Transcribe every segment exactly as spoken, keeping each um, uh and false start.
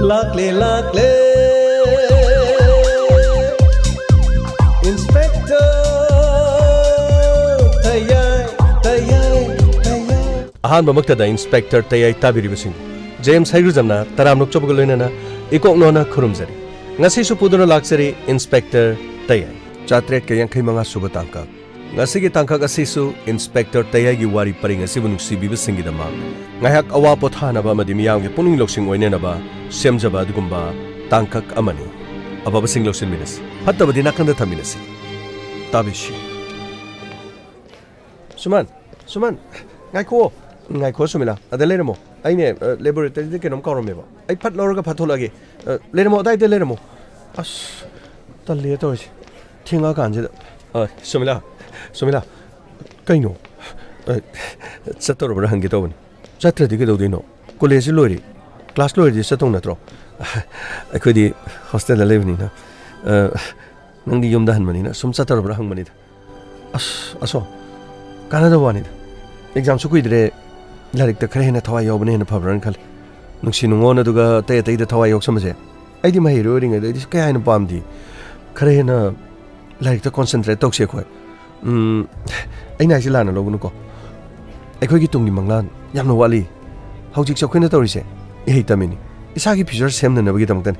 ꯂꯥꯛꯂꯦ, ꯂꯥꯛꯂꯦ, Inspector ꯇꯌꯥꯏ, ꯇꯌꯥꯏ, ꯇꯌꯥꯏ꯫ ꯑꯍꯥꯟꯕꯃꯛꯇꯗ Inspector ꯇꯌꯥꯏ ꯇꯥꯕꯤꯔꯤꯕꯁꯤꯡ, ꯖꯦꯝꯁ ꯍꯩꯒ꯭ꯔꯨꯖꯝꯅ ꯇꯔꯥꯝ ꯅꯣꯛꯆꯕꯒ ꯂꯣꯏꯅꯅ ꯏꯀꯣꯛ ꯅꯣꯟꯅ ꯈꯨꯔꯨꯝꯖꯔꯤ꯫ ꯉꯁꯤꯁꯨ ꯄꯨꯗꯨꯅ ꯂꯥꯛꯆꯔꯤ Inspector ꯇꯌꯥꯏ꯫ ꯆꯥꯇ꯭ꯔꯦꯠꯀ ꯌꯥꯡꯈꯩ ꯃꯉꯥ ꯁꯨꯕ ꯇꯥꯡꯀꯛ꯫ ꯉꯁꯤꯒꯤ ꯇꯥꯡꯀꯛ ꯑꯁꯤꯁꯨ Inspector ꯇꯌꯥꯏꯒꯤ ꯋꯥꯔꯤ ꯄꯔꯤꯡ ꯑꯁꯤꯕꯨ ꯅꯨꯡꯁꯤꯕꯤꯕꯁꯤꯡꯒꯤꯗꯃꯛ ꯉꯥꯏꯍꯥꯛ ꯑꯋꯥ ꯄꯣꯊꯥꯅꯕ ꯑꯃꯗꯤ ꯃꯤꯌꯥꯝꯒꯤ ꯄꯨꯛꯅꯤꯡ ꯂꯧꯁꯤꯡ ꯑꯣꯏꯅꯅꯕ ꯁꯦꯝꯖꯕ ꯑꯗꯨꯒꯨꯝꯕ ꯇꯥꯡꯀꯛ ꯑꯃꯅꯤ꯫ ꯑꯐꯕꯁꯤꯡ ꯂꯧꯁꯤꯟꯃꯤꯟꯅꯁꯤ, ꯐꯠꯇꯕꯗꯤ ꯅꯥꯀꯟꯗ ꯊꯝꯃꯤꯟꯅꯁꯤ꯫ ꯇꯥꯕꯤꯁꯤ꯫ ꯁꯨꯃꯟ, ꯁꯨꯃꯟ, ꯉꯥꯏꯈꯣ, ꯉꯥꯏꯈꯣ ꯁꯨꯃꯤꯂꯥ, ꯑꯗ ꯂꯩꯔꯝꯃꯣ꯫ ꯑꯩꯅꯦ, ꯑ, laboratoryꯗ ꯀꯩꯅꯣꯝ ꯀꯥꯎꯔꯝꯃꯦꯕ꯫ ꯑꯩ ꯐꯠ ꯂꯧꯔꯒ ꯐꯠ ꯊꯣꯛꯂꯛꯑꯒꯦ꯫ ꯑ, ꯂꯩꯔꯝꯃꯣ, ꯑꯗꯥꯏꯗ ꯂꯩꯔꯝꯃꯣ꯫ ꯑꯁ, ꯇꯜꯂꯦ ꯇꯧꯔꯤꯁꯦ꯫ ꯊꯦꯡꯉꯛꯑꯀꯥꯟꯁꯤꯗ꯫ ꯑ, ꯁꯨꯃꯤꯂꯥ, ꯁꯨꯃꯤꯂꯥ, ꯀꯩꯅꯣ? ꯑ, ꯆꯠꯇꯧꯔꯕ꯭ꯔꯥ ꯍꯪꯒꯦ ꯇꯧꯕꯅꯤ꯫ ꯆꯠꯇ꯭ꯔꯗꯤ ꯀꯩꯗꯧꯗꯣꯏꯅꯣ? ꯀꯣꯂꯦꯖꯁꯤ ꯂꯣꯏꯔꯦ꯫ ꯀ꯭ꯂꯥꯁ ꯂꯣꯏꯔꯗꯤ ꯆꯠꯇꯧ ꯅꯠꯇ꯭ꯔꯣ? ꯑꯩꯈꯣꯏꯗꯤ ꯍꯣꯁꯇꯦꯜꯗ ꯂꯩꯕꯅꯤꯅ꯫ ꯑ, ꯅꯪꯗꯤ ꯌꯨꯝꯗ ꯍꯟꯕꯅꯤꯅ ꯁꯨꯝ ꯆꯠꯇꯧꯔꯕ꯭ꯔꯥ ꯍꯪꯕꯅꯤꯗ꯫ ꯑꯁ, ꯑꯁꯣ, ꯀꯥꯟꯅꯗꯕ ꯋꯥꯅꯤꯗ꯫ ꯑꯦꯛꯖꯥꯝꯁꯨ ꯀꯨꯏꯗ꯭ꯔꯦ, ꯂꯥꯏꯔꯤꯛꯇ ꯈꯔ ꯍꯦꯟꯅ ꯊꯋꯥꯏ ꯌꯥꯎꯕꯅ ꯍꯦꯟꯅ ꯐꯕ꯭ꯔꯥꯅ ꯈꯜꯂꯤ꯫ ꯅꯨꯡꯁꯤ ꯅꯨꯡꯉꯣꯟ ꯑꯗꯨꯒ ꯑꯇꯩ ꯑꯇꯩꯗ ꯊꯋꯥꯏ ꯌꯥꯎꯁꯟꯕꯁꯦ ꯑꯩꯗꯤ ꯃꯍꯩꯔꯣꯏ ꯑꯣꯏꯔꯤꯉꯩꯗ ꯑꯩꯗꯤ ꯀꯌꯥ ꯍꯦꯟꯅ ꯄꯥꯝꯗꯦ꯫ ꯈꯔ ꯍꯦꯟꯅ ꯂꯥꯏꯔꯤꯛꯇ concentrate ꯇꯧꯁꯦ ꯑꯩꯈꯣꯏ꯫ ꯎꯝ, ꯑꯩꯅ ꯍꯥꯏꯁꯦ ꯂꯥꯟꯅ ꯂꯧꯒꯅꯨꯀꯣ꯫ ꯑꯩꯈꯣꯏꯒꯤ ꯇꯨꯡꯒꯤ ꯃꯪꯂꯥꯟ ꯌꯥꯝꯅ ꯋꯥꯠꯂꯤ꯫ ꯍꯧꯖꯤꯛꯁꯦ ꯑꯩꯈꯣꯏꯅ ꯇꯧꯔꯤꯁꯦ ꯏꯍꯩ ꯇꯝꯃꯤꯅꯤ꯫ ꯏꯁꯥꯒꯤ future ꯁꯦꯝꯅꯅꯕꯒꯤꯗꯃꯛꯇꯅꯤ꯫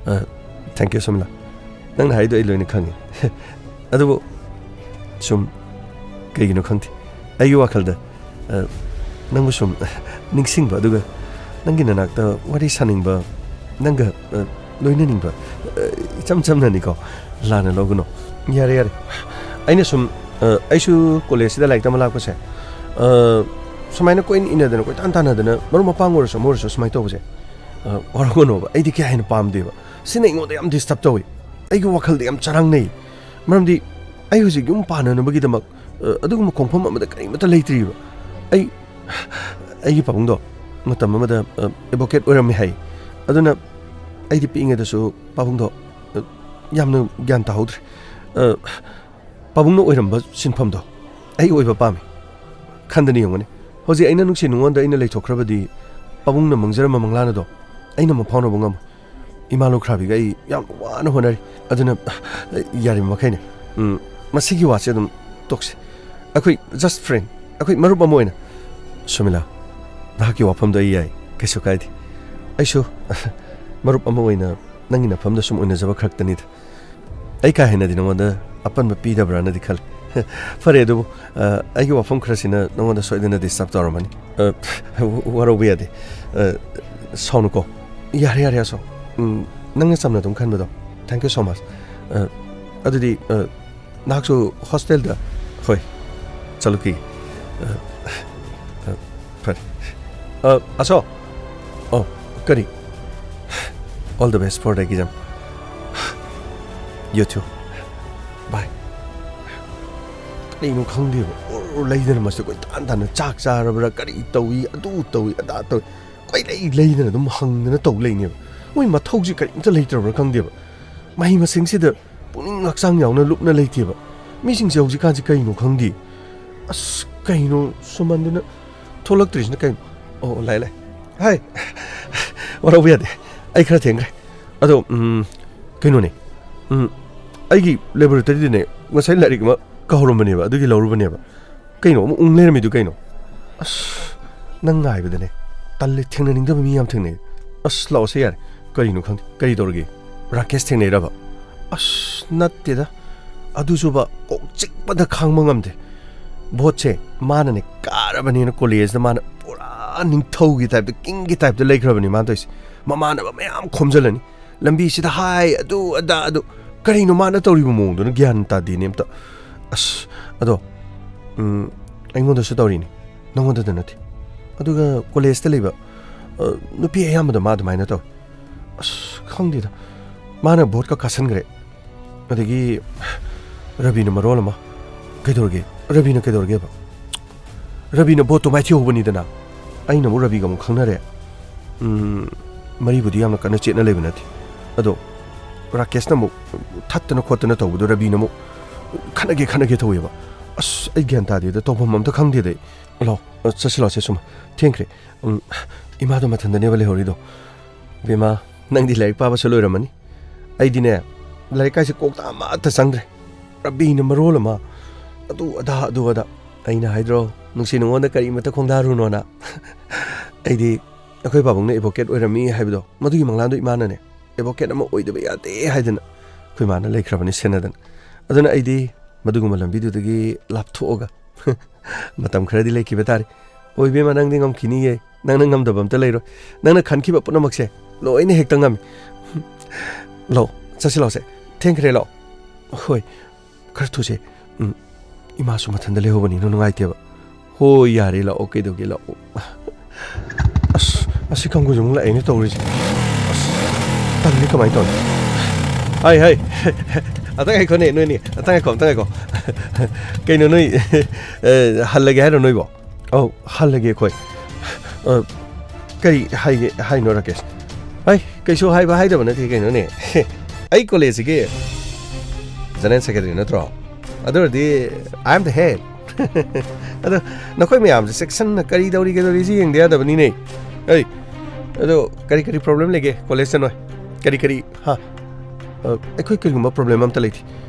ꯑ, thank you, ꯁꯣꯃꯤꯂꯥ꯫ ꯅꯪꯅ ꯍꯥꯏꯗꯣ ꯑꯩ ꯂꯣꯏꯅ ꯈꯪꯉꯦ꯫ ꯑꯗꯨꯕꯨ ꯁꯨꯝ ꯀꯩꯒꯤꯅꯣ ꯈꯪꯗꯦ, ꯑꯩꯒꯤ ꯋꯥꯈꯜꯗ, ꯑ, ꯅꯪꯕꯨ ꯁꯨꯝ ꯅꯤꯡꯁꯤꯡꯕ, ꯑꯗꯨꯒ ꯅꯪꯒꯤ ꯅꯅꯥꯛꯇ ꯋꯥꯔꯤ ꯁꯥꯅꯤꯡꯕ, ꯅꯪꯒ, ꯑ, ꯂꯣꯏꯅꯅꯤꯡꯕ, ꯑ, ꯏꯆꯝ ꯆꯝꯅꯅꯤꯀꯣ, ꯂꯥꯟꯅ ꯂꯧꯒꯅꯨ꯫ ꯌꯥꯔꯦ, ꯌꯥꯔꯦ꯫ ꯑꯩꯅ ꯁꯨꯝ, ꯑ, ꯑꯩꯁꯨ ꯀꯣꯂꯦꯖꯁꯤꯗ ꯂꯥꯏꯔꯤꯛ ꯇꯝꯕ ꯂꯥꯛꯄꯁꯦ, ꯑ, ꯁꯨꯃꯥꯏꯅ ꯀꯣꯏꯅ ꯏꯟꯅꯗꯅ, ꯀꯣꯏꯇꯥꯟ ꯇꯥꯟꯅꯗꯅ, ꯃꯔꯨꯞ ꯃꯄꯥꯡ ꯑꯣꯏꯔꯁꯨ ꯑꯃ ꯑꯣꯏꯔꯁꯨ ꯁꯨꯃꯥꯏꯅ ꯇꯧꯕꯁꯦ, ꯑ, ꯋꯥꯔꯧꯒꯅꯣꯕ, ꯑꯩꯗꯤ ꯀꯌꯥ ꯍꯦꯟꯅ ꯄꯥꯝꯗꯦꯕ꯫ ꯁꯤꯅ ꯑꯩꯉꯣꯟꯗ ꯌꯥꯝ disturb ꯇꯧꯏ꯫ ꯑꯩꯒꯤ ꯋꯥꯈꯜꯗ ꯌꯥꯝ ꯆꯔꯥꯡꯅꯩ꯫ ꯃꯔꯝꯗꯤ ꯑꯩ ꯍꯧꯖꯤꯛ ꯌꯨꯝ ꯄꯥꯟꯅꯅꯕꯒꯤꯗꯃꯛ, ꯑ, ꯑꯗꯨꯒꯨꯝꯕ ꯈꯣꯡꯐꯝ ꯑꯃꯗ ꯀꯔꯤꯃꯠꯇ ꯂꯩꯇ꯭ꯔꯤꯕ꯫ ꯑꯩ, ꯑꯩꯒꯤ ꯄꯥꯕꯨꯡꯗꯣ ꯃꯇꯝ ꯑꯃꯗ, ꯑ, advocate ꯑꯣꯏꯔꯝꯃꯦ ꯍꯥꯏ꯫ ꯑꯗꯨꯅ ꯑꯩꯗꯤ ꯄꯤꯛꯏꯉꯩꯗꯁꯨ ꯄꯥꯕꯨꯡꯗꯣ, ꯑ, ꯌꯥꯝꯅ ꯒ꯭ꯌꯥꯟ ꯇꯥꯍꯧꯗ꯭ꯔꯦ꯫ ꯑ, ꯄꯥꯕꯨꯡꯅ ꯑꯣꯏꯔꯝꯕ ꯁꯤꯟꯐꯝꯗꯣ ꯑꯩ ꯑꯣꯏꯕ ꯄꯥꯝꯃꯤ꯫ ꯈꯟꯗꯅ ꯌꯦꯡꯉꯨꯅꯦ꯫ ꯍꯧꯖꯤꯛ ꯑꯩꯅ ꯅꯨꯡꯁꯤ ꯅꯨꯡꯉꯣꯟꯗ ꯑꯩꯅ ꯂꯩꯊꯣꯛꯈ꯭ꯔꯕꯗꯤ ꯄꯥꯕꯨꯡꯅ ꯃꯪꯖꯔꯝꯕ ꯃꯪꯂꯥꯟ ꯑꯗꯣ ꯑꯩꯅ ꯑꯃꯨꯛ ꯐꯥꯎꯅꯕ ꯉꯝꯃꯣꯏ꯫ ꯏꯃꯥ ꯂꯨꯈ꯭ꯔꯥꯕꯤꯒ ꯑꯩ ꯌꯥꯝ ꯋꯥꯅ ꯍꯣꯠꯅꯔꯤ꯫ ꯑꯗꯨꯅ, ꯌꯥꯔꯤꯕ ꯃꯈꯩꯅꯦ, ꯎꯝ, ꯃꯁꯤꯒꯤ ꯋꯥꯁꯦ ꯑꯗꯨꯝ ꯇꯣꯛꯁꯦ꯫ ꯑꯩꯈꯣꯏ just friend, ꯑꯩꯈꯣꯏ ꯃꯔꯨꯞ ꯑꯃ ꯑꯣꯏꯅ꯫ ꯁꯨꯃꯤꯂꯥ, ꯅꯍꯥꯛꯀꯤ ꯋꯥꯐꯝꯗꯣ ꯑꯩ ꯌꯥꯏ, ꯀꯩꯁꯨ ꯀꯥꯏꯗꯦ꯫ ꯑꯩꯁꯨ ꯃꯔꯨꯞ ꯑꯃ ꯑꯣꯏꯅ ꯅꯪꯒꯤ ꯅꯐꯝꯗ ꯁꯨꯝ ꯎꯅꯖꯕ ꯈꯛꯇꯅꯤꯗ꯫ ꯑꯩ ꯀꯥ ꯍꯦꯟꯅꯗꯤ ꯅꯉꯣꯟꯗ ꯑꯄꯟꯕ ꯄꯤꯗꯕ꯭ꯔꯥꯅꯗꯤ ꯈꯜꯂꯤ꯫ ꯐꯔꯦ ꯑꯗꯨꯕꯨ, ꯑ, ꯑꯩꯒꯤ ꯋꯥꯐꯝ ꯈꯔꯁꯤꯅ ꯅꯉꯣꯟꯗ ꯁꯣꯏꯗꯅ disturb ꯇꯧꯔꯝꯃꯅꯤ꯫ ꯑ, ꯋꯥꯔꯧꯕ ꯌꯥꯗꯦ꯫ ꯑ, ꯁꯥꯎꯅꯨꯀꯣ꯫ ꯌꯥꯔꯦ, ꯌꯥꯔꯦ, ꯑꯁꯣ꯫ ꯎꯝ, ꯅꯪꯅ ꯆꯝꯅ ꯑꯗꯨꯝ ꯈꯟꯕꯗꯣ꯫ Thank you so much꯫ ꯑ, ꯑꯗꯨꯗꯤ, ꯑ, ꯅꯍꯥꯛꯁꯨ hostel ꯗ? ꯍꯣꯏ, ꯆꯠꯂꯨꯈꯤꯒꯦ꯫ ꯑ, ꯑ, ꯐꯔꯦ꯫ ꯑ, ꯑꯁꯣ꯫ ꯑꯣ, ꯀꯔꯤ? All the best for the exam. You too. Bye. ꯀꯔꯤꯅꯣ ꯈꯪꯗꯦꯕ꯫ ꯑꯣꯔ ꯂꯩꯗꯅ ꯃꯁꯤꯗ ꯀꯣꯏꯇꯥꯟ ꯇꯥꯟꯅ ꯆꯥꯛ ꯆꯥꯔꯕ꯭ꯔꯥ, ꯀꯔꯤ ꯇꯧꯏ, ꯑꯗꯨ ꯇꯧꯏ, ꯑꯗꯥ ꯇꯧꯏ꯫ ꯀꯣꯏꯂꯩ ꯂꯩꯗꯅ ꯑꯗꯨꯝ ꯍꯪꯗꯅ ꯇꯧ ꯂꯩꯅꯦꯕ꯫ ꯃꯣꯏ ꯃꯊꯧꯁꯤ ꯀꯔꯤꯝꯇ ꯂꯩꯇ꯭ꯔꯕ꯭ꯔꯥ ꯈꯪꯗꯦꯕ꯫ ꯃꯍꯩ ꯃꯁꯤꯡꯁꯤꯗ ꯄꯨꯛꯅꯤꯡ ꯍꯛꯆꯥꯡ ꯌꯥꯎꯅ ꯂꯨꯞꯅ ꯂꯩꯇꯦꯕ꯫ ꯃꯤꯁꯤꯡꯁꯦ ꯍꯧꯖꯤꯛꯀꯥꯟꯁꯤ ꯀꯩꯅꯣ ꯈꯪꯗꯦ꯫ ꯑꯁ, ꯀꯩꯅꯣ ꯁꯨꯃꯟꯗꯨꯅ ꯊꯣꯛꯂꯛꯇ꯭ꯔꯤꯁꯤꯅ ꯀꯩꯅꯣ? ꯑꯣ, ꯂꯥꯛꯑꯦ, ꯂꯥꯛꯑꯦ꯫ ꯍꯥꯏ! ꯋꯥꯔꯧꯕ ꯌꯥꯗꯦ꯫ ꯑꯩ ꯈꯔ ꯊꯦꯡꯈ꯭ꯔꯦ꯫ ꯑꯗꯣ, ꯎꯝ, ꯀꯩꯅꯣꯅꯦ꯫ ꯎꯝ, ꯑꯩꯒꯤ laboratory ꯗꯅꯦ ꯉꯁꯥꯏ ꯂꯥꯏꯔꯤꯛ ꯑꯃ ꯀꯥꯎꯔꯝꯕꯅꯦꯕ, ꯑꯗꯨꯒꯤ ꯂꯧꯔꯨꯕꯅꯦꯕ꯫ ꯀꯩꯅꯣ, ꯑꯃꯨꯛ ꯎꯪ ꯂꯩꯔꯝꯃꯤꯗꯨ ꯀꯩꯅꯣ? ꯑꯁ, ꯅꯪ ꯉꯥꯏꯕꯗꯅꯦ ꯇꯜꯂꯦ, ꯊꯦꯡꯅꯅꯤꯡꯗꯕ ꯃꯤ ꯌꯥꯝ ꯊꯦꯡꯅꯩ꯫ ꯑꯁ, ꯂꯥꯛꯑꯣꯁꯦ ꯌꯥꯔꯦ꯫ ꯀꯔꯤꯅꯣ ꯈꯪꯗꯦ꯫ ꯀꯔꯤ ꯇꯧꯔꯒꯦ? ꯔꯥꯀꯦꯁ ꯊꯦꯡꯅꯩꯔꯕ? ꯑꯁ, ꯅꯠꯇꯦꯗ꯫ ꯑꯗꯨꯁꯨꯕ ꯀꯣꯛ ꯆꯤꯛꯄꯗ ꯈꯥꯡꯕ ꯉꯝꯗꯦ꯫ ꯚꯣꯠꯁꯦ ꯃꯥꯅꯅꯦ ꯀꯥꯔꯕꯅꯦꯅ ꯀꯣꯂꯦꯖꯇ ꯃꯥꯅ ꯄꯨꯔꯥ ꯅꯤꯡꯊꯧꯒꯤ ꯇꯥꯏꯞꯇ, ꯀꯤꯡꯒꯤ ꯇꯥꯏꯞꯇ ꯂꯩꯈ꯭ꯔꯕꯅꯤ ꯃꯥꯅ ꯇꯧꯔꯤꯁꯦ꯫ ꯃꯃꯥꯟꯅꯕ ꯃꯌꯥꯝ ꯈꯣꯝꯖꯤꯜꯂꯅꯤ꯫ ꯂꯝꯕꯤꯁꯤꯗ ꯍꯥꯏ, ꯑꯗꯨ ꯑꯗꯥ ꯑꯗꯨ꯫ ꯀꯔꯤꯅꯣ ꯃꯥꯅ ꯇꯧꯔꯤꯕ ꯃꯑꯣꯡꯗꯨꯅ ꯒ꯭ꯌꯥꯟ ꯇꯥꯗꯦꯅꯦ ꯑꯝꯇ꯫ ꯑꯁ, ꯑꯗꯣ, ꯎꯝ, ꯑꯩꯉꯣꯟꯗꯁꯨ ꯇꯧꯔꯤꯅꯤ, ꯅꯉꯣꯟꯗꯗ ꯅꯠꯇꯦ꯫ ꯑꯗꯨꯒ ꯀꯣꯂꯦꯖꯇ ꯂꯩꯕ, ꯑ, ꯅꯨꯄꯤ ꯑꯌꯥꯝꯕꯗ ꯃꯥ ꯑꯗꯨꯃꯥꯏꯅ ꯇꯧꯋꯤ꯫ ꯑꯁ, ꯈꯪꯗꯦꯗ꯫ ꯃꯥꯅ ꯚꯣꯠꯀ ꯀꯥꯁꯟꯈ꯭ꯔꯦ꯫ ꯑꯗꯒꯤ ꯔꯕꯤꯅ ꯃꯔꯣꯜ ꯑꯃ꯫ ꯀꯩꯗꯧꯔꯒꯦ? ꯔꯕꯤꯅ ꯀꯩꯗꯧꯔꯒꯦꯕ? ꯔꯕꯤꯅ ꯚꯣꯠꯇꯣ ꯃꯥꯏꯊꯤꯍꯧꯕꯅꯤꯗꯅ꯫ ꯑꯩꯅ ꯑꯃꯨꯛ ꯔꯕꯤꯒ ꯑꯃꯨꯛ ꯈꯪꯅꯔꯦ꯫ ꯎꯝ, ꯃꯔꯤꯕꯨꯗꯤ ꯌꯥꯝꯅ ꯀꯟꯅ ꯆꯦꯠꯅ ꯂꯩꯕ ꯅꯠꯇꯦ꯫ ꯑꯗꯣ ꯔꯥꯀꯦꯁꯅ ꯑꯃꯨꯛ ꯊꯠꯇꯅ ꯈꯣꯠꯇꯅ ꯇꯧꯕꯗꯣ ꯔꯕꯤꯅ ꯑꯃꯨꯛ ꯈꯠꯅꯒꯦ, ꯈꯠꯅꯒꯦ ꯇꯧꯋꯦꯕ꯫ ꯑꯁ, ꯑꯩ ꯒ꯭ꯌꯥꯟ ꯇꯥꯗꯦꯗ, ꯇꯧꯐꯝ ꯑꯝꯇ ꯈꯪꯗꯦꯗ ꯑꯩ꯫ ꯂꯥꯛꯑꯣ, ꯆꯠꯁꯤ ꯂꯥꯛꯑꯣꯁꯦ ꯁꯨꯝ꯫ ꯊꯦꯡꯈ꯭ꯔꯦ꯫ ꯎꯝ, ꯏꯃꯥꯗꯣ ꯃꯊꯟꯗꯅꯦꯕ ꯂꯩꯍꯧꯔꯤꯗꯣ꯫ ꯕꯦꯝꯃ, ꯅꯪꯗꯤ ꯂꯥꯏꯔꯤꯛ ꯄꯥꯕꯁꯨ ꯂꯣꯏꯔꯝꯃꯅꯤ꯫ ꯑꯩꯗꯤꯅꯦ, ꯂꯥꯏꯔꯤꯛ ꯀꯥꯏꯁꯦ ꯀꯣꯛꯇ ꯑꯃꯠꯇ ꯆꯪꯗ꯭ꯔꯦ꯫ ꯔꯕꯤꯅ ꯃꯔꯣꯜ ꯑꯃ, ꯑꯗꯨ ꯑꯗꯥ, ꯑꯗꯨ ꯑꯗꯥ꯫ ꯑꯩꯅ ꯍꯥꯏꯗ꯭ꯔꯣ, ꯅꯨꯡꯁꯤ ꯅꯉꯣꯟꯗ ꯀꯔꯤꯃꯇ ꯈꯣꯡꯗꯥꯔꯨꯅꯣꯅ꯫ ꯑꯩꯗꯤ ꯑꯩꯈꯣꯏ ꯄꯥꯕꯨꯡꯅ ꯑꯦꯗꯚꯣꯀꯦꯠ ꯑꯣꯏꯔꯝꯃꯤ ꯍꯥꯏꯕꯗꯣ, ꯃꯗꯨꯒꯤ ꯃꯪꯂꯥꯟꯗꯣ ꯏꯃꯥꯅꯅꯦ, ꯑꯦꯗꯚꯣꯀꯦꯠ ꯑꯃ ꯑꯣꯏꯗꯕ ꯌꯥꯗꯦ ꯍꯥꯏꯗꯅ ꯑꯩꯈꯣꯏ ꯃꯥꯅ ꯂꯩꯈ꯭ꯔꯕꯅꯤ ꯁꯦꯟꯅꯗꯅ꯫ ꯑꯗꯨꯅ ꯑꯩꯗꯤ ꯃꯗꯨꯒꯨꯝꯕ ꯂꯝꯕꯤꯗꯨꯗꯒꯤ ꯂꯥꯞꯊꯣꯛꯑꯒ ꯃꯇꯝ ꯈꯔꯗꯤ ꯂꯩꯈꯤꯕ ꯇꯥꯔꯦ꯫ ꯑꯣꯏ ꯏꯕꯦꯝꯃ, ꯅꯪꯗꯤ ꯉꯝꯈꯤꯅꯤꯌꯦ꯫ ꯅꯪꯅ ꯉꯝꯗꯕ ꯑꯝꯇ ꯂꯩꯔꯣꯏ꯫ ꯅꯪꯅ ꯈꯟꯈꯤꯕ ꯄꯨꯝꯅꯃꯛꯁꯦ ꯂꯣꯏꯅ ꯍꯦꯛꯇ ꯉꯝꯃꯤ꯫ ꯂꯥꯛꯑꯣ, ꯆꯠꯁꯤ ꯂꯥꯛꯑꯣꯁꯦ꯫ ꯊꯦꯡꯈ꯭ꯔꯦ, ꯂꯥꯛꯑꯣ꯫ ꯍꯣꯏ, ꯈꯔ ꯊꯨꯁꯦ꯫ ꯎꯝ, ꯏꯃꯥꯁꯨ ꯃꯊꯟꯇ ꯂꯩꯍꯧꯕꯅꯤꯅ ꯅꯨꯡꯉꯥꯏꯇꯦꯕ꯫ ꯍꯣꯏ, ꯌꯥꯔꯦ, ꯂꯥꯛꯑꯣ, ꯀꯩꯗꯧꯒꯦ, ꯂꯥꯛꯑꯣ꯫ ꯑꯁ, ꯑꯁꯤ ꯀꯥꯡꯕꯨꯁꯦ ꯑꯃꯨꯛ ꯂꯥꯛꯑꯦꯅꯦ ꯇꯧꯔꯤꯁꯦ꯫ ꯑꯁ, ꯇꯜꯂꯤ, ꯀꯃꯥꯏꯅ ꯇꯧꯅꯤ? ꯍꯥꯏ, ꯍꯥꯏ꯫ ꯑꯇ ꯉꯥꯏꯈꯣꯅꯦ, ꯅꯣꯏꯅꯤ꯫ ꯑꯇ ꯉꯥꯏꯈꯣ, ꯑꯇ ꯉꯥꯏꯈꯣ꯫ ꯀꯩꯅꯣ, ꯅꯣꯏ, ꯑꯦ, ꯍꯜꯂꯒꯦ ꯍꯥꯏꯔꯣ ꯅꯣꯏꯕꯣ? ꯑꯧ, ꯍꯜꯂꯒꯦ ꯑꯩꯈꯣꯏ꯫ ꯑ, ꯀꯔꯤ ꯍꯥꯏꯒꯦ ꯍꯥꯏꯅꯣ, ꯔꯥꯀꯦꯁ? ꯑꯩ ꯀꯩꯁꯨ ꯍꯥꯏꯕ ꯍꯥꯏꯗꯕ ꯅꯠꯇꯦ ꯀꯩꯅꯣꯅꯦ꯫ ꯑꯩ ꯀꯣꯂꯦꯖꯁꯤꯒꯤ ꯖꯦꯅꯔꯦꯜ ꯁꯦꯀ꯭ꯔꯦꯇꯔꯤ ꯅꯠꯇ꯭ꯔꯣ? ꯑꯗꯨ ꯑꯣꯏꯔꯗꯤ I am the head꯫ ꯑꯗꯣ ꯅꯈꯣꯏ ꯃꯌꯥꯝꯁꯦ ꯆꯦꯛꯁꯟꯅ ꯀꯔꯤ ꯇꯧꯔꯤ, ꯀꯩꯗꯧꯔꯤꯁꯤ ꯌꯦꯡꯗ ꯌꯥꯗꯕꯅꯤꯅꯦ꯫ ꯑꯩ, ꯑꯗꯣ ꯀꯔꯤ ꯀꯔꯤ ꯄ꯭ꯔꯣꯕ꯭ꯂꯦꯝ ꯂꯩꯒꯦ ꯀꯣꯂꯦꯖꯇ ꯅꯣꯏ? ꯀꯔꯤ ꯀꯔꯤ, ꯍꯥ? ꯑ, ꯑꯩꯈꯣꯏ ꯀꯔꯤꯒꯨꯝꯕ ꯄ꯭ꯔꯣꯕ꯭ꯂꯦꯝ ꯑꯝꯇ ꯂꯩꯇꯦ꯫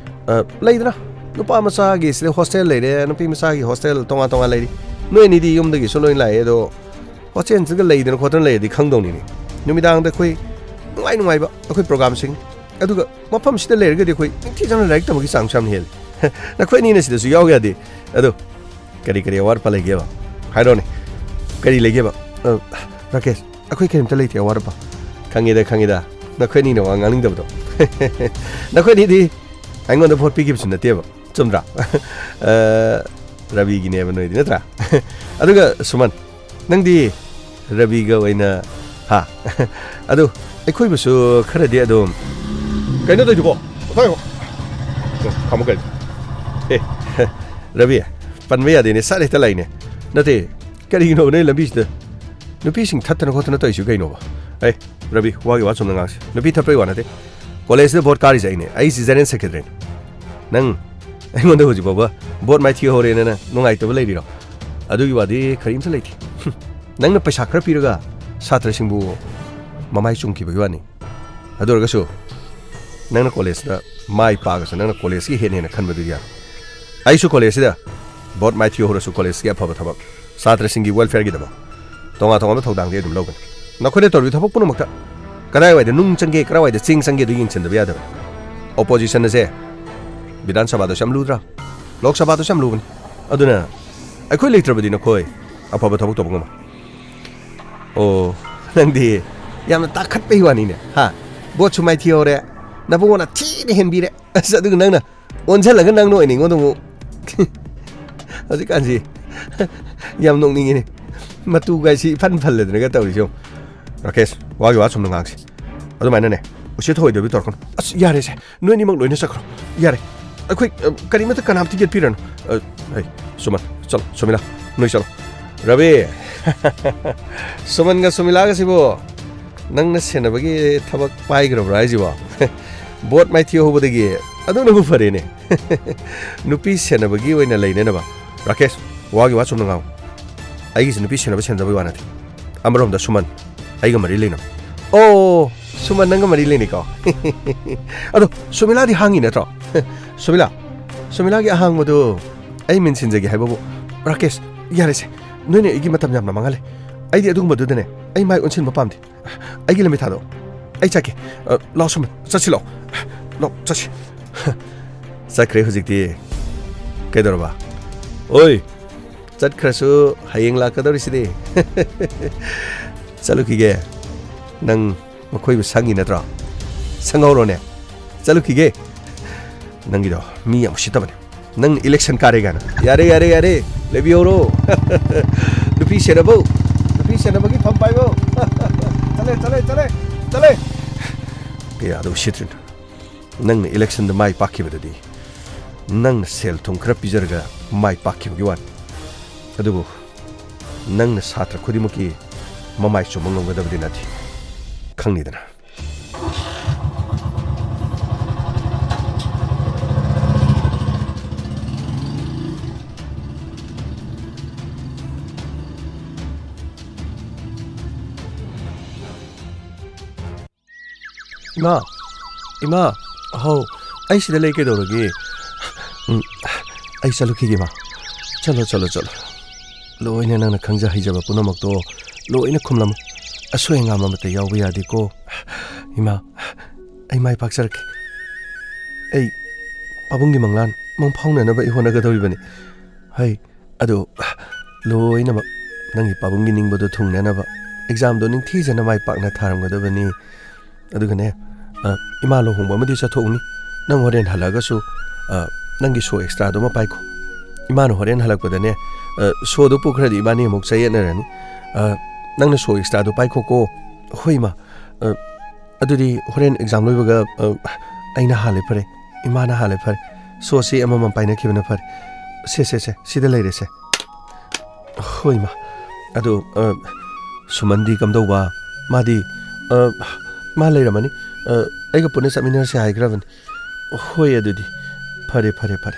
ꯑ, ꯂꯩꯗꯅ, ꯅꯨꯄꯥ ꯃꯆꯥꯒꯤ ꯁꯤꯗ ꯍꯣꯁꯇꯦꯜ ꯂꯩꯔꯦ, ꯅꯨꯄꯤ ꯃꯆꯥꯒꯤ ꯍꯣꯁꯇꯦꯜ ꯇꯣꯉꯥꯟ ꯇꯣꯉꯥꯟ ꯂꯩꯔꯤ꯫ ꯅꯣꯏ ꯑꯅꯤꯗꯤ ꯌꯨꯝꯗꯒꯤꯁꯨ ꯂꯣꯏ ꯂꯥꯛꯑꯦ, ꯑꯗꯣ ꯍꯣꯁꯇꯦꯜꯁꯤꯒ ꯂꯩꯗꯅ ꯈꯣꯠꯇꯅ ꯂꯩꯔꯗꯤ ꯈꯪꯗꯧꯅꯤꯅꯦ꯫ ꯅꯨꯃꯤꯗꯥꯡꯗ ꯑꯩꯈꯣꯏ ꯅꯨꯡꯉꯥꯏ ꯅꯨꯡꯉꯥꯏꯕ ꯑꯩꯈꯣꯏ ꯄ꯭ꯔꯣꯒ꯭ꯔꯥꯝꯁꯤꯡ, ꯑꯗꯨꯒ ꯃꯐꯝꯁꯤꯗ ꯂꯩꯔꯒꯗꯤ ꯑꯩꯈꯣꯏ ꯅꯤꯡꯊꯤꯖꯅ ꯂꯥꯏꯔꯤꯛ ꯇꯝꯕꯒꯤ ꯆꯥꯡꯁꯨ ꯌꯥꯝꯅ ꯍꯦꯜꯂꯤ꯫ ꯅꯈꯣꯏ ꯑꯅꯤꯅ ꯁꯤꯗꯁꯨ ꯌꯥꯎ ꯌꯥꯗꯦ꯫ ꯑꯗꯣ ꯀꯔꯤ ꯀꯔꯤ ꯑꯋꯥꯠ ꯑꯄꯥ ꯂꯩꯒꯦꯕ? ꯍꯥꯏꯔꯣꯅꯦ, ꯀꯔꯤ ꯂꯩꯒꯦꯕ? ꯑ, ꯔꯥꯀꯦꯁ, ꯑꯩꯈꯣꯏ ꯀꯔꯤꯝꯇ ꯂꯩꯇꯦ ꯑꯋꯥꯠ ꯑꯄꯥ꯫ ꯈꯪꯉꯤꯗ, ꯈꯪꯉꯤꯗ, ꯅꯈꯣꯏ ꯑꯅꯤꯅ ꯋꯥ ꯉꯥꯡꯅꯤꯡꯗꯕꯗꯣ꯫ ꯅꯈꯣꯏ ꯑꯅꯤꯗꯤ ꯑꯩꯉꯣꯟꯗ ꯚꯣꯠ ꯄꯤꯈꯤꯕꯁꯨ ꯅꯠꯇꯦꯕ, ꯆꯨꯝꯗ꯭ꯔꯥ? ꯑ, ꯔꯕꯤꯒꯤꯅꯦꯕ ꯅꯣꯏꯗꯤ, ꯅꯠꯇ꯭ꯔꯥ? ꯑꯗꯨꯒ ꯁꯨꯃꯟ, ꯅꯪꯗꯤ ꯔꯕꯤꯒ ꯑꯣꯏꯅ, ꯍꯥ? ꯑꯗꯨ ꯑꯩꯈꯣꯏꯕꯨꯁꯨ ꯈꯔꯗꯤ ꯑꯗꯨꯝ, ꯀꯩꯅꯣ ꯇꯧꯏꯗꯨꯕꯣ? ꯉꯥꯏꯈꯣ꯫ ꯈꯥꯃꯨ ꯀꯩꯅꯣ? ꯑꯦ, ꯔꯕꯤ, ꯄꯟꯕ ꯌꯥꯗꯦꯅꯦ, ꯁꯠ ꯍꯦꯛꯇ ꯂꯥꯛꯏꯅꯦ꯫ ꯅꯠꯇꯦ, ꯀꯔꯤꯒꯤꯅꯣꯕ ꯅꯣꯏ ꯂꯝꯕꯤꯁꯤꯗ ꯅꯨꯄꯤꯁꯤꯡ ꯊꯠꯇꯅ ꯈꯣꯠꯇꯅ ꯇꯧꯔꯤꯁꯤꯕꯨ ꯀꯩꯅꯣꯕ? ꯑꯦ, ꯔꯕꯤ, ꯋꯥꯒꯤ ꯋꯥ ꯆꯨꯝꯅ ꯉꯥꯡꯁꯤ꯫ ꯅꯨꯄꯤ ꯊꯠꯄꯩ ꯋꯥ ꯅꯠꯇꯦ꯫ ꯀꯣꯂꯦꯖꯁꯤꯗ ꯚꯣꯠ ꯀꯥꯔꯤꯁꯦ ꯑꯩꯅꯦ꯫ ꯑꯩꯁꯤ ꯖꯦꯅꯔꯦꯜ ꯁꯦꯀ꯭ꯔꯦꯇꯔꯤꯅꯦ꯫ ꯅꯪ ꯑꯩꯉꯣꯟꯗ ꯍꯧꯖꯤꯛ ꯐꯥꯎꯕ ꯚꯣꯠ ꯃꯥꯏꯊꯤ ꯍꯧꯔꯦꯅ ꯅꯪ ꯅꯨꯡꯉꯥꯏꯇꯕ ꯂꯩꯔꯤꯔꯣ? ꯑꯗꯨꯒꯤ ꯋꯥꯗꯤ ꯀꯔꯤꯝꯇ ꯂꯩꯇꯦ꯫ ꯍꯨꯝ, ꯅꯪꯅ ꯄꯩꯁꯥ ꯈꯔ ꯄꯤꯔꯒ ꯁꯥꯇ꯭ꯔꯁꯤꯡꯕꯨ ꯃꯃꯥꯏ ꯆꯨꯝꯈꯤꯕꯒꯤ ꯋꯥꯅꯤ꯫ ꯑꯗꯨ ꯑꯣꯏꯔꯒꯁꯨ ꯅꯪꯅ ꯀꯣꯂꯦꯖꯇ ꯃꯥꯏ ꯄꯥꯛꯑꯒꯁꯨ ꯅꯪꯅ ꯀꯣꯂꯦꯖꯀꯤ ꯍꯦꯟꯅ ꯍꯦꯟꯅ ꯈꯟꯕꯗꯨꯗꯤ ꯌꯥꯔꯣꯏ꯫ ꯑꯩꯁꯨ ꯀꯣꯂꯦꯖꯁꯤꯗ ꯕꯣꯠ ꯃꯥꯏꯊꯤꯍꯧꯔꯁꯨ ꯀꯣꯂꯦꯖꯀꯤ ꯑꯐꯕ ꯊꯕꯛ, ꯁꯥꯇ꯭ꯔꯁꯤꯡꯒꯤ ꯋꯦꯜꯐꯤꯌꯔꯒꯤꯗꯃꯛ ꯇꯣꯉꯥꯟ ꯇꯣꯉꯥꯟꯕ ꯊꯧꯗꯥꯡꯗꯤ ꯑꯗꯨꯝ ꯂꯧꯒꯅꯤ꯫ ꯅꯈꯣꯏꯅ ꯇꯧꯔꯤꯕ ꯊꯕꯛ ꯄꯨꯝꯅꯃꯛꯇ ꯀꯗꯥꯏꯋꯥꯏꯗ ꯅꯨꯡ ꯆꯪꯒꯦ, ꯀꯗꯥꯏꯋꯥꯏꯗ ꯆꯦꯡ ꯆꯪꯒꯦ ꯑꯗꯨ ꯌꯦꯡꯁꯤꯟꯗꯕ ꯌꯥꯗꯕ꯫ ꯑꯣꯄꯣꯖꯤꯁꯟ ꯑꯁꯦ ꯕꯤꯙꯥꯟ ꯁꯚꯥꯗꯁꯨ ꯌꯥꯝ ꯂꯨꯗ꯭ꯔꯥ? ꯂꯣꯛ ꯁꯚꯥꯗꯁꯨ ꯌꯥꯝ ꯂꯨꯕꯅꯤ꯫ ꯑꯗꯨꯅ ꯑꯩꯈꯣꯏ ꯂꯩꯇ꯭ꯔꯕꯗꯤ ꯅꯈꯣꯏ ꯑꯐꯕ ꯊꯕꯛ ꯇꯧꯕ ꯉꯝꯃꯣꯏ꯫ ꯑꯣ, ꯅꯪꯗꯤ ꯌꯥꯝꯅ ꯇꯥꯈꯠꯄꯩ ꯋꯥꯅꯤꯅꯦ, ꯍꯥ? ꯕꯣꯠꯁꯨ ꯃꯥꯏꯊꯤꯍꯧꯔꯦ, ꯅꯕꯨꯡꯉꯣꯅ ꯊꯤꯅ ꯍꯦꯟꯕꯤꯔꯦ꯫ ꯑꯁ, ꯑꯗꯨꯒ ꯅꯪꯅ ꯑꯣꯟꯁꯤꯜꯂꯒ ꯅꯪꯅ ꯑꯣꯏꯅ ꯑꯩꯉꯣꯟꯗ ꯑꯃꯨꯛ ꯍꯧꯖꯤꯛꯀꯥꯟꯁꯤ ꯌꯥꯝ ꯅꯣꯛꯅꯤꯡꯉꯤꯅꯦ꯫ ꯃꯇꯨꯒꯥꯏꯁꯤ ꯏꯐꯟ ꯐꯜꯂꯗꯅꯒ ꯇꯧꯔꯤꯁꯤ ꯌꯦꯡꯉꯨ꯫ ꯔꯥꯀꯦꯁ, ꯋꯥꯒꯤ ꯋꯥ ꯁꯨꯝꯅ ꯉꯥꯡꯁꯤ꯫ ꯑꯗꯨꯃꯥꯏꯅꯅꯦ, ꯎꯁꯤꯠ ꯊꯑꯣꯏꯗꯕꯤ ꯇꯧꯔꯛꯀꯅꯨ꯫ ꯑꯁ, ꯌꯥꯔꯦꯁꯦ, ꯅꯣꯏ ꯑꯅꯤꯃꯛ ꯂꯣꯏꯅ ꯆꯠꯈ꯭ꯔꯣ꯫ ꯌꯥꯔꯦ, ꯑꯩꯈꯣꯏ, ꯑ, ꯀꯔꯤꯃꯠꯇ ꯀꯅꯥꯝꯇ ꯌꯦꯠꯄꯤꯔꯅꯨ꯫ ꯑ, ꯍꯩ, ꯁꯨꯃꯟ, ꯆꯠꯂꯣ, ꯁꯨꯃꯤꯂꯥ, ꯅꯣꯏ ꯆꯠꯂꯣ꯫ ꯔꯕꯤ, ꯁꯨꯃꯟꯒ ꯁꯨꯃꯤꯂꯥꯒꯁꯤꯕꯨ ꯅꯪꯅ ꯁꯦꯟꯅꯕꯒꯤ ꯊꯕꯛ ꯄꯥꯏꯈ꯭ꯔꯕ꯭ꯔꯥ ꯍꯥꯏꯁꯤꯕꯣ? ꯕꯣꯠ ꯃꯥꯏꯊꯤ ꯍꯧꯕꯗꯒꯤ ꯑꯗꯨꯅꯕꯨ ꯐꯔꯦꯅꯦ꯫ ꯅꯨꯄꯤ ꯁꯦꯟꯅꯕꯒꯤ ꯑꯣꯏꯅ ꯂꯩꯅꯅꯕ꯫ ꯔꯥꯀꯦꯁ, ꯋꯥꯒꯤ ꯋꯥ ꯆꯨꯝꯅ ꯉꯥꯡꯉꯨ꯫ ꯑꯩꯒꯤꯁꯦ ꯅꯨꯄꯤ ꯁꯦꯟꯅꯕ ꯁꯦꯟꯅꯗꯕꯒꯤ ꯋꯥ ꯅꯠꯇꯦ꯫ ꯑꯃꯔꯣꯝꯗ ꯁꯨꯃꯟ ꯑꯩꯒ ꯃꯔꯤ ꯂꯩꯅꯕ꯫ ꯑꯣ, ꯁꯨꯃꯟ ꯅꯪꯒ ꯃꯔꯤ ꯂꯩꯅꯩꯀꯣ? ꯑꯗꯣ ꯁꯨꯃꯤꯂꯥꯗꯤ ꯍꯥꯡꯉꯤ ꯅꯠꯇ꯭ꯔꯣ? ꯁꯨꯃꯤꯂꯥ, ꯁꯨꯃꯤꯂꯥꯒꯤ ꯑꯍꯥꯡꯕꯗꯣ ꯑꯩ ꯃꯦꯟꯁꯤꯟꯖꯒꯦ ꯍꯥꯏꯕꯕꯨ꯫ ꯔꯥꯀꯦꯁ, ꯌꯥꯔꯦꯁꯦ꯫ ꯅꯣꯏꯅ ꯑꯩꯒꯤ ꯃꯇꯝ ꯌꯥꯝꯅ ꯃꯥꯡꯍꯜꯂꯦ꯫ ꯑꯩꯗꯤ ꯑꯗꯨꯒꯨꯝꯕꯗꯨꯗꯅꯦ ꯑꯩ ꯃꯥꯏ ꯑꯣꯟꯁꯤꯟꯕ ꯄꯥꯝꯗꯦ꯫ ꯑꯩꯒꯤ ꯂꯝꯕꯤ ꯊꯥꯗꯣꯛꯑꯣ꯫ ꯑꯩ ꯆꯠꯀꯦ꯫ ꯑ, ꯂꯥꯛꯑꯣ ꯁꯨꯃꯟ, ꯆꯠꯁꯤ ꯂꯥꯛꯑꯣ꯫ ꯂꯥꯛꯑꯣ, ꯆꯠꯁꯤ꯫ ꯆꯠꯈ꯭ꯔꯦ ꯍꯧꯖꯤꯛꯇꯤ꯫ ꯀꯩꯗꯧꯔꯕ? ꯑꯣꯏ! ꯆꯠꯈ꯭ꯔꯁꯨ ꯍꯌꯦꯡ ꯂꯥꯛꯀꯗꯧꯔꯤꯁꯤꯗꯤ꯫ ꯆꯠꯂꯨꯈꯤꯒꯦ꯫ ꯅꯪ ꯃꯈꯣꯏꯕꯨ ꯁꯪꯉꯤ ꯅꯠꯇ꯭ꯔꯣ? ꯁꯪꯍꯧꯔꯣꯅꯦ꯫ ꯆꯠꯂꯨꯈꯤꯒꯦ꯫ ꯅꯪꯒꯤꯗꯣ ꯃꯤ ꯌꯥꯝ ꯎꯁꯤꯠꯇꯕꯅꯦ꯫ ꯅꯪ ꯏꯂꯦꯛꯁꯟ ꯀꯥꯔꯦ ꯀꯥꯏꯅ꯫ ꯌꯥꯔꯦ, ꯌꯥꯔꯦ, ꯌꯥꯔꯦ꯫ ꯂꯩꯕꯤꯍꯧꯔꯣ꯫ ꯅꯨꯄꯤ ꯁꯦꯟꯅꯕꯧ꯫ ꯅꯨꯄꯤ ꯁꯦꯟꯅꯕꯒꯤ ꯐꯝ ꯄꯥꯏꯕꯧ꯫ ꯆꯠꯂꯦ, ꯆꯠꯂꯦ, ꯆꯠꯂꯦ, ꯆꯠꯂꯦ꯫ ꯀꯌꯥꯗ ꯎꯁꯤꯠꯇ꯭ꯔꯤꯅꯣ꯫ ꯅꯪꯅ ꯏꯂꯦꯛꯁꯟꯗ ꯃꯥꯏ ꯄꯥꯛꯈꯤꯕꯗꯨꯗꯤ ꯅꯪꯅ ꯁꯦꯜ ꯊꯨꯝ ꯈꯔ ꯄꯤꯖꯔꯒ ꯃꯥꯏ ꯄꯥꯛꯈꯤꯕꯒꯤ ꯋꯥꯅꯤ꯫ ꯑꯗꯨꯕꯨ ꯅꯪꯅ ꯁꯥꯇ꯭ꯔ ꯈꯨꯗꯤꯡꯃꯛꯀꯤ ꯃꯃꯥꯏ ꯆꯨꯝꯕ ꯉꯝꯒꯗꯕꯗꯤ ꯅꯠꯇꯦ, ꯈꯪꯂꯤꯗꯅ꯫ ꯏꯃꯥ, ꯏꯃꯥ, ꯍꯧ, ꯑꯩ ꯁꯤꯗ ꯂꯩ, ꯀꯩꯗꯧꯔꯒꯦ? ꯎꯝ, ꯑꯩ ꯆꯠꯂꯨꯈꯤꯒꯦ, ꯏꯃꯥ꯫ ꯆꯠꯂꯣ, ꯆꯠꯂꯣ, ꯆꯠꯂꯣ꯫ ꯂꯣꯏꯅ ꯅꯪꯅ ꯈꯪꯖ ꯍꯩꯖꯕ ꯄꯨꯝꯅꯃꯛꯇꯣ ꯂꯣꯏꯅ ꯈꯨꯝꯂꯝꯃꯨ꯫ ꯑꯁꯣꯏ ꯑꯉꯥꯝ ꯑꯃꯠꯇ ꯌꯥꯎꯕ ꯌꯥꯗꯦꯀꯣ꯫ ꯏꯃꯥ, ꯑꯩ ꯃꯥꯏ ꯄꯥꯛꯆꯔꯛꯀꯦ꯫ ꯑꯩ ꯄꯥꯕꯨꯡꯒꯤ ꯃꯪꯂꯥꯟ ꯃꯪ ꯐꯥꯎꯅꯅꯕ ꯑꯩ ꯍꯣꯠꯅꯒꯗꯧꯔꯤꯕꯅꯤ꯫ ꯍꯩ, ꯑꯗꯨ ꯂꯣꯏꯅꯃꯛ ꯅꯪꯒꯤ ꯄꯥꯕꯨꯡꯒꯤ ꯅꯤꯡꯕꯗꯣ ꯊꯨꯡꯅꯅꯕ ꯑꯦꯛꯖꯥꯝꯗꯣ ꯅꯤꯡꯊꯤꯖꯅ ꯃꯥꯏ ꯄꯥꯛꯅ ꯊꯥꯔꯝꯒꯗꯕꯅꯤ꯫ ꯑꯗꯨꯒꯅꯦ, ꯑ, ꯏꯃꯥ ꯂꯨꯍꯣꯡꯕ ꯑꯃꯗꯤ ꯆꯠꯊꯣꯛꯎꯅꯤ꯫ ꯅꯪ ꯍꯣꯔꯦꯟ ꯍꯜꯂꯛꯑꯒꯁꯨ, ꯑ, ꯅꯪꯒꯤ ꯁꯣ ꯑꯦꯛꯁꯇ꯭ꯔꯥꯗꯨꯃ ꯄꯥꯏꯈꯣ꯫ ꯏꯃꯥꯅ ꯍꯣꯔꯦꯟ ꯍꯜꯂꯛꯄꯗꯅꯦ, ꯑ, ꯁꯣꯗꯨ ꯄꯨꯈ꯭ꯔꯗꯤ ꯏꯕꯥꯅꯤ ꯑꯃꯨꯛ ꯆꯌꯦꯠꯅꯔꯅꯤ꯫ ꯑ, ꯅꯪꯅ ꯁꯣ ꯑꯦꯛꯁꯇ꯭ꯔꯥꯗꯨ ꯄꯥꯏꯈꯣꯀꯣ꯫ ꯍꯣꯏ, ꯏꯃꯥ꯫ ꯑ, ꯑꯗꯨꯗꯤ ꯍꯣꯔꯦꯟ ꯑꯦꯛꯖꯥꯝ ꯂꯣꯏꯕꯒ, ꯑ, ꯑꯩꯅ ꯍꯥꯜꯂꯦ ꯐꯔꯦ, ꯏꯃꯥꯅ ꯍꯥꯜꯂꯦ ꯐꯔꯦ, ꯁꯣꯁꯤ ꯑꯃꯃꯝ ꯄꯥꯏꯅꯈꯤꯕꯅ ꯐꯔꯦ꯫ ꯁꯦ, ꯁꯦ, ꯁꯦ, ꯁꯤꯗ ꯂꯩꯔꯦꯁꯦ꯫ ꯍꯣꯏ, ꯏꯃꯥ꯫ ꯑꯗꯣ, ꯑ, ꯁꯨꯃꯟꯗꯤ ꯀꯝꯗꯧꯕ? ꯃꯥꯗꯤ, ꯑ, ꯃꯥ ꯂꯩꯔꯝꯃꯅꯤ꯫ ꯑ, ꯑꯩꯒ ꯄꯨꯟꯅ ꯆꯠꯃꯤꯟꯅꯔꯁꯦ ꯍꯥꯏꯈ꯭ꯔꯕꯅꯤ꯫ ꯍꯣꯏ, ꯑꯗꯨꯗꯤ ꯐꯔꯦ, ꯐꯔꯦ, ꯐꯔꯦ꯫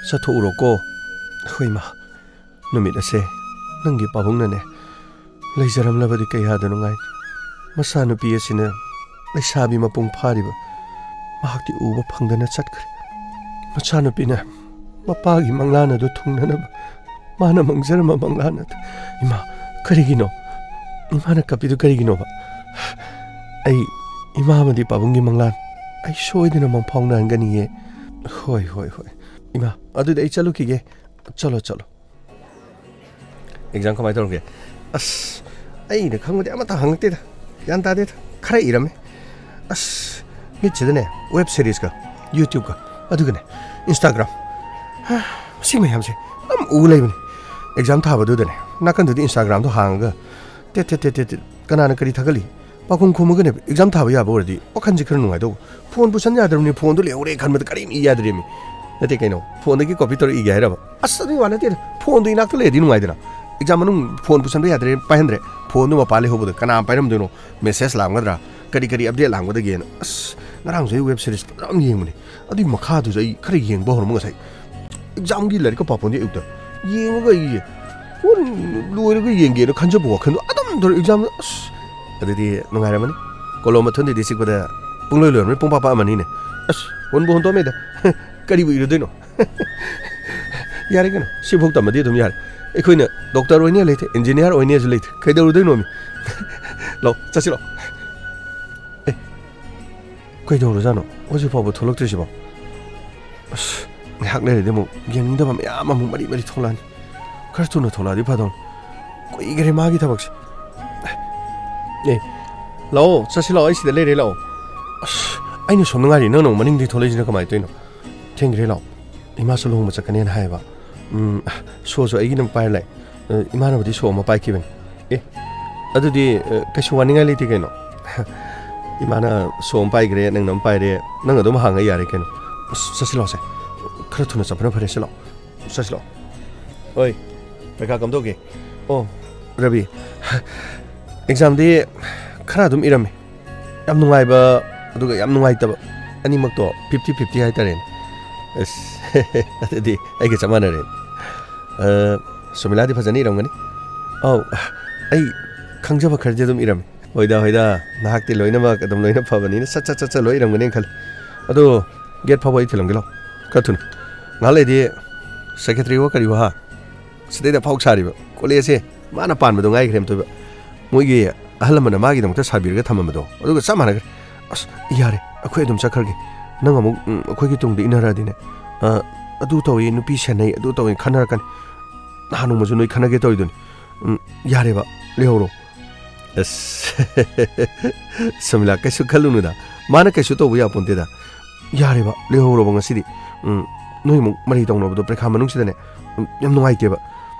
ꯆꯠꯊꯣꯛꯎꯔꯣꯀꯣ꯫ ꯍꯣꯏ, ꯏꯃꯥ꯫ ꯅꯨꯃꯤꯠ ꯑꯁꯦ ꯅꯪꯒꯤ ꯄꯥꯕꯨꯡꯅꯅꯦ ꯂꯩꯖꯔꯝꯂꯕꯗꯤ ꯀꯌꯥꯗ ꯅꯨꯡꯉꯥꯏ꯫ ꯃꯆꯥꯅꯨꯄꯤ ꯑꯁꯤꯅ ꯂꯩꯁꯥꯕꯤ ꯃꯄꯨꯡ ꯐꯥꯔꯤꯕ ꯃꯍꯥꯛꯇꯤ ꯎꯕ ꯐꯪꯗꯅ ꯆꯠꯈ꯭ꯔꯦ꯫ ꯃꯆꯥꯅꯨꯄꯤꯅ ꯃꯄꯥꯒꯤ ꯃꯪꯂꯥꯟ ꯑꯗꯨ ꯊꯨꯡꯅꯅꯕ ꯃꯥꯅ ꯃꯪꯖꯔꯝꯕ ꯃꯪꯂꯥꯟ ꯑꯗꯨ꯫ ꯏꯃꯥ, ꯀꯔꯤꯒꯤꯅꯣ? ꯏꯃꯥꯅ ꯀꯞꯄꯤꯗꯨ ꯀꯔꯤꯒꯤꯅꯣꯕ? ꯑꯩ ꯏꯃꯥ ꯑꯃꯗꯤ ꯄꯥꯕꯨꯡꯒꯤ ꯃꯪꯂꯥꯟ ꯑꯩ ꯁꯣꯏꯗꯅ ꯃꯪꯐꯥꯎꯅꯍꯟꯒꯅꯤꯌꯦ꯫ ꯍꯣꯏ, ꯍꯣꯏ, ꯍꯣꯏ꯫ ꯏꯃꯥ, ꯑꯗꯨꯗꯤ ꯑꯩ ꯆꯠꯂꯨꯈꯤꯒꯦ꯫ ꯆꯠꯂꯣ, ꯆꯠꯂꯣ꯫ ꯑꯦꯛꯖꯥꯝ ꯀꯃꯥꯏꯅ ꯇꯧꯔꯒꯦ? ꯑꯁ, ꯑꯩꯅ ꯈꯪꯕꯗꯤ ꯑꯃꯠꯇ ꯍꯪꯉꯛꯇꯦꯗ꯫ ꯒ꯭ꯌꯥꯟ ꯇꯥꯗꯦꯗ꯫ ꯈꯔ ꯏꯔꯝꯃꯦ꯫ ꯑꯁ, ꯃꯤꯠꯁꯤꯗꯅꯦ, ꯋꯦꯕ ꯁꯤꯔꯤꯁꯀ, YouTube-ꯀ, ꯑꯗꯨꯒꯅꯦ, Instagram꯫ ꯍꯥ, ꯁꯤ ꯃꯌꯥꯝꯁꯦ ꯑꯗꯨꯝ ꯎ ꯂꯩꯕꯅꯤ꯫ ꯑꯦꯛꯖꯥꯝ ꯊꯥꯕꯗꯨꯗꯅꯦ, ꯅꯥꯀꯟꯗꯨꯗ Instagram-ꯗꯣ ꯍꯥꯡꯉꯒ, ꯇꯦꯠ, ꯇꯦꯠ, ꯇꯦꯠ, ꯇꯦꯠ, ꯇꯦꯠ, ꯀꯅꯥꯅ ꯀꯔꯤ ꯊꯥꯒꯠꯂꯤ? ꯄꯥꯎꯈꯨꯝ ꯈꯨꯝꯃꯒꯅꯦ, ꯑꯦꯛꯖꯥꯝ ꯊꯥꯕ ꯌꯥꯕ ꯑꯣꯏꯔꯗꯤ ꯋꯥꯈꯜꯁꯦ ꯈꯔ ꯅꯨꯡꯉꯥꯏꯗꯧꯕ꯫ ꯐꯣꯟ ꯄꯨꯁꯟ ꯌꯥꯗ꯭ꯔꯕꯅꯤ, ꯐꯣꯟꯗꯣ ꯂꯩꯍꯧꯔꯦ ꯈꯟꯕꯗ ꯀꯔꯤꯝ ꯏ ꯌꯥꯗ꯭ꯔꯦꯃꯤ꯫ ꯅꯠꯇꯦ ꯀꯩꯅꯣ, ꯐꯣꯟꯗꯒꯤ ꯀꯣꯄꯤ ꯇꯧꯔ ꯏꯒꯦ ꯍꯥꯏꯔꯕ? ꯑꯁ, ꯑꯗꯨꯒꯤ ꯋꯥ ꯅꯠꯇꯦꯗ, ꯐꯣꯟꯗꯣ ꯏꯅꯥꯛꯇ ꯂꯩꯔꯗꯤ ꯅꯨꯡꯉꯥꯏꯗꯅ꯫ ꯑꯦꯛꯖꯥꯝ ꯃꯅꯨꯡ ꯐꯣꯟ ꯄꯨꯁꯟꯕ ꯌꯥꯗ꯭ꯔꯦ, ꯄꯥꯏꯍꯟꯗ꯭ꯔꯦ꯫ ꯐꯣꯟꯗꯣ ꯃꯄꯥ ꯂꯩꯍꯧꯕꯗ ꯀꯅꯥ ꯄꯥꯏꯔꯝꯗꯣꯏꯅꯣ? ꯃꯦꯁꯦꯖ ꯂꯥꯛꯑꯝꯒꯗ꯭ꯔꯥ? ꯀꯔꯤ ꯀꯔꯤ ꯑꯞꯗꯦꯠ ꯂꯥꯛꯑꯝꯒꯗꯒꯦꯅ꯫ ꯑꯁ, ꯉꯔꯥꯡꯁꯨ ꯑꯩ ꯋꯦꯕ ꯁꯤꯔꯤꯁ ꯐꯖꯅ ꯌꯦꯡꯕꯅꯦ꯫ ꯑꯗꯨꯒꯤ ꯃꯈꯥꯗꯨꯁꯨ ꯑꯩ ꯈꯔ ꯌꯦꯡꯕ ꯍꯧꯔꯝꯕ ꯉꯁꯥꯏ꯫ ꯑꯦꯛꯖꯥꯝꯒꯤ ꯂꯥꯏꯔꯤꯛꯀ ꯄꯥꯄꯣꯟꯗꯤ ꯑꯌꯨꯛꯇ꯫ ꯌꯦꯡꯉꯒ ꯑꯩꯁꯦ ꯐꯣꯟ ꯂꯣꯏꯔꯒ ꯌꯦꯡꯒꯦꯅ ꯈꯟꯖꯕ ꯋꯥꯈꯜꯗꯣ ꯑꯗꯨꯝ ꯇꯧꯔꯦ ꯑꯦꯛꯖꯥꯝꯗ꯫ ꯑꯁ, ꯑꯗꯨꯗꯤ ꯅꯨꯡꯉꯥꯏꯔꯝꯃꯅꯤ꯫ ꯀꯣꯂꯣꯝ ꯃꯊꯨꯟꯗꯨꯗꯤ ꯆꯤꯛꯄꯗ ꯄꯨꯡꯂꯣꯏ ꯂꯣꯏꯔꯝꯃꯅꯤ, ꯄꯨꯡ ꯄꯥ ꯄꯥꯛꯑꯝꯃꯅꯤꯅꯦ꯫ ꯑꯁ, ꯍꯨꯟꯕꯨ ꯍꯨꯟꯗꯣꯛꯑꯝꯃꯦꯗ꯫ ꯀꯔꯤꯕꯨ ꯏꯔꯨꯗꯣꯏꯅꯣ? ꯌꯥꯔꯦ ꯀꯩꯅꯣ, ꯁꯤꯐꯥꯎ ꯇꯝꯃꯗꯤ ꯑꯗꯨꯝ ꯌꯥꯔꯦ꯫ ꯑꯩꯈꯣꯏꯅ ꯗꯣꯛꯇꯔ ꯑꯣꯏꯅꯤ ꯂꯩꯇꯦ, ꯏꯟꯖꯤꯅꯤꯌꯥꯔ ꯑꯣꯏꯅꯤꯁꯨ ꯂꯩꯇꯦ꯫ ꯀꯩꯗꯧꯔꯨꯗꯣꯏꯅꯣꯃꯤ? ꯂꯥꯛꯑꯣ, ꯆꯠꯁꯤ ꯂꯥꯛꯑꯣ꯫ ꯑꯦ, ꯀꯩꯗꯧꯔꯖꯥꯠꯅꯣ? ꯍꯧꯖꯤꯛ ꯐꯥꯎꯕ ꯊꯣꯛꯂꯛꯇ꯭ꯔꯤꯁꯤꯕꯣ? ꯑꯁ, ꯉꯥꯏꯍꯥꯛ ꯂꯩꯔꯗꯤ ꯑꯃꯨꯛ ꯌꯦꯡꯅꯤꯡꯗꯕ ꯃꯌꯥꯝ ꯑꯃꯨꯛ ꯃꯔꯤ ꯃꯔꯤ ꯊꯣꯛꯂꯛꯑꯅꯤ꯫ ꯈꯔ ꯊꯨꯅ ꯊꯣꯛꯂꯛꯑꯗꯤ ꯐꯗꯧꯅꯤ꯫ ꯀꯨꯏꯈ꯭ꯔꯦ ꯃꯥꯒꯤ ꯊꯕꯛꯁꯦ꯫ ꯑꯦ, ꯂꯥꯛꯑꯣ, ꯆꯠꯁꯤ ꯂꯥꯛꯑꯣ, ꯑꯩ ꯁꯤꯗ ꯂꯩꯔꯦ, ꯂꯥꯛꯑꯣ꯫ ꯑꯁ, ꯑꯩꯅ ꯁꯣꯝꯗ ꯉꯥꯏꯔꯤ, ꯅꯪꯅ ꯑꯃꯨꯛ ꯃꯅꯤꯡꯗꯒꯤ ꯊꯣꯛꯂꯛꯏꯁꯤꯅ ꯀꯃꯥꯏꯅ ꯇꯧꯔꯤꯅꯣ? ꯊꯦꯡꯈ꯭ꯔꯦ, ꯂꯥꯛꯑꯣ꯫ ꯏꯃꯥꯁꯨ ꯂꯨꯍꯣꯡꯕ ꯆꯠꯀꯅꯦꯅ ꯍꯥꯏꯌꯦꯕ꯫ ꯎꯝ, ꯁꯣꯁꯨ ꯑꯩꯒꯤ ꯑꯗꯨꯝ ꯄꯥꯏꯔ ꯂꯥꯛꯑꯦ꯫ ꯑ, ꯏꯃꯥꯟꯅꯕꯗꯤ ꯁꯣ ꯑꯃ ꯄꯥꯏꯈꯤꯕꯅꯤ꯫ ꯑꯦ, ꯑꯗꯨꯗꯤ, ꯑ, ꯀꯩꯁꯨ ꯋꯥꯅꯤꯡꯉꯥꯏ ꯂꯩꯇꯦ ꯀꯩꯅꯣ꯫ ꯏꯃꯥꯅ ꯁꯣ ꯑꯃ ꯄꯥꯏꯈ꯭ꯔꯦ, ꯅꯪꯅ ꯑꯃ ꯄꯥꯏꯔꯦ, ꯅꯪ ꯑꯗꯨꯝ ꯍꯥꯡꯉ ꯌꯥꯔꯦ ꯀꯩꯅꯣ꯫ ꯑꯁ, ꯆꯠꯁꯤ ꯂꯥꯛꯑꯣꯁꯦ꯫ ꯈꯔ ꯊꯨꯅ ꯆꯠꯄꯅ ꯐꯔꯦ, ꯁꯤ ꯂꯥꯛꯑꯣ꯫ ꯆꯠꯁꯤ ꯂꯥꯛꯑꯣ꯫ ꯍꯣꯏ, ꯄꯩꯈꯥ ꯀꯝꯗꯧꯒꯦ? ꯑꯣ, ꯔꯕꯤ, ꯑꯦꯛꯖꯥꯝꯗꯤ ꯈꯔ ꯑꯗꯨꯝ ꯏꯔꯝꯃꯦ꯫ ꯌꯥꯝ ꯅꯨꯡꯉꯥꯏꯕ, ꯑꯗꯨꯒ ꯌꯥꯝ ꯅꯨꯡꯉꯥꯏꯇꯕ, ꯑꯅꯤꯃꯛꯇꯣ ꯐꯤꯐꯇꯤ ꯐꯤꯐꯇꯤ ꯍꯥꯏꯇꯥꯔꯦꯅꯦ꯫ ꯑꯁ, ꯑꯗꯨꯗꯤ ꯑꯩꯒ ꯆꯞ ꯃꯥꯟꯅꯔꯦ꯫ ꯑ, ꯁꯨꯃꯤꯂꯥꯗꯤ ꯐꯖꯅ ꯏꯔꯝꯒꯅꯤ? ꯑꯧ, ꯑꯩ ꯈꯪꯖꯕ ꯈꯔꯗꯤ ꯑꯗꯨꯝ ꯏꯔꯝꯃꯤ꯫ ꯍꯣꯏꯗ, ꯍꯣꯏꯗ, ꯅꯍꯥꯛꯇꯤ ꯂꯣꯏꯅꯃꯛ ꯑꯗꯨꯝ ꯂꯣꯏꯅ ꯐꯕꯅꯤꯅ ꯁꯠ ꯁꯠ ꯁꯠ ꯁꯠ ꯂꯣꯏ ꯏꯔꯝꯒꯅꯤꯅ ꯈꯜꯂꯤ꯫ ꯑꯗꯣ ꯒꯦꯠ ꯐꯥꯎꯕ ꯑꯩ ꯊꯤꯜꯂꯝꯒꯦ ꯂꯥꯎ, ꯈꯔ ꯊꯨꯅ꯫ ꯉꯥꯏꯍꯥꯛ ꯂꯩꯔꯗꯤ ꯁꯦꯀ꯭ꯔꯦꯇꯔꯤ ꯍꯣ ꯀꯔꯤ ꯍꯣ ꯍꯥ? ꯁꯤꯗꯩꯗ ꯐꯥꯎ ꯁꯥꯔꯤꯕ ꯀꯣꯂꯦꯖꯁꯦ ꯃꯥꯅ ꯄꯥꯟꯕꯗꯣ ꯉꯥꯏꯈ꯭ꯔꯦ ꯑꯝꯇꯣꯏꯕ꯫ ꯃꯣꯏꯒꯤ ꯑꯍꯜ ꯂꯃꯟꯅ ꯃꯥꯒꯤꯗꯃꯛꯇ ꯁꯥꯕꯤꯔꯒ ꯊꯝꯃꯝꯕꯗꯣ ꯑꯗꯨꯒ ꯆꯞ ꯃꯥꯟꯅꯈ꯭ꯔꯦ꯫ ꯑꯁ, ꯌꯥꯔꯦ, ꯑꯩꯈꯣꯏ ꯑꯗꯨꯝ ꯆꯠꯈ꯭ꯔꯒꯦ꯫ ꯅꯪ ꯑꯃꯨꯛ, ꯎꯝ, ꯑꯩꯈꯣꯏꯒꯤ ꯇꯨꯡꯗ ꯏꯟꯅꯔꯛꯑꯗꯤꯅꯦ, ꯑ, ꯑꯗꯨ ꯇꯧꯏ, ꯅꯨꯄꯤ ꯁꯦꯟꯅꯩ, ꯑꯗꯨ ꯇꯧꯏ ꯈꯟꯅꯔꯛꯀꯅꯤ꯫ ꯅꯍꯥꯟ ꯅꯣꯡꯃꯁꯨ ꯅꯣꯏ ꯈꯟꯅꯒꯦ ꯇꯧꯔꯤꯗꯨꯅꯤ꯫ ꯎꯝ, ꯌꯥꯔꯦꯕ, ꯂꯩꯍꯧꯔꯣ꯫ ꯑꯁ, ꯁꯨꯃꯤꯂꯥ, ꯀꯩꯁꯨ ꯈꯜꯂꯨꯅꯨꯗ꯫ ꯃꯥꯅ ꯀꯩꯁꯨ ꯇꯧꯕ ꯌꯥꯄꯣꯟꯇꯦꯗ꯫ ꯌꯥꯔꯦꯕ, ꯂꯩꯍꯧꯔꯣꯕ ꯉꯁꯤꯗꯤ꯫ ꯎꯝ, ꯅꯣꯏ ꯑꯃꯨꯛ ꯃꯔꯩ ꯇꯧꯅꯕꯗꯣ ꯄ꯭ꯔꯦꯈꯥ ꯃꯅꯨꯡꯁꯤꯗꯅꯦ꯫ ꯎꯝ, ꯌꯥꯝ ꯅꯨꯡꯉꯥꯏꯇꯦꯕ꯫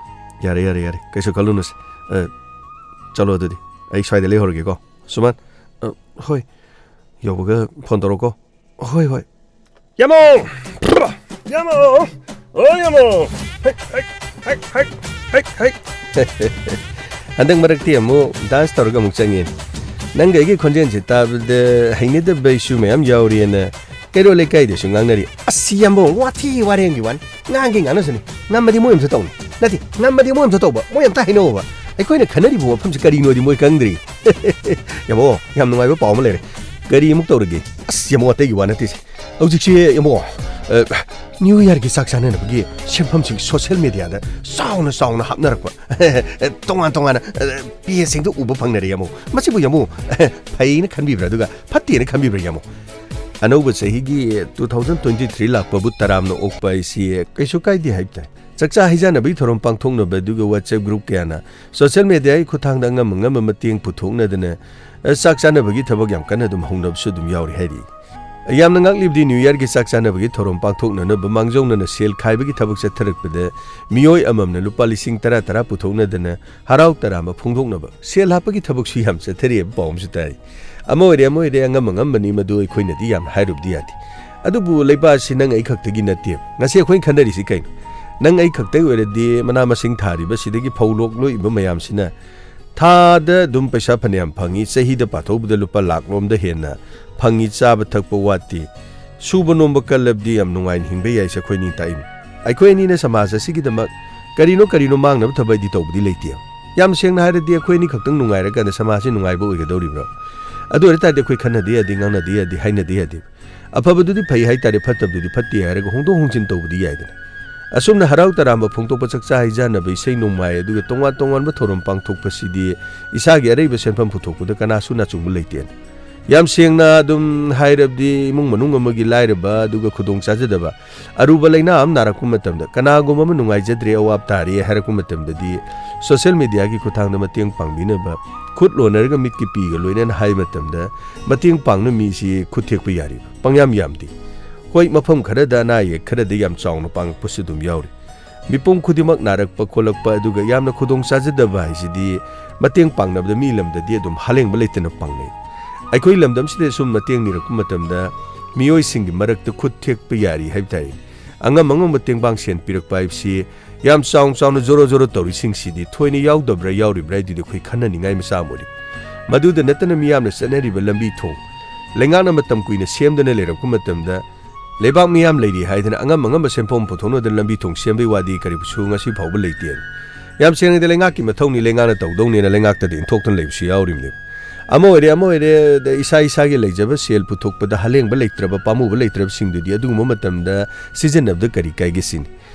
ꯌꯥꯔꯦ, ꯌꯥꯔꯦ, ꯌꯥꯔꯦ, ꯀꯩꯁꯨ ꯈꯜꯂꯨꯅꯨꯁꯦ꯫ ꯑ, ꯆꯠꯂꯣ ꯑꯗꯨꯗꯤ꯫ ꯑꯩ ꯁ꯭ꯋꯥꯏꯗ ꯂꯩꯍꯧꯔꯒꯦꯀꯣ꯫ ꯁꯨꯃꯟ, ꯑ, ꯍꯣꯏ꯫ ꯌꯧꯕꯒ ꯐꯣꯟ ꯇꯧꯔꯛꯑꯣꯀꯣ꯫ ꯍꯣꯏ, ꯍꯣꯏ꯫ ꯌꯥꯃꯣ! ꯌꯥꯃꯣ! ꯑꯣ, ꯌꯥꯃꯣ! ꯍꯦꯛ, ꯍꯦꯛ, ꯍꯦꯛ, ꯍꯦꯛ, ꯍꯦꯛ, ꯍꯦꯛ꯫ ꯍꯟꯗꯛ ꯃꯔꯛꯇꯤ ꯑꯃꯨꯛ ꯗꯥꯟꯁ ꯇꯧꯔꯒ ꯑꯃꯨꯛ ꯆꯪꯉꯦ꯫ ꯅꯪꯒ ꯑꯩꯒꯤ ꯈꯣꯟꯖꯦꯜꯁꯦ ꯇꯥꯕꯗ ꯍꯩꯅꯗꯕ ꯏꯁꯨ ꯃꯌꯥꯝ ꯌꯥꯎꯔꯤꯑꯅ ꯀꯩꯔꯣꯜ ꯂꯩꯀꯥꯏꯗꯁꯨ ꯉꯥꯡꯅꯔꯤ꯫ ꯑꯁ, ꯌꯥꯝꯕꯧ, ꯋꯥꯊꯤ ꯋꯥꯔꯦꯝꯒꯤ ꯋꯥꯅꯤ꯫ ꯉꯥꯡꯒꯦ ꯉꯥꯡꯅꯁꯅꯤ꯫ ꯉꯝꯃꯗꯤ ꯃꯣꯏ ꯑꯝꯇ ꯇꯧꯅꯤ꯫ ꯅꯠꯇꯦ, ꯉꯝꯃꯗꯤ ꯃꯣꯏ ꯑꯝꯇ ꯇꯧꯕ꯫ ꯃꯣꯏ ꯑꯝꯇ ꯍꯥꯏꯅꯧꯕ꯫ ꯑꯩꯈꯣꯏꯅ ꯈꯟꯅꯔꯤꯕ ꯋꯥꯐꯝꯁꯦ ꯀꯔꯤꯅꯣꯗꯤ ꯃꯣꯏ ꯈꯪꯗ꯭ꯔꯤ꯫ ꯌꯥꯝꯕꯧ, ꯌꯥꯝ ꯅꯨꯡꯉꯥꯏꯕ ꯄꯥꯎ ꯑꯃ ꯂꯩꯔꯦ꯫ ꯀꯔꯤ ꯑꯃꯨꯛ ꯇꯧꯔꯒꯦ? ꯑꯁ, ꯌꯥꯝꯃꯣ, ꯑꯇꯩꯒꯤ ꯋꯥ ꯅꯠꯇꯦꯁꯦ꯫ ꯍꯧꯖꯤꯛꯁꯤ ꯌꯥꯝꯃꯣ, ꯑ, ꯅ꯭ꯌꯨ ꯌꯥꯔꯒꯤ ꯆꯥꯛ ꯆꯥꯅꯅꯕꯒꯤ ꯁꯦꯟꯐꯝꯁꯤꯡ ꯁꯣꯁꯦꯜ ꯃꯦꯗꯤꯌꯥꯗ ꯆꯥꯎꯅ ꯆꯥꯎꯅ ꯍꯥꯞꯅꯔꯛꯄ꯫ ꯇꯣꯉꯥꯟ ꯇꯣꯉꯥꯟꯅ, ꯑ, ꯄꯦꯖꯁꯤꯡꯗ ꯎꯕ ꯐꯪꯅꯔꯦ ꯌꯥꯝꯃꯣ꯫ ꯃꯁꯤꯕꯨ ꯌꯥꯝꯃꯣ, ꯐꯩꯅ ꯈꯟꯕꯤꯕ꯭ꯔꯥ? ꯑꯗꯨꯒ ꯐꯠꯇꯦꯅ ꯈꯟꯕꯤꯕ꯭ꯔꯥ ꯌꯥꯝꯃꯣ? ꯑꯅꯧꯕ ꯆꯍꯤꯒꯤ two thousand twenty three ꯂꯥꯛꯄꯕꯨ ꯇꯔꯥꯝꯅ ꯑꯣꯛꯄ ꯍꯥꯏꯁꯤ ꯀꯩꯁꯨ ꯀꯥꯏꯗꯦ ꯍꯥꯏꯕ ꯇꯥꯏ꯫ ꯆꯥꯛꯆꯥ ꯍꯩꯖꯥꯟꯅꯕꯒꯤ ꯊꯧꯔꯝ ꯄꯥꯡꯊꯣꯛꯅꯕ ꯑꯗꯨꯒ WhatsApp group ꯀꯌꯥꯅ ꯁꯣꯁꯦꯜ ꯃꯦꯗꯤꯌꯥꯒꯤ ꯈꯨꯠꯊꯥꯡꯗ ꯑꯉꯝ ꯑꯉꯝꯕ ꯃꯇꯦꯡ ꯄꯨꯊꯣꯛꯅꯗꯅ, ꯑ, ꯆꯥꯛ ꯆꯥꯅꯕꯒꯤ ꯊꯕꯛ ꯌꯥꯝ ꯀꯟꯅ ꯑꯗꯨꯝ ꯍꯧꯅꯕꯁꯨ ꯑꯗꯨꯝ ꯌꯥꯎꯔꯤ ꯍꯥꯏꯔꯤ꯫ ꯌꯥꯝꯅ ꯉꯥꯛꯂꯤꯕꯗꯤ ꯅ꯭ꯌꯨ ꯌꯥꯔꯒꯤ ꯆꯥꯛ ꯆꯥꯅꯕꯒꯤ ꯊꯧꯔꯝ ꯄꯥꯡꯊꯣꯛꯅꯅꯕ ꯃꯥꯡꯖꯧꯅꯅ ꯁꯦꯜ ꯈꯥꯏꯕꯒꯤ ꯊꯕꯛ ꯆꯠꯊꯔꯛꯄꯗ ꯃꯤꯑꯣꯏ ꯑꯃꯃꯝꯅ ꯂꯨꯄꯥ ꯂꯤꯁꯤꯡ ꯇꯔꯥ ꯇꯔꯥ ꯄꯨꯊꯣꯛꯅꯗꯅ ꯍꯔꯥꯎ ꯇꯔꯥꯝꯕ ꯐꯣꯡꯗꯣꯛꯅꯕ ꯁꯦꯜ ꯍꯥꯞꯄꯒꯤ ꯊꯕꯛꯁꯨ ꯌꯥꯝ ꯆꯠꯊꯔꯤ ꯍꯥꯏꯕ ꯄꯥꯎ ꯑꯃꯁꯨ ꯇꯥꯏ꯫ ꯑꯃ ꯑꯣꯏꯔꯦ, ꯑꯃ ꯑꯣꯏꯔꯦ, ꯑꯉꯝ ꯑꯉꯝꯕꯅꯤ, ꯃꯗꯨ ꯑꯩꯈꯣꯏꯅꯗꯤ ꯌꯥꯝ ꯍꯥꯏꯔꯨꯕꯗꯤ ꯌꯥꯗꯦ꯫ ꯑꯗꯨꯕꯨ ꯂꯩꯕꯥꯛ ꯑꯁꯤ ꯅꯪ ꯑꯩ ꯈꯛꯇꯒꯤ ꯅꯠꯇꯦ꯫ ꯉꯁꯤ ꯑꯩꯈꯣꯏꯅ ꯈꯟꯅꯔꯤꯁꯤ ꯀꯩꯅꯣ? ꯅꯪ ꯑꯩ ꯈꯛꯇꯒꯤ ꯑꯣꯏꯔꯗꯤ ꯃꯅꯥ ꯃꯁꯤꯡ ꯊꯥꯔꯤꯕ ꯁꯤꯗꯒꯤ ꯐꯧ ꯂꯣꯛ ꯂꯣꯛꯏꯕ ꯃꯌꯥꯝꯁꯤꯅ ꯊꯥꯗ ꯑꯗꯨꯝ ꯄꯩꯁꯥ ꯐꯅꯌꯥꯝ ꯐꯪꯉꯤ, ꯆꯍꯤꯗ ꯄꯥꯊꯣꯛꯄꯗ ꯂꯨꯄꯥ ꯂꯥꯛ ꯂꯣꯝꯗ ꯍꯦꯟꯅ ꯐꯪꯉꯤ, ꯆꯥꯕ ꯊꯛꯄ ꯋꯥꯠꯇꯦ, ꯁꯨꯕ ꯅꯣꯝꯕ ꯀꯜꯂꯕꯗꯤ ꯌꯥꯝ ꯅꯨꯡꯉꯥꯏꯅ ꯍꯤꯡꯕ ꯌꯥꯏꯁꯦ ꯑꯩꯈꯣꯏ ꯑꯅꯤ ꯇꯥꯛꯏꯅꯤ꯫ ꯑꯩꯈꯣꯏ ꯑꯅꯤꯅ ꯁꯃꯥꯖ ꯑꯁꯤꯒꯤꯗꯃꯛ ꯀꯔꯤꯅꯣ ꯀꯔꯤꯅꯣ ꯃꯥꯡꯅꯕ ꯊꯕꯛ ꯑꯩꯗꯤ ꯇꯧꯕꯗꯤ ꯂꯩꯇꯦ꯫ ꯌꯥꯝ ꯁꯦꯡꯅ ꯍꯥꯏꯔꯗꯤ ꯑꯩꯈꯣꯏ ꯑꯅꯤ ꯈꯛꯇꯪ ꯅꯨꯡꯉꯥꯏꯔꯀꯥꯟꯗ ꯁꯃꯥꯖꯁꯤ ꯅꯨꯡꯉꯥꯏꯕ ꯑꯣꯏꯒꯗꯧꯔꯤꯕ꯭ꯔꯣ? ꯑꯗꯨ ꯑꯣꯏꯕ ꯇꯥꯔꯗꯤ ꯑꯩꯈꯣꯏ ꯈꯟꯅꯗ ꯌꯥꯗꯦ, ꯉꯥꯡꯅꯗ ꯌꯥꯗꯦ, ꯍꯥꯏꯅꯗ ꯌꯥꯗꯦ꯫ ꯑꯐꯕꯗꯨꯗꯤ ꯐꯩ ꯍꯥꯏꯇꯥꯔꯦ, ꯐꯠꯇꯕꯗꯨꯗꯤ ꯐꯠꯇꯦ ꯍꯥꯏꯔꯒ ꯍꯣꯡꯗꯣꯛ ꯍꯣꯡꯖꯤꯟ ꯇꯧꯕꯗꯤ ꯌꯥꯏꯗꯅ꯫ ꯑꯁꯨꯝꯅ ꯍꯔꯥꯎ ꯇꯔꯥꯝꯕ ꯐꯣꯡꯗꯣꯛꯄ, ꯆꯥꯛꯆꯥ ꯍꯩꯖꯥꯟꯅꯕ, ꯏꯁꯩ ꯅꯣꯡꯃꯥꯏ, ꯑꯗꯨꯒ ꯇꯣꯉꯥꯟ ꯇꯣꯉꯥꯟꯕ ꯊꯧꯔꯝ ꯄꯥꯡꯊꯣꯛꯄꯁꯤꯗꯤ ꯏꯁꯥꯒꯤ ꯑꯔꯩꯕ ꯁꯦꯟꯐꯝ ꯄꯨꯊꯣꯛꯄꯗ ꯀꯅꯥꯁꯨ ꯅꯥꯆꯨꯡꯕ ꯂꯩꯇꯦꯅ꯫ ꯌꯥꯝ ꯁꯦꯡꯅ ꯑꯗꯨꯝ ꯍꯥꯏꯔꯕꯗꯤ ꯏꯃꯨꯡ ꯃꯅꯨꯡ ꯑꯃꯒꯤ ꯂꯥꯏꯔꯕ ꯑꯗꯨꯒ ꯈꯨꯗꯣꯡ ꯆꯥꯖꯗꯕ ꯑꯔꯨꯕ ꯂꯩꯅꯥ ꯑꯃ ꯅꯥꯔꯛꯄ ꯃꯇꯝꯗ ꯀꯅꯥꯒꯨꯝꯕ ꯑꯃ ꯅꯨꯡꯉꯥꯏꯖꯗ꯭ꯔꯦ, ꯑꯋꯥꯕ ꯇꯥꯔꯦ ꯍꯥꯏꯔꯛꯄ ꯃꯇꯝꯗꯗꯤ ꯁꯣꯁꯦꯜ ꯃꯦꯗꯤꯌꯥꯒꯤ ꯈꯨꯠꯊꯥꯡꯗ ꯃꯇꯦꯡ ꯄꯥꯡꯕꯤꯅꯕ ꯈꯨꯠ ꯂꯣꯟꯅꯔꯒ ꯃꯤꯠꯀꯤ ꯄꯤꯒ ꯂꯣꯏꯅꯅ ꯍꯥꯏꯕ ꯃꯇꯝꯗ ꯃꯇꯦꯡ ꯄꯥꯡꯅ ꯃꯤꯁꯤ ꯈꯨꯠ ꯊꯦꯛꯄ ꯌꯥꯔꯤꯕ ꯄꯪꯌꯥꯝ ꯌꯥꯝꯗꯦ꯫ ꯍꯣꯏ, ꯃꯐꯝ ꯈꯔꯗ ꯑꯅꯥ ꯑꯌꯦꯛ ꯈꯔꯗ ꯌꯥꯝ ꯆꯥꯎꯅ ꯄꯥꯡꯉꯛꯄꯁꯨ ꯑꯗꯨꯝ ꯌꯥꯎꯔꯤ꯫ ꯃꯤꯄꯨꯝ ꯈꯨꯗꯤꯡꯃꯛ ꯅꯥꯔꯛꯄ ꯈꯣꯠꯂꯛꯄ ꯑꯗꯨꯒ ꯌꯥꯝꯅ ꯈꯨꯗꯣꯡ ꯆꯥꯖꯗꯕ ꯍꯥꯏꯁꯤꯗꯤ ꯃꯇꯦꯡ ꯄꯥꯡꯅꯕꯗ ꯃꯤ ꯂꯝꯗꯗꯤ ꯑꯗꯨꯝ ꯍꯥꯂꯦꯡꯕ ꯂꯩꯇꯅ ꯄꯥꯡꯅꯩ꯫ ꯑꯩꯈꯣꯏ ꯂꯝꯗꯝꯁꯤꯗ ꯁꯨꯝ ꯃꯇꯦꯡ ꯅꯤꯔꯛꯄ ꯃꯇꯝꯗ ꯃꯤꯑꯣꯏꯁꯤꯡꯒꯤ ꯃꯔꯛꯇ ꯈꯨꯠ ꯊꯦꯛꯄ ꯌꯥꯔꯤ ꯍꯥꯏꯕ ꯇꯥꯏ꯫ ꯑꯉꯝ ꯑꯉꯝꯕ ꯇꯦꯡꯕꯥꯡ ꯁꯦꯟ ꯄꯤꯔꯛꯄ ꯍꯥꯏꯕꯁꯤ ꯌꯥꯝ ꯆꯥꯎꯅ ꯆꯥꯎꯅ ꯖꯣꯔꯣ ꯖꯣꯔꯣ ꯇꯧꯔꯤꯁꯤꯡꯁꯤꯗꯤ ꯊꯣꯏꯅ ꯌꯥꯎꯗꯕ꯭ꯔꯥ ꯌꯥꯎꯔꯤꯕ꯭ꯔꯥ ꯍꯥꯏꯗꯨꯗꯤ ꯑꯩꯈꯣꯏ ꯈꯟꯅꯅꯤꯡꯉꯥꯏ ꯃꯆꯥꯛ ꯑꯃ ꯑꯣꯏꯔꯤ꯫ ꯃꯗꯨꯗ ꯅꯠꯇꯅ ꯃꯤꯌꯥꯝꯅ ꯆꯠꯅꯔꯤꯕ ꯂꯝꯕꯤ ꯊꯣꯡ, ꯂꯩꯉꯥꯛꯅ ꯃꯇꯝ ꯀꯨꯏꯅ ꯁꯦꯝꯗꯅ ꯂꯩꯔꯛꯄ ꯃꯇꯝꯗ ꯂꯩꯕꯥꯛ ꯃꯤꯌꯥꯝ ꯂꯩꯔꯤ ꯍꯥꯏꯗꯅ ꯑꯉꯝ ꯑꯉꯝꯕ ꯁꯦꯟꯐꯝ ꯄꯨꯊꯣꯛꯅꯗꯅ ꯂꯝꯕꯤ ꯊꯣꯡ ꯁꯦꯝꯕꯒꯤ ꯋꯥꯗꯤ ꯀꯔꯤꯁꯨ ꯉꯁꯤ ꯐꯥꯎꯕ ꯂꯩꯇꯦ꯫ ꯌꯥꯝ ꯁꯦꯡꯅꯗꯤ ꯂꯩꯉꯥꯛꯀꯤ ꯃꯊꯧꯅꯤ, ꯂꯩꯉꯥꯛꯅ ꯇꯧꯗꯧꯅꯦꯅ ꯂꯩꯉꯥꯛꯇꯗꯤ ꯏꯟꯊꯣꯛꯇꯅ ꯂꯩꯕꯁꯨ ꯌꯥꯎꯔꯤꯕꯅꯦꯕ꯫ ꯑꯃ ꯑꯣꯏꯔꯦ, ꯑꯃ ꯑꯣꯏꯔꯦ, ꯑꯗ ꯏꯁꯥ ꯏꯁꯥꯒꯤ ꯂꯩꯖꯕ ꯁꯦꯜ ꯄꯨꯊꯣꯛꯄꯗ ꯍꯂꯦꯡꯕ ꯂꯩꯇ꯭ꯔꯕ, ꯄꯥꯝꯃꯨꯕ ꯂꯩꯇ꯭ꯔꯕꯁꯤꯡꯗꯨꯗꯤ ꯑꯗꯨꯒꯨꯝꯕ ꯃꯇꯝꯗ ꯁꯤꯖꯤꯟꯅꯕꯗ ꯀꯔꯤ ꯀꯥꯏꯒꯦ ꯁꯤꯅꯤ꯫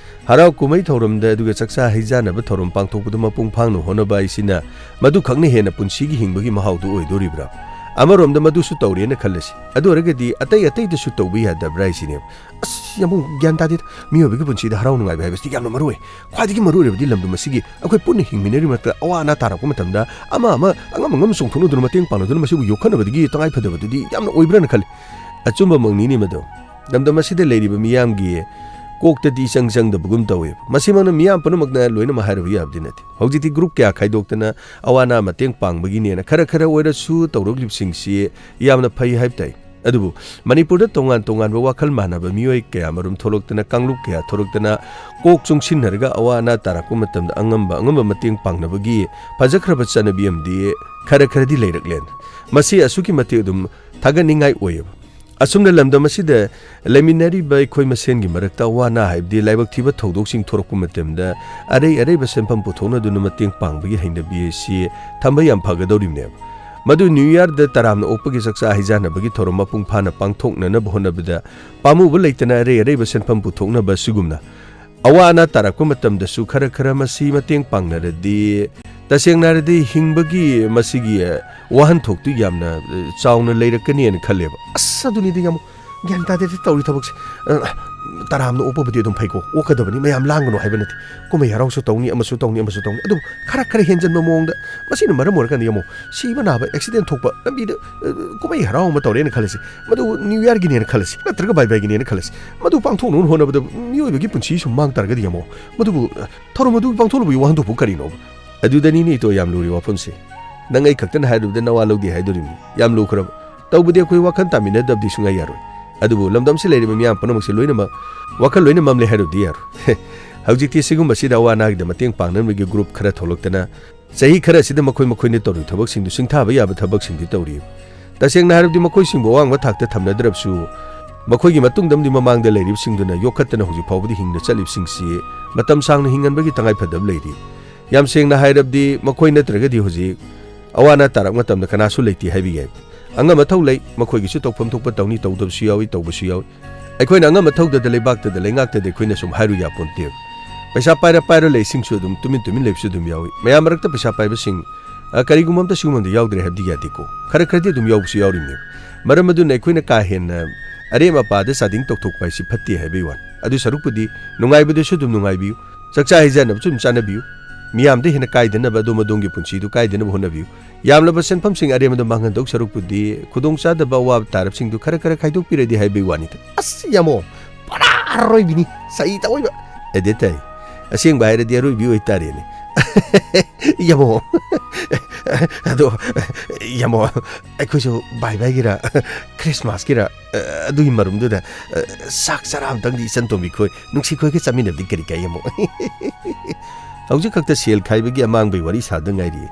ꯍꯔꯥꯎ ꯀꯨꯝꯍꯩ ꯊꯧꯔꯝꯗ, ꯑꯗꯨꯒ ꯆꯥꯛꯆꯥ ꯍꯩꯖꯥꯟꯅꯕ ꯊꯧꯔꯝ ꯄꯥꯡꯊꯣꯛꯄꯗ ꯃꯄꯨꯡ ꯐꯥꯅ ꯍꯣꯠꯅꯕ ꯍꯥꯏꯁꯤꯅ ꯃꯗꯨꯈꯛꯅ ꯍꯦꯟꯅ ꯄꯨꯟꯁꯤꯒꯤ ꯍꯤꯡꯕꯒꯤ ꯃꯍꯥꯎꯗꯨ ꯑꯣꯏꯗꯣꯔꯤꯕ꯭ꯔꯥ? ꯑꯃꯔꯣꯝꯗ ꯃꯗꯨꯁꯨ ꯇꯧꯔꯦꯅ ꯈꯜꯂꯁꯤ꯫ ꯑꯗꯨ ꯑꯣꯏꯔꯒꯗꯤ ꯑꯇꯩ ꯑꯇꯩꯗꯁꯨ ꯇꯧꯕ ꯌꯥꯗꯕ꯭ꯔꯥ ꯍꯥꯏꯁꯤꯅꯦꯕ꯫ ꯑꯁ, ꯌꯥꯝ ꯒ꯭ꯌꯥꯟ ꯇꯥꯗꯦꯗ꯫ ꯃꯤꯑꯣꯏꯕꯒꯤ ꯄꯨꯟꯁꯤꯗ ꯍꯔꯥꯎ ꯅꯨꯡꯉꯥꯏꯕ ꯍꯥꯏꯕꯁꯤꯗꯤ ꯌꯥꯝꯅ ꯃꯔꯨ ꯑꯣꯏ꯫ ꯈ꯭ꯋꯥꯏꯗꯒꯤ ꯃꯔꯨ ꯑꯣꯏꯔꯕꯗꯤ ꯂꯝꯗꯝ ꯑꯁꯤꯒꯤ ꯑꯩꯈꯣꯏ ꯄꯨꯟꯅ ꯍꯤꯡꯃꯤꯟꯅꯔꯤꯕ ꯃꯔꯛꯇ ꯑꯋꯥ ꯑꯅꯥ ꯇꯥꯔꯛꯄ ꯃꯇꯝꯗ ꯑꯃ ꯑꯃ ꯑꯉꯝ ꯑꯉꯝ ꯆꯣꯡꯊꯣꯛꯅꯗꯨꯅ ꯃꯇꯦꯡ ꯄꯥꯡꯅꯗꯨꯅ ꯃꯁꯤꯕꯨ ꯌꯣꯛꯈꯠꯅꯕꯗꯒꯤ ꯇꯉꯥꯏ ꯐꯗꯕꯗꯨꯗꯤ ꯌꯥꯝꯅ ꯑꯣꯏꯕ꯭ꯔꯥꯅ ꯈꯜꯂꯤ꯫ ꯑꯆꯨꯝꯕꯃꯛꯅꯤꯅꯦ ꯃꯗꯨ꯫ ꯂꯝꯗꯝ ꯑꯁꯤꯗ ꯂꯩꯔꯤꯕ ꯃꯤꯌꯥꯝꯒꯤ ꯀꯣꯛꯇꯗꯤ ꯏꯆꯪ ꯆꯪꯗꯕꯒꯨꯝ ꯇꯧꯋꯦꯕ꯫ ꯃꯁꯤꯃꯛꯅ ꯃꯤꯌꯥꯝ ꯄꯨꯝꯅꯃꯛꯅ ꯂꯣꯏꯅꯃꯛ ꯍꯥꯏꯔꯨꯕ ꯌꯥꯕꯗꯤ ꯅꯠꯇꯦ꯫ ꯍꯧꯖꯤꯛꯇꯤ ꯒ꯭ꯔꯨꯞ ꯀꯌꯥ ꯈꯥꯏꯗꯣꯛꯇꯅ ꯑꯋꯥ ꯑꯅꯥ ꯃꯇꯦꯡ ꯄꯥꯡꯕꯒꯤꯅꯦꯅ ꯈꯔ ꯈꯔ ꯑꯣꯏꯔꯁꯨ ꯇꯧꯔꯛꯂꯤꯕꯁꯤꯡꯁꯤ ꯌꯥꯝꯅ ꯐꯩ ꯍꯥꯏꯕ ꯇꯥꯏ꯫ ꯑꯗꯨꯕꯨ ꯃꯅꯤꯄꯨꯔꯗ ꯇꯣꯉꯥꯟ ꯇꯣꯉꯥꯟꯕ ꯋꯥꯈꯜ ꯃꯥꯟꯅꯕ ꯃꯤꯑꯣꯏ ꯀꯌꯥ ꯃꯔꯨꯝ ꯊꯣꯛꯂꯛꯇꯅ, ꯀꯥꯡꯂꯨꯞ ꯀꯌꯥ ꯊꯣꯛꯂꯛꯇꯅ, ꯀꯣꯛ ꯆꯨꯡꯁꯤꯟꯅꯔꯒ ꯑꯋꯥ ꯑꯅꯥ ꯇꯥꯔꯛꯄ ꯃꯇꯝꯗ ꯑꯉꯝꯕ ꯑꯉꯝꯕ ꯃꯇꯦꯡ ꯄꯥꯡꯅꯕꯒꯤ ꯐꯖꯈ꯭ꯔꯕ ꯆꯠꯅꯕꯤ ꯑꯃꯗꯤ ꯈꯔ ꯈꯔꯗꯤ ꯂꯩꯔꯛꯂꯦ꯫ ꯃꯁꯤ ꯑꯁꯨꯛꯀꯤ ꯃꯇꯤꯛ ꯑꯗꯨꯝ ꯊꯥꯒꯠꯅꯤꯡꯉꯥꯏ ꯑꯣꯏꯌꯦꯕ꯫ ꯑꯁꯨꯝꯅ ꯂꯝꯗꯝ ꯑꯁꯤꯗ ꯂꯩꯃꯤꯟꯅꯔꯤꯕ ꯑꯩꯈꯣꯏ ꯃꯁꯦꯟꯒꯤ ꯃꯔꯛꯇ ꯑꯋꯥ ꯑꯅꯥ ꯍꯥꯏꯕꯗꯤ ꯂꯥꯏꯕꯛ ꯊꯤꯕ ꯊꯧꯗꯣꯛꯁꯤꯡ ꯊꯣꯔꯛꯄ ꯃꯇꯝꯗ ꯑꯔꯩ ꯑꯔꯩꯕ ꯁꯦꯟꯐꯝ ꯄꯨꯊꯣꯛꯅꯗꯨꯅ ꯃꯇꯦꯡ ꯄꯥꯡꯕꯒꯤ ꯍꯩꯅꯕꯤ ꯑꯁꯤ ꯊꯝꯕ ꯌꯥꯝ ꯐꯒꯗꯧꯔꯤꯕꯅꯦꯕ꯫ ꯃꯗꯨ ꯅ꯭ꯌꯨ ꯌꯥꯔꯗ ꯇꯔꯥꯝꯅ ꯑꯣꯛꯄꯒꯤ ꯆꯥꯛꯆꯥ ꯍꯩꯖꯥꯟꯅꯕꯒꯤ ꯊꯧꯔꯝ ꯃꯄꯨꯡ ꯐꯥꯅ ꯄꯥꯡꯊꯣꯛꯅꯅꯕ ꯍꯣꯠꯅꯕꯗ ꯄꯥꯝꯃꯨꯕ ꯂꯩꯇꯅ ꯑꯔꯩ ꯑꯔꯩꯕ ꯁꯦꯟꯐꯝ ꯄꯨꯊꯣꯛꯅꯕ ꯑꯁꯤꯒꯨꯝꯅ ꯑꯋꯥ ꯑꯅꯥ ꯇꯥꯔꯛꯄ ꯃꯇꯝꯗꯁꯨ ꯈꯔ ꯈꯔ ꯃꯁꯤ ꯃꯇꯦꯡ ꯄꯥꯡꯅꯔꯗꯤ, ꯇꯁꯦꯡꯅ ꯍꯥꯏꯔꯗꯤ ꯍꯤꯡꯕꯒꯤ ꯃꯁꯤꯒꯤ ꯋꯥꯍꯟꯊꯣꯛꯇꯨ ꯌꯥꯝꯅ, ꯑ, ꯆꯥꯎꯅ ꯂꯩꯔꯛꯀꯅꯤꯅ ꯈꯜꯂꯦꯕ꯫ ꯑꯁ, ꯑꯗꯨꯅꯤꯗꯤ ꯌꯥꯝ ꯒ꯭ꯌꯥꯟ ꯇꯥꯗꯦꯗ ꯇꯧꯔꯤ ꯊꯕꯛꯁꯦ꯫ ꯑ, ꯇꯔꯥꯝꯅ ꯑꯣꯛꯄꯕꯨꯗꯤ ꯑꯗꯨꯝ ꯐꯩꯀꯣ, ꯑꯣꯛꯀꯗꯕꯅꯤ, ꯃꯌꯥꯝ ꯂꯥꯡꯒꯅꯨ ꯍꯥꯏꯕ ꯅꯠꯇꯦ꯫ ꯀꯨꯝꯍꯩ ꯍꯔꯥꯎꯁꯨ ꯇꯧꯅꯤ, ꯑꯃꯁꯨ ꯇꯧꯅꯤ, ꯑꯃꯁꯨ ꯇꯧꯅꯤ, ꯑꯗꯨꯕꯨ ꯈꯔ ꯈꯔ ꯍꯦꯟꯖꯟꯕ ꯃꯑꯣꯡꯗ꯫ ꯃꯁꯤꯅ ꯃꯔꯝ ꯑꯣꯏꯔꯀꯥꯟꯗ ꯌꯦꯡꯉꯣ, ꯁꯤꯕ ꯅꯥꯕ, ꯑꯦꯛꯁꯤꯗꯦꯟ ꯊꯣꯛꯄ, ꯂꯝꯕꯤꯗ, ꯑ, ꯀꯨꯝꯍꯩ ꯍꯔꯥꯎ ꯑꯃ ꯇꯧꯔꯦꯅ ꯈꯜꯂꯁꯤ, ꯃꯗꯨ ꯅ꯭ꯌꯨ ꯌꯥꯔꯒꯤꯅꯦꯅ ꯈꯜꯂꯁꯤ, ꯅꯠꯇ꯭ꯔꯒ ꯕꯥꯏ ꯕꯥꯏꯒꯤꯅꯦꯅ ꯈꯜꯂꯁꯤ, ꯃꯗꯨ ꯄꯥꯡꯊꯣꯛꯅꯕ ꯍꯣꯠꯅꯕꯗ ꯃꯤꯑꯣꯏꯕꯒꯤ ꯄꯨꯟꯁꯤ ꯁꯨꯝ ꯃꯥꯡ ꯇꯥꯔꯒꯗꯤ ꯌꯦꯡꯉꯣ, ꯃꯗꯨꯕꯨ, ꯑ, ꯊꯧꯔꯝ ꯑꯗꯨ ꯄꯥꯡꯊꯣꯛꯅꯕꯒꯤ ꯋꯥꯍꯟꯊꯣꯛꯄꯨ ꯀꯔꯤꯅꯣꯕ? ꯑꯗꯨꯗꯅꯤꯅꯦ ꯏꯇꯣ ꯌꯥꯝ ꯂꯨꯔꯤ ꯋꯥꯐꯝꯁꯦ꯫ ꯅꯪ ꯑꯩ ꯈꯛꯇꯅ ꯍꯥꯏꯔꯨꯕꯗ ꯅꯋꯥ ꯂꯧꯗꯦ ꯍꯥꯏꯗꯣꯔꯤꯕꯅꯤ꯫ ꯌꯥꯝ ꯂꯨꯈ꯭ꯔꯕ꯫ ꯇꯧꯕꯗꯤ ꯑꯩꯈꯣꯏ ꯋꯥꯈꯜ ꯇꯥꯃꯤꯟꯅꯗꯕꯗꯤ ꯁꯨꯡꯌꯥ ꯌꯥꯔꯣꯏ꯫ ꯑꯗꯨꯕꯨ ꯂꯝꯗꯝꯁꯤ ꯂꯩꯔꯤꯕ ꯃꯤꯌꯥꯝ ꯄꯨꯝꯅꯃꯛꯁꯦ ꯂꯣꯏꯅꯃꯛ ꯋꯥꯈꯜ ꯂꯣꯏꯅ ꯃꯝꯂꯦ ꯍꯥꯏꯔꯨꯕꯗꯤ ꯌꯥꯔꯣꯏ꯫ ꯍꯧꯖꯤꯛꯇꯤ ꯁꯤꯒꯨꯝꯕꯁꯤꯗ ꯑꯋꯥ ꯑꯅꯥꯒꯤꯗ ꯃꯇꯦꯡ ꯄꯥꯡꯅꯕꯒꯤ ꯒ꯭ꯔꯨꯞ ꯈꯔ ꯊꯣꯛꯂꯛꯇꯅ ꯆꯍꯤ ꯈꯔ ꯑꯁꯤꯗ ꯃꯈꯣꯏ ꯃꯈꯣꯏꯅ ꯇꯧꯔꯤꯕ ꯊꯕꯛꯁꯤꯡꯗꯨ ꯁꯤꯡꯊꯥꯕ ꯌꯥꯕ ꯊꯕꯛꯁꯤꯡꯗꯤ ꯇꯧꯔꯤ꯫ ꯇꯁꯦꯡꯅ ꯍꯥꯏꯔꯕꯗꯤ ꯃꯈꯣꯏꯁꯤꯡꯕꯨ ꯑꯋꯥꯡꯕ ꯊꯥꯛꯇ ꯊꯝꯅꯗ꯭ꯔꯕꯁꯨ ꯃꯈꯣꯏꯒꯤ ꯃꯇꯨꯡꯗ ꯑꯃꯗꯤ ꯃꯃꯥꯡꯗ ꯂꯩꯔꯤꯕꯁꯤꯡꯗꯨꯅ ꯌꯣꯛꯈꯠꯇꯅ ꯍꯧꯖꯤꯛ ꯐꯥꯎꯕꯗꯤ ꯍꯤꯡꯅ ꯆꯠꯂꯤꯕꯁꯤꯡꯁꯤ ꯃꯇꯝ ꯁꯥꯡꯅ ꯍꯤꯡꯍꯟꯕꯒꯤ ꯇꯉꯥꯏꯐꯗꯕ ꯂꯩꯔꯤ꯫ ꯌꯥꯝ ꯁꯦꯡꯅ ꯍꯥꯏꯔꯕꯗꯤ ꯃꯈꯣꯏ ꯅꯠꯇ꯭ꯔꯒꯗꯤ ꯍꯧꯖꯤꯛ ꯑꯋꯥ ꯑꯅꯥ ꯇꯥꯔꯛ ꯃꯇꯝꯗ ꯀꯅꯥꯁꯨ ꯂꯩꯇꯦ ꯍꯥꯏꯕ ꯌꯥꯏ꯫ ꯑꯉꯝ ꯑꯊꯧ ꯂꯩ, ꯃꯈꯣꯏꯒꯤꯁꯨ ꯇꯧꯐꯝ ꯊꯣꯛꯄ ꯇꯧꯅꯤ, ꯇꯧꯗꯕꯁꯨ ꯌꯥꯎꯏ, ꯇꯧꯕꯁꯨ ꯌꯥꯎꯏ꯫ ꯑꯩꯈꯣꯏꯅ ꯑꯉꯝ ꯑꯊꯧꯗꯗ, ꯂꯩꯕꯥꯛꯇꯗ, ꯂꯩꯉꯥꯛꯇꯗ ꯑꯩꯈꯣꯏꯅ ꯁꯨꯝ ꯍꯥꯏꯔꯨ ꯌꯥꯄꯣꯟꯇꯦꯕ꯫ ꯄꯩꯁꯥ ꯄꯥꯏꯔ ꯄꯥꯏꯔ ꯂꯩꯁꯤꯡꯁꯨ ꯑꯗꯨꯝ ꯇꯨꯃꯤꯟ ꯇꯨꯃꯤꯟ ꯂꯩꯕꯁꯨ ꯑꯗꯨꯝ ꯌꯥꯎꯏ꯫ ꯃꯌꯥꯝ ꯃꯔꯛꯇ ꯄꯩꯁꯥ ꯄꯥꯏꯕꯁꯤꯡ, ꯑ, ꯀꯔꯤꯒꯨꯝꯕ ꯑꯝꯇ ꯁꯤꯒꯨꯝꯕ ꯑꯝꯗ ꯌꯥꯎꯗ꯭ꯔꯦ ꯍꯥꯏꯕꯗꯤ ꯌꯥꯗꯦꯀꯣ꯫ ꯈꯔ ꯈꯔꯗꯤ ꯑꯗꯨꯝ ꯌꯥꯎꯕꯁꯨ ꯌꯥꯎꯔꯤꯕꯅꯦꯕ꯫ ꯃꯔꯝ ꯑꯗꯨꯅ ꯑꯩꯈꯣꯏꯅ ꯀꯥ ꯍꯦꯟꯅ ꯑꯔꯦꯝ ꯑꯄꯥꯗ ꯆꯥꯗꯤꯡ ꯇꯧꯊꯣꯛꯄ ꯍꯥꯏꯁꯤ ꯐꯠꯇꯦ ꯍꯥꯏꯕꯒꯤ ꯋꯥꯅꯤ꯫ ꯑꯗꯨ ꯁꯔꯨꯛꯄꯨꯗꯤ ꯅꯨꯡꯉꯥꯏꯕꯗꯁꯨ ꯑꯗꯨꯝ ꯅꯨꯡꯉꯥꯏꯕꯤꯌꯨ, ꯆꯥꯛꯆꯥ ꯍꯩꯖꯥꯅꯕꯁꯨ ꯑꯗꯨꯝ ꯆꯥꯅꯕꯤꯌꯨ, ꯃꯤꯌꯥꯝꯗ ꯍꯦꯟꯅ ꯀꯥꯏꯗꯅꯕ, ꯑꯗꯣꯝ ꯑꯗꯣꯝꯒꯤ ꯄꯨꯟꯁꯤꯗꯨ ꯀꯥꯏꯗꯅꯕ ꯍꯣꯠꯅꯕꯤꯌꯨ꯫ ꯌꯥꯝꯂꯕ ꯁꯦꯟꯐꯝꯁꯤꯡ ꯑꯔꯦꯝꯕꯗ ꯃꯥꯡꯍꯟꯗꯧ ꯁꯔꯨꯛꯄꯨꯗꯤ ꯈꯨꯗꯣꯡꯆꯥꯗꯕ ꯑꯋꯥꯕ ꯇꯥꯔꯕꯁꯤꯡꯗꯨ ꯈꯔ ꯈꯔ ꯈꯥꯏꯗꯣꯛꯄꯤꯔꯗꯤ ꯍꯥꯏꯕꯒꯤ ꯋꯥꯅꯤꯗ꯫ ꯑꯁ, ꯌꯥꯃꯣ, ꯄꯨꯔꯥ ꯑꯔꯣꯏꯕꯤꯅꯤ, ꯁꯩ ꯇꯧꯏꯕ꯫ ꯑꯦꯗꯤꯠ ꯇꯥꯏ꯫ ꯑꯁꯦꯡꯕ ꯍꯥꯏꯔꯗꯤ ꯑꯔꯣꯏꯕꯤ ꯑꯣꯏꯇꯥꯔꯦꯅꯦ꯫ ꯌꯥꯃꯣ꯫ ꯑꯗꯣ, ꯌꯥꯃꯣ, ꯑꯩꯈꯣꯏꯁꯨ ꯕꯥꯏ ꯕꯥꯏꯒꯤꯔ, ꯈ꯭ꯔꯤꯁꯃꯥꯁꯀꯤꯔ, ꯑꯗꯨꯒꯤ ꯃꯔꯨꯝꯗꯨꯗ, ꯆꯥꯛ ꯆꯔꯥ ꯑꯝꯇꯪꯗꯤ ꯏꯆꯟ ꯇꯣꯝꯕꯤ ꯈꯣꯏ, ꯅꯨꯡꯁꯤ ꯈꯣꯏꯒ ꯆꯥꯃꯤꯟꯅꯕꯗꯤ ꯀꯔꯤ ꯀꯥꯏ, ꯌꯥꯃꯣ? ꯍꯧꯖꯤꯛ ꯈꯛꯇ ꯁꯦꯜ ꯈꯥꯏꯕꯒꯤ ꯑꯃꯥꯡꯕꯒꯤ ꯋꯥꯔꯤ ꯁꯥꯗ ꯉꯥꯏꯔꯤ꯫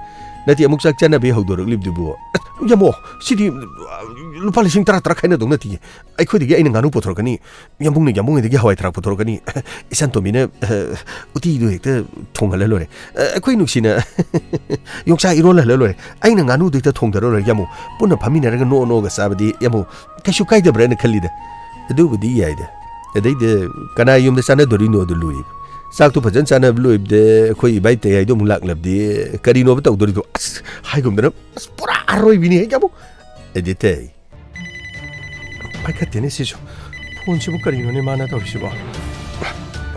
ꯅꯠꯇꯦ, ꯑꯃꯨꯛ ꯆꯥꯛ ꯆꯥꯅꯕꯩ ꯍꯧꯗꯣꯔꯛꯂꯤꯕꯗꯨꯕꯨ? ꯌꯥꯃꯣ, ꯁꯤꯗꯤ ꯂꯨꯄꯥ ꯂꯤꯁꯤꯡ ꯇꯔꯥ ꯇꯔꯥ ꯈꯥꯏꯅꯗꯧ ꯅꯠꯇꯦ꯫ ꯑꯩꯈꯣꯏꯗꯒꯤ ꯑꯩꯅ ꯉꯥꯅꯨ ꯄꯨꯊꯣꯔꯛꯀꯅꯤ, ꯌꯥꯝꯕꯨꯡꯅ ꯌꯥꯝꯕꯨꯡꯗꯒꯤ ꯍꯋꯥꯏ ꯊꯔꯥꯛ ꯄꯨꯊꯣꯔꯛꯀꯅꯤ, ꯏꯆꯟ ꯇꯣꯝꯕꯤꯅ, ꯑ, ꯎꯇꯤꯗꯨ ꯍꯦꯛꯇ ꯊꯣꯡꯍꯜꯂ ꯂꯣꯏꯔꯦ꯫ ꯑ, ꯑꯩꯈꯣꯏ ꯅꯨꯡꯁꯤꯅ ꯌꯣꯡꯆꯥꯛ ꯏꯔꯣꯜꯍꯜꯂ ꯂꯣꯏꯔꯦ꯫ ꯑꯩꯅ ꯉꯥꯅꯨꯗꯨ ꯍꯦꯛꯇ ꯊꯣꯡꯗꯔ ꯂꯣꯏꯔꯦ, ꯌꯥꯝꯕꯨꯡ꯫ ꯄꯨꯟꯅ ꯐꯝꯃꯤꯟꯅꯔꯒ ꯅꯣꯛ ꯅꯣꯛꯑꯒ ꯆꯥꯕꯗꯤ, ꯌꯥꯝꯕꯨꯡ, ꯀꯩꯁꯨ ꯀꯥꯏꯗꯕ꯭ꯔꯥꯅ ꯈꯜꯂꯤꯗ꯫ ꯑꯗꯨꯕꯨꯗꯤ ꯌꯥꯏꯗ꯫ ꯑꯗꯩꯗ ꯀꯅꯥ ꯌꯨꯝꯗ ꯆꯥꯟꯅꯗꯣꯔꯤꯅꯣ ꯑꯗꯨ ꯂꯨꯔꯤꯕ꯫ ꯆꯥꯛꯇꯣ ꯐꯖꯅ ꯆꯥꯅꯕ ꯂꯣꯏꯕꯗ ꯑꯩꯈꯣꯏ ꯏꯕꯥꯏ ꯇꯌꯥꯏꯗꯣ ꯑꯃꯨꯛ ꯂꯥꯛꯂꯕꯗꯤ ꯀꯔꯤꯅꯣꯕ ꯇꯧꯗꯣꯔꯤꯗꯣ? ꯑꯁ, ꯍꯥꯏꯒꯨꯝꯗꯅ, ꯑꯁ, ꯄꯨꯔꯥ ꯑꯔꯣꯏꯕꯤꯅꯤ ꯍꯦ, ꯌꯥꯝꯕꯨꯡ꯫ ꯑꯦꯗꯤꯠ ꯇꯩ꯫ ꯄꯥꯏꯈꯠꯇꯦꯅꯦ ꯁꯤꯁꯨ꯫ ꯐꯣꯟꯁꯤꯕꯨ ꯀꯔꯤꯅꯣꯅꯦ ꯃꯥꯅ ꯇꯧꯔꯤꯁꯤꯕꯣ?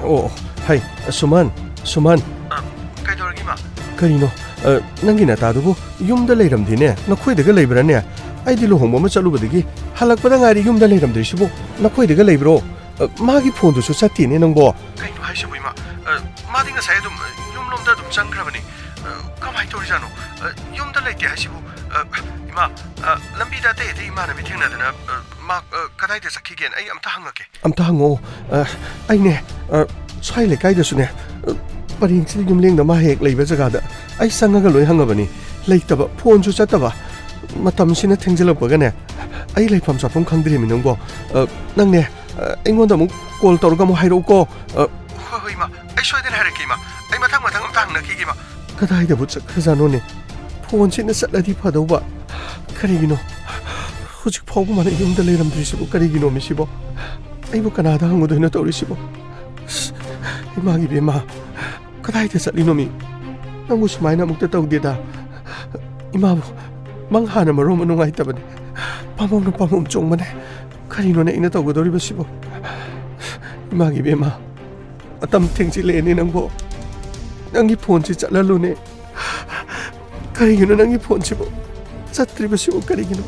ꯑꯣ, ꯑꯣ, ꯍꯩ, ꯁꯨꯃꯟ, ꯁꯨꯃꯟ꯫ ꯑ, ꯀꯩꯗꯧꯔꯒꯦ, ꯏꯃꯥ? ꯀꯔꯤꯅꯣ? ꯑ, ꯅꯪꯒꯤ ꯅꯇꯥꯗꯨꯕꯨ ꯌꯨꯝꯗ ꯂꯩꯔꯝꯗꯦꯅꯦ? ꯅꯈꯣꯏꯗꯒ ꯂꯩꯕ꯭ꯔꯥꯅꯦ? ꯑꯩꯗꯤ ꯂꯨꯍꯣꯡꯕ ꯑꯃ ꯆꯠꯂꯨꯕꯗꯒꯤ ꯍꯜꯂꯛꯄꯗ ꯉꯥꯏꯔꯤ ꯌꯨꯝꯗ ꯂꯩꯔꯝꯗ꯭ꯔꯤꯁꯤꯕꯨ꯫ ꯅꯈꯣꯏꯗꯒ ꯂꯩꯕ꯭ꯔꯣ? ꯑ, ꯃꯥꯒꯤ ꯐꯣꯟꯗꯨꯁꯨ ꯆꯠꯇꯦꯅꯦ ꯅꯪꯕꯣ꯫ ꯀꯩꯅꯣ ꯍꯥꯏꯁꯤꯕꯨ, ꯏꯃꯥ? ꯑ, ꯃꯥꯗꯤ ꯉꯁꯥꯏ ꯑꯗꯨꯝ, ꯑ, ꯌꯨꯝꯂꯣꯝꯗ ꯑꯗꯨꯝ ꯆꯪꯈ꯭ꯔꯕꯅꯤ꯫ ꯑ, ꯀꯃꯥꯏꯅ ꯇꯧꯔꯤꯖꯥꯠꯅꯣ? ꯑ, ꯌꯨꯝꯗ ꯂꯩꯇꯦ ꯍꯥꯏꯁꯤꯕꯨ? ꯑ, ꯏꯃꯥ, ꯑ, ꯂꯝꯕꯤꯗ ꯑꯇꯩ ꯑꯇꯩ ꯏꯃꯥꯟꯅꯕꯤ ꯊꯦꯡꯅꯗꯅ, ꯑ, ꯃꯥ, ꯑ, ꯀꯗꯥꯏꯗ ꯆꯠꯈꯤꯒꯦꯅ ꯑꯩ ꯑꯝꯇ ꯍꯪꯉꯛꯀꯦ꯫ ꯑꯝꯇ ꯍꯪꯉꯛꯑꯣ꯫ ꯑ, ꯑꯩꯅꯦ, ꯑ, ꯁ꯭ꯋꯥꯏ ꯂꯩꯀꯥꯏꯗꯁꯨꯅꯦ, ꯑ, ꯄꯔꯦꯡꯁꯤꯗ ꯌꯨꯝꯂꯦꯡꯗ ꯃꯥ ꯍꯦꯛ ꯂꯩꯕ ꯖꯒꯥꯗ ꯑꯩ ꯆꯪꯉꯒ ꯂꯣꯏ ꯍꯪꯉꯕꯅꯤ꯫ ꯂꯩꯇꯕ, ꯐꯣꯟꯁꯨ ꯆꯠꯇꯕ꯫ ꯃꯇꯝꯁꯤꯅ ꯊꯦꯡꯖꯤꯜꯂꯛꯄꯒꯅꯦ, ꯑꯩ ꯂꯩꯐꯝ ꯆꯥꯐꯝ ꯈꯪꯗ꯭ꯔꯦꯃꯤ ꯅꯪꯕꯣ꯫ ꯑ, ꯅꯪꯅꯦ, ꯑ, ꯑꯩꯉꯣꯟꯗ ꯑꯃꯨꯛ ꯀꯣꯜ ꯇꯧꯔꯒ ꯑꯃꯨꯛ ꯍꯥꯏꯔꯛꯎꯀꯣ꯫ ꯑ, ꯍꯣꯏ, ꯍꯣꯏ, ꯏꯃꯥ꯫ ꯑꯩ ꯁꯣꯏꯗꯅ ꯍꯥꯏꯔꯛꯀꯦ, ꯏꯃꯥ꯫ ꯑꯩ ꯃꯊꯪ ꯃꯊꯪ ꯑꯝꯇ ꯍꯪꯅꯈꯤꯒꯦ, ꯏꯃꯥ꯫ ꯀꯗꯥꯏꯗꯕꯨ ꯆꯠꯈ꯭ꯔꯖꯥꯠꯅꯣꯅꯦ? ꯐꯣꯟꯁꯤꯅ ꯆꯠꯂꯗꯤ ꯐꯗꯧꯕ꯫ ꯀꯔꯤꯒꯤꯅꯣ ꯍꯧꯖꯤꯛ ꯐꯥꯎꯕ ꯃꯥꯅ ꯌꯨꯝꯗ ꯂꯩꯔꯝꯗ꯭ꯔꯤꯁꯤꯕꯣ? ꯀꯔꯤꯒꯤꯅꯣ ꯃꯤꯁꯤꯕꯣ? ꯑꯩꯕꯨ ꯀꯅꯥꯗ ꯍꯪꯉꯨꯗꯣꯏꯅꯣ ꯇꯧꯔꯤꯁꯤꯕꯣ? ꯑꯁ, ꯏꯃꯥꯒꯤ ꯏꯕꯦꯝꯃ, ꯀꯗꯥꯏꯗ ꯆꯠꯂꯤꯅꯣ ꯃꯤ? ꯅꯪꯕꯨ ꯁꯨꯃꯥꯏꯅ ꯑꯃꯨꯛꯇ ꯇꯧꯗꯦꯗ꯫ ꯏꯃꯥꯕꯨ ꯃꯪ ꯍꯥꯟꯅ ꯃꯔꯣꯟ ꯑꯃ ꯅꯨꯡꯉꯥꯏꯇꯕꯅꯦ꯫ ꯄꯥꯝꯕꯣꯝꯅ ꯄꯥꯝꯕꯣꯝ ꯆꯣꯡꯕꯅꯦ꯫ ꯀꯔꯤꯅꯣꯅꯦ ꯑꯩꯅ ꯇꯧꯒꯗꯧꯔꯤꯕꯁꯤꯕꯣ? ꯏꯃꯥꯒꯤ ꯏꯕꯦꯝꯃ, ꯃꯇꯝ ꯊꯦꯡꯖꯤꯜꯂꯛꯑꯦꯅꯦ ꯅꯪꯕꯣ꯫ ꯅꯪꯒꯤ ꯐꯣꯟꯁꯤ ꯆꯠꯍꯜꯂꯨꯅꯦ꯫ ꯀꯔꯤꯒꯤꯅꯣ ꯅꯪꯒꯤ ꯐꯣꯟꯁꯤꯕꯨ ꯆꯠꯇ꯭ꯔꯤꯕꯁꯤꯕꯨ ꯀꯔꯤꯒꯤꯅꯣ?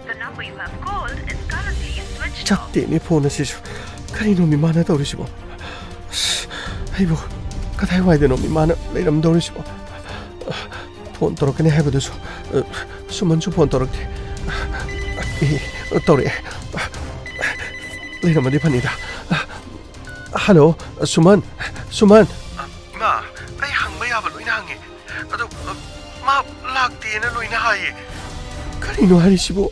The number you have called is currently switched off. ꯆꯠꯇꯦꯅꯦ ꯐꯣꯟ ꯑꯁꯤꯁꯨ꯫ ꯀꯔꯤꯅꯣ ꯃꯤꯃꯥꯅ ꯇꯧꯔꯤꯁꯤꯕꯣ? ꯑꯁ, ꯑꯩꯕꯨ ꯀꯗꯥꯏꯋꯥꯏꯗꯅꯣ ꯃꯤꯃꯥꯅ ꯂꯩꯔꯝꯗꯧꯔꯤꯁꯤꯕꯣ? ꯐꯣꯟ ꯇꯧꯔꯛꯀꯅꯤ ꯍꯥꯏꯕꯗꯨꯁꯨ, ꯑ, ꯁꯨꯃꯟꯁꯨ ꯐꯣꯟ ꯇꯧꯔꯛꯇꯦ꯫ ꯑꯦ, ꯇꯧꯔꯛꯑꯦ꯫ ꯂꯩꯔꯝꯃꯗꯤ ꯐꯅꯤꯗ꯫ ꯍꯜꯂꯣ, ꯁꯨꯃꯟ, ꯁꯨꯃꯟ꯫ ꯏꯃꯥ, ꯑꯩ ꯍꯪꯕ ꯌꯥꯕ ꯂꯣꯏꯅ ꯍꯪꯉꯦ꯫ ꯑꯗꯣ, ꯑ, ꯃꯥ ꯂꯥꯛꯇꯦꯅ ꯂꯣꯏꯅ ꯍꯥꯏꯌꯦ꯫ ꯀꯔꯤꯅꯣ ꯍꯥꯏꯔꯤꯁꯤꯕꯨ?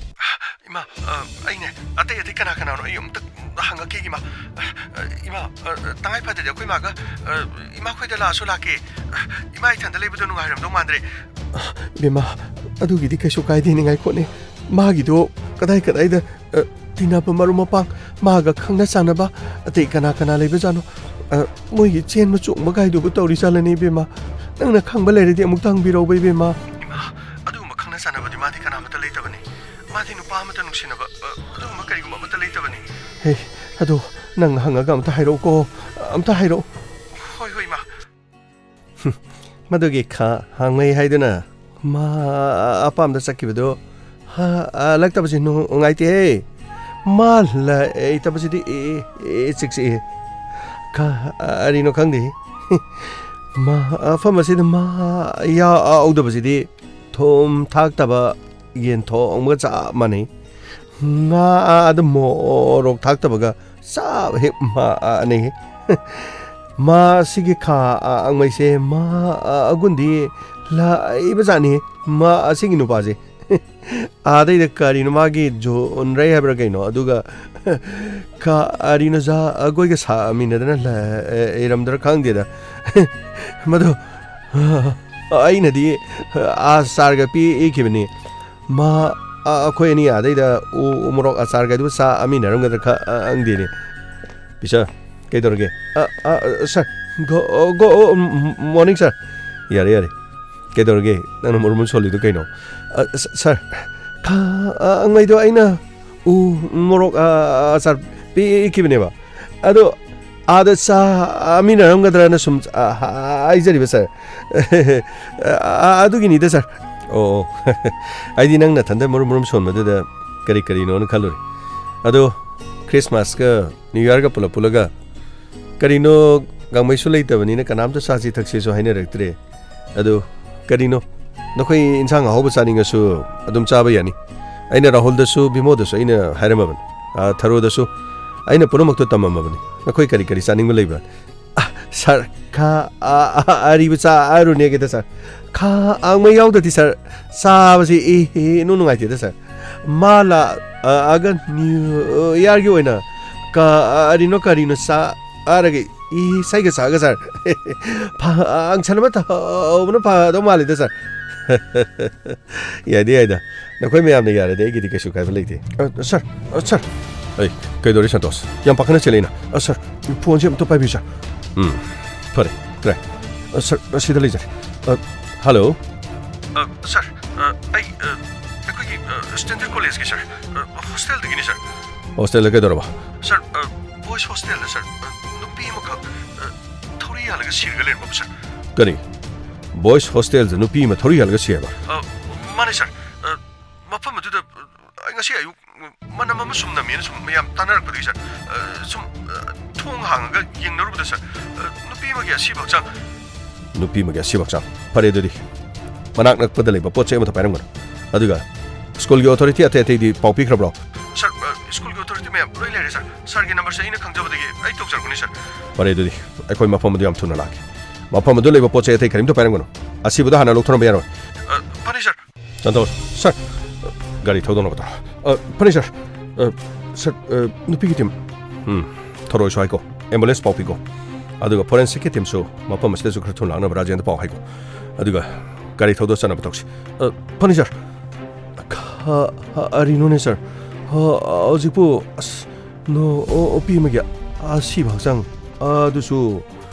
ꯏꯃꯥ, ꯑ, ꯑꯩꯅꯦ, ꯑꯇꯩ ꯑꯇꯩ ꯀꯅꯥ ꯀꯅꯥꯅꯣ ꯑꯩ ꯑꯃꯨꯛꯇ ꯍꯪꯉꯛꯈꯤꯒꯦ, ꯏꯃꯥ꯫ ꯑ, ꯏꯃꯥ, ꯑ, ꯇꯉꯥꯏ ꯐꯗ꯭ꯔꯗꯤ ꯑꯩꯈꯣꯏ ꯃꯥꯒ, ꯑ, ꯏꯃꯥ ꯈꯣꯏꯗ ꯂꯥꯛꯑꯁꯨ ꯂꯥꯛꯀꯦ꯫ ꯑ, ꯏꯃꯥ ꯏꯊꯟꯗ ꯂꯩꯕꯗꯣ ꯅꯨꯡꯉꯥꯏꯔꯝꯗꯧ ꯃꯥꯟꯗ꯭ꯔꯦ꯫ ꯏꯕꯦꯝꯃ, ꯑꯗꯨꯒꯤꯗꯤ ꯀꯩꯁꯨ ꯀꯥꯏꯗꯦ, ꯅꯤꯡꯉꯥꯏꯈꯣꯠꯅꯦ꯫ ꯃꯥꯒꯤꯗꯣ ꯀꯗꯥꯏ ꯀꯗꯥꯏꯗ, ꯑ, ꯇꯤꯟꯅꯕ ꯃꯔꯨꯞ ꯃꯄꯥꯡ, ꯃꯥꯒ ꯈꯪꯅ ꯆꯥꯟꯅꯕ ꯑꯇꯩ ꯀꯅꯥ ꯀꯅꯥ ꯂꯩꯕꯖꯥꯠꯅꯣ? ꯑ, ꯃꯣꯏꯒꯤ ꯆꯦꯟꯕ ꯆꯣꯡꯕ ꯀꯥꯏꯗꯨꯕꯨ ꯇꯧꯔꯤ ꯖꯥꯠꯂꯅꯦ, ꯏꯕꯦꯝꯃ? ꯅꯪꯅ ꯈꯪꯕ ꯂꯩꯔꯗꯤ ꯑꯃꯨꯛꯇ ꯍꯪꯕꯤꯔꯧꯕ, ꯏꯕꯦꯝꯃ꯫ ꯏꯃꯥ, ꯑꯗꯨꯒꯨꯝꯕ ꯈꯪꯅ ꯆꯥꯟꯅꯕꯗꯤ ꯃꯥꯗꯤ ꯀꯅꯥꯃꯠꯇ ꯂꯩꯇꯕꯅꯤ꯫ ꯃꯥꯗꯤ ꯅꯨꯄꯥ ꯑꯃꯠꯇ ꯅꯨꯡꯁꯤꯅꯕ, ꯑ, ꯑꯗꯨꯒꯨꯝꯕ ꯀꯔꯤꯒꯨꯝꯕ ꯑꯃꯠꯇ ꯂꯩꯇꯕꯅꯤ꯫ ꯍꯦ, ꯑꯗꯣ ꯅꯪ ꯍꯪꯉꯒ ꯑꯝꯇ ꯍꯥꯏꯔꯛꯎꯀꯣ, ꯑꯝꯇ ꯍꯥꯏꯔꯛꯎ꯫ ꯍꯣꯏ, ꯍꯣꯏ, ꯏꯃꯥ꯫ ꯃꯗꯨꯒꯤ ꯈꯥ ꯍꯥꯡꯃꯩ ꯍꯥꯏꯗꯨꯅ ꯃꯥ ꯑꯄꯥꯝꯗ ꯆꯠꯈꯤꯕꯗꯨ ꯍ-, ꯍꯜꯂꯛꯇꯕꯁꯤ ꯅꯨꯡꯉꯥꯏꯇꯦꯍꯦ꯫ ꯃꯥ ꯂꯩꯇꯕꯁꯤꯗꯤ ꯑꯦ, ꯑꯦ, ꯆꯤꯛ ꯆꯤꯛꯑꯦ꯫ ꯀꯔꯤꯅꯣ ꯈꯪꯗꯦ꯫ ꯃꯥ ꯃꯐꯝ ꯑꯁꯤꯗ ꯃꯥ ꯌꯥꯎꯗꯕꯁꯤꯗꯤ ꯊꯨꯝ ꯊꯥꯛꯇꯕ ꯌꯦꯟ ꯊꯣꯡꯕꯒ ꯆꯞ ꯃꯥꯟꯅꯩ꯫ ꯉꯥ ꯑꯗꯨ ꯃꯣꯔꯣꯛ ꯊꯥꯛꯇꯕꯒ ꯆꯞ ꯍꯦꯛ ꯃꯥꯟꯅꯩ꯫ ꯃꯥ ꯁꯤꯒꯤ ꯈꯥ ꯑꯥꯡꯃꯩꯁꯦ ꯃꯥ ꯑꯒꯨꯟꯗꯤ ꯂꯩꯕꯖꯥꯠꯅꯤ꯫ ꯃꯥ ꯑꯁꯤꯒꯤ ꯅꯨꯄꯥꯁꯦ꯫ ꯑꯥꯗꯩꯗ ꯀꯔꯤꯅꯣ ꯃꯥꯒꯤ ꯖꯣꯟ ꯔꯩ ꯍꯥꯏꯕ꯭ꯔꯥ ꯀꯩꯅꯣ? ꯑꯗꯨꯒ ꯀꯔꯤꯅꯣ ꯖꯥꯒꯣꯏꯒ ꯁꯥꯃꯤꯟꯅꯗꯅ ꯂꯩꯔꯝꯗ꯭ꯔꯥ ꯈꯪꯗꯦꯗ꯫ ꯃꯗꯣ ꯑꯩꯅꯗꯤ ꯑꯆꯥꯔꯒ ꯄꯤꯈꯤꯕꯅꯤ꯫ ꯃꯥ, ꯑ, ꯑꯩꯈꯣꯏ ꯑꯅꯤ ꯑꯗꯩꯗ ꯎ ꯃꯣꯔꯣꯛ ꯑꯆꯥꯔꯒꯗꯨ ꯆꯥꯃꯤꯟꯅꯔꯝꯒꯗ꯭ꯔꯥ ꯈ-, ꯑ, ꯈꯪꯗꯦꯅꯦ꯫ ꯄꯤꯁꯥ, ꯀꯩꯗꯧꯔꯒꯦ? ꯑ, ꯑ, ꯁꯥꯔ, ꯒꯣ-, ꯒꯣ-, ꯃꯣꯔꯅꯤꯡ, ꯁꯥꯔ꯫ ꯌꯥꯔꯦ, ꯌꯥꯔꯦ꯫ ꯀꯩꯗꯧꯔꯒꯦ? ꯅꯪꯅ ꯃꯔꯨꯝ ꯃꯔꯨꯝ ꯁꯣꯜꯂꯤꯗꯨ ꯀꯩꯅꯣ? ꯑ, ꯁ-, ꯁꯥꯔ, ꯈ-, ꯑ, ꯑꯉꯩꯗꯣ ꯑꯩꯅ ꯎ ꯃꯣꯔꯣꯛ, ꯑ, ꯑꯆꯥꯔ ꯄꯤꯈꯤꯕꯅꯦꯕ꯫ ꯑꯗꯣ ꯑꯥꯗ ꯆꯥꯃꯤꯟꯅꯔꯝꯒꯗ꯭ꯔꯅ ꯁꯨꯝ, ꯑ, ꯍꯥꯏꯖꯔꯤꯕ, ꯁꯥꯔ꯫ ꯑ, ꯑꯗꯨꯒꯤꯅꯤꯗ, ꯁꯥꯔ꯫ ꯑꯣ, ꯑꯣ꯫ ꯑꯩꯗꯤ ꯅꯪ ꯅꯊꯟꯗ ꯃꯔꯨꯝ ꯃꯔꯨꯝ ꯁꯣꯟꯕꯗꯨꯗ ꯀꯔꯤ ꯀꯔꯤꯅꯣꯅ ꯈꯜꯂꯨꯔꯦ꯫ ꯑꯗꯣ ꯈ꯭ꯔꯤꯁꯃꯥꯁꯀ ꯅ꯭ꯌꯨ ꯌꯥꯔꯒ ꯄꯨꯂꯞ ꯄꯨꯜꯂꯒ ꯀꯔꯤꯅꯣ, ꯒꯥꯡꯃꯩꯁꯨ ꯂꯩꯇꯕꯅꯤꯅ ꯀꯅꯥꯝꯇ ꯆꯥꯁꯤ ꯊꯛꯁꯤꯁꯨ ꯍꯥꯏꯅꯔꯛꯇ꯭ꯔꯦ꯫ ꯑꯗꯨ ꯀꯔꯤꯅꯣ, ꯅꯈꯣꯏ ꯏꯟꯁꯥꯡ ꯑꯍꯥꯎꯕ ꯆꯥꯅꯤꯡꯉꯁꯨ ꯑꯗꯨꯝ ꯆꯥꯕ ꯌꯥꯅꯤ꯫ ꯑꯩꯅ ꯔꯥꯍꯨꯜꯗꯁꯨ ꯚꯤꯃꯣꯗꯁꯨ ꯑꯩꯅ ꯍꯥꯏꯔꯝꯃꯕꯅꯤ꯫ ꯑꯥ, ꯊꯔꯣꯗꯁꯨ ꯑꯩꯅ ꯄꯨꯝꯅꯃꯛꯇꯣ ꯇꯝꯃꯝꯃꯕꯅꯤ꯫ ꯅꯈꯣꯏ ꯀꯔꯤ ꯀꯔꯤ ꯆꯥꯅꯤꯡꯕ ꯂꯩꯕ꯭ꯔꯥ? ꯑ, ꯁꯥꯔ, ꯈ-, ꯑ, ꯑ, ꯑꯔꯤꯕ ꯆꯥꯔꯨꯅꯦꯒꯦꯗ, ꯁꯥꯔ꯫ ꯈ-, ꯑꯉꯩ ꯌꯥꯎꯗ꯭ꯔꯗꯤ, ꯁꯥꯔ, ꯆꯥꯕꯁꯤ ꯏ-, ꯏ-, ꯏꯅꯨꯡ ꯅꯨꯡꯉꯥꯏꯇꯦꯗ, ꯁꯥꯔ꯫ ꯃꯥ ꯂꯥꯛꯑꯒ ꯅ꯭ꯌꯨ ꯌꯥꯔꯒꯤ ꯑꯣꯏꯅ ꯀꯔꯤꯅꯣ ꯀꯔꯤꯅꯣ ꯆꯥꯔꯒ ꯏꯁꯩꯒ ꯁꯛꯑꯒ, ꯁꯥꯔ꯫ ꯐꯪꯁꯟ ꯑꯃ ꯇꯧꯕꯅ ꯐꯗꯧ ꯃꯥꯜꯂꯤꯗ, ꯁꯥꯔ꯫ ꯌꯥꯏꯗ, ꯌꯥꯏꯗ꯫ ꯅꯈꯣꯏ ꯃꯌꯥꯝꯅ ꯌꯥꯔꯗꯤ ꯑꯩꯒꯤꯗꯤ ꯀꯩꯁꯨ ꯀꯥꯏꯕ ꯂꯩꯇꯦ꯫ ꯑ, ꯁꯥꯔ, ꯑ, ꯁꯥꯔ꯫ ꯑꯩ, ꯀꯩꯗꯧꯔꯦ, ꯁꯟꯇꯣꯁ? ꯌꯥꯝ ꯄꯥꯈꯠꯅ ꯆꯦꯜꯂꯛꯏꯅ꯫ ꯑ, ꯁꯥꯔ, ꯐꯣꯟꯁꯦ ꯑꯝꯇ ꯄꯥꯏꯕꯤꯌꯨ, ꯁꯥꯔ꯫ ꯎꯝ, ꯐꯔꯦ, ꯐꯔꯦ꯫ ꯑ, ꯁꯥꯔ, ꯑꯁꯤꯗ ꯂꯩꯖꯔꯦ꯫ ꯑ, ꯍꯜꯂꯣ꯫ ꯑ, ꯁꯥꯔ, ꯑ, ꯑꯩ, ꯑ, ꯑꯩꯈꯣꯏꯒꯤ, ꯑ, ꯁ꯭ꯇꯦꯟꯗꯔ ꯀꯣꯂꯦꯖꯀꯤ, ꯁꯥꯔ, ꯑ, ꯍꯣꯁꯇꯦꯜꯗꯒꯤꯅꯤ, ꯁꯥꯔ꯫ ꯍꯣꯁꯇꯦꯜꯗ ꯀꯩꯗꯧꯔꯕ? ꯁꯥꯔ, ꯑ, ꯕꯣꯏꯁ ꯍꯣꯁꯇꯦꯜꯗ, ꯁꯥꯔ, ꯑ, ꯅꯨꯄꯤ ꯑꯃꯈꯛ, ꯑ, ꯊꯧꯔꯤ ꯌꯥꯜꯂꯒ ꯁꯤꯔꯒ ꯂꯩꯔꯝꯕꯕꯨ, ꯁꯥꯔ꯫ ꯀꯔꯤ? ꯕꯣꯏꯁ ꯍꯣꯁꯇꯦꯜꯗ ꯅꯨꯄꯤ ꯑꯃ ꯊꯧꯔꯤ ꯌꯥꯜꯂꯒ ꯁꯤ ꯍꯥꯏꯕ? ꯑ, ꯃꯥꯅꯦ, ꯁꯥꯔ꯫ ꯑ, ꯃꯐꯝ ꯑꯗꯨꯗ, ꯑ, ꯉꯁꯤ ꯑꯌꯨꯛ, ꯑ, ꯃꯅꯝ ꯑꯃ ꯁꯨꯝ ꯅꯝꯃꯦꯅ ꯁꯨꯝ ꯃꯌꯥꯝ ꯇꯥꯟꯅꯔꯛꯄꯗꯨꯒꯤ, ꯁꯥꯔ꯫ ꯑ, ꯁꯨꯝ, ꯑ, ꯊꯣꯡ ꯍꯥꯡꯉꯒ ꯌꯦꯡꯅꯔꯨꯕꯗ, ꯁꯥꯔ, ꯑ, ꯅꯨꯄꯤ ꯑꯃꯒꯤ ꯑꯁꯤꯕ ꯍꯛꯆꯥꯡ꯫ ꯅꯨꯄꯤ ꯑꯃꯒꯤ ꯑꯁꯤꯕ ꯍꯛꯆꯥꯡ꯫ ꯐꯔꯦ ꯑꯗꯨꯗꯤ, ꯃꯅꯥꯛ ꯅꯛꯄꯗ ꯂꯩꯕ ꯄꯣꯠ ꯆꯩ ꯑꯃꯠꯇ ꯄꯥꯏꯔꯝꯒꯅꯨ꯫ ꯑꯗꯨꯒ ꯁ꯭ꯀꯨꯜꯒꯤ ꯑꯣꯊꯣꯔꯤꯇꯤ ꯑꯇꯩ ꯑꯇꯩꯗꯤ ꯄꯥꯎ ꯄꯤꯈ꯭ꯔꯕ꯭ꯔꯣ? ꯁꯥꯔ, ꯑ, ꯁ꯭ꯀꯨꯜꯒꯤ ꯑꯣꯊꯣꯔꯤꯇꯤ ꯃꯌꯥꯝ ꯂꯣꯏ ꯂꯩꯔꯦ, ꯁꯥꯔ꯫ ꯁꯥꯔꯒꯤ ꯅꯝꯕꯔꯁꯦ ꯑꯩꯅ ꯈꯪꯖꯕꯗꯒꯤ ꯑꯩ ꯇꯧꯖꯔꯛꯄꯅꯤ, ꯁꯥꯔ꯫ ꯐꯔꯦ ꯑꯗꯨꯗꯤ, ꯑꯩꯈꯣꯏ ꯃꯐꯝ ꯑꯗꯨ ꯌꯥꯝ ꯊꯨꯅ ꯂꯥꯛꯀꯦ꯫ ꯃꯐꯝ ꯑꯗꯨ ꯂꯩꯕ ꯄꯣꯠ ꯆꯩ ꯑꯇꯩ ꯀꯔꯤꯝꯇ ꯄꯥꯏꯔꯝꯒꯅꯨ꯫ ꯑꯁꯤꯕꯗꯣ ꯍꯥꯟꯅ ꯂꯧꯊꯣꯔꯝꯕ ꯌꯥꯔꯣꯏ꯫ ꯑ, ꯐꯅꯤ, ꯁꯥꯔ꯫ ꯁꯟꯇꯣꯁ, ꯁꯥꯔ, ꯒꯥꯔꯤ ꯊꯧꯗꯣꯛꯅꯕ ꯇꯧꯔꯣ꯫ ꯑ, ꯐꯅꯤ, ꯁꯥꯔ꯫ ꯑ, ꯁꯥꯔ, ꯑ, ꯅꯨꯄꯤꯒꯤ ꯇꯤꯝ꯫ ꯎꯝ, ꯊꯧꯔꯣꯏꯁꯨ ꯍꯥꯏꯀꯣ꯫ ꯑꯦꯝꯕꯨꯂꯦꯟꯁ ꯄꯥꯎ ꯄꯤꯀꯣ꯫ ꯑꯗꯨꯒ ꯐꯣꯔꯦꯟꯁꯤꯛꯀꯤ ꯇꯤꯝꯁꯨ ꯃꯐꯝ ꯑꯁꯤꯗꯁꯨ ꯈꯔ ꯊꯨꯅ ꯂꯥꯛꯅꯕ ꯔꯥꯖꯦꯟꯗ ꯄꯥꯎ ꯍꯥꯏꯀꯣ꯫ ꯑꯗꯨꯒ ꯒꯥꯔꯤ ꯊꯧꯗꯣꯛ ꯆꯠꯅꯕ ꯇꯧꯁꯤ꯫ ꯑ, ꯐꯅꯤ, ꯁꯥꯔ꯫ ꯀꯔꯤꯅꯣꯅꯦ, ꯁꯥꯔ? ꯍ-, ꯍꯧꯖꯤꯛꯄꯨ, ꯑꯁ, ꯅꯨ-, ꯑꯣ, ꯅꯨꯄꯤ ꯑꯃꯒꯤ ꯑꯁꯤꯕ ꯍꯛꯆꯥꯡ, ꯑꯗꯨꯁꯨ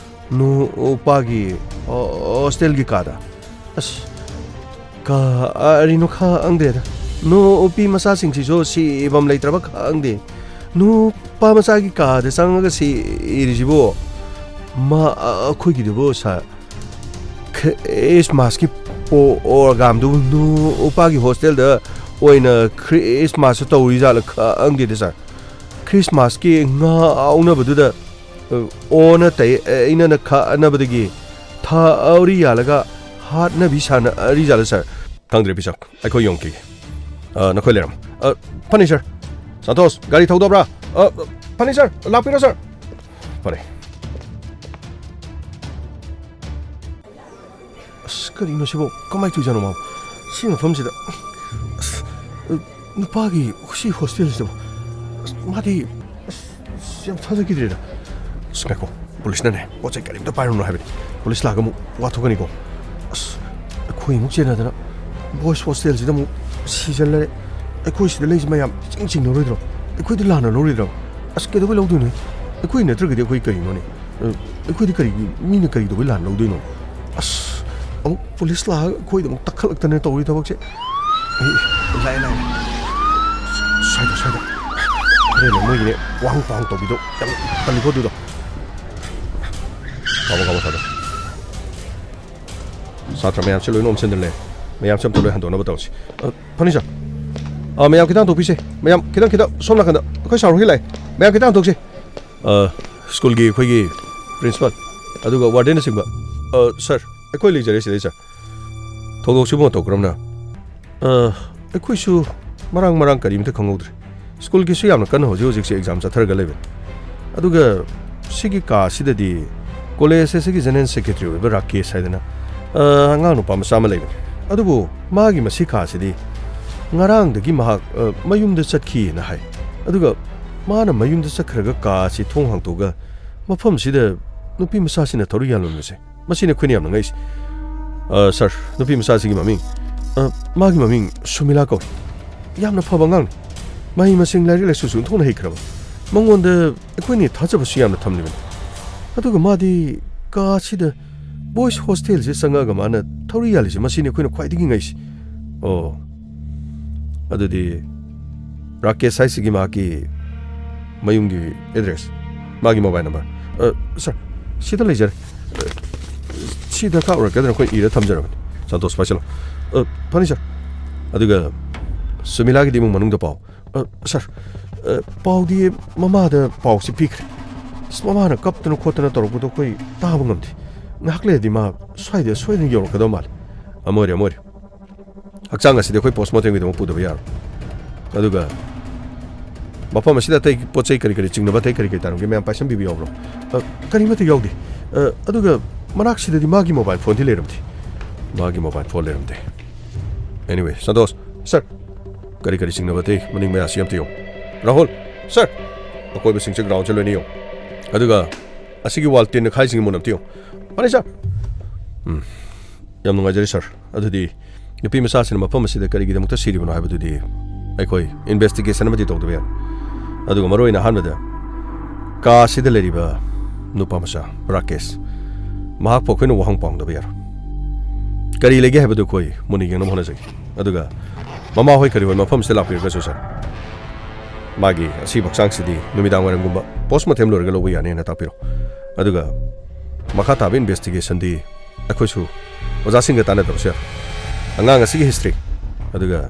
ꯅꯨꯄꯥꯒꯤ, ꯑꯣ, ꯍꯣꯁꯇꯦꯜꯒꯤ ꯀꯥꯗ꯫ ꯑꯁ, ꯀꯔꯤꯅꯣ ꯈꯪꯗꯦꯗ꯫ ꯅꯨꯄꯤ ꯃꯆꯥꯁꯤꯡꯁꯤꯁꯨ ꯁꯤꯐꯝ ꯂꯩꯇ꯭ꯔꯕ ꯈꯪꯗꯦ꯫ ꯅꯨꯄꯥ ꯃꯆꯥꯒꯤ ꯀꯥꯗ ꯆꯪꯉꯒ ꯁꯤꯔꯤꯁꯤꯕꯨ, ꯃꯥ, ꯑꯩꯈꯣꯏꯒꯤꯗꯨꯕꯨ, ꯁꯥꯔ, ꯈ꯭ꯔꯤꯁꯃꯥꯁꯀꯤ ꯄ꯭ꯔꯣꯒ꯭ꯔꯥꯝꯗꯨ ꯅꯨꯄꯥꯒꯤ ꯍꯣꯁꯇꯦꯜꯗ ꯑꯣꯏꯅ ꯈ꯭ꯔꯤꯁꯃꯥꯁꯁꯨ ꯇꯧꯔꯤꯖꯥꯠꯂ ꯈꯪꯗꯦꯗ, ꯁꯥꯔ꯫ ꯈ꯭ꯔꯤꯁꯃꯥꯁꯀꯤ ꯉꯥꯎꯅꯕꯗꯨꯗ, ꯑ, ꯑꯣꯟꯅ ꯇꯩꯅꯅ ꯈꯠꯅꯕꯗꯒꯤ ꯊꯥꯎꯔꯤ ꯌꯥꯜꯂꯒ ꯍꯥꯠꯅꯕꯤ ꯁꯥꯟꯅꯔꯤꯖꯥꯠꯂ, ꯁꯥꯔ? ꯈꯪꯗ꯭ꯔꯦ, ꯕꯤꯁꯞ꯫ ꯑꯩꯈꯣꯏ ꯌꯦꯡꯈꯤꯒꯦ꯫ ꯑ, ꯅꯈꯣꯏ ꯂꯩꯔꯝꯃꯣ꯫ ꯑ, ꯐꯅꯤ, ꯁꯥꯔ꯫ ꯁꯥꯟꯇꯣꯁ, ꯒꯥꯔꯤ ꯊꯧꯗꯕ꯭ꯔꯥ? ꯑ, ꯐꯅꯤ, ꯁꯥꯔ꯫ ꯂꯥꯛꯄꯤꯔꯣ, ꯁꯥꯔ꯫ ꯐꯔꯦ꯫ ꯑꯁ, ꯀꯔꯤꯅꯣ ꯁꯤꯕꯣ? ꯀꯃꯥꯏꯅ ꯇꯧꯔꯤꯖꯥꯠꯅꯣ ꯃꯥꯕꯨ? ꯁꯤ ꯃꯐꯝꯁꯤꯗ, ꯑꯁ, ꯅꯨꯄꯥꯒꯤ ꯁꯤ ꯍꯣꯁꯇꯦꯜꯁꯤꯗꯕꯨ, ꯑꯁ, ꯃꯥꯗꯤ, ꯑꯁ, ꯌꯥꯝ ꯊꯥꯖꯈꯤꯗ꯭ꯔꯦꯗ꯫ ꯑꯁ, ꯉꯥꯏꯈꯣ, ꯄꯨꯂꯤꯁꯅꯅꯦ ꯄꯣꯠ ꯆꯩ ꯀꯔꯤꯝꯇ ꯄꯥꯏꯔꯨꯅꯨ ꯍꯥꯏꯕꯅꯤ꯫ ꯄꯨꯂꯤꯁ ꯂꯥꯛꯑꯒ ꯑꯃꯨꯛ ꯋꯥ ꯊꯣꯛꯀꯅꯤꯀꯣ꯫ ꯑꯁ, ꯑꯩꯈꯣꯏ ꯑꯃꯨꯛ ꯆꯦꯟꯅꯗꯅ ꯕꯣꯏꯁ ꯍꯣꯁꯇꯦꯜꯁꯤꯗ ꯑꯃꯨꯛ ꯁꯤꯖꯜꯂꯦ꯫ ꯑꯩꯈꯣꯏ ꯁꯤꯗ ꯂꯩꯔꯤꯁꯤ ꯃꯌꯥꯝ ꯏꯆꯤꯡ ꯆꯤꯡꯅꯔꯣꯏꯗ꯭ꯔꯣ? ꯑꯩꯈꯣꯏꯗꯤ ꯂꯥꯟꯅ ꯂꯧꯔꯣꯏꯗ꯭ꯔꯣ? ꯑꯁ, ꯀꯩꯗꯧꯕꯩ ꯂꯧꯗꯣꯏꯅꯣ? ꯑꯩꯈꯣꯏ ꯅꯠꯇ꯭ꯔꯒꯗꯤ ꯑꯩꯈꯣꯏ ꯀꯔꯤꯅꯣꯅꯦ? ꯑ, ꯑꯩꯈꯣꯏꯗꯤ ꯀꯔꯤꯒꯤ, ꯃꯤꯅ ꯀꯔꯤ ꯇꯧꯕꯩ ꯂꯥꯟ ꯂꯧꯗꯣꯏꯅꯣ? ꯑꯁ, ꯑꯃꯨꯛ ꯄꯨꯂꯤꯁ ꯂꯥꯛꯑꯒ ꯑꯩꯈꯣꯏꯗ ꯑꯃꯨꯛ ꯇꯛꯈꯠꯂꯛꯇꯅ ꯇꯧꯔꯤ ꯊꯕꯛꯁꯦ꯫ ꯑꯦ, ꯂꯥꯛꯑꯦ, ꯂꯥꯛꯑꯦ꯫ ꯁ꯭ꯋꯥꯏꯗ, ꯁ꯭ꯋꯥꯏꯗ꯫ ꯈꯔꯅ ꯃꯣꯏꯒꯤꯅꯦ, ꯋꯥꯍꯪ ꯄꯥꯎꯍꯪ ꯇꯧꯕꯤꯗꯣ ꯌꯥꯝ ꯇꯜꯂꯤꯀꯣ ꯑꯗꯨꯗꯣ꯫ ꯀꯥꯃꯣ, ꯀꯥꯃꯣ, ꯁ꯭ꯋꯥꯏꯗ꯫ ꯁꯥꯇ꯭ꯔ ꯃꯌꯥꯝꯁꯦ ꯂꯣꯏꯅ ꯑꯣꯝꯁꯤꯟꯗꯅ ꯂꯩ꯫ ꯃꯌꯥꯝꯁꯦ ꯑꯝꯇ ꯂꯣꯏ ꯍꯟꯗꯣꯛꯅꯕ ꯇꯧꯁꯤ꯫ ꯑ, ꯐꯅꯤ, ꯁꯥꯔ꯫ ꯑ, ꯃꯌꯥꯝ ꯈꯤꯇꯪ ꯍꯟꯗꯣꯛꯄꯤꯁꯦ꯫ ꯃꯌꯥꯝ ꯈꯤꯇꯪ, ꯈꯤꯇꯪ ꯁꯣꯝ ꯅꯥꯀꯟꯗ꯫ ꯑꯩꯈꯣꯏ ꯁꯥꯔ ꯍꯣꯏ ꯂꯥꯛꯑꯦ꯫ ꯃꯌꯥꯝ ꯈꯤꯇꯪ ꯍꯟꯗꯣꯛꯁꯦ꯫ ꯑ, ꯁ꯭ꯀꯨꯜꯒꯤ ꯑꯩꯈꯣꯏꯒꯤ ꯄ꯭ꯔꯤꯟꯁꯤꯄꯥꯜ, ꯑꯗꯨꯒ ꯋꯥꯔꯗꯦꯟꯅꯆꯤꯡꯕ꯫ ꯑ, ꯁꯥꯔ, ꯑꯩꯈꯣꯏ ꯂꯩꯖꯔꯦ ꯁꯤꯗꯩ, ꯁꯥꯔ꯫ ꯊꯧꯗꯣꯛꯁꯤꯕꯨ ꯃꯇꯧ ꯀꯔꯝꯅ? ꯑ, ꯑꯩꯈꯣꯏꯁꯨ ꯃꯔꯥꯡ ꯃꯔꯥꯡ ꯀꯔꯤꯝꯇ ꯈꯪꯍꯧꯗ꯭ꯔꯦ꯫ ꯁ꯭ꯀꯨꯜꯒꯤꯁꯨ ꯌꯥꯝꯅ ꯀꯟꯅ ꯍꯧꯖꯤꯛ ꯍꯧꯖꯤꯛꯁꯦ ꯑꯦꯛꯖꯥꯝ ꯆꯠꯊꯔꯒ ꯂꯩꯕꯅꯤ꯫ ꯑꯗꯨꯒ ꯁꯤꯒꯤ ꯀꯥꯁꯤꯗꯗꯤ ꯀꯣꯂꯦꯖ ꯑꯁꯤꯒꯤ ꯖꯦꯅꯔꯦꯜ ꯁꯦꯀ꯭ꯔꯦꯇꯔꯤ ꯑꯣꯏꯕ ꯔꯥꯀꯦꯁ ꯍꯥꯏꯗꯅ, ꯑ, ꯑꯉꯥꯡ ꯅꯨꯄꯥ ꯃꯆꯥ ꯑꯃ ꯂꯩꯕꯅꯤ꯫ ꯑꯗꯨꯕꯨ ꯃꯥꯒꯤ ꯃꯁꯤ ꯀꯥꯁꯤꯗꯤ ꯉꯔꯥꯡꯗꯒꯤ ꯃꯍꯥꯛ, ꯑ, ꯃꯌꯨꯝꯗ ꯆꯠꯈꯤꯑꯅ ꯍꯥꯏ꯫ ꯑꯗꯨꯒ ꯃꯥꯅ ꯃꯌꯨꯝꯗ ꯆꯠꯈ꯭ꯔꯒ ꯀꯥ ꯑꯁꯤ ꯊꯣꯡ ꯍꯥꯡꯇꯣꯛꯑꯒ ꯃꯐꯝꯁꯤꯗ ꯅꯨꯄꯤ ꯃꯆꯥꯁꯤꯅ ꯊꯧꯔꯤ ꯌꯥꯜꯂꯝꯕꯁꯦ, ꯃꯁꯤꯅꯤ ꯑꯩꯈꯣꯏꯅ ꯌꯥꯝꯅ ꯉꯛꯏꯁꯦ꯫ ꯑ, ꯁꯥꯔ, ꯅꯨꯄꯤ ꯃꯆꯥꯁꯤꯒꯤ ꯃꯃꯤꯡ, ꯑ, ꯃꯥꯒꯤ ꯃꯃꯤꯡ ꯁꯨꯃꯤꯂꯥ ꯀꯧꯏ꯫ ꯌꯥꯝꯅ ꯐꯕ ꯑꯉꯥꯡꯅꯤ꯫ ꯃꯍꯩ ꯃꯁꯤꯡ, ꯂꯥꯏꯔꯤꯛ ꯂꯥꯏꯁꯨꯁꯨ ꯑꯣꯟꯊꯣꯛꯅ ꯍꯩꯈ꯭ꯔꯕ꯫ ꯃꯉꯣꯟꯗ ꯑꯩꯈꯣꯏꯅ ꯊꯥꯖꯕꯁꯨ ꯌꯥꯝꯅ ꯊꯝꯂꯤꯕꯅꯤ꯫ ꯑꯗꯨꯒ ꯃꯥꯗꯤ ꯀꯥ ꯑꯁꯤꯗ ꯕꯣꯏꯁ ꯍꯣꯁꯇꯦꯜꯁꯦ ꯆꯪꯉꯛꯑꯒ ꯃꯥꯅ ꯊꯧꯔꯤ ꯌꯥꯜꯂꯤꯁꯦ, ꯃꯁꯤꯅꯤ ꯑꯩꯈꯣꯏꯅ ꯈ꯭ꯋꯥꯏꯗꯒꯤ ꯉꯛꯏꯁꯤ꯫ ꯑꯣ, ꯑꯗꯨꯗꯤ ꯔꯥꯀꯦꯁ ꯍꯥꯏꯁꯤꯒꯤ ꯃꯍꯥꯛꯀꯤ ꯃꯌꯨꯝꯒꯤ ꯑꯦꯗ꯭ꯔꯦꯁ, ꯃꯥꯒꯤ ꯃꯣꯕꯥꯏꯜ ꯅꯝꯕꯔ꯫ ꯑ, ꯁꯥꯔ, ꯁꯤꯗ ꯂꯩꯖꯔꯦ꯫ ꯑ, ꯁꯤ ꯗꯔꯀꯥꯔ ꯑꯣꯏꯔꯛꯀꯗ꯭ꯔꯥ ꯑꯩꯈꯣꯏ ꯏꯔ ꯊꯝꯖꯔꯕꯅꯤ꯫ ꯁꯟꯇꯣꯁ, ꯄꯥꯏꯁꯤꯜꯂꯣ꯫ ꯑ, ꯐꯅꯤ, ꯁꯥꯔ꯫ ꯑꯗꯨꯒ ꯁꯨꯃꯤꯂꯥꯒꯤꯗꯤ ꯏꯃꯨꯡ ꯃꯅꯨꯡꯗ ꯄꯥꯎ꯫ ꯑ, ꯁꯥꯔ, ꯑ, ꯄꯥꯎꯗꯤ ꯃꯃꯥꯗ ꯄꯥꯎꯁꯤ ꯄꯤꯈ꯭ꯔꯦ꯫ ꯑꯁ, ꯃꯃꯥꯅ ꯀꯞꯇꯅ ꯈꯣꯠꯇꯅ ꯇꯧꯔꯛꯄꯗꯣ ꯑꯩꯈꯣꯏ ꯇꯥꯕ ꯉꯝꯗꯦ꯫ ꯉꯥꯏꯍꯥꯛ ꯂꯩꯔꯗꯤ ꯃꯥ ꯁ꯭ꯋꯥꯏꯗ ꯁꯣꯏꯗꯅ ꯌꯧꯔꯛꯀꯗꯕ ꯃꯥꯜꯂꯦ꯫ ꯑꯃ ꯑꯣꯏꯔꯦ, ꯑꯃ ꯑꯣꯏꯔꯦ꯫ ꯍꯛꯆꯥꯡ ꯑꯁꯤꯗꯤ ꯑꯩꯈꯣꯏ ꯄꯣꯁꯃꯣꯔꯇꯦꯝꯒꯤꯗꯃꯛ ꯄꯨꯗꯕ ꯌꯥꯔꯣꯏ꯫ ꯑꯗꯨꯒ ꯃꯐꯝ ꯑꯁꯤꯗ ꯑꯇꯩ ꯄꯣꯠ ꯆꯩ ꯀꯔꯤ ꯀꯔꯤ ꯆꯤꯡꯅꯕ, ꯑꯇꯩ ꯀꯔꯤ ꯀꯔꯤ ꯇꯥꯔꯝꯒꯦ, ꯃꯌꯥꯝ ꯄꯥꯏꯁꯟꯕꯤꯕ ꯌꯥꯎꯕ꯭ꯔꯣ? ꯑ, ꯀꯔꯤꯃꯠꯇ ꯌꯥꯎꯗꯦ꯫ ꯑ, ꯑꯗꯨꯒ ꯃꯅꯥꯛꯁꯤꯗꯗꯤ ꯃꯥꯒꯤ ꯃꯣꯕꯥꯏꯜ ꯐꯣꯟꯗꯤ ꯂꯩꯔꯝꯗꯦ꯫ ꯃꯥꯒꯤ ꯃꯣꯕꯥꯏꯜ ꯐꯣꯟ ꯂꯩꯔꯝꯗꯦ꯫ Anyway, ꯁꯟꯇꯣꯁ, ꯁꯥꯔ, ꯀꯔꯤ ꯀꯔꯤ ꯆꯤꯡꯅꯕ ꯑꯇꯩ ꯃꯅꯤꯡ ꯃꯌꯥꯁꯤ ꯑꯝꯇ ꯌꯦꯡꯉꯨ꯫ ꯔꯥꯍꯨꯜ, ꯁꯥꯔ, ꯑꯀꯣꯏꯕꯁꯤꯡꯁꯦ, ꯒ꯭ꯔꯥꯎꯟꯁꯦ ꯂꯣꯏꯅ ꯌꯦꯡꯉꯨ꯫ ꯑꯗꯨꯒ ꯑꯁꯤꯒꯤ ꯋꯥꯜ ꯇꯤꯟꯅ ꯈꯥꯏꯁꯤꯡꯒꯤ ꯃꯨꯟ ꯑꯝꯇ ꯌꯦꯡꯉꯨ꯫ ꯐꯅꯤ, ꯁꯥꯔ꯫ ꯎꯝ, ꯌꯥꯝ ꯅꯨꯡꯉꯥꯏꯖꯔꯦ, ꯁꯥꯔ꯫ ꯑꯗꯨꯗꯤ ꯅꯨꯄꯤ ꯃꯆꯥꯁꯤꯅ ꯃꯐꯝ ꯑꯁꯤꯗ ꯀꯔꯤꯒꯤꯗꯃꯛꯇ ꯁꯤꯔꯤꯕꯅꯣ ꯍꯥꯏꯕꯗꯨꯗꯤ ꯑꯩꯈꯣꯏ ꯏꯟꯚꯦꯁꯇꯤꯒꯦꯁꯟ ꯑꯃꯗꯤ ꯇꯧꯗꯕ ꯌꯥꯔꯣꯏ꯫ ꯑꯗꯨꯒ ꯃꯔꯨꯑꯣꯏꯅ ꯑꯍꯥꯟꯕꯗ ꯀꯥ ꯑꯁꯤꯗ ꯂꯩꯔꯤꯕ ꯅꯨꯄꯥ ꯃꯆꯥ ꯔꯥꯀꯦꯁ, ꯃꯍꯥꯛꯄꯨ ꯑꯩꯈꯣꯏꯅ ꯋꯥꯍꯪ ꯄꯥꯎꯗꯕ ꯌꯥꯔꯣꯏ꯫ ꯀꯔꯤ ꯂꯩꯒꯦ ꯍꯥꯏꯕꯗꯨ ꯑꯩꯈꯣꯏ ꯃꯨꯟꯅ ꯌꯦꯡꯅꯕ ꯍꯣꯠꯅꯖꯒꯦ꯫ ꯑꯗꯨꯒ ꯃꯃꯥ ꯍꯣꯏ ꯀꯔꯤ ꯍꯣꯏ ꯃꯐꯝꯁꯤꯗ ꯂꯥꯛꯄꯤꯔꯒꯁꯨ, ꯁꯥꯔ, ꯃꯥꯒꯤ ꯑꯁꯤꯕ ꯍꯛꯆꯥꯡꯁꯤꯗꯤ ꯅꯨꯃꯤꯗꯥꯡ ꯋꯥꯏꯔꯝꯒꯨꯝꯕ ꯄꯣꯁꯃꯣꯔꯇꯦꯝ ꯂꯣꯏꯔꯒ ꯂꯧꯕ ꯌꯥꯅꯤ ꯍꯥꯏꯅ ꯇꯥꯛꯄꯤꯔꯣ꯫ ꯑꯗꯨꯒ ꯃꯈꯥ ꯇꯥꯕ ꯏꯟꯚꯦꯁꯇꯤꯒꯦꯁꯟꯗꯤ ꯑꯩꯈꯣꯏꯁꯨ ꯑꯣꯖꯥꯁꯤꯡꯒ ꯇꯥꯟꯅꯗꯕꯁꯨ ꯌꯥꯔꯣꯏ꯫ ꯑꯉꯥꯡ ꯑꯁꯤꯒꯤ ꯍꯤꯁꯇ꯭ꯔꯤ, ꯑꯗꯨꯒ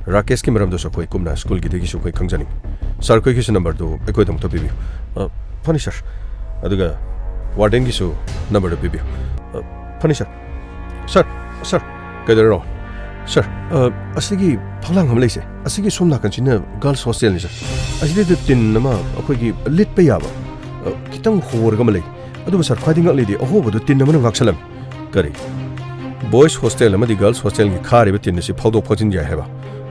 ꯔꯥꯀꯦꯁꯀꯤ ꯃꯔꯝꯗꯁꯨ ꯑꯩꯈꯣꯏ ꯀꯨꯞꯅ ꯁ꯭ꯀꯨꯜꯒꯤꯗꯒꯤꯁꯨ ꯑꯩꯈꯣꯏ ꯈꯪꯖꯅꯤꯡꯉꯤ꯫ ꯁꯥꯔ, ꯑꯩꯈꯣꯏꯒꯤꯁꯨ ꯅꯝꯕꯔꯗꯨ ꯑꯩꯈꯣꯏꯗꯃꯛꯇ ꯄꯤꯕꯤꯌꯨ꯫ ꯑ, ꯐꯅꯤ, ꯁꯥꯔ꯫ ꯑꯗꯨꯒ ꯋꯥꯔꯗꯦꯟꯒꯤꯁꯨ ꯅꯝꯕꯔꯗꯨ ꯄꯤꯕꯤꯌꯨ꯫ ꯑ, ꯐꯅꯤ, ꯁꯥꯔ꯫ ꯁꯥꯔ, ꯁꯥꯔ, ꯀꯩꯗꯧꯔꯦ, ꯔꯥꯍꯨꯜ? ꯁꯥꯔ, ꯑ, ꯑꯁꯤꯒꯤ ꯐꯛꯂꯥꯡ ꯑꯃ ꯂꯩꯁꯦ, ꯑꯁꯤꯒꯤ ꯁꯣꯝ ꯅꯥꯀꯟꯁꯤꯅ ꯒꯔꯜꯁ ꯍꯣꯁꯇꯦꯜꯅꯤ, ꯁꯥꯔ꯫ ꯑꯁꯤꯗꯩꯗ ꯇꯤꯟ ꯑꯃ ꯑꯩꯈꯣꯏꯒꯤ ꯂꯤꯠꯄ ꯌꯥꯕ, ꯑ, ꯈꯤꯇꯪ ꯍꯣꯔꯒ ꯑꯃ ꯂꯩ꯫ ꯑꯗꯨꯕꯨ ꯁꯥꯔ, ꯈ꯭ꯋꯥꯏꯗꯒꯤ ꯉꯛꯂꯤꯗꯤ ꯑꯍꯣꯕꯗꯨ ꯇꯤꯟ ꯑꯃꯅ ꯉꯥꯛꯁꯜꯂꯝꯃꯤ꯫ ꯀꯔꯤ? ꯕꯣꯏꯁ ꯍꯣꯁꯇꯦꯜ ꯑꯃꯗꯤ ꯒꯔꯜꯁ ꯍꯣꯁꯇꯦꯜꯒꯤ ꯈꯥꯔꯤꯕ ꯇꯤꯟ ꯑꯁꯤ ꯐꯥꯎꯗꯣꯛ ꯐꯥꯎꯖꯤꯟ ꯌꯥꯏ ꯍꯥꯏꯕ?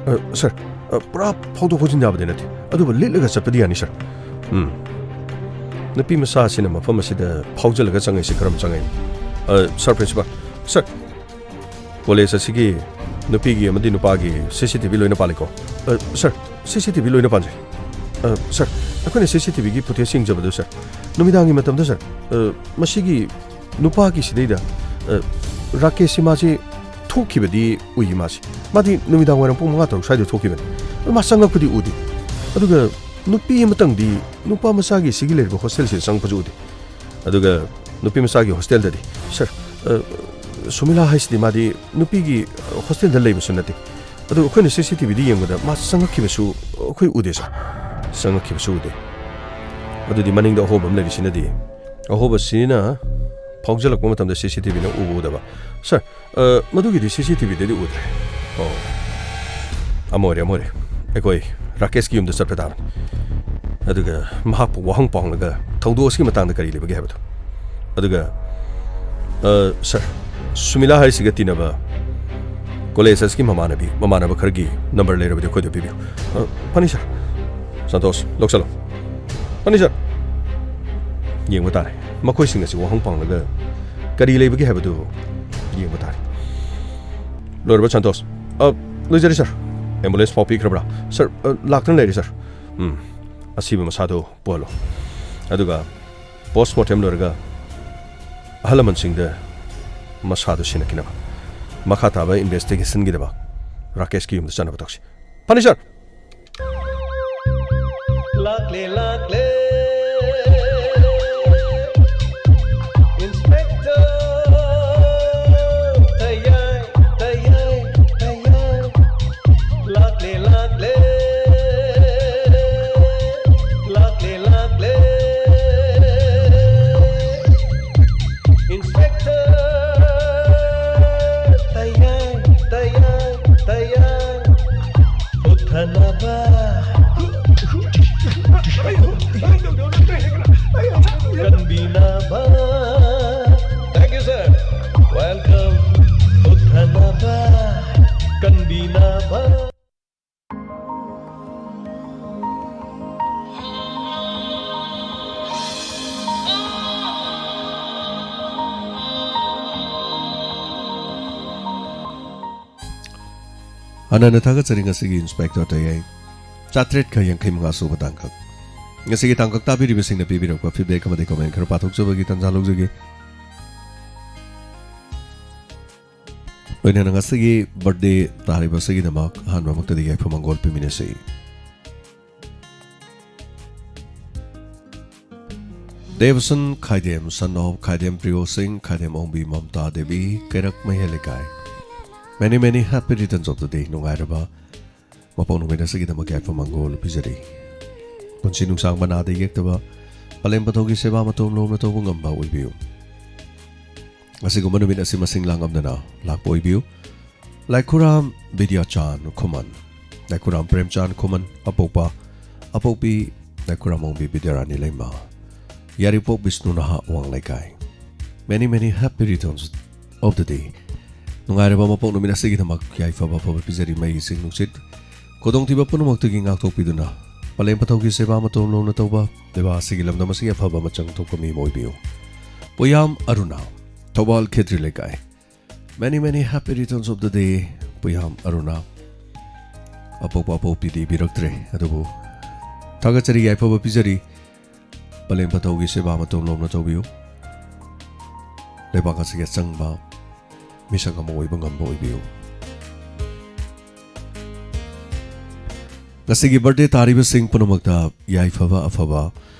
ꯑ, ꯁꯥꯔ, ꯑ, ꯄꯨꯔꯥ ꯐꯥꯎꯗꯣꯛ ꯐꯥꯎꯖꯤꯟ ꯌꯥꯕꯗꯤ ꯅꯠꯇꯦ, ꯑꯗꯨꯕꯨ ꯂꯤꯠꯂꯒ ꯆꯠꯄꯗꯤ ꯌꯥꯅꯤ, ꯁꯥꯔ꯫ ꯎꯝ꯫ ꯅꯨꯄꯤ ꯃꯆꯥ ꯑꯁꯤꯅ ꯃꯐꯝ ꯑꯁꯤꯗ ꯐꯥꯎꯖꯤꯜꯂꯒ ꯆꯪꯉꯛꯏꯁꯤ ꯀꯔꯝ ꯆꯪꯉꯛꯏꯅꯣ? ꯑ, ꯁꯥꯔ ꯄ꯭ꯔꯤꯟꯁꯤꯄꯥꯜ, ꯁꯔ, ꯀꯣꯂꯦꯖ ꯑꯁꯤꯒꯤ ꯅꯨꯄꯤꯒꯤ ꯑꯃꯗꯤ ꯅꯨꯄꯥꯒꯤ ꯁꯤ ꯁꯤ ꯇꯤ ꯚꯤ ꯂꯣꯏꯅ ꯄꯥꯜꯂꯤꯀꯣ? ꯑ, ꯁꯔ, ꯁꯤ ꯁꯤ ꯇꯤ ꯚꯤ ꯂꯣꯏꯅ ꯄꯥꯟꯖꯩ꯫ ꯑ, ꯁꯔ, ꯑꯩꯈꯣꯏꯅ ꯁꯤ ꯁꯤ ꯇꯤ ꯚꯤꯒꯤ ꯐꯨꯇꯦꯖ ꯌꯦꯡꯖꯕꯗꯨ, ꯁꯔ, ꯅꯨꯃꯤꯗꯥꯡꯒꯤ ꯃꯇꯝꯗ, ꯁꯔ, ꯑ, ꯃꯁꯤꯒꯤ ꯅꯨꯄꯥꯒꯤ ꯁꯤꯗꯩꯗ, ꯑ, ꯔꯥꯀꯦꯁꯁꯤ ꯃꯥꯁꯤ ꯊꯣꯛꯈꯤꯕꯗꯤ ꯎꯏ ꯃꯥꯁꯤ꯫ ꯃꯥꯗꯤ ꯅꯨꯃꯤꯗꯥꯡ ꯋꯥꯏꯔꯝ ꯄꯨꯡ ꯃꯉꯥ ꯇꯔꯨꯛ ꯁ꯭ꯋꯥꯏꯗ ꯊꯣꯛꯈꯤꯕꯅꯤ꯫ ꯑꯗꯨ ꯃꯥ ꯆꯪꯉꯛꯄꯗꯤ ꯎꯗꯦ꯫ ꯑꯗꯨꯒ ꯅꯨꯄꯤ ꯑꯃꯇꯪꯗꯤ ꯅꯨꯄꯥ ꯃꯆꯥꯒꯤ ꯁꯤꯒꯤ ꯂꯩꯔꯤꯕ ꯍꯣꯁꯇꯦꯜꯁꯤꯗ ꯆꯪꯉꯛꯄꯁꯨ ꯎꯗꯦ꯫ ꯑꯗꯨꯒ ꯅꯨꯄꯤ ꯃꯆꯥꯒꯤ ꯍꯣꯁꯇꯦꯜꯗꯗꯤ, "ꯁꯔ, ꯑ, ꯁꯨꯃꯤꯂꯥ ꯍꯥꯏꯁꯤꯗꯤ ꯃꯥꯗꯤ ꯅꯨꯄꯤꯒꯤ ꯍꯣꯁꯇꯦꯜꯗ ꯂꯩꯕꯁꯨ ꯅꯠꯇꯦ꯫ ꯑꯗꯨ ꯑꯩꯈꯣꯏꯅ ꯁꯤ ꯁꯤ ꯇꯤ ꯚꯤꯗ ꯌꯦꯡꯕꯗ ꯃꯥ ꯆꯪꯉꯛꯈꯤꯕꯁꯨ ꯑꯩꯈꯣꯏ ꯎꯗꯦ, ꯁꯔ꯫ ꯆꯪꯉꯛꯈꯤꯕꯁꯨ ꯎꯗꯦ꯫ ꯑꯗꯨꯗꯤ ꯃꯅꯤꯡꯗ ꯑꯍꯣꯕ ꯑꯃ ꯂꯩꯔꯤꯁꯤꯅꯗꯤ?" ꯑꯍꯣꯕꯁꯤꯅ ꯐꯥꯎꯖꯜꯂꯛꯄ ꯃꯇꯝꯗ ꯁꯤ ꯁꯤ ꯇꯤ ꯚꯤꯅ ꯎꯕ ꯎꯗꯕ꯫ "ꯁꯔ, ꯑ, ꯃꯗꯨꯒꯤꯗꯤ ꯁꯤ ꯁꯤ ꯇꯤ ꯚꯤꯗꯗꯤ ꯎꯗ꯭ꯔꯦ꯫" ꯑꯣ, ꯑꯃ ꯑꯣꯏꯔꯦ, ꯑꯃ ꯑꯣꯏꯔꯦ꯫ ꯑꯩꯈꯣꯏ ꯔꯥꯀꯦꯁꯀꯤ ꯌꯨꯝꯗ ꯆꯠꯄ ꯇꯥꯕꯅꯤ꯫ ꯑꯗꯨꯒ ꯃꯍꯥꯛꯄꯨ ꯋꯥꯍꯪ ꯄꯥꯎꯍꯪꯂꯒ ꯊꯧꯗꯣꯛ ꯑꯁꯤꯒꯤ ꯃꯇꯥꯡꯗ ꯀꯔꯤ ꯂꯩꯕꯒꯦ ꯍꯥꯏꯕꯗꯨ꯫ ꯑꯗꯨꯒ, ꯑ, ꯁꯔ, ꯁꯨꯃꯤꯂꯥ ꯍꯥꯏꯁꯤꯒ ꯇꯤꯟꯅꯕ ꯀꯣꯂꯦꯖ ꯑꯁꯤꯒꯤ ꯃꯃꯥꯟꯅꯕꯤ, ꯃꯃꯥꯟꯅꯕ ꯈꯔꯒꯤ ꯅꯝꯕꯔ ꯂꯩꯔꯕꯗꯤ ꯑꯩꯈꯣꯏꯗ ꯄꯤꯕꯤꯌꯨ꯫ ꯑ, ꯐꯅꯤ, ꯁꯔ꯫ ꯁꯟꯇꯣꯁ, ꯂꯧꯁꯜꯂꯣ꯫ ꯐꯅꯤ, ꯁꯔ꯫ ꯌꯦꯡꯕ ꯇꯥꯔꯦ꯫ ꯃꯈꯣꯏꯁꯤꯡ ꯑꯁꯤ ꯋꯥꯍꯪ ꯄꯥꯡꯂꯒ ꯀꯔꯤ ꯂꯩꯕꯒꯦ ꯍꯥꯏꯕꯗꯨ ꯌꯦꯡꯕ ꯇꯥꯔꯦ꯫ ꯂꯣꯏꯔꯕ, ꯁꯟꯇꯣꯁ? ꯑ, ꯂꯣꯏꯖꯔꯦ, ꯁꯔ꯫ ꯑꯦꯝꯕꯨꯂꯦꯟꯁ ꯐꯥꯎ ꯄꯤꯈ꯭ꯔꯕ꯭ꯔꯥ? ꯁꯔ, ꯑ, ꯂꯥꯛꯇꯨꯅ ꯂꯩꯔꯦ, ꯁꯔ꯫ ꯎꯝ, ꯑꯁꯤꯕ ꯃꯁꯥꯗꯣ ꯄꯨꯍꯜꯂꯣ꯫ ꯑꯗꯨꯒ ꯄꯣꯁꯃꯣꯔꯇꯦꯝ ꯂꯣꯏꯔꯒ ꯑꯍꯜ ꯂꯃꯟꯁꯤꯡꯗ ꯃꯁꯥꯗꯣ ꯁꯤꯟꯅꯈꯤꯅꯕ, ꯃꯈꯥ ꯇꯥꯕ ꯏꯟꯚꯦꯁꯇꯤꯒꯦꯁꯟꯒꯤꯗꯃꯛ ꯔꯥꯀꯦꯁꯀꯤ ꯌꯨꯝꯗ ꯆꯠꯅꯕ ꯇꯧꯁꯤ꯫ ꯐꯅꯤ, ꯁꯔ꯫ ꯂꯥꯛꯂꯦ, ꯂꯥꯛꯂꯦ꯫ ꯏꯟꯁꯄꯦꯛꯇꯔ ꯇꯌꯥꯏ, ꯇꯌꯥꯏ, ꯇꯌꯥꯏ꯫ ꯂꯥꯛꯂꯦ, ꯂꯥꯛꯂꯦ꯫ ꯂꯥꯛꯂꯦ, ꯂꯥꯛꯂꯦ꯫ ꯏꯟꯁꯄꯦꯛꯇꯔ ꯇꯌꯥꯏ, ꯇꯌꯥꯏ, ꯇꯌꯥꯏ꯫ ꯍꯨꯠꯊꯅꯕ꯫ ꯀꯟꯕꯤꯅꯕ꯫ Thank you, sir. Welcome. ꯍꯨꯠꯊꯅꯕ꯫ ꯀꯟꯕꯤꯅꯕ꯫ ꯍꯥꯟꯅ ꯊꯥꯒꯠꯆꯔꯤ ꯉꯁꯤꯒꯤ ꯏꯟꯁꯄꯦꯛꯇꯔ ꯇꯌꯥꯏ ꯆꯥꯇ꯭ꯔꯦꯠꯀ ꯌꯥꯡꯈꯩ ꯃꯉꯥ ꯁꯨꯕ ꯇꯥꯡꯀꯛ꯫ ꯉꯁꯤꯒꯤ ꯇꯥꯡꯀꯛ ꯇꯥꯕꯤꯔꯤꯕꯁꯤꯡꯅ ꯄꯤꯕꯤꯔꯛꯄ ꯐꯤꯗꯕꯦꯛ ꯑꯃꯗꯤ ꯀꯃꯦꯟ ꯈꯔ ꯄꯥꯊꯣꯛꯆꯕꯒꯤ ꯇꯥꯟꯖꯥ ꯂꯧꯖꯒꯦ꯫ ꯂꯣꯏꯅꯅ ꯉꯁꯤꯒꯤ ꯕꯔꯊꯗꯦ ꯇꯥꯔꯤꯕ ꯑꯁꯤꯒꯤꯗꯃꯛ ꯑꯍꯥꯟꯕꯃꯛꯇꯗꯤ ꯌꯥꯏꯐ ꯃꯪꯒꯣꯜ ꯄꯤꯃꯤꯟꯅꯁꯤ꯫ ꯗꯦꯕꯁꯟ ꯈꯥꯏꯗꯦꯝ, son of ꯈꯥꯏꯗꯦꯝ ꯄ꯭ꯔꯤꯌꯣ ꯁꯤꯡ, ꯈꯥꯏꯗꯦꯝ ꯑꯣꯡꯕꯤ ꯃꯝꯇꯥ ꯗꯦꯕꯤ, ꯀꯩꯔꯛ ꯃꯩꯍꯦꯜ ꯂꯩꯀꯥꯏ꯫ Many many happy returns of the day꯫ ꯅꯨꯡꯉꯥꯏꯔꯕ ꯃꯄꯣꯛ ꯅꯨꯃꯤꯠ ꯑꯁꯤꯒꯤꯗꯃꯛ ꯌꯥꯏꯐ ꯃꯪꯒꯣꯜ ꯄꯤꯖꯔꯤ꯫ ꯄꯨꯟꯁꯤ ꯅꯨꯡꯁꯥꯡꯕ ꯅꯥꯗ ꯌꯦꯛꯇꯕ, ꯄꯂꯦꯝ ꯄꯊꯧꯒꯤ ꯁꯦꯕꯥ ꯃꯇꯣꯝ ꯂꯣꯝꯅ ꯇꯧꯕ ꯉꯝꯕ ꯑꯣꯏꯕꯤꯌꯨ꯫ ꯑꯁꯤꯒꯨꯝꯕ ꯅꯨꯃꯤꯠ ꯑꯁꯤ ꯃꯁꯤꯡ ꯂꯥꯡꯉꯝꯗꯅ ꯂꯥꯛꯄ ꯑꯣꯏꯕꯤꯌꯨ꯫ ꯂꯥꯏꯈꯨꯔꯥꯝ ꯕꯤꯗ꯭ꯌꯥꯆꯥꯟ ꯈꯨꯃꯟ, ꯂꯥꯏꯈꯨꯔꯥꯝ ꯄ꯭ꯔꯦꯝꯆꯥꯟ ꯈꯨꯃꯟ, ꯑꯄꯣꯛꯄ ꯑꯄꯣꯛꯄꯤ ꯂꯥꯏꯈꯨꯔꯥꯝ ꯑꯣꯡꯕꯤ ꯕꯤꯗ꯭ꯌꯥꯔꯥꯅꯤ ꯂꯩꯃ, ꯌꯥꯏꯔꯤꯄꯣꯛ ꯕꯤꯁꯅꯨ ꯅꯍꯥ ꯑꯋꯥꯡ ꯂꯩꯀꯥꯏ꯫ Many many happy returns of the day꯫ ꯅꯨꯡꯉꯥꯏꯔꯕ ꯃꯄꯣꯛ ꯅꯨꯃꯤꯠ ꯑꯁꯤꯒꯤꯗꯃꯛ ꯌꯥꯏꯐꯕ ꯑꯐꯕ ꯄꯤꯖꯔꯤ꯫ ꯃꯩ ꯏꯁꯤꯡ ꯅꯨꯡꯁꯤꯠ ꯈꯨꯗꯣꯡꯊꯤꯕ ꯄꯨꯝꯅꯃꯛꯇꯒꯤ ꯉꯥꯛꯊꯣꯛꯄꯤꯗꯨꯅ ꯄꯂꯦꯝ ꯄꯊꯧꯒꯤ ꯁꯦꯕꯥ ꯃꯇꯣꯝ ꯂꯣꯝꯅ ꯇꯧꯕ, ꯂꯩꯕꯥꯛ ꯑꯁꯤꯒꯤ ꯂꯝꯗꯝ ꯑꯁꯤꯒꯤ ꯑꯐꯕ ꯃꯆꯪ ꯊꯣꯛꯄ ꯃꯤ ꯑꯃ ꯑꯣꯏꯕꯤꯌꯨ꯫ ꯄꯣꯌꯥꯝ ꯑꯔꯨꯅꯥ, ꯊꯧꯕꯥꯜ ꯈꯦꯇ꯭ꯔꯤ ꯂꯩꯀꯥꯏ꯫ Many many happy returns of the day꯫ ꯄꯨꯌꯥꯝ ꯑꯔꯨꯅꯥ꯫ ꯑꯄꯣꯛꯄ ꯑꯄꯣꯛꯄꯤꯗꯤ ꯏꯕꯤꯔꯛꯇ꯭ꯔꯦ, ꯑꯗꯨꯕꯨ ꯊꯥꯒꯠꯆꯔꯤ, ꯌꯥꯏꯐꯕ ꯄꯤꯖꯔꯤ꯫ ꯄꯂꯦꯝ ꯄꯊꯧꯒꯤ ꯁꯦꯕꯥ ꯃꯇꯣꯝ ꯂꯣꯝꯅ ꯇꯧꯕꯤꯌꯨ꯫ ꯂꯩꯕꯥꯛ ꯑꯁꯤꯒꯤ ꯑꯆꯪꯕ ꯃꯤꯁꯛ ꯑꯃ ꯑꯣꯏꯕ ꯉꯝꯕ ꯑꯣꯏꯕꯤꯌꯨ꯫ ꯉꯁꯤꯒꯤ ꯕꯔꯊꯗꯦ ꯇꯥꯔꯤꯕꯁꯤꯡ ꯄꯨꯝꯅꯃꯛꯇ ꯌꯥꯏꯐꯕ ꯑꯐꯕ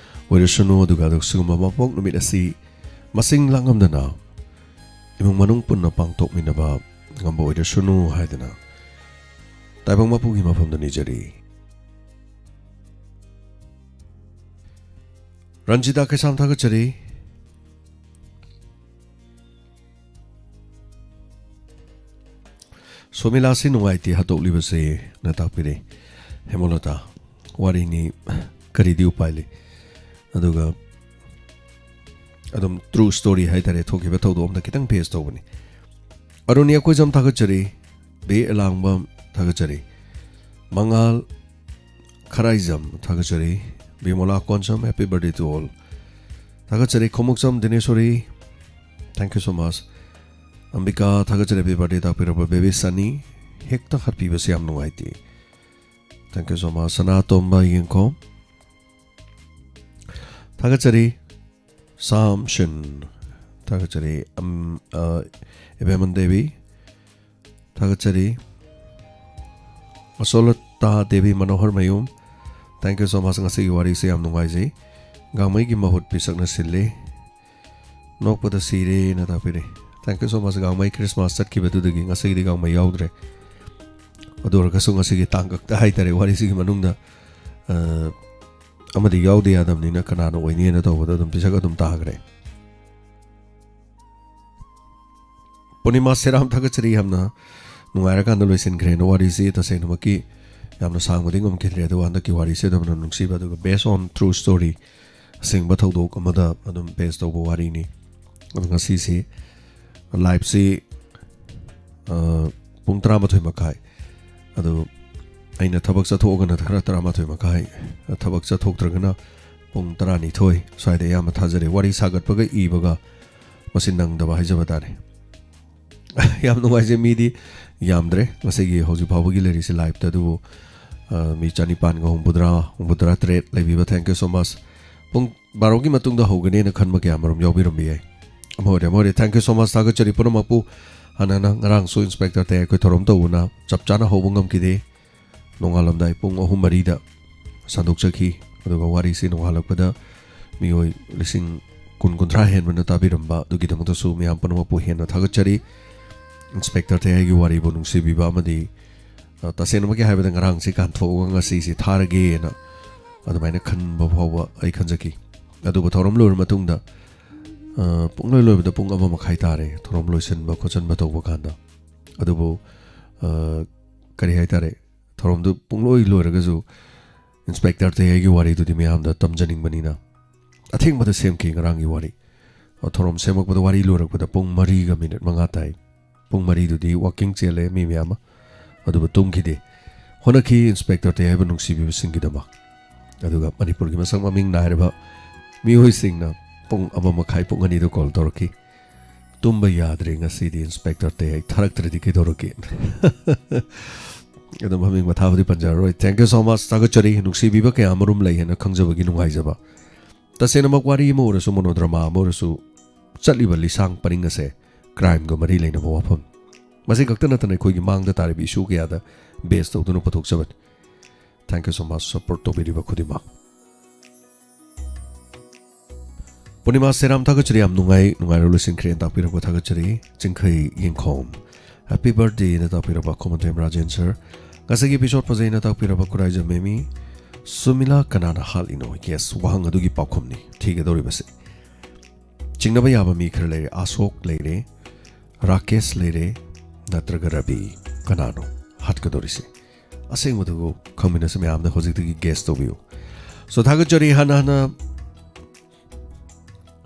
ꯑꯣꯏꯔꯁꯅꯨ, ꯑꯗꯨꯒ ꯑꯗꯨꯒ ꯁꯤꯒꯨꯝꯕ ꯃꯄꯣꯛ ꯅꯨꯃꯤꯠ ꯑꯁꯤ ꯃꯁꯤꯡ ꯂꯥꯡꯉꯝꯗꯅ ꯏꯃꯨꯡ ꯃꯅꯨꯡ ꯄꯨꯟꯅ ꯄꯥꯡꯊꯣꯛꯃꯤꯟꯅꯕ ꯉꯝꯕ ꯑꯣꯏꯔꯁꯅꯨ ꯍꯥꯏꯗꯅ ꯇꯥꯏꯕꯪ ꯃꯄꯨꯒꯤ ꯃꯐꯝꯗ ꯅꯤꯖꯔꯤ꯫ ꯔꯟꯖꯤꯇꯥ ꯀꯩꯁꯥꯝ ꯊꯥꯒꯠꯆꯔꯤ꯫ ꯁꯣꯃꯤꯂꯥꯁꯤ ꯅꯨꯡꯉꯥꯏꯇꯦ ꯍꯥꯠꯇꯣꯛꯂꯤꯕꯁꯦ ꯅ ꯇꯥꯛꯄꯤꯔꯦ꯫ ꯍꯦꯃꯂꯇꯥ, ꯋꯥꯔꯤꯅꯤ, ꯀꯔꯤꯗꯤ ꯎꯄꯥꯏ ꯂꯩ꯫ ꯑꯗꯨꯒ ꯑꯗꯨꯝ ꯇ꯭ꯔꯨ ꯁ꯭ꯇꯣꯔꯤ ꯍꯥꯏꯇꯥꯔꯦ, ꯊꯣꯛꯈꯤꯕ ꯊꯧꯗꯣꯛ ꯑꯝꯗ ꯈꯤꯇꯪ ꯕꯦꯁ ꯇꯧꯕꯅꯤ꯫ ꯑꯔꯨꯅꯤ ꯑꯩꯈꯣꯏꯖꯝ ꯊꯥꯒꯠꯆꯔꯤ꯫ ꯕꯤ ꯑꯦꯂꯥꯡꯕꯝ ꯊꯥꯒꯠꯆꯔꯤ꯫ ꯃꯉꯥꯜ ꯈꯔꯥꯏꯖꯝ ꯊꯥꯒꯠꯆꯔꯤ꯫ ꯕꯤꯃꯣꯂꯥ Konsam, happy birthday to all꯫ ꯊꯥꯒꯠꯆꯔꯤ꯫ ꯈꯣꯡꯎꯞꯆꯝ ꯗꯤꯅꯦꯁꯣꯔꯤ, thank you so much꯫ ꯑꯝꯕꯤꯀꯥ ꯊꯥꯒꯠꯆꯔꯤ, happy birthday ꯇꯥꯛꯄꯤꯔꯛꯄ ꯕꯦꯕꯤ ꯁꯅꯤ꯫ ꯍꯦꯛꯇ ꯍꯥꯠꯄꯤꯕꯁꯦ ꯌꯥꯝ ꯅꯨꯡꯉꯥꯏꯇꯦ꯫ Thank you so much, ꯁꯅꯥꯇꯣꯝꯕ ꯌꯦꯡꯈꯣꯝ꯫ ꯊꯥꯒꯠꯆꯔꯤ꯫ ꯁꯥꯝꯁꯟ꯫ ꯊꯥꯒꯠꯆꯔꯤ꯫ ꯑꯝ, ꯑ, ꯏꯕꯦꯝꯃꯟ ꯗꯦꯕꯤ꯫ ꯊꯥꯒꯠꯆꯔꯤ꯫ ꯑꯁꯣꯂꯇꯥ ꯗꯦꯕꯤ ꯃꯅꯣꯍꯔ ꯃꯌꯨꯝ꯫ Thank you so much꯫ ꯉꯁꯤꯒꯤ ꯋꯥꯔꯤꯁꯦ ꯌꯥꯝ ꯅꯨꯡꯉꯥꯏꯖꯩ꯫ ꯒꯥꯡꯃꯩꯒꯤ ꯃꯍꯨꯠ ꯄꯤꯁꯛꯅ ꯁꯤꯜꯂꯤ꯫ ꯅꯣꯛꯄꯗ ꯁꯤꯔꯦꯅ ꯇꯥꯛꯄꯤꯔꯦ꯫ Thank you so much꯫ ꯒꯥꯡꯃꯩ Christmas ꯆꯠꯈꯤꯕꯗꯨꯗꯒꯤ ꯉꯁꯤꯒꯤꯗꯤ ꯒꯥꯡꯃꯩ ꯌꯥꯎꯗ꯭ꯔꯦ꯫ ꯑꯗꯨ ꯑꯣꯏꯔꯒꯁꯨ ꯉꯁꯤꯒꯤ ꯇꯥꯡꯀꯛꯇ ꯍꯥꯏꯇꯥꯔꯦ, ꯋꯥꯔꯤꯁꯤꯒꯤ ꯃꯅꯨꯡꯗ, ꯑ, ꯑꯃꯗꯤ ꯌꯥꯎꯗ ꯌꯥꯗꯕꯅꯤꯅ ꯀꯅꯥꯅ ꯑꯣꯏꯅꯤꯅ ꯇꯧꯕꯗ ꯑꯗꯨꯝ ꯄꯤꯁꯛ ꯑꯗꯨꯝ ꯇꯥꯈ꯭ꯔꯦ꯫ ꯄꯨꯔꯅꯤꯃꯥ ꯁꯦꯔꯥꯝ, ꯊꯥꯒꯠꯆꯔꯤ꯫ ꯌꯥꯝꯅ ꯅꯨꯡꯉꯥꯏꯔꯀꯥꯟꯗ ꯂꯣꯏꯁꯤꯟꯈ꯭ꯔꯦꯅ ꯋꯥꯔꯤꯁꯤ꯫ ꯇꯁꯦꯡꯅꯃꯛꯀꯤ ꯌꯥꯝꯅ ꯁꯥꯡꯕꯗꯤ ꯉꯝꯈꯤꯗ꯭ꯔꯦ, ꯑꯗꯨꯒ ꯍꯟꯗꯛꯀꯤ ꯋꯥꯔꯤꯁꯤ ꯑꯗꯨꯝꯅ ꯅꯨꯡꯁꯤꯕ, ꯑꯗꯨꯒ based on true story, ꯑꯁꯦꯡꯕ ꯊꯧꯗꯣꯛ ꯑꯃꯗ ꯑꯗꯨꯝ base ꯇꯧꯕ ꯋꯥꯔꯤꯅꯤ꯫ ꯑꯗꯣ ꯉꯁꯤꯁꯤ liveꯁꯤ, ꯑ, ꯄꯨꯡ ꯇꯔꯥꯃꯥꯊꯣꯏ ꯃꯈꯥꯏ, ꯑꯗꯨ ꯑꯩꯅ ꯊꯕꯛ ꯆꯠꯊꯣꯛꯑꯒꯅ ꯈꯔ ꯇꯔꯥꯃꯥꯊꯣꯏ ꯃꯈꯥꯏ, ꯊꯕꯛ ꯆꯠꯊꯣꯛꯇ꯭ꯔꯒꯅ ꯄꯨꯡ ꯇꯔꯥꯅꯤꯊꯣꯏ ꯁ꯭ꯋꯥꯏꯗ ꯑꯌꯥꯝꯕ ꯊꯥꯖꯔꯦ꯫ ꯋꯥꯔꯤ ꯁꯥꯒꯠꯄꯒ ꯏꯕꯒ ꯃꯁꯤ ꯅꯪꯗꯕ ꯍꯥꯏꯖꯕ ꯇꯥꯔꯦ꯫ ꯌꯥꯝ ꯅꯨꯡꯉꯥꯏꯖꯩ, ꯃꯤꯗꯤ ꯌꯥꯝꯗ꯭ꯔꯦ ꯉꯁꯤꯒꯤ ꯍꯧꯖꯤꯛ ꯐꯥꯎꯕꯒꯤ ꯂꯩꯔꯤꯁꯦ liveꯇ, ꯑꯗꯨꯕꯨ, ꯑ, ꯃꯤ ꯆꯅꯤꯄꯥꯟꯒ ꯍꯨꯝꯐꯨꯇꯔꯥ, ꯍꯨꯝꯐꯨꯇꯔꯥ ꯇꯔꯦꯠ ꯂꯩꯕꯤꯕ, thank you so much꯫ ꯄꯨꯡ ꯕꯥꯔꯣꯒꯤ ꯃꯇꯨꯡꯗ ꯍꯧꯒꯅꯦꯅ ꯈꯟꯕ ꯀꯌꯥ ꯑꯃꯔꯣꯝ ꯌꯥꯎꯕꯤꯔꯝꯕ ꯌꯥꯏ꯫ ꯑꯃ ꯑꯣꯏꯔꯦ, ꯑꯃ ꯑꯣꯏꯔꯦ, thank you so much꯫ ꯊꯥꯒꯠꯆꯔꯤ ꯄꯨꯝꯅꯃꯛꯄꯨ꯫ ꯍꯥꯟꯅꯅ ꯉꯔꯥꯡꯁꯨ Inspector ꯇꯌꯥꯏ ꯑꯩꯈꯣꯏ ꯊꯧꯔꯝ ꯇꯧꯕꯅ ꯆꯞ ꯆꯥꯅ ꯍꯧꯕ ꯉꯝꯈꯤꯗꯦ꯫ ꯅꯣꯡꯉꯥꯜꯂꯝꯗꯥꯏ ꯄꯨꯡ ꯑꯍꯨꯝ ꯃꯔꯤꯗ ꯁꯟꯗꯣꯛꯆꯈꯤ꯫ ꯑꯗꯨꯒ ꯋꯥꯔꯤꯁꯤ ꯅꯣꯡꯉꯥꯜꯂꯛꯄꯗ ꯃꯤꯑꯣꯏ ꯂꯤꯁꯤꯡ ꯀꯨꯟ ꯀꯨꯟꯊ꯭ꯔꯥ ꯍꯦꯟꯕꯅ ꯇꯥꯕꯤꯔꯝꯕ ꯑꯗꯨꯒꯤꯗꯃꯛꯇꯁꯨ ꯃꯌꯥꯝ ꯄꯨꯝꯅꯃꯛꯄꯨ ꯍꯦꯟꯅ ꯊꯥꯒꯠꯆꯔꯤ꯫ Inspector ꯇꯌꯥꯏꯒꯤ ꯋꯥꯔꯤꯕꯨ ꯅꯨꯡꯁꯤꯕꯤꯕ ꯑꯃꯗꯤ, ꯑ, ꯇꯁꯦꯡꯅꯃꯛꯀꯤ ꯍꯥꯏꯕꯗ ꯉꯔꯥꯡꯁꯤ ꯀꯥꯟꯊꯣꯛꯑꯒ ꯉꯁꯤꯁꯤ ꯊꯥꯔꯒꯦꯅ ꯑꯗꯨꯃꯥꯏꯅ ꯈꯟꯕ ꯐꯥꯎꯕ ꯑꯩ ꯈꯟꯖꯈꯤ꯫ ꯑꯗꯨꯕꯨ ꯊꯧꯔꯝ ꯂꯣꯏꯔ ꯃꯇꯨꯡꯗ, ꯑ, ꯄꯨꯡꯂꯣꯏ ꯂꯣꯏꯕꯗ ꯄꯨꯡ ꯑꯃ ꯃꯈꯥꯏ ꯇꯥꯔꯦ, ꯊꯧꯔꯝ ꯂꯣꯏꯁꯤꯟꯕ ꯈꯣꯠꯆꯟꯕ ꯇꯧꯕ ꯀꯥꯟꯗ꯫ ꯑꯗꯨꯕꯨ, ꯑ, ꯀꯔꯤ ꯍꯥꯏꯇꯥꯔꯦ, ꯊꯧꯔꯝꯗꯨ ꯄꯨꯡꯂꯣꯏ ꯂꯣꯏꯔꯒꯁꯨ Inspector ꯇꯌꯥꯏꯒꯤ ꯋꯥꯔꯤꯗꯨꯗꯤ ꯃꯌꯥꯝꯗ ꯇꯝꯖꯅꯤꯡꯕꯅꯤꯅ ꯑꯊꯦꯡꯕꯗ ꯁꯦꯝꯈꯤ ꯉꯔꯥꯡꯒꯤ ꯋꯥꯔꯤ꯫ ꯊꯧꯔꯝ ꯁꯦꯝꯃꯛꯄꯗ ꯋꯥꯔꯤ ꯂꯣꯏꯔꯛꯄꯗ ꯄꯨꯡ ꯃꯔꯤꯒ ꯃꯤꯅꯤꯠ ꯃꯉꯥ ꯇꯥꯏ꯫ ꯄꯨꯡ ꯃꯔꯤꯗꯨꯗꯤ walking ꯆꯦꯜꯂꯦ ꯃꯤ ꯃꯌꯥꯝ ꯑꯃ, ꯑꯗꯨꯕꯨ ꯇꯨꯝꯈꯤꯗꯦ꯫ ꯍꯣꯠꯅꯈꯤ Inspector ꯇꯌꯥꯏꯕꯨ ꯅꯨꯡꯁꯤꯕꯤꯕꯁꯤꯡꯒꯤꯗꯃꯛ꯫ ꯑꯗꯨꯒ ꯃꯅꯤꯄꯨꯔꯒꯤ ꯃꯁꯛ ꯃꯃꯤꯡ ꯅꯥꯏꯔꯕ ꯃꯤꯑꯣꯏꯁꯤꯡꯅ ꯄꯨꯡ ꯑꯃ ꯃꯈꯥꯏ, ꯄꯨꯡ ꯑꯅꯤꯗ call ꯇꯧꯔꯛꯈꯤ꯫ ꯇꯨꯝꯕ ꯌꯥꯗ꯭ꯔꯦ ꯉꯁꯤꯗꯤ, ꯏꯟꯁꯄꯦꯛꯇꯔ ꯇꯌꯥꯏ ꯊꯥꯔꯛꯇ꯭ꯔꯗꯤ ꯀꯩꯗꯧꯔꯒꯦ? ꯑꯗꯨꯝ ꯃꯃꯤꯡ ꯃꯊꯥꯕꯨꯗꯤ ꯄꯟꯖꯔꯔꯣꯏ꯫ Thank you so much, ꯊꯥꯒꯠꯆꯔꯤ꯫ ꯅꯨꯡꯁꯤꯕꯤꯕ ꯀꯌꯥ ꯑꯃꯔꯣꯝ ꯂꯩ ꯍꯥꯏꯅ ꯈꯪꯖꯕꯒꯤ ꯅꯨꯡꯉꯥꯏꯖꯕ꯫ ꯇꯁꯦꯡꯅꯃꯛ ꯋꯥꯔꯤ ꯑꯃ ꯑꯣꯏꯔꯁꯨ, ꯃꯣꯅꯣꯗ꯭ꯔꯃꯥ ꯑꯃ ꯑꯣꯏꯔꯁꯨ, ꯆꯠꯂꯤꯕ ꯂꯤꯁꯥꯡ ꯄꯔꯤꯡ ꯑꯁꯦ ꯀ꯭ꯔꯥꯏꯝꯒ ꯃꯔꯤ ꯂꯩꯅꯕ ꯋꯥꯐꯝ꯫ ꯃꯁꯤ ꯈꯛꯇ ꯅꯠꯇꯅ ꯑꯩꯈꯣꯏꯒꯤ ꯃꯥꯡꯗ ꯇꯥꯔꯤꯕ ꯏꯁꯨ ꯀꯌꯥꯗ ꯕꯦꯁ ꯇꯧꯗꯨꯅ ꯄꯨꯊꯣꯛꯆꯕꯅꯤ꯫ Thank you so much, support ꯇꯧꯕꯤꯔꯤꯕ ꯈꯨꯗꯤꯡꯃꯛ꯫ ꯄꯨꯔꯅꯤꯃꯥ ꯁꯦꯔꯥꯝ ꯊꯥꯒꯠꯆꯔꯤ, ꯌꯥꯝ ꯅꯨꯡꯉꯥꯏ, ꯅꯨꯡꯉꯥꯏꯔ ꯂꯣꯏꯁꯤꯟꯈ꯭ꯔꯦꯅ ꯇꯥꯛꯄꯤꯔꯛꯄ ꯊꯥꯒꯠꯆꯔꯤ꯫ ꯆꯤꯡꯈꯩ ꯌꯦꯡꯈꯣꯝ, happy birthday ꯅ ꯇꯥꯛꯄꯤꯔꯛꯄ ꯈꯣꯃꯟꯊꯦꯝ ꯔꯥꯖꯦꯟ ꯁꯔ꯫ ꯉꯁꯤꯒꯤ episode ꯐꯖꯩꯅ ꯇꯥꯛꯄꯤꯔꯛꯄ ꯈꯨꯔꯥꯏꯖꯝ ꯃꯦꯃꯤ꯫ ꯁꯨꯃꯤꯂꯥ ꯀꯅꯥꯅ ꯍꯥꯠꯂꯤꯅꯣ? Yes, ꯋꯥꯍꯪ ꯑꯗꯨꯒꯤ ꯄꯥꯎꯈꯨꯝꯅꯤ ꯊꯤꯒꯗꯧꯔꯤꯕꯁꯦ꯫ ꯆꯤꯡꯅꯕ ꯌꯥꯕ ꯃꯤ ꯈꯔ ꯂꯩꯔꯦ, ꯑꯁꯣꯛ ꯂꯩꯔꯦ, ꯔꯥꯀꯦꯁ ꯂꯩꯔꯦ, ꯅꯠꯇ꯭ꯔꯒ ꯔꯕꯤ꯫ ꯀꯅꯥꯅꯣ ꯍꯥꯠꯀꯗꯧꯔꯤꯁꯦ? ꯑꯁꯦꯡꯕꯗꯨꯕꯨ ꯈꯪꯃꯤꯟꯅꯁꯤ ꯃꯌꯥꯝꯅ ꯍꯧꯖꯤꯛꯇꯒꯤ guess ꯇꯧꯕꯤꯌꯨ꯫ So, ꯊꯥꯒꯠꯆꯔꯤ ꯍꯥꯟꯅ ꯍꯥꯟꯅ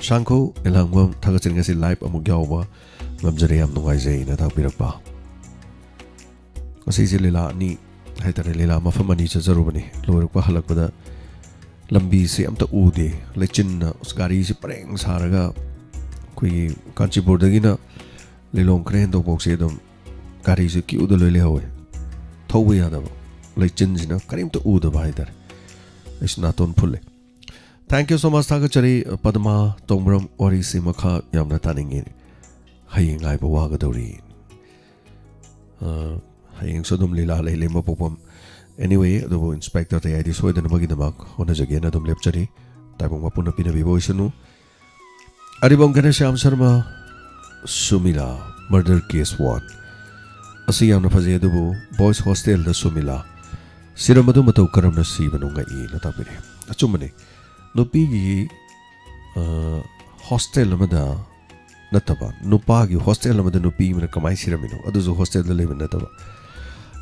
ꯁꯥꯡꯈꯣ ꯑꯦꯂꯥꯡꯕꯝ, ꯊꯥꯒꯠꯆꯔꯤ꯫ ꯉꯁꯤ live ꯑꯃꯨꯛ ꯌꯥꯎꯕ ꯉꯝꯖꯔꯦ, ꯌꯥꯝ ꯅꯨꯡꯉꯥꯏꯖꯩꯅ ꯇꯥꯛꯄꯤꯔꯛꯄ꯫ ꯉꯁꯤꯁꯦ ꯂꯤꯂꯥ ꯑꯅꯤ ꯍꯥꯏꯇꯥꯔꯦ, ꯂꯤꯂꯥ ꯃꯐꯝ ꯑꯅꯤ ꯆꯠꯆꯔꯨꯕꯅꯤ꯫ ꯂꯣꯏꯔꯛꯄ ꯍꯜꯂꯛꯄꯗ ꯂꯝꯕꯤꯁꯦ ꯑꯝꯇ ꯎꯗꯦ, ꯂꯩꯆꯤꯟꯅ꯫ ꯑꯁ, ꯒꯥꯔꯤꯁꯦ ꯄꯔꯦꯡ ꯁꯥꯔꯒ ꯑꯩꯈꯣꯏꯒꯤ ꯀꯥꯟꯆꯤꯄꯨꯔꯗꯒꯤꯅ ꯂꯤꯂꯣꯡ ꯈꯔ ꯍꯦꯟꯗꯣꯛꯐꯥꯎꯁꯦ ꯑꯗꯨꯝ ꯒꯥꯔꯤꯁꯦ queueꯗ ꯂꯣꯏ ꯂꯩꯍꯧꯋꯦ꯫ ꯊꯧꯕ ꯌꯥꯗꯕ, ꯂꯩꯆꯤꯟꯁꯤꯅ ꯀꯔꯤꯝꯇ ꯎꯗꯕ ꯍꯥꯏꯇꯥꯔꯦ꯫ ꯑꯩꯁꯨ ꯅꯥꯇꯣꯟ ꯐꯨꯜꯂꯦ꯫ Thank you so much, ꯊꯥꯒꯠꯆꯔꯤ꯫ ꯄꯗꯃꯥ ꯇꯣꯡꯕ꯭ꯔꯝ, ꯋꯥꯔꯤꯁꯤ ꯃꯈꯥ ꯌꯥꯝꯅ ꯇꯥꯅꯤꯡꯉꯤ, ꯍꯌꯦꯡ ꯉꯥꯏꯕ ꯋꯥꯒꯗꯧꯔꯤ꯫ ꯑ, ꯍꯌꯦꯡꯁꯨ ꯑꯗꯨꯝ ꯂꯤꯂꯥ ꯂꯩ, ꯂꯦꯝꯕ ꯄꯣꯛꯄꯝ꯫ Anyway, ꯑꯗꯨꯕꯨ ꯏꯟꯁꯄꯦꯛꯇꯔ ꯇꯌꯥꯏꯗꯤ ꯁꯣꯏꯗꯅꯕꯒꯤꯗꯃꯛ ꯍꯣꯠꯅꯖꯒꯦꯅ ꯑꯗꯨꯝ ꯂꯦꯞꯆꯔꯤ꯫ ꯇꯥꯏꯕꯪ ꯃꯄꯨꯅ ꯄꯤꯅꯕꯤꯕ ꯑꯣꯏꯁꯅꯨ꯫ ꯑꯔꯤꯕꯝ ꯘꯅꯁ꯭ꯌꯥꯝ ꯁꯔꯃ, ꯁꯨꯃꯤꯂꯥ, murder case one꯫ ꯑꯁꯤ ꯌꯥꯝꯅ ꯐꯖꯩ, ꯑꯗꯨꯕꯨ boys hostelꯗ ꯁꯨꯃꯤꯂꯥ ꯁꯤꯔꯝꯕꯗꯨ ꯃꯇꯧ ꯀꯔꯝꯅ ꯁꯤꯕꯅꯣ ꯉꯛꯏꯅ ꯇꯥꯛꯄꯤꯔꯛꯏ꯫ ꯑꯆꯨꯝꯕꯅꯤ꯫ ꯅꯨꯄꯤꯒꯤ, ꯑ, hostel ꯑꯃꯗ ꯅꯠꯇꯕ, ꯅꯨꯄꯥꯒꯤ hostel ꯑꯃꯗ ꯅꯨꯄꯤ ꯑꯃꯅ ꯀꯃꯥꯏꯅ ꯁꯤꯔꯝꯃꯤꯅꯣ? ꯑꯗꯨꯁꯨ hostelꯗ ꯂꯩꯕ ꯅꯠꯇꯕ꯫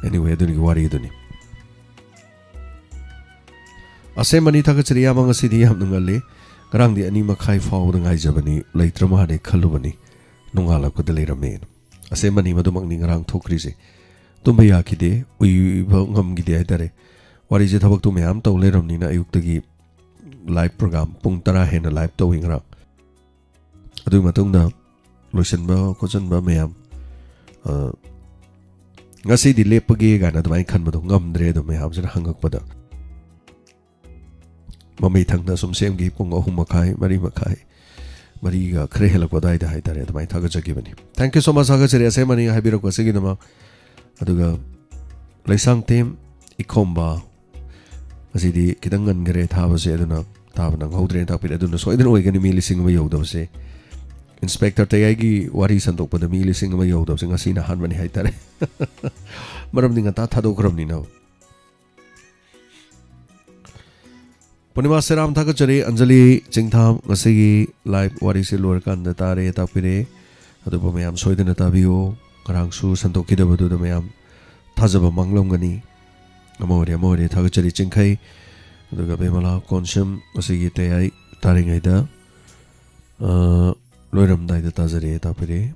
Anyway, ꯑꯗꯨꯒꯤ ꯋꯥꯔꯤꯗꯨꯅꯤ꯫ ꯑꯁꯦꯝꯕꯅꯤ, ꯊꯥꯒꯠꯆꯔꯤ ꯏꯌꯥꯝꯕ, ꯉꯁꯤꯗꯤ ꯌꯥꯝꯅ ꯉꯜꯂꯤ꯫ ꯉꯔꯥꯡꯗꯤ ꯑꯅꯤ ꯃꯈꯥꯏ ꯐꯥꯎꯕꯗ ꯉꯥꯏꯖꯕꯅꯤ, ꯂꯩꯇ꯭ꯔ ꯃꯥꯜꯂꯦ ꯈꯜꯂꯨꯕꯅꯤ, ꯅꯣꯡꯉꯥꯜꯂꯛꯄꯗ ꯂꯩꯔꯝꯃꯦ꯫ ꯑꯁꯦꯝꯕꯅꯤ, ꯃꯗꯨꯃꯛꯅꯤ ꯉꯔꯥꯡ ꯊꯣꯛꯈ꯭ꯔꯤꯁꯦ꯫ ꯇꯨꯝꯕ ꯌꯥꯈꯤꯗꯦ, ꯎꯏꯕ ꯉꯝꯈꯤꯗꯦ ꯍꯥꯏꯇꯥꯔꯦ꯫ ꯋꯥꯔꯤꯁꯦ ꯊꯕꯛꯇꯨ ꯃꯌꯥꯝ ꯇꯧ ꯂꯩꯔꯝꯅꯤꯅ ꯑꯌꯨꯛꯇꯒꯤ live program ꯄꯨꯡ ꯇꯔꯥ ꯍꯦꯟꯅ live ꯇꯧꯏ ꯉꯔꯥꯡ꯫ ꯑꯗꯨꯒꯤ ꯃꯇꯨꯡꯗ ꯂꯣꯏꯁꯤꯟꯕ ꯈꯣꯠꯆꯟꯕ ꯃꯌꯥꯝ, ꯑ, ꯉꯁꯤꯗꯤ ꯂꯦꯞꯄꯒꯦ ꯀꯥꯏꯅ ꯑꯗꯨꯃꯥꯏꯅ ꯈꯟꯕꯗꯣ ꯉꯝꯗ꯭ꯔꯦ ꯑꯗꯣ ꯃꯌꯥꯝꯁꯤꯅ ꯍꯪꯉꯛꯄꯗ꯫ ꯃꯃꯩ ꯊꯪꯅ ꯁꯨꯝ ꯁꯦꯝꯈꯤ, ꯄꯨꯡ ꯑꯍꯨꯝ ꯃꯈꯥꯏ, ꯃꯔꯤ ꯃꯈꯥꯏ, ꯃꯔꯤꯒ ꯈꯔ ꯍꯦꯜꯂꯛꯄ ꯑꯗꯨꯋꯥꯏꯗ ꯍꯥꯏꯇꯥꯔꯦ, ꯑꯗꯨꯃꯥꯏꯅ ꯊꯥꯒꯠꯆꯈꯤꯕꯅꯤ꯫ Thank you so much, ꯊꯥꯒꯠꯆꯔꯤ ꯑꯁꯦꯡꯕꯅꯤ ꯍꯥꯏꯕꯤꯔꯛꯄ ꯑꯁꯤꯒꯤꯗꯃꯛ꯫ ꯑꯗꯨꯒ ꯂꯩꯁꯥꯡꯊꯦꯝ ꯏꯈꯣꯝꯕ, ꯉꯁꯤꯗꯤ ꯈꯤꯇꯪ ꯉꯟꯈꯔꯦ ꯊꯥꯕꯁꯦ, ꯑꯗꯨꯅ ꯊꯥꯕ ꯅꯪꯍꯧꯗ꯭ꯔꯦꯅ ꯇꯥꯛꯄꯤꯔꯦ꯫ ꯑꯗꯨꯅ ꯁꯣꯏꯗꯅ ꯑꯣꯏꯒꯅꯤ ꯃꯤ ꯂꯤꯁꯤꯡ ꯑꯃ ꯌꯧꯗꯕꯁꯦ꯫ ꯏꯟꯁꯄꯦꯛꯇꯔ ꯇꯌꯥꯏꯒꯤ ꯋꯥꯔꯤ ꯁꯟꯗꯣꯛꯄꯗ ꯃꯤ ꯂꯤꯁꯤꯡ ꯑꯃ ꯌꯧꯗꯕꯁꯦ ꯉꯁꯤꯅ ꯑꯍꯥꯟꯕꯅꯤ ꯍꯥꯏꯇꯥꯔꯦ꯫ ꯃꯔꯝꯗꯤ ꯉꯟꯇꯥ ꯊꯥꯗꯣꯛꯈ꯭ꯔꯕꯅꯤꯅ꯫ ꯄꯨꯔꯅꯤꯃꯥ ꯁꯦꯔꯥꯝ ꯊꯥꯒꯠꯆꯔꯤ꯫ ꯑꯟꯖꯂꯤ ꯆꯤꯡꯊꯥꯝ ꯉꯁꯤꯒꯤ ꯂꯥꯏꯚ ꯋꯥꯔꯤꯁꯦ ꯂꯣꯏꯔꯀꯥꯟꯗ ꯇꯥꯔꯦ ꯇꯥꯛꯄꯤꯔꯦ꯫ ꯑꯗꯨꯕꯨ ꯃꯌꯥꯝ ꯁꯣꯏꯗꯅ ꯇꯥꯕꯤꯌꯨ꯫ ꯉꯔꯥꯡꯁꯨ ꯁꯟꯗꯣꯛꯈꯤꯗꯕꯗꯨꯗ ꯃꯌꯥꯝ ꯊꯥꯖꯕ ꯃꯥꯡꯂꯝꯒꯅꯤ꯫ ꯑꯃ ꯑꯣꯏꯔꯦ, ꯑꯃ ꯑꯣꯏꯔꯦ, ꯊꯥꯒꯠꯆꯔꯤ ꯆꯤꯡꯈꯩ꯫ ꯑꯗꯨꯒ ꯕꯦꯃꯂꯥ ꯀꯣꯟꯁꯝ ꯉꯁꯤꯒꯤ ꯇꯌꯥꯏ ꯇꯥꯔꯤꯉꯩꯗ, ꯑ, ꯂꯣꯏꯔꯝꯗꯥꯏꯗ ꯇꯥꯖꯔꯦ ꯇꯥꯛꯄꯤꯔꯦ꯫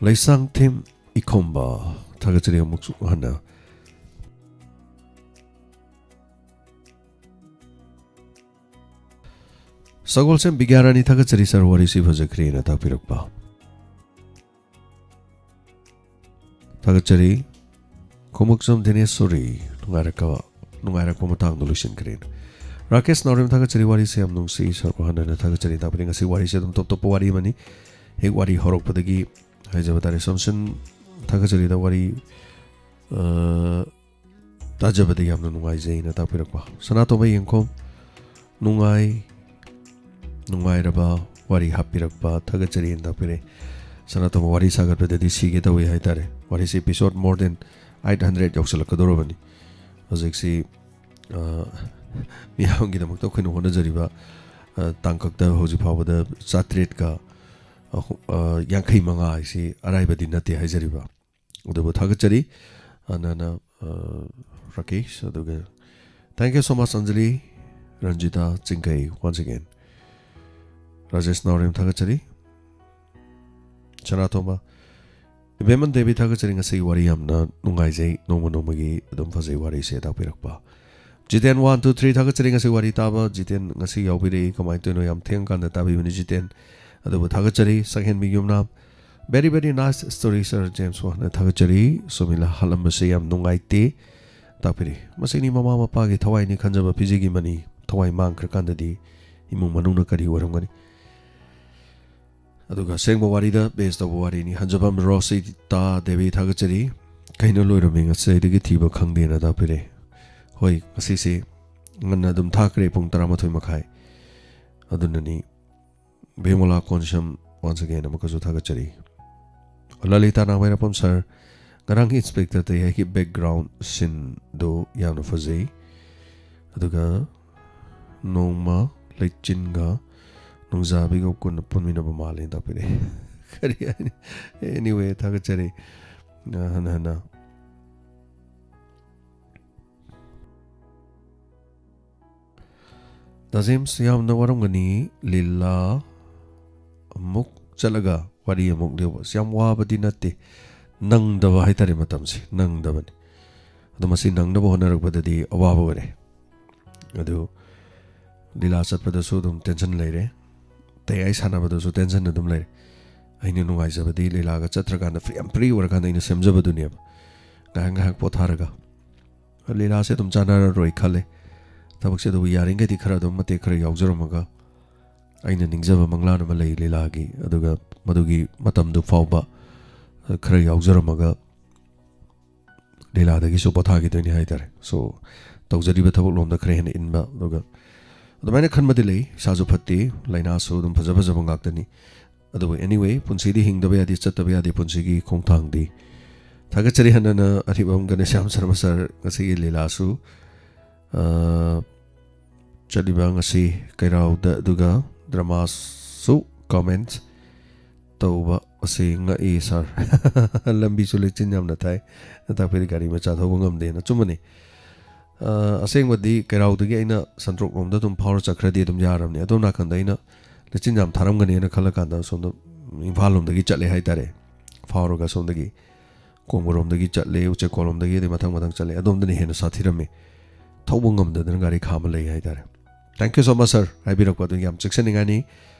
ꯂꯩꯁꯥꯡꯊꯦꯝ ꯏꯈꯣꯝꯕ ꯊꯥꯒꯠꯆꯔꯤ ꯑꯃꯨꯛꯁꯨ ꯍꯟꯅ꯫ ꯁꯒꯣꯜꯁꯦꯝ ꯕꯤꯒ꯭ꯌꯥꯔꯥꯅꯤ ꯊꯥꯒꯠꯆꯔꯤ ꯁꯥꯔ, ꯋꯥꯔꯤꯁꯤ ꯐꯖꯈ꯭ꯔꯦꯅ ꯇꯥꯛꯄꯤꯔꯛꯄ꯫ ꯊꯥꯒꯠꯆꯔꯤ꯫ ꯈꯣꯡꯎꯞꯁꯝ ꯙꯅꯦꯁꯣꯔꯤ, ꯅꯨꯡꯉꯥꯏꯔꯛꯄ, ꯅꯨꯡꯉꯥꯏꯔꯛꯄ ꯃꯇꯥꯡꯗ ꯂꯣꯏꯁꯤꯟꯈ꯭ꯔꯦꯅ꯫ ꯔꯥꯀꯦꯁ ꯅꯥꯎꯔꯦꯝ ꯊꯥꯒꯠꯆꯔꯤ, ꯋꯥꯔꯤꯁꯦ ꯌꯥꯝ ꯅꯨꯡꯁꯤ ꯁꯥꯔ, ꯍꯟꯅ ꯍꯟꯅ ꯊꯥꯒꯠꯆꯔꯤ ꯇꯥꯛꯄꯤꯔꯦ꯫ ꯉꯁꯤ ꯋꯥꯔꯤꯁꯦ ꯑꯗꯨꯝ ꯇꯣꯞ ꯇꯣꯞꯄ ꯋꯥꯔꯤ ꯑꯃꯅꯤ꯫ ꯍꯦꯛ ꯋꯥꯔꯤ ꯍꯧꯔꯛꯄꯗꯒꯤ ꯍꯥꯏꯖꯕ ꯇꯥꯔꯦ꯫ ꯁꯣꯝꯁꯟ ꯊꯥꯒꯠꯆꯔꯤꯗ ꯋꯥꯔꯤ, ꯑ, ꯇꯥꯖꯕꯗ ꯌꯥꯝꯅ ꯅꯨꯡꯉꯥꯏꯖꯩꯅ ꯇꯥꯛꯄꯤꯔꯛꯄ꯫ ꯁꯅꯥꯇꯣꯝꯕ ꯌꯦꯡꯈꯣꯝ, ꯅꯨꯡꯉꯥꯏ, ꯅꯨꯡꯉꯥꯏꯔꯕ ꯋꯥꯔꯤ ꯍꯥꯞꯄꯤꯔꯛꯄ ꯊꯥꯒꯠꯆꯔꯤꯅ ꯇꯥꯛꯄꯤꯔꯛꯏ꯫ ꯁꯅꯥꯇꯣꯝꯕ ꯋꯥꯔꯤ ꯁꯥꯒꯠꯄꯗꯗꯤ ꯁꯤꯒꯦ ꯇꯧꯏ ꯍꯥꯏꯇꯥꯔꯦ꯫ ꯋꯥꯔꯤꯁꯤ episode more than eight hundred ꯌꯧꯁꯤꯜꯂꯛꯀꯗꯧꯔꯕꯅꯤ꯫ ꯍꯧꯖꯤꯛꯁꯤ, ꯑ, ꯃꯤꯌꯥꯝꯒꯤꯗꯃꯛꯇ ꯑꯩꯈꯣꯏꯅ ꯍꯣꯠꯅꯖꯔꯤꯕ, ꯑ, ꯇꯥꯡꯀꯛꯇ ꯍꯧꯖꯤꯛ ꯐꯥꯎꯕꯗ ꯆꯥꯇ꯭ꯔꯦꯠꯀ, ꯑ, ꯍꯨ-, ꯑ, ꯌꯥꯡꯈꯩ ꯃꯉꯥ ꯍꯥꯏꯁꯤ ꯑꯔꯥꯏꯕꯗꯤ ꯅꯠꯇꯦ ꯍꯥꯏꯖꯔꯤꯕ꯫ ꯑꯗꯨꯕꯨ ꯊꯥꯒꯠꯆꯔꯤ꯫ ꯑꯅꯅ, ꯑ, ꯔꯥꯀꯦꯁ, ꯑꯗꯨꯒ thank you so much, Anjali, Ranjita ꯆꯤꯡꯈꯩ, once again꯫ Rajesh ꯅꯥꯎꯔꯦꯝ ꯊꯥꯒꯠꯆꯔꯤ꯫ ꯁꯅꯥꯇꯣꯝꯕ, ꯏꯕꯦꯝꯃꯟ ꯗꯦꯕꯤ ꯊꯥꯒꯠꯆꯔꯤ, ꯉꯁꯤꯒꯤ ꯋꯥꯔꯤ ꯌꯥꯝꯅ ꯅꯨꯡꯉꯥꯏꯖꯩ, ꯅꯣꯡꯃ ꯅꯣꯡꯃꯒꯤ ꯑꯗꯨꯝ ꯐꯖꯩ ꯋꯥꯔꯤꯁꯦ ꯇꯥꯛꯄꯤꯔꯛꯄ꯫ ꯖꯤꯇꯦꯟ one two three ꯊꯥꯒꯠꯆꯔꯤ, ꯉꯁꯤ ꯋꯥꯔꯤ ꯇꯥꯕ꯫ ꯖꯤꯇꯦꯟ ꯉꯁꯤ ꯌꯥꯎꯕꯤꯔꯛꯏ, ꯀꯃꯥꯏꯅ ꯇꯧꯔꯤꯅꯣ? ꯌꯥꯝ ꯊꯦꯡꯉꯀꯥꯟꯗ ꯇꯥꯕꯤꯕꯅꯤ ꯖꯤꯇꯦꯟ꯫ ꯑꯗꯨꯕꯨ ꯊꯥꯒꯠꯆꯔꯤ ꯁꯛꯍꯦꯟꯕꯤ ꯌꯨꯝꯅꯥꯝ꯫ Very, very nice story, Sir James ꯋꯥꯅ ꯊꯥꯒꯠꯆꯔꯤ꯫ ꯁꯨꯃꯤꯂꯥ ꯍꯥꯠꯂꯝꯕꯁꯦ ꯌꯥꯝ ꯅꯨꯡꯉꯥꯏꯇꯦ꯫ ꯇꯥꯛꯄꯤꯔꯤ꯫ ꯃꯁꯤꯅꯤ ꯃꯃꯥ ꯃꯄꯥꯒꯤ ꯊꯋꯥꯏꯅꯤ ꯈꯟꯖꯕ ꯐꯤꯖꯤꯒꯤ ꯃꯅꯤ꯫ ꯊꯋꯥꯏ ꯃꯥꯡꯈ꯭ꯔꯀꯥꯟꯗꯗꯤ ꯏꯃꯨꯡ ꯃꯅꯨꯡꯅ ꯀꯔꯤ ꯑꯣꯏꯔꯝꯒꯅꯤ? ꯑꯗꯨꯒ ꯑꯁꯦꯡꯕ ꯋꯥꯔꯤꯗ base ꯇꯧꯕ ꯋꯥꯔꯤꯅꯤ꯫ ꯍꯟꯖꯐꯝ ꯔꯣꯁꯤꯇꯥ ꯗꯦꯕꯤ ꯊꯥꯒꯠꯆꯔꯤ꯫ ꯀꯩꯅꯣ ꯂꯣꯏꯔꯝꯃꯤ, ꯉꯁꯤꯗꯒꯤ ꯊꯤꯕ ꯈꯪꯗꯦꯅ ꯇꯥꯛꯄꯤꯔꯦ꯫ ꯍꯣꯏ, ꯉꯁꯤꯁꯦ ꯉꯟꯅ ꯑꯗꯨꯝ ꯊꯥꯈ꯭ꯔꯦ, ꯄꯨꯡ ꯇꯔꯥꯃꯥꯊꯣꯏ ꯃꯈꯥꯏ꯫ ꯑꯗꯨꯅꯅꯤ ꯕꯤꯃꯣꯂꯥ ꯀꯣꯟꯁꯝ once again ꯑꯃꯨꯛꯀꯁꯨ ꯊꯥꯒꯠꯆꯔꯤ꯫ ꯂꯂꯤꯇꯥ ꯅꯥꯎꯃꯩꯔꯥꯛꯄꯝ sir, ꯉꯔꯥꯡꯒꯤ Inspector ꯇꯌꯥꯏꯒꯤ background scene ꯗꯨ ꯌꯥꯝꯅ ꯐꯖꯩ꯫ ꯑꯗꯨꯒ ꯅꯣꯡꯃ ꯂꯩꯆꯤꯟꯒ ꯅꯣꯡꯖꯥꯕꯤꯒ ꯄꯨꯟꯅ ꯄꯨꯟꯃꯤꯟꯅꯕ ꯃꯥꯜꯂꯦꯅ ꯇꯥꯛꯄꯤꯔꯛꯑꯦ꯫ ꯀꯔꯤ ꯍꯥꯏꯅꯤ? Anyway, ꯊꯥꯒꯠꯆꯔꯤ꯫ ꯑ, ꯍꯟꯅ ꯍꯟꯅ꯫ ꯗꯥ ꯖꯦꯝꯁ, ꯌꯥꯝꯅ ꯋꯥꯔꯝꯒꯅꯤ꯫ ꯂꯤꯂꯥ ꯑꯃꯨꯛ ꯆꯠꯂꯒ ꯋꯥꯔꯤ ꯑꯃꯨꯛ ꯂꯤꯌꯨꯕ꯫ ꯑꯁ, ꯌꯥꯝ ꯋꯥꯕꯗꯤ ꯅꯠꯇꯦ꯫ ꯅꯪꯗꯕ ꯍꯥꯏꯇꯥꯔꯦ, ꯃꯇꯝꯁꯦ ꯅꯪꯗꯕꯅꯤ꯫ ꯑꯗꯣ ꯃꯁꯤ ꯅꯪꯅꯕ ꯍꯣꯠꯅꯔꯛꯄꯗꯗꯤ ꯑꯋꯥꯕ ꯑꯣꯏꯔꯦ꯫ ꯑꯗꯨ ꯂꯤꯂꯥ ꯆꯠꯄꯗꯁꯨ ꯑꯗꯨꯝ tension ꯂꯩꯔꯦ꯫ ꯇꯌꯥꯏ ꯁꯥꯟꯅꯕꯗꯁꯨ tension ꯑꯗꯨꯝ ꯂꯩꯔꯦ꯫ ꯑꯩꯅ ꯅꯨꯡꯉꯥꯏꯖꯕꯗꯤ ꯂꯤꯂꯥꯒ ꯆꯠꯇ꯭ꯔꯀꯥꯟꯗ free, ꯌꯥꯝ free ꯑꯣꯏꯔꯀꯥꯟꯗ ꯑꯩꯅ ꯁꯦꯝꯖꯕꯗꯨꯅꯦꯕ꯫ ꯉꯥꯏꯍꯥꯛ ꯉꯥꯏꯍꯥꯛ ꯄꯣꯊꯥꯔꯒ꯫ ꯂꯤꯂꯥꯁꯦ ꯑꯗꯨꯝ ꯆꯥꯟꯅꯔꯔꯣꯏ ꯈꯜꯂꯦ꯫ ꯊꯕꯛꯁꯦ ꯑꯗꯨꯕꯨ ꯌꯥꯔꯤꯈꯩꯗꯤ ꯈꯔ ꯑꯗꯨꯝ ꯃꯇꯦꯛ ꯈꯔ ꯌꯥꯎꯖꯔꯝꯃꯒ, ꯑꯩꯅ ꯅꯤꯡꯖꯕ ꯃꯪꯂꯥꯟ ꯑꯃ ꯂꯩ ꯂꯤꯂꯥꯒꯤ, ꯑꯗꯨꯒ ꯃꯗꯨꯒꯤ ꯃꯇꯝꯗꯨ ꯐꯥꯎꯕ ꯈꯔ ꯌꯥꯎꯖꯔꯝꯃꯒ ꯂꯤꯂꯥꯗꯒꯤꯁꯨ ꯄꯣꯊꯥꯈꯤꯗꯣꯏꯅꯤ ꯍꯥꯏꯇꯥꯔꯦ꯫ So, ꯇꯧꯖꯔꯤꯕ ꯊꯕꯛ ꯂꯣꯝꯗ ꯈꯔ ꯍꯦꯟꯅ ꯏꯟꯕ, ꯑꯗꯨꯒ ꯑꯗꯨꯃꯥꯏꯅ ꯈꯟꯕꯗꯤ ꯂꯩ꯫ ꯏꯁꯥꯁꯨ ꯐꯠꯇꯦ, ꯂꯥꯏꯅꯥꯁꯨ ꯑꯗꯨꯝ ꯐꯖ ꯐꯖꯕ ꯉꯥꯛꯇꯅꯤ꯫ ꯑꯗꯨꯕꯨ anyway, ꯄꯨꯟꯁꯤꯗꯤ ꯍꯤꯡꯗꯕ ꯌꯥꯗꯦ, ꯆꯠꯇꯕ ꯌꯥꯗꯦ ꯄꯨꯟꯁꯤꯒꯤ ꯈꯣꯡꯊꯥꯡꯗꯤ꯫ ꯊꯥꯒꯠꯆꯔꯤ ꯍꯟꯅꯅ ꯑꯔꯤꯕꯝ ꯒꯅꯦꯁ꯭ꯌꯥꯝ ꯁꯔꯃ sir, ꯉꯁꯤꯒꯤ ꯂꯤꯂꯥꯁꯨ, ꯑ, ꯆꯠꯂꯤꯕ ꯉꯁꯤ ꯀꯩꯔꯥꯎꯗ, ꯑꯗꯨꯒ dramaꯁꯨ comment ꯇꯧꯕ ꯑꯁꯤ ꯉꯛꯏ sir꯫ ꯂꯝꯕꯤꯁꯨ ꯂꯩꯆꯤꯟ ꯌꯥꯝꯅ ꯊꯥꯏ꯫ ꯇꯥꯛꯄꯤꯔꯤ ꯒꯥꯔꯤ ꯃꯆꯥ ꯊꯧꯕ ꯉꯝꯗꯦꯅ꯫ ꯑꯆꯨꯝꯕꯅꯤ꯫ ꯑ, ꯑꯁꯦꯡꯕꯗꯤ ꯀꯩꯔꯥꯎꯗꯒꯤ ꯑꯩꯅ ꯁꯟꯇ꯭ꯔꯣꯛ ꯂꯣꯝꯗ ꯑꯗꯨꯝ ꯐꯥꯎꯔ ꯆꯠꯈ꯭ꯔꯗꯤ ꯑꯗꯨꯝ ꯌꯥꯔꯕꯅꯤ꯫ ꯑꯗꯣꯝ ꯅꯥꯀꯟꯗ ꯑꯩꯅ ꯂꯩꯆꯤꯟ ꯌꯥꯝ ꯊꯥꯔꯝꯒꯅꯤꯅ ꯈꯜꯂꯀꯥꯟꯗ ꯁꯣꯝꯗ ꯏꯝꯐꯥꯜ ꯂꯣꯝꯗꯒꯤ ꯆꯠꯂꯦ ꯍꯥꯏꯇꯥꯔꯦ꯫ ꯐꯥꯎꯔꯒ ꯁꯣꯝꯗꯒꯤ ꯀꯣꯡꯕꯔꯣꯝꯗꯒꯤ ꯆꯠꯂꯦ, ꯎꯆꯦꯛꯀꯣꯜꯂꯣꯝꯗꯒꯤ, ꯑꯗꯩ ꯃꯊꯪ ꯃꯊꯪ ꯆꯠꯂꯦ꯫ ꯑꯗꯣꯝꯗꯅ ꯍꯦꯟꯅ ꯁꯥꯊꯤꯔꯝꯃꯤ꯫ ꯊꯧꯕ ꯉꯝꯗꯗꯅ ꯒꯥꯔꯤ ꯈꯥꯝꯃ ꯂꯩ ꯍꯥꯏꯇꯥꯔꯦ꯫ Thank you so much sir, ꯍꯥꯏꯕꯤꯔꯛꯄ ꯑꯗꯨ ꯌꯥꯝ ꯆꯦꯛꯁꯤꯟꯅꯤꯡꯉꯥꯏꯅꯤ꯫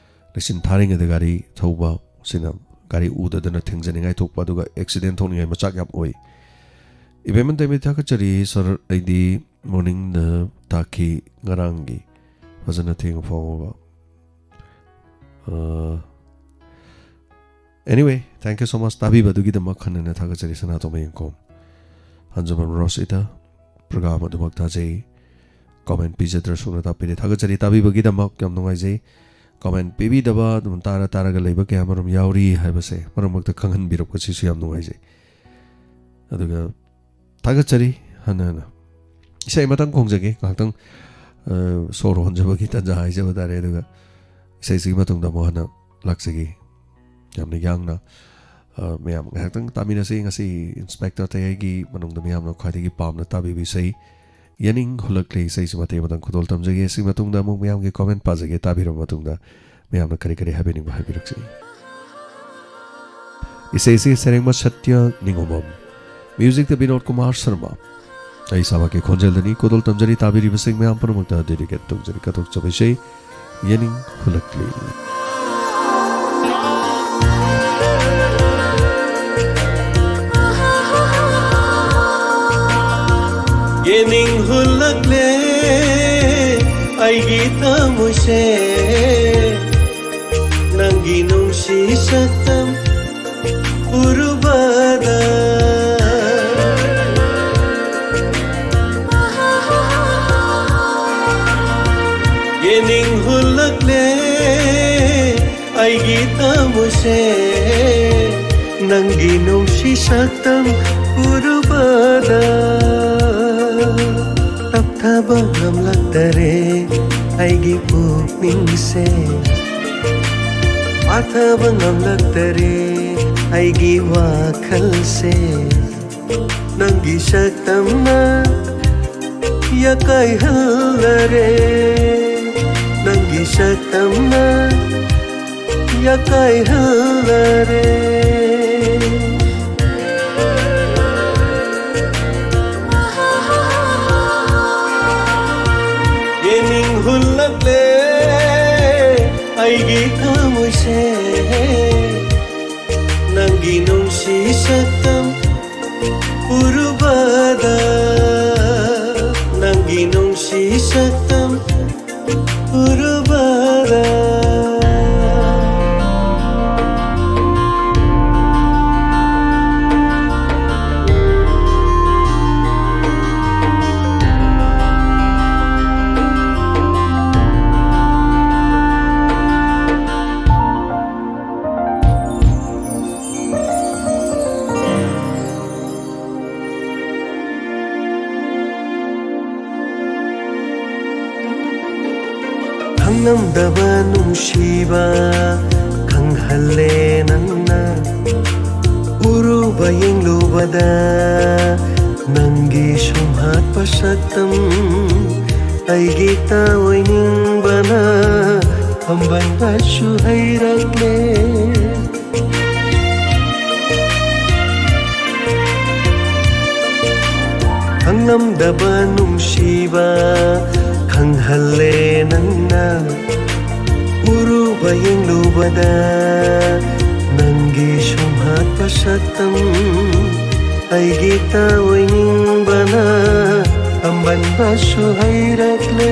ꯂꯩꯆꯤꯟ ꯊꯥꯔꯤꯉꯩꯗ ꯒꯥꯔꯤ ꯊꯧꯕ ꯁꯤꯅ ꯒꯥꯔꯤ ꯎꯗꯗꯅ ꯊꯦꯡꯖꯅꯤꯡꯉꯥꯏ ꯊꯣꯛꯄ, ꯑꯗꯨꯒ ꯑꯦꯛꯁꯤꯗꯦꯟ ꯊꯣꯛꯅꯤꯡꯉꯥꯏ ꯃꯆꯥꯛ ꯌꯥꯝ ꯑꯣꯏ꯫ ꯏꯕꯦꯝꯃ ꯇꯦꯃꯤ ꯊꯥꯒꯠꯆꯔꯤ ꯁꯥꯔ, ꯑꯩꯗꯤ ꯃꯣꯔꯅꯤꯡꯗ ꯇꯥꯈꯤ ꯉꯔꯥꯡꯒꯤ, ꯐꯖꯅ ꯊꯦꯡꯉꯨ ꯐꯥꯎꯕ꯫ ꯑꯥ, anyway, thank you so much ꯇꯥꯕꯤꯕꯗꯨꯒꯤꯗꯃꯛ ꯍꯟꯅ ꯍꯟꯅ ꯊꯥꯒꯠꯆꯔꯤ ꯁꯅꯥꯇꯣꯝꯕ ꯌꯦꯡꯈꯣꯝ꯫ ꯍꯟꯖꯕꯝ ꯔꯣꯁ ꯏꯇꯥ, ꯄ꯭ꯔꯣꯒ꯭ꯔꯥꯝ ꯑꯗꯨꯃꯛ ꯊꯥꯖꯩ꯫ ꯀꯣꯃꯦꯟ ꯄꯤꯖꯗ꯭ꯔꯁꯨ ꯅ ꯇꯥꯛꯄꯤꯔꯦ꯫ ꯊꯥꯒꯠꯆꯔꯤ ꯇꯥꯕꯤꯕꯒꯤꯗꯃꯛ, ꯌꯥꯝ ꯅꯨꯡꯉꯥꯏꯖꯩ꯫ ꯀꯣꯃꯦꯟ ꯄꯤꯕꯤꯗꯕ, ꯑꯗꯨꯝ ꯇꯥꯔ ꯇꯥꯔꯒ ꯂꯩꯕ ꯀꯌꯥ ꯑꯃꯔꯣꯝ ꯌꯥꯎꯔꯤ ꯍꯥꯏꯕꯁꯦ ꯃꯔꯛ ꯃꯔꯛꯇ ꯈꯪꯍꯟꯕꯤꯔꯛꯄꯁꯤꯁꯨ ꯌꯥꯝ ꯅꯨꯡꯉꯥꯏꯖꯩ꯫ ꯑꯗꯨꯒ ꯊꯥꯒꯠꯆꯔꯤ ꯍꯟꯅ ꯍꯟꯅ꯫ ꯏꯁꯩ ꯑꯃꯇꯪ ꯈꯣꯡꯖꯒꯦ, ꯉꯥꯏꯍꯥꯛꯇꯪ, ꯑ, ꯁꯣꯔ ꯍꯣꯟꯖꯕꯒꯤ ꯇꯥꯟꯖꯥ ꯍꯥꯏꯖꯕ ꯇꯥꯔꯦ꯫ ꯑꯗꯨꯒ ꯏꯁꯩꯁꯤꯒꯤ ꯃꯇꯨꯡꯗ ꯑꯃꯨꯛ ꯍꯟꯅ ꯂꯥꯛꯆꯒꯦ꯫ ꯌꯥꯝꯅ ꯌꯥꯡꯅ, ꯑ, ꯃꯌꯥꯝ ꯉꯥꯏꯍꯥꯛꯇꯪ ꯇꯥꯃꯤꯟꯅꯁꯤ꯫ ꯉꯁꯤ ꯏꯟꯁꯄꯦꯛꯇꯔ ꯇꯌꯥꯏꯒꯤ ꯃꯅꯨꯡꯗ ꯃꯌꯥꯝꯅ ꯈ꯭ꯋꯥꯏꯗꯒꯤ ꯄꯥꯝꯅ ꯇꯥꯕꯤꯕ ꯏꯁꯩ ꯌꯦꯅꯤꯡ ꯍꯨꯜꯂꯛꯂꯦ ꯏꯁꯩꯁꯤ ꯃꯇꯦꯛ ꯑꯃꯇꯪ ꯈꯨꯗꯣꯜ ꯇꯝꯖꯒꯦ꯫ ꯁꯤ ꯃꯇꯨꯡꯗ ꯑꯃꯨꯛ ꯃꯌꯥꯝꯒꯤ ꯀꯣꯃꯦꯟ ꯄꯥꯖꯒꯦ꯫ ꯇꯥꯕꯤꯔꯕ ꯃꯇꯨꯡꯗ ꯃꯌꯥꯝꯅ ꯀꯔꯤ ꯀꯔꯤ ꯍꯥꯏꯕꯤꯅꯤꯡꯕ ꯍꯥꯏꯕꯤꯔꯛꯁꯤ꯫ ꯏꯁꯩꯁꯤ ꯁꯩꯔꯦꯡꯕ ꯁꯇ꯭ꯌ ꯅꯤꯉꯣꯝꯕꯝ, ꯃ꯭ꯌꯨꯖꯤꯛꯇ ꯕꯤꯅꯣꯗ ꯀꯨꯃꯥꯔ ꯁꯔꯃ꯫ ꯑꯩ ꯏꯁꯥꯃꯛꯀꯤ ꯈꯣꯟꯖꯦꯜꯗꯅꯤ꯫ ꯈꯨꯗꯣꯜ ꯇꯝꯖꯔꯤ ꯇꯥꯕꯤꯔꯤꯕꯁꯤꯡ ꯃꯌꯥꯝ ꯄꯨꯝꯅꯃꯛꯇ ꯗꯦꯗꯤꯀꯦꯠ ꯇꯧꯖꯔꯤ꯫ ꯀꯠꯊꯣꯛꯆꯕ ꯏꯁꯩ ꯌꯦꯅꯤꯡ ꯍꯨꯜꯂꯛꯂꯤ꯫ ꯌꯦꯅꯤꯡ ꯍꯨꯜꯂꯛꯂꯦ ꯑꯩꯒꯤ ꯊꯃꯣꯏꯁꯦ, ꯅꯪꯒꯤ ꯅꯨꯡꯁꯤ ꯁꯛꯇꯝ ꯎꯔꯨꯕꯗ꯫ ꯌꯦꯅꯤꯡ ꯍꯨꯜꯂꯛꯂꯦ ꯑꯩꯒꯤ ꯊꯃꯣꯏꯁꯦ, ꯅꯪꯒꯤ ꯅꯨꯡꯁꯤ ꯁꯛꯇꯝ ꯎꯔꯨꯕꯗ꯫ ꯇꯞꯊꯕ ꯉꯝꯂꯛꯇꯔꯦ ꯑꯩꯒꯤ ꯄꯨꯛꯅꯤꯡꯁꯦ, ꯄꯥꯊꯕ ꯉꯝꯂꯛꯇꯔꯦ ꯑꯩꯒꯤ ꯋꯥꯈꯜꯁꯦ꯫ ꯅꯪꯒꯤ ꯁꯛꯇꯝꯅ ꯌꯥꯀꯥꯏꯍꯜꯂꯔꯦ, ꯅꯪꯒꯤ ꯁꯛꯇꯝꯅ ꯌꯥꯀꯥꯏꯍꯜꯂꯔꯦ꯫ ꯌꯦꯅꯤꯡ ꯍꯨꯜꯂꯛꯂꯦ ꯑꯩꯒꯤ ꯅꯪꯒꯤ ꯅꯨꯡꯁꯤ ꯁꯛꯇꯝ ꯎꯔꯨꯕꯗ, ꯅꯪꯒꯤ ꯅꯨꯡꯁꯤ ꯁꯛꯇꯝ ꯎꯔꯨꯕꯗ꯫ ꯈꯪꯂꯝꯗꯕ ꯅꯨꯡꯁꯤꯕ ꯈꯪꯍꯜꯂꯦ ꯅꯪꯅ꯫ ꯎꯔꯨꯕ ꯌꯦꯡꯂꯨꯕꯗ ꯅꯪꯒꯤ ꯁꯨꯝꯍꯠꯄ ꯁꯛꯇꯝ ꯑꯩꯒꯤ ꯇꯥꯑꯣꯏꯅꯤꯡꯕꯅ ꯑꯝꯕꯟꯕꯁꯨ ꯍꯩꯔꯛꯂꯦ꯫ ꯈꯪꯂꯝꯗꯕ ꯅꯨꯡꯁꯤꯕ ꯈꯪꯍꯜꯂꯦ ꯅꯪꯅ꯫ ꯎꯔꯨꯕ ꯌꯦꯡꯂꯨꯕꯗ ꯅꯪꯒꯤ ꯁꯨꯝꯍꯠꯄ ꯁꯛꯇꯝ ꯑꯩꯒꯤ ꯇꯥꯑꯣꯏꯅꯤꯡꯕꯅ ꯑꯝꯕꯟꯕꯁꯨ ꯍꯩꯔꯛꯂꯦ꯫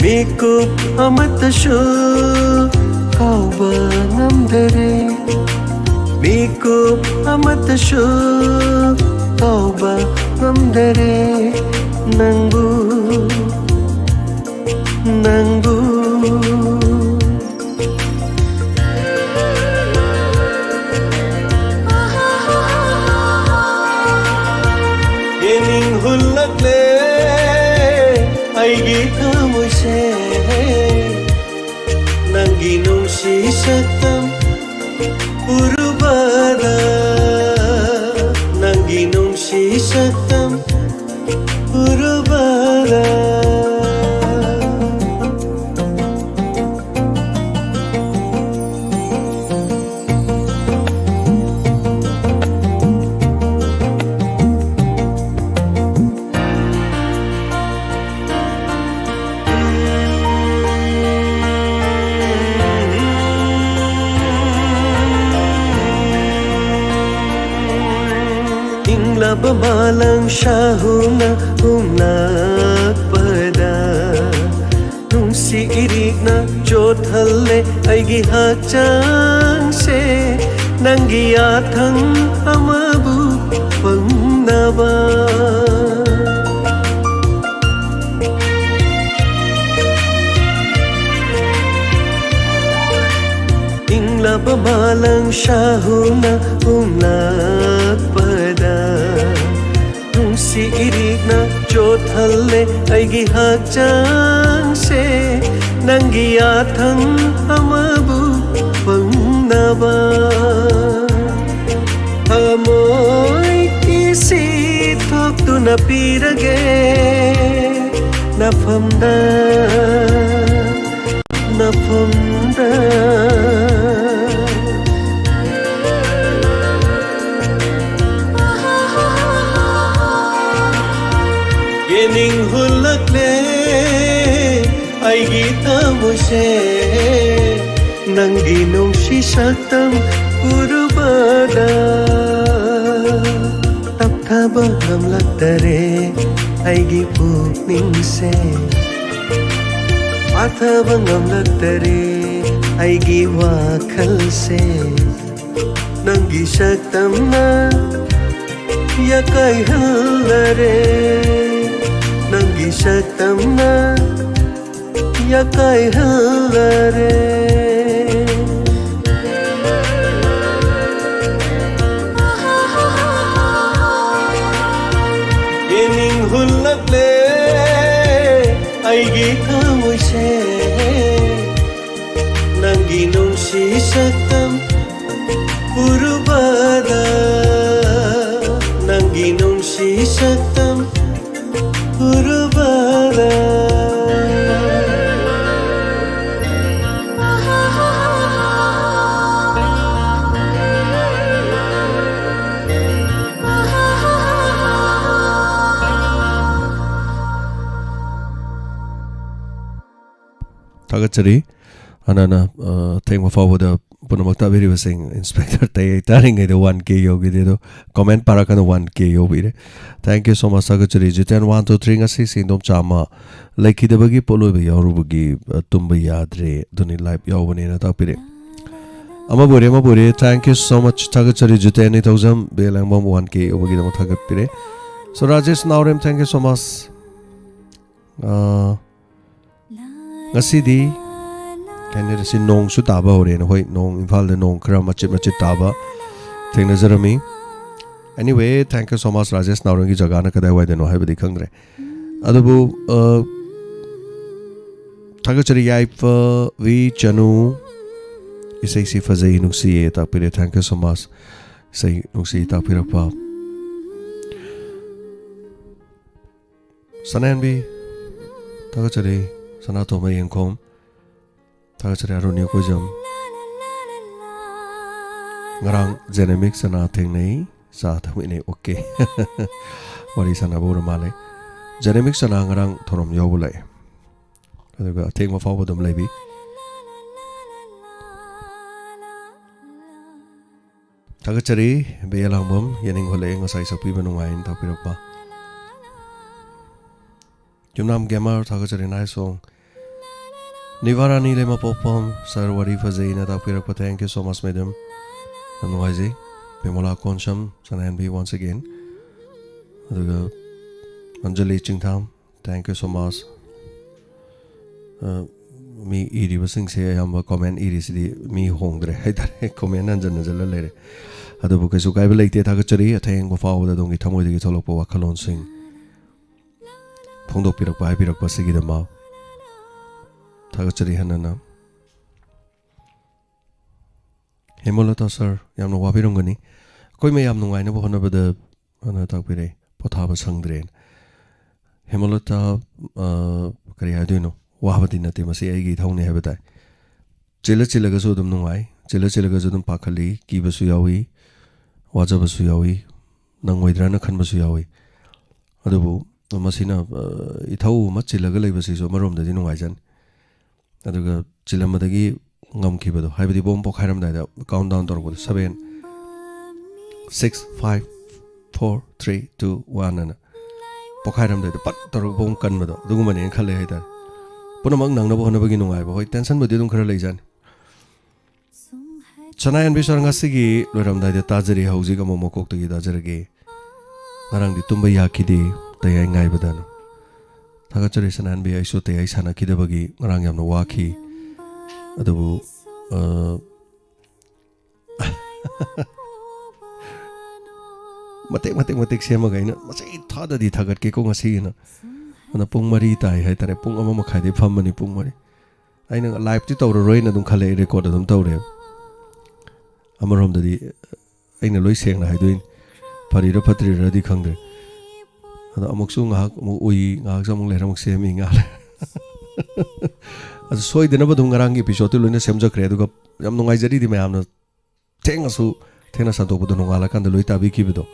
ꯃꯤꯀꯨꯞ ꯑꯃꯠꯇꯁꯨ ꯀꯥꯎꯕ ꯉꯝꯗꯔꯦ꯫ ꯃꯤꯀꯨꯞ ꯑꯃꯠꯇꯁꯨ ꯀꯥꯎꯕ ꯉꯝꯗꯔꯦ ꯅꯪꯕꯨ, ꯅꯪꯕꯨ꯫ ꯌꯦꯡꯅꯤꯡ ꯍꯨꯜꯂꯛꯂꯦ ꯑꯩꯒꯤ ꯊꯃꯣꯏꯁꯦ꯫ ꯅꯪꯒꯤ ꯅꯨꯡꯁꯤ ꯁꯛꯇꯝ ꯎꯔꯨꯕꯗ, ꯅꯪꯒꯤ ꯅꯨꯡꯁꯤ ꯁꯛꯇꯝ ꯎꯔꯨꯕꯗ꯫ ꯃꯥꯂꯪ ꯁꯥꯍꯨꯅ ꯍꯨꯝꯂꯛꯄꯗ ꯅꯨꯡꯁꯤ ꯏꯔꯤꯛꯅ ꯆꯣꯠꯍꯜꯂꯦ ꯑꯩꯒꯤ ꯍꯛꯆꯥꯡꯁꯦ, ꯅꯪꯒꯤ ꯌꯥꯊꯪ ꯑꯃꯕꯨ ꯐꯪꯅꯕ꯫ ꯏꯪꯂꯕ ꯃꯥꯂꯪ ꯁꯥꯍꯨꯅ ꯍꯨꯝꯂꯛꯄꯗ ꯅꯨꯡꯁꯤ ꯏꯔꯤꯛꯅ ꯆꯣꯠꯍꯜꯂꯦ ꯑꯩꯒꯤ ꯍꯛꯆꯥꯡꯁꯦ, ꯅꯪꯒꯤ ꯌꯥꯊꯪ ꯑꯃꯕꯨ ꯐꯪꯅꯕ꯫ ꯊꯃꯣꯏ ꯏꯁꯤ ꯊꯣꯛꯇꯨꯅ ꯄꯤꯔꯒꯦ ꯅꯐꯝꯗ, ꯅꯐꯝꯗ꯫ ꯌꯦꯅꯤꯡ ꯍꯨꯜꯂꯛꯂꯦ ꯑꯩꯒꯤ ꯊꯃꯣꯏꯁꯦ, ꯅꯪꯒꯤ ꯅꯨꯡꯁꯤ ꯁꯛꯇꯝ ꯎꯔꯨꯕꯗ꯫ ꯇꯞꯊꯕ ꯉꯝꯂꯛꯇꯔꯦ ꯑꯩꯒꯤ ꯄꯨꯛꯅꯤꯡꯁꯦ, ꯄꯥꯊꯕ ꯉꯝꯂꯛꯇꯔꯦ ꯑꯩꯒꯤ ꯋꯥꯈꯜꯁꯦ, ꯅꯪꯒꯤ ꯁꯛꯇꯝꯅ ꯌꯥꯀꯥꯏꯍꯜꯂꯔꯦ, ꯅꯪꯒꯤ ꯁꯛꯇꯝꯅ ꯌꯥꯀꯥꯏꯍꯜꯂꯔꯦ꯫ ꯌꯦꯅꯤꯡ ꯍꯨꯜꯂꯛꯂꯦ ꯑꯩꯒꯤ ꯊꯃꯣꯏꯁꯦ, ꯅꯪꯒꯤ ꯅꯨꯡꯁꯤ ꯁꯛꯇꯝ ꯎꯔꯨꯕꯗ, ꯅꯪꯒꯤ ꯅꯨꯡꯁꯤ ꯁꯛꯇꯝ ꯎꯔꯨꯕꯗ꯫ ꯊꯥꯒꯠꯆꯔꯤ꯫ ꯍꯥꯟꯅꯅ, ꯑ, ꯊꯦꯡꯕ ꯐꯥꯎꯕꯗ ꯄꯨꯝꯅꯃꯛ ꯇꯥꯕꯤꯔꯤꯕꯁꯤꯡ, ꯏꯟꯁꯄꯦꯛꯇꯔ ꯇꯩ ꯇꯥꯔꯤꯉꯩꯗ ꯋꯥꯟ ꯀꯦ ꯌꯧꯈꯤꯗꯦ, ꯑꯗꯣ ꯀꯃꯦꯟ ꯄꯥꯔꯛꯀꯅꯨ, ꯋꯥꯟ ꯀꯦ ꯌꯧꯕꯤꯔꯦ꯫ Thank you so much, ꯊꯥꯒꯠꯆꯔꯤ꯫ ꯖꯤꯇꯦꯟ ꯋꯥꯟ ꯇꯨ ꯊ꯭ꯔꯤ, ꯉꯁꯤ ꯁꯦꯟꯗꯣꯡ ꯆꯥꯝꯃ ꯂꯩꯈꯤꯗꯕꯒꯤ ꯄꯣꯠꯂꯣꯏꯕ ꯌꯥꯎꯔꯨꯕꯒꯤ, ꯑ, ꯇꯨꯝꯕ ꯌꯥꯗ꯭ꯔꯦ, ꯑꯗꯨꯅꯤ ꯂꯥꯏꯚ ꯌꯥꯎꯕꯅꯦꯅ ꯇꯥꯛꯄꯤꯔꯦ꯫ ꯑꯃꯕꯨ ꯑꯣꯏꯔꯦ, ꯑꯃꯕꯨ ꯑꯣꯏꯔꯦ, thank you so much, ꯊꯥꯒꯠꯆꯔꯤ꯫ ꯖꯤꯇꯦꯟ ꯅꯤꯡꯊꯧꯖꯝ, ꯕꯦꯂꯥꯡꯕꯝ ꯋꯥꯟ ꯀꯦ ꯌꯧꯕꯒꯤꯗꯃꯛ ꯊꯥꯒꯠꯄꯤꯔꯦ꯫ So, Rajesh Naorem, thank you so much꯫ ꯑ, ꯉꯁꯤꯗꯤ ꯀꯩ ꯍꯥꯏꯅꯤ, ꯁꯤ ꯅꯣꯡꯁꯨ ꯇꯥꯕ ꯍꯧꯔꯦꯅ, ꯍꯣꯏ, ꯅꯣꯡ, ꯏꯝꯐꯥꯜꯗ ꯅꯣꯡ ꯈꯔ ꯃꯆꯤꯠ ꯃꯆꯤꯠ ꯇꯥꯕ ꯊꯦꯡꯅꯖꯔꯝꯃꯤ꯫ Anyway, thank you so much, Rajesh ꯅꯥꯎꯔꯦꯝꯒꯤ ꯖꯒꯥꯅ ꯀꯗꯥꯏꯋꯥꯏꯗꯅꯣ ꯍꯥꯏꯕꯗꯤ ꯈꯪꯗ꯭ꯔꯦ, ꯑꯗꯨꯕꯨ, ꯑ, ꯊꯥꯒꯠꯆꯔꯤ꯫ ꯌꯥꯏꯐꯕꯤ ꯆꯅꯨ, ꯏꯁꯩꯁꯤ ꯐꯖꯩ, ꯅꯨꯡꯁꯤꯌꯦ ꯇꯥꯛꯄꯤꯔꯦ, thank you so much, ꯏꯁꯩ ꯅꯨꯡꯁꯤ ꯇꯥꯛꯄꯤꯔꯛꯄ꯫ ꯁꯅꯥꯍꯟꯕꯤ, ꯊꯥꯒꯠꯆꯔꯤ꯫ ꯁꯅꯥꯇꯣꯝꯕ ꯌꯦꯡꯈꯣꯝ, ꯊꯥꯒꯠꯆꯔꯤ꯫ ꯑꯔꯨꯅꯤ ꯀꯣꯏꯖꯝ, ꯉꯔꯥꯡ ꯖꯦꯅꯦꯃꯤꯛ ꯆꯅꯥ ꯊꯦꯡꯅꯩ, ꯆꯥ ꯊꯛꯃꯤꯟꯅꯩ, ꯑꯣꯀꯦ꯫ ꯋꯥꯔꯤ ꯁꯥꯟꯅꯕ ꯎꯔ ꯃꯥꯜꯂꯦ꯫ ꯖꯦꯅꯦꯃꯤꯛ ꯆꯅꯥ ꯉꯔꯥꯡ ꯊꯧꯔꯝ ꯌꯥꯎꯕ ꯂꯥꯛꯑꯦ, ꯑꯗꯨꯒ ꯑꯊꯦꯡꯕ ꯐꯥꯎꯕ ꯑꯗꯨꯝ ꯂꯩꯕꯤ꯫ ꯊꯥꯒꯠꯆꯔꯤ꯫ ꯕꯦ ꯑꯦ ꯂꯥꯡꯕꯝ, ꯌꯦꯅꯤꯡ ꯍꯨꯜꯂꯛꯑꯦ ꯉꯁꯥꯏ ꯁꯛꯄꯤꯕ ꯅꯨꯡꯉꯥꯏꯅ ꯇꯥꯛꯄꯤꯔꯛꯄ꯫ ꯌꯨꯝꯅꯥꯝ ꯒꯦꯃꯔ, ꯊꯥꯒꯠꯆꯔꯤ, nice song꯫ ꯅꯤꯚꯥꯔꯥꯅꯤ ꯂꯩꯃꯄꯣꯛꯄꯝ, sir ꯋꯥꯔꯤ ꯐꯖꯩꯅ ꯇꯥꯛꯄꯤꯔꯛꯄ, thank you so much, madam꯫ ꯌꯥꯝ ꯅꯨꯡꯉꯥꯏꯖꯩ꯫ ꯕꯤꯃꯣꯂꯥ ꯀꯣꯟꯁꯝ, ꯁꯅꯥꯍꯟꯕꯤ, once again꯫ ꯑꯗꯨꯒ Anjali ꯆꯤꯡꯊꯥꯝ, thank you so much꯫ ꯑ, ꯃꯤ ꯏꯔꯤꯕꯁꯤꯡꯁꯦ ꯑꯌꯥꯝꯕ comment ꯏꯔꯤꯁꯤꯗꯤ ꯃꯤ ꯍꯣꯡꯗ꯭ꯔꯦ ꯍꯥꯏꯇꯥꯔꯦ꯫ Comment ꯍꯟꯖꯟ ꯍꯟꯖꯜꯂ ꯂꯩꯔꯦ꯫ ꯑꯗꯨꯕꯨ ꯀꯩꯁꯨ ꯀꯥꯏꯕ ꯂꯩꯇꯦ, ꯊꯥꯒꯠꯆꯔꯤ꯫ ꯑꯊꯦꯡꯕ ꯐꯥꯎꯕꯗ ꯑꯗꯣꯝꯒꯤ ꯊꯃꯣꯏꯗꯒꯤ ꯊꯣꯛꯂꯛꯄ ꯋꯥꯈꯜꯂꯣꯟꯁꯤꯡ ꯐꯣꯡꯗꯣꯛꯄꯤꯔꯛꯄ, ꯍꯥꯏꯕꯤꯔꯛꯄ ꯑꯁꯤꯒꯤꯗꯃꯛ ꯊꯥꯒꯠꯆꯔꯤ ꯍꯟꯅ ꯍꯟꯅ꯫ ꯍꯦꯃꯂꯇꯥ sir, ꯌꯥꯝꯅ ꯋꯥꯕꯤꯔꯝꯒꯅꯤ꯫ ꯑꯩꯈꯣꯏ ꯃꯌꯥꯝ ꯅꯨꯡꯉꯥꯏꯅꯕ ꯍꯣꯠꯅꯕꯗ, ꯑꯅ ꯇꯥꯛꯄꯤꯔꯛꯏ, "ꯄꯣꯊꯥꯕ ꯁꯪꯗ꯭ꯔꯦꯅ"꯫ ꯍꯦꯃꯂꯇꯥ, ꯑ, ꯀꯔꯤ ꯍꯥꯏꯗꯣꯏꯅꯣ? ꯋꯥꯕꯗꯤ ꯅꯠꯇꯦ, ꯃꯁꯤ ꯑꯩꯒꯤ ꯏꯊꯧꯅꯤ ꯍꯥꯏꯕ ꯇꯥꯏ꯫ ꯆꯤꯜꯂ ꯆꯤꯜꯂꯒꯁꯨ ꯑꯗꯨꯝ ꯅꯨꯡꯉꯥꯏ, ꯆꯤꯜꯂ ꯆꯤꯜꯂꯒꯁꯨ ꯑꯗꯨꯝ ꯄꯥꯈꯠꯂꯤ, ꯀꯤꯕꯁꯨ ꯌꯥꯎꯏ, ꯋꯥꯖꯕꯁꯨ ꯌꯥꯎꯏ, ꯅꯪꯉꯣꯏꯗ꯭ꯔꯅ ꯈꯟꯕꯁꯨ ꯌꯥꯎꯏ꯫ ꯑꯗꯨꯕꯨ ꯃꯁꯤꯅ, ꯑ, ꯏꯊꯧ ꯑꯃ ꯆꯤꯜꯂꯒ ꯂꯩꯕꯁꯤꯁꯨ ꯑꯃꯔꯣꯝꯗꯗꯤ ꯅꯨꯡꯉꯥꯏꯖꯅꯤ꯫ ꯑꯗꯨꯒ ꯆꯤꯜꯂꯝꯕꯗꯒꯤ ꯉꯝꯈꯤꯕꯗꯣ, ꯍꯥꯏꯕꯗꯤ ꯕꯣꯝ ꯄꯣꯈꯥꯏꯔꯝꯗꯥꯏꯗ countdown ꯇꯧꯔꯛꯄꯗꯣ, seven, six, five, four, three, two, one ꯑꯅ ꯄꯣꯈꯥꯏꯔꯝꯗꯥꯏꯗ ꯄꯠ ꯇꯧꯔꯒ ꯕꯣꯝ ꯀꯟꯕꯗꯣ, ꯑꯗꯨꯒꯨꯝꯕꯅꯦꯅ ꯈꯜꯂꯦ ꯍꯥꯏꯇꯥꯔꯦ꯫ ꯄꯨꯝꯅꯃꯛ ꯅꯪꯅꯕ ꯍꯣꯠꯅꯕꯒꯤ ꯅꯨꯡꯉꯥꯏꯕ, ꯍꯣꯏ, tensionꯕꯨꯗꯤ ꯑꯗꯨꯝ ꯈꯔ ꯂꯩꯖꯥꯠꯅꯤ꯫ ꯁꯅꯥꯍꯟꯕꯤ ꯁꯥꯔ, ꯉꯁꯤꯒꯤ ꯂꯣꯏꯔꯝꯗꯥꯏꯗ ꯇꯥꯖꯔꯤ ꯍꯧꯖꯤꯛ ꯑꯃꯨꯛ ꯃꯀꯣꯛꯇꯒꯤ ꯇꯥꯖꯔꯒꯦ꯫ ꯉꯔꯥꯡꯗꯤ ꯇꯨꯝꯕ ꯌꯥꯈꯤꯗꯦ, ꯇꯌꯥꯏ ꯉꯥꯏꯕꯗꯅ꯫ ꯊꯥꯒꯠꯆꯔꯤ ꯁꯅꯥꯍꯟꯕꯤ, ꯑꯩꯁꯨ ꯇꯌꯥꯏ ꯁꯥꯟꯅꯈꯤꯗꯕꯒꯤ ꯉꯔꯥꯡ ꯌꯥꯝꯅ ꯋꯥꯈꯤ꯫ ꯑꯗꯨꯕꯨ, ꯑ, ꯃꯇꯦꯛ ꯃꯇꯦꯛ ꯃꯇꯦꯛ ꯁꯦꯝꯃꯒ ꯑꯩꯅ ꯃꯆꯩ ꯊꯥꯗꯗꯤ ꯊꯥꯒꯠꯀꯦꯀꯣ ꯉꯁꯤꯒꯤꯅ꯫ ꯑꯗꯨꯅ ꯄꯨꯡ ꯃꯔꯤ ꯇꯥꯏ ꯍꯥꯏꯇꯥꯔꯦ, ꯄꯨꯡ ꯑꯃ ꯃꯈꯥꯏꯗꯤ ꯐꯝꯃꯅꯤ, ꯄꯨꯡ ꯃꯔꯤ꯫ ꯑꯩꯅ liveꯇꯤ ꯇꯧꯔꯔꯣꯏꯅ ꯑꯗꯨꯝ ꯈꯜꯂꯦ, record ꯑꯗꯨꯝ ꯇꯧꯔꯦ꯫ ꯑꯃꯔꯣꯝꯗꯗꯤ ꯑꯩꯅ ꯂꯣꯏ ꯁꯦꯡꯅ ꯍꯥꯏꯗꯣꯛꯏꯅꯤ, ꯐꯔꯤꯔ ꯐꯠꯇ꯭ꯔꯤꯔꯗꯤ ꯈꯪꯗ꯭ꯔꯦ꯫ ꯑꯗꯣ ꯑꯃꯨꯛꯁꯨ ꯉꯥꯏꯍꯥꯛ ꯑꯃꯨꯛ ꯎꯏ, ꯉꯥꯏꯍꯥꯛꯁꯨ ꯑꯃꯨꯛ ꯂꯩꯔ ꯑꯃꯨꯛ ꯁꯦꯝꯃꯤ, ꯉꯥꯏꯍꯥꯛ ꯂꯩꯔ꯫ ꯑꯗꯨ ꯁꯣꯏꯗꯅꯕ ꯑꯗꯨꯝ ꯉꯔꯥꯡꯒꯤ episodeꯇꯨ ꯂꯣꯏꯅ ꯁꯦꯝꯖꯈ꯭ꯔꯦ꯫ ꯑꯗꯨꯒ ꯌꯥꯝ ꯅꯨꯡꯉꯥꯏꯖꯔꯤꯗꯤ ꯃꯌꯥꯝꯅ ꯊꯦꯡꯉꯁꯨ, ꯊꯦꯡꯅ ꯁꯟꯗꯣꯛꯄꯗꯣ ꯅꯣꯡꯉꯥꯜꯂꯀꯥꯟꯗ ꯂꯣꯏ ꯇꯥꯕꯤꯈꯤꯕꯗꯣ,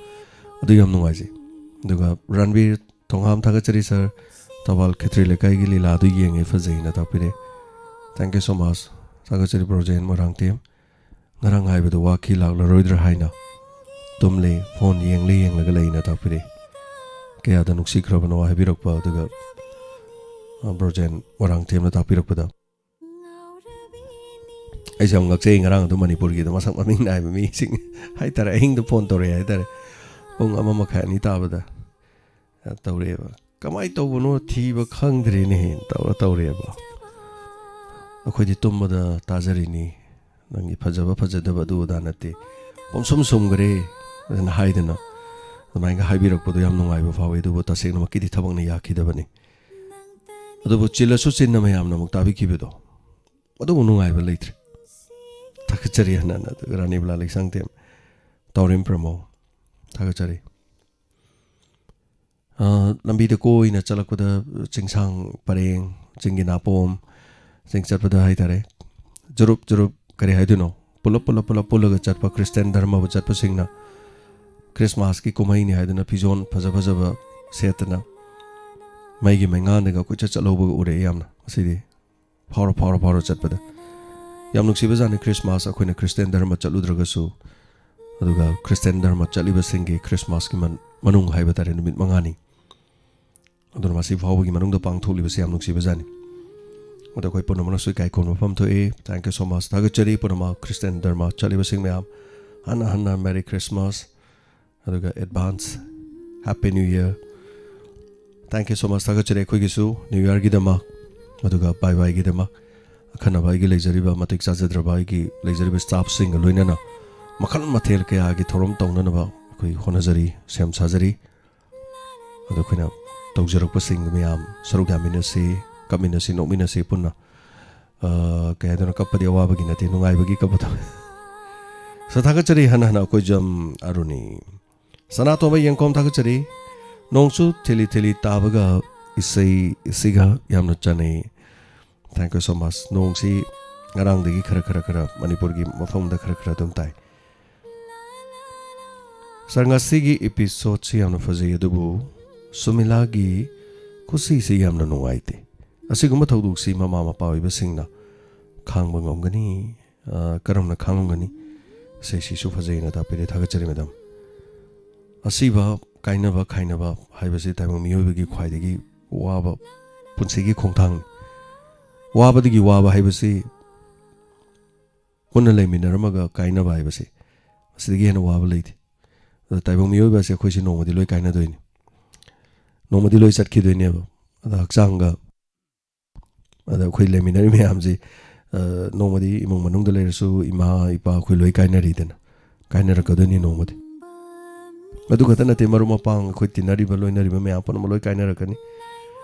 ꯑꯗꯨ ꯌꯥꯝ ꯅꯨꯡꯉꯥꯏꯖꯩ꯫ ꯑꯗꯨꯒ ꯔꯟꯕꯤꯔ ꯊꯣꯡꯍꯥꯝ, ꯊꯥꯒꯠꯆꯔꯤ ꯁꯥꯔ꯫ ꯊꯧꯕꯥꯜ ꯈꯦꯇ꯭ꯔꯤ ꯂꯩꯀꯥꯏꯒꯤ ꯂꯤꯂꯥꯗꯨ ꯌꯦꯡꯉꯦ, ꯐꯖꯩꯅ ꯇꯥꯛꯄꯤꯔꯦ꯫ Thank you so much꯫ ꯊꯥꯒꯠꯆꯔꯤ ꯕ꯭ꯔꯣꯖꯦꯟ ꯃꯣꯏꯔꯥꯡꯊꯦꯝ꯫ ꯉꯔꯥꯡ ꯍꯥꯏꯕꯗꯣ ꯋꯥꯈꯤ ꯂꯥꯛꯂꯔꯣꯏꯗ꯭ꯔꯥ ꯍꯥꯏꯅ꯫ ꯇꯨꯝꯂꯦ, phone ꯌꯦꯡꯂꯦ, ꯌꯦꯡꯂꯒ ꯂꯩꯅ ꯇꯥꯛꯄꯤꯔꯦ꯫ ꯀꯌꯥꯗ ꯅꯨꯡꯁꯤꯈ꯭ꯔꯕꯅꯣ ꯍꯥꯏꯕꯤꯔꯛꯄ, ꯑꯗꯨꯒ, ꯑ, ꯕ꯭ꯔꯣꯖꯦꯟ ꯃꯣꯏꯔꯥꯡꯊꯦꯝꯅ ꯇꯥꯛꯄꯤꯔꯛꯄꯗ꯫ ꯑꯩꯁꯨ ꯌꯥꯝ ꯉꯛꯆꯩ, ꯉꯔꯥꯡ ꯑꯗꯨ ꯃꯅꯤꯄꯨꯔꯒꯤꯗꯣ ꯃꯁꯛ ꯃꯃꯤꯡ ꯅꯥꯏꯕ ꯃꯤꯁꯤꯡ ꯍꯥꯏꯇꯥꯔꯦ, ꯑꯍꯤꯡꯗ phone ꯇꯧꯔꯛꯑꯦ ꯍꯥꯏꯇꯥꯔꯦ, ꯄꯨꯡ ꯑꯃ ꯃꯈꯥꯏ ꯑꯅꯤ ꯇꯥꯕꯗ꯫ ꯑ, ꯇꯧꯔꯛꯑꯦꯕ꯫ "ꯀꯃꯥꯏꯅ ꯇꯧꯕꯅꯣ ꯊꯤꯕ ꯈꯪꯗ꯭ꯔꯦꯅꯦꯍꯦ" ꯇꯧꯔ ꯇꯧꯔꯛꯑꯦꯕ꯫ "ꯑꯩꯈꯣꯏꯗꯤ ꯇꯨꯝꯕꯗ ꯇꯥꯖꯔꯤꯅꯤ, ꯅꯪꯒꯤ ꯐꯖꯕ ꯐꯖꯗꯕ ꯑꯗꯨ ꯑꯗꯥ ꯅꯠꯇꯦ, ꯄꯨꯝꯁꯨꯝ ꯁꯨꯝꯈ꯭ꯔꯦ" ꯑꯗꯨꯅ ꯍꯥꯏꯗꯅ ꯑꯗꯨꯃꯥꯏꯅ ꯍꯥꯏꯕꯤꯔꯛꯄꯗꯣ ꯌꯥꯝ ꯅꯨꯡꯉꯥꯏꯕ ꯐꯥꯎꯋꯤ꯫ ꯑꯗꯨꯕꯨ ꯇꯁꯦꯡꯅꯃꯛꯀꯤꯗꯤ ꯊꯕꯛꯅ ꯌꯥꯈꯤꯗꯕꯅꯤ꯫ ꯑꯗꯨꯕꯨ ꯆꯤꯜꯂꯁꯨ ꯆꯤꯟꯅ ꯃꯌꯥꯝꯅ ꯑꯃꯨꯛ ꯇꯥꯕꯤꯈꯤꯕꯗꯣ, ꯑꯗꯨꯕꯨ ꯅꯨꯡꯉꯥꯏꯕ ꯂꯩꯇ꯭ꯔꯦ꯫ ꯊꯥꯒꯠꯆꯔꯤ ꯍꯟꯅ ꯍꯟꯅ꯫ ꯑꯗꯨꯒ ꯔꯥꯅꯤꯕꯂꯥ ꯂꯩꯁꯥꯡꯊꯦꯝ, ꯇꯥꯎꯔꯦꯝ ꯄ꯭ꯔꯃꯣ, ꯊꯥꯒꯠꯆꯔꯤ꯫ ꯑ, ꯂꯝꯕꯤꯗ ꯀꯣꯏꯅ ꯆꯠꯂꯛꯄꯗ ꯆꯤꯡꯁꯥꯡ ꯄꯔꯦꯡ, ꯆꯤꯡꯒꯤ ꯅꯥꯄꯣꯝ, ꯆꯤꯡ ꯆꯠꯄꯗ ꯍꯥꯏꯇꯥꯔꯦ, ꯖꯨꯔꯨꯞ ꯖꯨꯔꯨꯞ, ꯀꯔꯤ ꯍꯥꯏꯗꯣꯏꯅꯣ, ꯄꯨꯂꯞ ꯄꯨꯂꯞ ꯄꯨꯂꯞ ꯄꯨꯜꯂꯒ ꯆꯠꯄ ꯈ꯭ꯔꯤꯁꯇꯤꯌꯥꯟ ꯙꯔꯃꯕꯨ ꯆꯠꯄꯁꯤꯡꯅ ꯈ꯭ꯔꯤꯁꯃꯥꯁꯀꯤ ꯀꯨꯝꯍꯩꯅꯤ ꯍꯥꯏꯗꯨꯅ ꯐꯤꯖꯣꯜ ꯐꯖ ꯐꯖꯕ ꯁꯦꯠꯇꯅ ꯃꯩꯒꯤ ꯃꯩꯉꯥꯟꯗꯒ ꯀꯣꯏꯆꯠ ꯆꯠꯍꯧꯕꯒ ꯎꯔꯛꯑꯦ ꯌꯥꯝꯅ ꯉꯁꯤꯗꯤ꯫ ꯐꯥꯎꯔ ꯐꯥꯎꯔ ꯐꯥꯎꯔ ꯆꯠꯄꯗ꯫ ꯌꯥꯝ ꯅꯨꯡꯁꯤꯕꯖꯥꯠꯅꯤ, ꯈ꯭ꯔꯤꯁꯃꯥꯁ ꯑꯩꯈꯣꯏꯅ ꯈ꯭ꯔꯤꯁꯇꯤꯌꯥꯟ ꯙꯔꯃ ꯆꯠꯂꯨꯗ꯭ꯔꯒꯁꯨ, ꯑꯗꯨꯒ ꯈ꯭ꯔꯤꯁꯇꯤꯌꯥꯟ ꯙꯔꯃ ꯆꯠꯂꯤꯕꯁꯤꯡꯒꯤ ꯈ꯭ꯔꯤꯁꯃꯥꯁꯀꯤ ꯃꯟ-, ꯃꯅꯨꯡ ꯍꯥꯏꯕ ꯇꯥꯔꯦ, ꯅꯨꯃꯤꯠ ꯃꯉꯥꯅꯤ꯫ ꯑꯗꯨꯅ ꯃꯁꯤ ꯐꯥꯎꯕꯒꯤ ꯃꯅꯨꯡꯗ ꯄꯥꯡꯊꯣꯛꯂꯤꯕꯁꯤ ꯌꯥꯝ ꯅꯨꯡꯁꯤꯕꯖꯥꯠꯅꯤ꯫ ꯑꯗꯣ ꯑꯩꯈꯣꯏ ꯄꯨꯝꯅꯃꯛꯅꯁꯨ ꯏꯀꯥꯏ ꯈꯨꯝꯅꯐꯝ ꯊꯣꯛꯏ꯫ Thank you so much꯫ ꯊꯥꯒꯠꯆꯔꯤ ꯄꯨꯝꯅꯃꯛ ꯈ꯭ꯔꯤꯁꯇꯤꯌꯥꯟ ꯙꯔꯃ ꯆꯠꯂꯤꯕꯁꯤꯡ ꯃꯌꯥꯝ꯫ ꯍꯟꯅ ꯍꯟꯅ Merry Christmas꯫ ꯑꯗꯨꯒ advance Happy New Year꯫ Thank you so much꯫ ꯊꯥꯒꯠꯆꯔꯤ ꯑꯩꯈꯣꯏꯒꯤꯁꯨ New Yearꯒꯤꯗꯃꯛ, ꯑꯗꯨꯒ ꯕꯥꯏ ꯕꯥꯏꯒꯤꯗꯃꯛ꯫ ꯑꯈꯟꯅꯕ ꯑꯩꯒꯤ ꯂꯩꯖꯔꯤꯕ, ꯃꯇꯤꯛ ꯆꯥꯖꯗ꯭ꯔꯕ ꯑꯩꯒꯤ ꯂꯩꯖꯔꯤꯕ staffꯁꯤꯡꯒ ꯂꯣꯏꯅꯅ ꯃꯈꯜ ꯃꯊꯦꯜ ꯀꯌꯥꯒꯤ ꯊꯧꯔꯝ ꯇꯧꯅꯅꯕ ꯑꯩꯈꯣꯏ ꯍꯣꯠꯅꯖꯔꯤ, ꯁꯦꯝ ꯁꯥꯖꯔꯤ꯫ ꯑꯗꯣ ꯑꯩꯈꯣꯏꯅ ꯇꯧꯖꯔꯛꯄꯁꯤꯡꯗꯨ ꯃꯌꯥꯝ ꯁꯔꯨꯛ ꯌꯥꯃꯤꯟꯅꯁꯤ, ꯀꯞꯃꯤꯟꯅꯁꯤ, ꯅꯣꯛꯃꯤꯟꯅꯁꯤ ꯄꯨꯟꯅ꯫ ꯑ, ꯀꯩ ꯍꯥꯏꯗꯣꯏꯅꯣ, ꯀꯞꯄꯗꯤ ꯑꯋꯥꯕꯒꯤ ꯅꯠꯇꯦ, ꯅꯨꯡꯉꯥꯏꯕꯒꯤ ꯀꯞꯄꯗꯣ꯫ ꯁꯣ ꯊꯥꯒꯠꯆꯔꯤ ꯍꯟꯅ ꯍꯟꯅ ꯑꯩꯈꯣꯏ ꯖꯝ ꯑꯔꯨꯅꯤ꯫ ꯁꯅꯥꯇꯣꯝꯕ ꯌꯦꯡꯈꯣꯝ ꯊꯥꯒꯠꯆꯔꯤ꯫ ꯅꯣꯡꯁꯨ ꯊꯤꯂꯤ ꯊꯤꯂꯤ ꯇꯥꯕꯒ ꯏꯁꯩ, ꯏꯁꯩꯒ ꯌꯥꯝꯅ ꯆꯥꯅꯩ꯫ Thank you so much꯫ ꯅꯣꯡꯁꯤ ꯉꯔꯥꯡꯗꯒꯤ ꯈꯔ, ꯈꯔ, ꯈꯔ ꯃꯅꯤꯄꯨꯔꯒꯤ ꯃꯐꯝꯗ ꯈꯔ, ꯈꯔ ꯑꯗꯨꯝ ꯇꯥꯏ꯫ ꯁꯥꯔ, ꯉꯁꯤꯒꯤ episodeꯁꯤ ꯌꯥꯝꯅ ꯐꯖꯩ, ꯑꯗꯨꯕꯨ ꯁꯨꯃꯤꯂꯥꯒꯤ ꯈꯨꯁꯤꯁꯤ ꯌꯥꯝꯅ ꯅꯨꯡꯉꯥꯏꯇꯦ꯫ ꯑꯁꯤꯒꯨꯝꯕ ꯊꯧꯗꯣꯛꯁꯤ ꯃꯃꯥ ꯃꯄꯥ ꯑꯣꯏꯕꯁꯤꯡꯅ ꯈꯥꯡꯕ ꯉꯝꯒꯅꯤ, ꯑ, ꯀꯔꯝꯅ ꯈꯥꯡꯉꯝꯒꯅꯤ? ꯏꯁꯩꯁꯤꯁꯨ ꯐꯖꯩꯅ ꯇꯥꯛꯄꯤꯔꯦ, ꯊꯥꯒꯠꯆꯔꯤ ꯃꯦꯗꯥꯝ꯫ ꯑꯁꯤꯕ, ꯀꯥꯏꯅꯕ, ꯈꯥꯏꯅꯕ ꯍꯥꯏꯕꯁꯤ ꯇꯥꯏꯕꯪ ꯃꯤꯑꯣꯏꯕꯒꯤ ꯈ꯭ꯋꯥꯏꯗꯒꯤ ꯋꯥꯕ ꯄꯨꯟꯁꯤꯒꯤ ꯈꯣꯡꯊꯥꯡꯅꯤ꯫ ꯋꯥꯕꯗꯒꯤ ꯋꯥꯕ ꯍꯥꯏꯕꯁꯤ ꯄꯨꯟꯅ ꯂꯩꯃꯤꯟꯅꯔꯝꯃꯒ ꯀꯥꯏꯅꯕ ꯍꯥꯏꯕꯁꯤ, ꯑꯁꯤꯗꯒꯤ ꯍꯦꯟꯅ ꯋꯥꯕ ꯂꯩꯇꯦ꯫ ꯑꯗꯣ ꯇꯥꯏꯕꯪ ꯃꯤꯑꯣꯏꯕ ꯑꯁꯦ ꯑꯩꯈꯣꯏꯁꯦ ꯅꯣꯡꯃꯗꯤ ꯂꯣꯏ ꯀꯥꯏꯅꯗꯣꯏꯅꯤ, ꯅꯣꯡꯃꯗꯤ ꯂꯣꯏ ꯆꯠꯈꯤꯗꯣꯏꯅꯦꯕ꯫ ꯑꯗ ꯍꯛꯆꯥꯡꯒ, ꯑꯗ ꯑꯩꯈꯣꯏ ꯂꯩꯃꯤꯟꯅꯔꯤ ꯃꯌꯥꯝꯁꯤ, ꯑ, ꯅꯣꯡꯃꯗꯤ ꯏꯃꯨꯡ ꯃꯅꯨꯡꯗ ꯂꯩꯔꯁꯨ ꯏꯃꯥ ꯏꯄꯥ ꯑꯩꯈꯣꯏ ꯂꯣꯏ ꯀꯥꯏꯅꯔꯤꯗꯅ, ꯀꯥꯏꯅꯔꯛꯀꯗꯣꯏꯅꯤ ꯅꯣꯡꯃꯗꯤ꯫ ꯑꯗꯨ ꯈꯛꯇ ꯅꯠꯇꯦ, ꯃꯔꯨꯞ ꯃꯄꯥꯡ, ꯑꯩꯈꯣꯏ ꯇꯤꯟꯅꯔꯤꯕ ꯂꯣꯏꯅꯔꯤꯕ ꯃꯌꯥꯝ ꯄꯨꯝꯅꯃꯛ ꯂꯣꯏ ꯀꯥꯏꯅꯔꯛꯀꯅꯤ꯫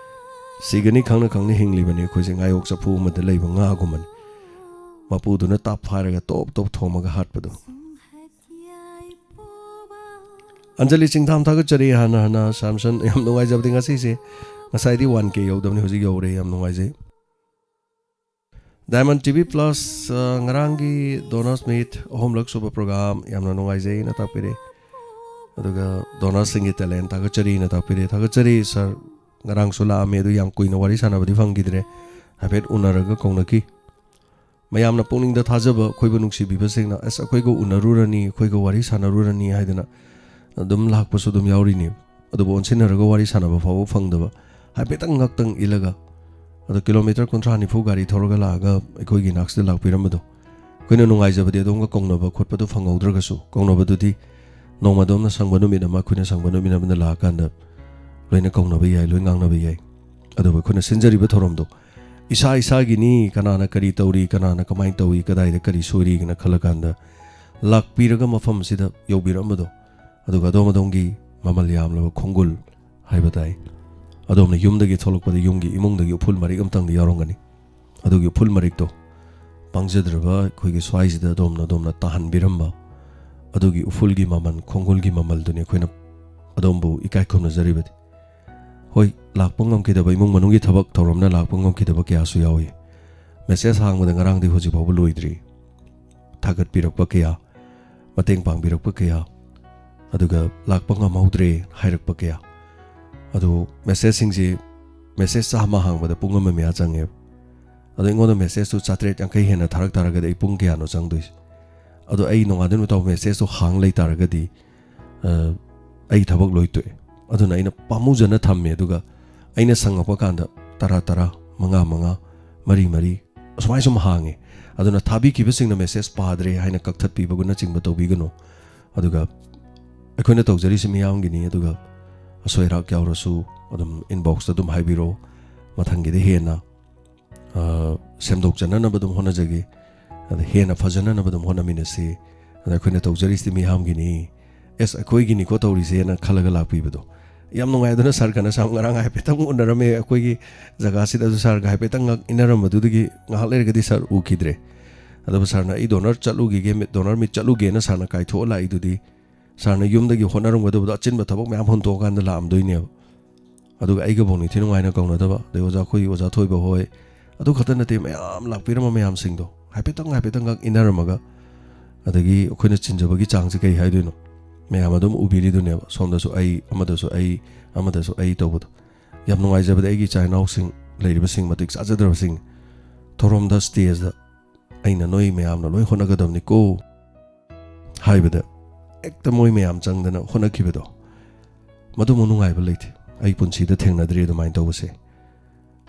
ꯁꯤꯒꯅꯤ ꯈꯪꯅ ꯈꯪꯅ ꯍꯤꯡꯂꯤꯕꯅꯤ ꯑꯩꯈꯣꯏꯁꯦ, ꯉꯥꯌꯣꯛ ꯆꯐꯨ ꯑꯃꯗ ꯂꯩꯕ ꯉꯥꯒꯨꯝꯕꯅꯤ꯫ ꯃꯄꯨꯗꯨꯅ ꯇꯥꯞ ꯐꯥꯔꯒ ꯇꯣꯞ ꯇꯣꯞ ꯊꯣꯝꯃꯒ ꯍꯥꯠꯄꯗꯣ꯫ ꯑꯟꯖꯂꯤ ꯆꯤꯡꯊꯥꯝ ꯊꯥꯒꯠꯆꯔꯤ ꯍꯥꯟꯅ ꯍꯥꯟꯅ꯫ ꯁꯥꯝꯁꯟ, ꯌꯥꯝ ꯅꯨꯡꯉꯥꯏꯖꯕꯗꯤ ꯉꯁꯤꯁꯦ, ꯉꯁꯥꯏꯗꯤ one K ꯌꯧꯗꯕꯅꯤ, ꯍꯧꯖꯤꯛ ꯌꯧꯔꯦ, ꯌꯥꯝ ꯅꯨꯡꯉꯥꯏꯖꯩ꯫ Diamond T V Plus, ꯑ, ꯉꯔꯥꯡꯒꯤ Donors Meet ꯑꯍꯨꯝꯂꯛ ꯁꯨꯕ program ꯌꯥꯝꯅ ꯅꯨꯡꯉꯥꯏꯖꯩꯅ ꯇꯥꯛꯄꯤꯔꯦ꯫ ꯑꯗꯨꯒ donorꯁꯤꯡꯒꯤ talent ꯊꯥꯒꯠꯆꯔꯤꯅ ꯇꯥꯛꯄꯤꯔꯦ꯫ ꯊꯥꯒꯠꯆꯔꯤ sir, ꯉꯔꯥꯡꯁꯨ ꯂꯥꯛꯑꯝꯃꯦ, ꯑꯗꯨ ꯌꯥꯝ ꯀꯨꯏꯅ ꯋꯥꯔꯤ ꯁꯥꯟꯅꯕꯗꯤ ꯐꯪꯈꯤꯗ꯭ꯔꯦ, ꯍꯥꯏꯐꯦꯠ ꯎꯅꯔꯒ ꯀꯧꯅꯈꯤ꯫ ꯃꯌꯥꯝꯅ ꯄꯨꯛꯅꯤꯡꯗ ꯊꯥꯖꯕ, ꯑꯩꯈꯣꯏꯕꯨ ꯅꯨꯡꯁꯤꯕꯤꯕꯁꯤꯡꯅ "ꯑꯁ, ꯑꯩꯈꯣꯏꯒ ꯎꯅꯔꯨꯔꯅꯤ, ꯑꯩꯈꯣꯏꯒ ꯋꯥꯔꯤ ꯁꯥꯟꯅꯔꯨꯔꯅꯤ" ꯍꯥꯏꯗꯅ ꯑꯗꯨꯝ ꯂꯥꯛꯄꯁꯨ ꯑꯗꯨꯝ ꯌꯥꯎꯔꯤꯅꯤ꯫ ꯑꯗꯨꯕꯨ ꯑꯣꯟꯁꯤꯟꯅꯔꯒ ꯋꯥꯔꯤ ꯁꯥꯟꯅꯕ ꯐꯥꯎꯕ ꯐꯪꯗꯕ, ꯍꯥꯏꯐꯦꯠꯇꯪ ꯉꯛꯇꯪ ꯏꯜꯂꯒ, ꯑꯗꯣ ꯀꯤꯂꯣꯃꯤꯇꯔ ꯀꯨꯟꯊ꯭ꯔꯥ ꯅꯤꯐꯨ ꯒꯥꯔꯤ ꯊꯧꯔꯒ ꯂꯥꯛꯑꯒ ꯑꯩꯈꯣꯏꯒꯤ ꯏꯅꯥꯛꯁꯤꯗ ꯂꯥꯛꯄꯤꯔꯝꯕꯗꯣ, ꯑꯩꯈꯣꯏꯅ ꯅꯨꯡꯉꯥꯏꯖꯕꯗꯤ ꯑꯗꯣꯝꯒ ꯀꯧꯅꯕ ꯈꯣꯠꯄꯗꯣ ꯐꯪꯍꯧꯗ꯭ꯔꯒꯁꯨ, ꯀꯧꯅꯕꯗꯨꯗꯤ ꯅꯣꯡꯃ ꯑꯗꯣꯝꯅ ꯁꯪꯕ ꯅꯨꯃꯤꯠ ꯑꯃ, ꯑꯩꯈꯣꯏꯅ ꯁꯪꯕ ꯅꯨꯃꯤꯠ ꯑꯃꯗ ꯂꯥꯛꯑꯀꯥꯟꯗ ꯂꯣꯏꯅ ꯀꯧꯅꯕ ꯌꯥꯏ, ꯂꯣꯏ ꯉꯥꯡꯅꯕ ꯌꯥꯏ꯫ ꯑꯗꯨꯕꯨ ꯑꯩꯈꯣꯏꯅ ꯁꯤꯟꯖꯔꯤꯕ ꯊꯧꯔꯝꯗꯣ ꯏꯁꯥ ꯏꯁꯥꯒꯤꯅꯤ, ꯀꯅꯥꯅ ꯀꯔꯤ ꯇꯧꯔꯤ, ꯀꯅꯥꯅ ꯀꯃꯥꯏꯅ ꯇꯧꯏ, ꯀꯗꯥꯏꯗ ꯀꯔꯤ ꯁꯣꯏꯔꯤꯒꯅ ꯈꯜꯂꯀꯥꯟꯗ ꯂꯥꯛꯄꯤꯔꯒ ꯃꯐꯝꯁꯤꯗ ꯌꯧꯕꯤꯔꯛꯑꯝꯕꯗꯣ, ꯑꯗꯨꯒ ꯑꯗꯣꯝ ꯑꯗꯣꯝꯒꯤ ꯃꯃꯜ ꯌꯥꯝꯂꯕ ꯈꯣꯡꯒꯨꯜ ꯍꯥꯏꯕ ꯇꯥꯏ, ꯑꯗꯣꯝꯅ ꯌꯨꯝꯗꯒꯤ ꯊꯣꯛꯂꯛꯄꯗ ꯌꯨꯝꯒꯤ ꯏꯃꯨꯡꯗꯒꯤ ꯎꯐꯨꯜ ꯃꯔꯤꯛ ꯑꯝꯇꯪꯗꯤ ꯌꯥꯎꯔꯝꯒꯅꯤ꯫ ꯑꯗꯨꯒꯤ ꯎꯐꯨꯜ ꯃꯔꯤꯛꯇꯣ ꯄꯪꯖꯗ꯭ꯔꯕ ꯑꯩꯈꯣꯏꯒꯤ ꯁ꯭ꯋꯥꯏꯁꯤꯗ ꯑꯗꯣꯝꯅ, ꯑꯗꯣꯝꯅ ꯇꯥꯍꯟꯕꯤꯔꯝꯕ, ꯑꯗꯨꯒꯤ ꯎꯐꯨꯜꯒꯤ ꯃꯃꯜ, ꯈꯣꯡꯒꯨꯜꯒꯤ ꯃꯃꯜꯗꯨꯅꯤ ꯑꯩꯈꯣꯏꯅ ꯑꯗꯣꯝꯕꯨ ꯏꯀꯥꯏ ꯈꯨꯝꯅꯖꯔꯤꯕꯗꯤ꯫ ꯍꯣꯏ, ꯂꯥꯛꯄ ꯉꯝꯈꯤꯗꯕ, ꯏꯃꯨꯡ ꯃꯅꯨꯡꯒꯤ ꯊꯕꯛ ꯊꯧꯔꯝꯅ ꯂꯥꯛꯄ ꯉꯝꯈꯤꯗꯕ ꯀꯌꯥꯁꯨ ꯌꯥꯎꯏ꯫ ꯃꯦꯁꯦꯖ ꯍꯥꯡꯕꯗ ꯉꯔꯥꯡꯗꯤ ꯍꯧꯖꯤꯛ ꯐꯥꯎꯕ ꯂꯣꯏꯗ꯭ꯔꯤ꯫ ꯊꯥꯒꯠꯄꯤꯔꯛꯄ ꯀꯌꯥ, ꯃꯇꯦꯡ ꯄꯥꯡꯕꯤꯔꯛꯄ ꯀꯌꯥ, ꯑꯗꯨꯒ ꯂꯥꯛꯄ ꯉꯝꯍꯧꯗ꯭ꯔꯦ ꯍꯥꯏꯔꯛꯄ ꯀꯌꯥ꯫ ꯑꯗꯨ ꯃꯦꯁꯦꯖꯁꯤꯡꯁꯤ, ꯃꯦꯁꯦꯖ ꯆꯥꯝꯃ ꯍꯥꯡꯕꯗ ꯄꯨꯡ ꯑꯃ ꯃꯌꯥ ꯆꯪꯉꯦꯕ꯫ ꯑꯗꯣ ꯑꯩꯉꯣꯟꯗ ꯃꯦꯁꯦꯖꯇꯨ ꯆꯥꯇ꯭ꯔꯦꯠ ꯌꯥꯡꯈꯩ ꯍꯦꯟꯅ ꯊꯥꯔꯛ ꯇꯥꯔꯒꯗꯤ ꯑꯩ ꯄꯨꯡ ꯀꯌꯥꯅꯣ ꯆꯪꯗꯣꯏꯁꯦ? ꯑꯗꯣ ꯑꯩ ꯅꯣꯡꯉꯥꯟꯗꯩ ꯅꯨꯃꯤꯠ ꯇꯥꯕ ꯃꯦꯁꯦꯖꯇꯣ ꯍꯥꯡ ꯂꯩ ꯇꯥꯔꯒꯗꯤ, ꯑ, ꯑꯩ ꯊꯕꯛ ꯂꯣꯏ ꯇꯣꯛꯑꯦ꯫ ꯑꯗꯨꯅ ꯑꯩꯅ ꯄꯥꯝꯃꯨꯖꯅ ꯊꯝꯃꯦ꯫ ꯑꯗꯨꯒ ꯑꯩꯅ ꯁꯪꯉꯛꯄ ꯀꯥꯟꯗ ꯇꯔꯥ ꯇꯔꯥ, ꯃꯉꯥ ꯃꯉꯥ, ꯃꯔꯤ ꯃꯔꯤ, ꯑꯁꯨꯃꯥꯏꯅ ꯁꯨꯝ ꯍꯥꯡꯉꯦ꯫ ꯑꯗꯨꯅ ꯊꯥꯕꯤꯈꯤꯕꯁꯤꯡꯅ ꯃꯦꯁꯦꯖ ꯄꯥꯗ꯭ꯔꯦ ꯍꯥꯏꯅ ꯀꯛꯊꯠꯄꯤꯕꯒꯨꯝꯅꯆꯤꯡꯕ ꯇꯧꯕꯤꯒꯅꯨ꯫ ꯑꯗꯨꯒ ꯑꯩꯈꯣꯏꯅ ꯇꯧꯖꯔꯤꯁꯤ ꯃꯤꯌꯥꯝꯒꯤꯅꯤ꯫ ꯑꯗꯨꯒ ꯑꯁꯣꯏ ꯑꯔꯥꯛ ꯌꯥꯎꯔꯁꯨ ꯑꯗꯨꯝ ꯏꯟꯕꯣꯛꯁꯇ ꯑꯗꯨꯝ ꯍꯥꯏꯕꯤꯔꯛꯑꯣ꯫ ꯃꯊꯪꯒꯤꯗ ꯍꯦꯟꯅ, ꯑ, ꯁꯦꯝꯗꯣꯛꯆꯅꯅꯕ ꯑꯗꯨꯝ ꯍꯣꯠꯅꯖꯒꯦ꯫ ꯑꯗ ꯍꯦꯟꯅ ꯐꯖꯅꯅꯕ ꯑꯗꯨꯝ ꯍꯣꯠꯅꯃꯤꯟꯅꯁꯤ꯫ ꯑꯗ ꯑꯩꯈꯣꯏꯅ ꯇꯧꯖꯔꯤꯁꯤꯗꯤ ꯃꯤꯌꯥꯝꯒꯤꯅꯤ, ꯑꯦꯁ, ꯑꯩꯈꯣꯏꯒꯤꯅꯤꯀꯣ ꯇꯧꯔꯤꯁꯦꯅ ꯈꯜꯂꯒ ꯂꯥꯛꯄꯤꯕꯗꯣ꯫ ꯌꯥꯝ ꯅꯨꯡꯉꯥꯏꯗꯅ ꯁꯥꯔ ꯀꯅꯁꯥꯝ ꯉꯔꯥꯡ ꯍꯥꯏꯐꯦꯠꯇꯪ ꯎꯅꯔꯝꯃꯦ ꯑꯩꯈꯣꯏꯒꯤ ꯖꯒꯥꯁꯤꯗ꯫ ꯑꯗꯨ ꯁꯥꯔꯒ ꯍꯥꯏꯐꯦꯠꯇꯪ ꯉꯥꯛ ꯏꯟꯅꯔꯝꯕꯗꯨꯗꯒꯤ ꯉꯥꯏꯍꯥꯛ ꯂꯩꯔꯒꯗꯤ ꯁꯥꯔ ꯎꯈꯤꯗ꯭ꯔꯦ꯫ ꯑꯗꯨꯕꯨ ꯁꯥꯔꯅ "ꯑꯩ ꯗꯣꯅꯔ ꯆꯠꯂꯨꯈꯤꯒꯦ, ꯃꯤꯠ, ꯗꯣꯅꯔ ꯃꯤꯠ ꯆꯠꯂꯨꯒꯦꯅ" ꯁꯥꯔꯅ ꯀꯥꯏꯊꯣꯛꯑ ꯂꯥꯛꯏꯗꯨꯗꯤ, ꯁꯥꯔꯅ ꯌꯨꯝꯗꯒꯤ ꯍꯣꯠꯅꯔꯝꯒꯗꯕꯗꯣ ꯑꯆꯤꯟꯕ ꯊꯕꯛ ꯃꯌꯥꯝ ꯍꯨꯟꯗꯣꯛꯑꯀꯥꯟꯗ ꯂꯥꯛꯑꯝꯗꯣꯏꯅꯦꯕ꯫ ꯑꯗꯨꯒ ꯑꯩꯒꯕꯨ ꯅꯤꯡꯊꯤ ꯅꯨꯡꯉꯥꯏꯅ ꯀꯧꯅꯗꯕ, ꯑꯗꯩ ꯑꯣꯖꯥ, ꯑꯩꯈꯣꯏꯒꯤ ꯑꯣꯖꯥ ꯊꯣꯏꯕ ꯍꯣꯏ, ꯑꯗꯨ ꯈꯛꯇ ꯅꯠꯇꯦ, ꯃꯌꯥꯝ ꯂꯥꯛꯄꯤꯔꯝꯕ ꯃꯌꯥꯝꯁꯤꯡꯗꯣ ꯍꯥꯏꯐꯦꯠꯇꯪ, ꯍꯥꯏꯐꯦꯠꯇꯪ ꯉꯥꯛ ꯏꯟꯅꯔꯝꯃꯒ, ꯑꯗꯒꯤ ꯑꯩꯈꯣꯏꯅ ꯆꯤꯟꯖꯕꯒꯤ ꯆꯥꯡꯁꯦ ꯀꯩ ꯍꯥꯏꯗꯣꯏꯅꯣ? ꯃꯌꯥꯝ ꯑꯗꯨꯝ ꯎꯕꯤꯔꯤꯗꯨꯅꯦꯕ, ꯁꯣꯝꯗꯁꯨ ꯑꯩ, ꯑꯃꯗꯁꯨ ꯑꯩ, ꯑꯃꯗꯁꯨ ꯑꯩ ꯇꯧꯕꯗꯣ꯫ ꯌꯥꯝ ꯅꯨꯡꯉꯥꯏꯖꯕꯗꯤ ꯑꯩꯒꯤ ꯏꯆꯥ ꯏꯅꯥꯎꯁꯤꯡ ꯂꯩꯔꯤꯕꯁꯤꯡ, ꯃꯇꯤꯛ ꯆꯥꯖꯗ꯭ꯔꯕꯁꯤꯡ, ꯊꯧꯔꯝꯗ ꯁ꯭ꯇꯦꯖꯇ ꯑꯩꯅ ꯅꯣꯏ ꯃꯌꯥꯝꯅ ꯂꯣꯏ ꯍꯣꯠꯅꯒꯗꯕꯅꯤꯀꯣ" ꯍꯥꯏꯕꯗ ꯍꯦꯛꯇ ꯃꯣꯏ ꯃꯌꯥꯝ ꯆꯪꯗꯅ ꯍꯣꯠꯅꯈꯤꯕꯗꯣ, ꯃꯗꯨꯃꯨꯛ ꯅꯨꯡꯉꯥꯏꯕ ꯂꯩꯇꯦ꯫ ꯑꯩ ꯄꯨꯟꯁꯤꯗ ꯊꯦꯡꯅꯗ꯭ꯔꯤ ꯑꯗꯨꯃꯥꯏꯅ ꯇꯧꯕꯁꯦ꯫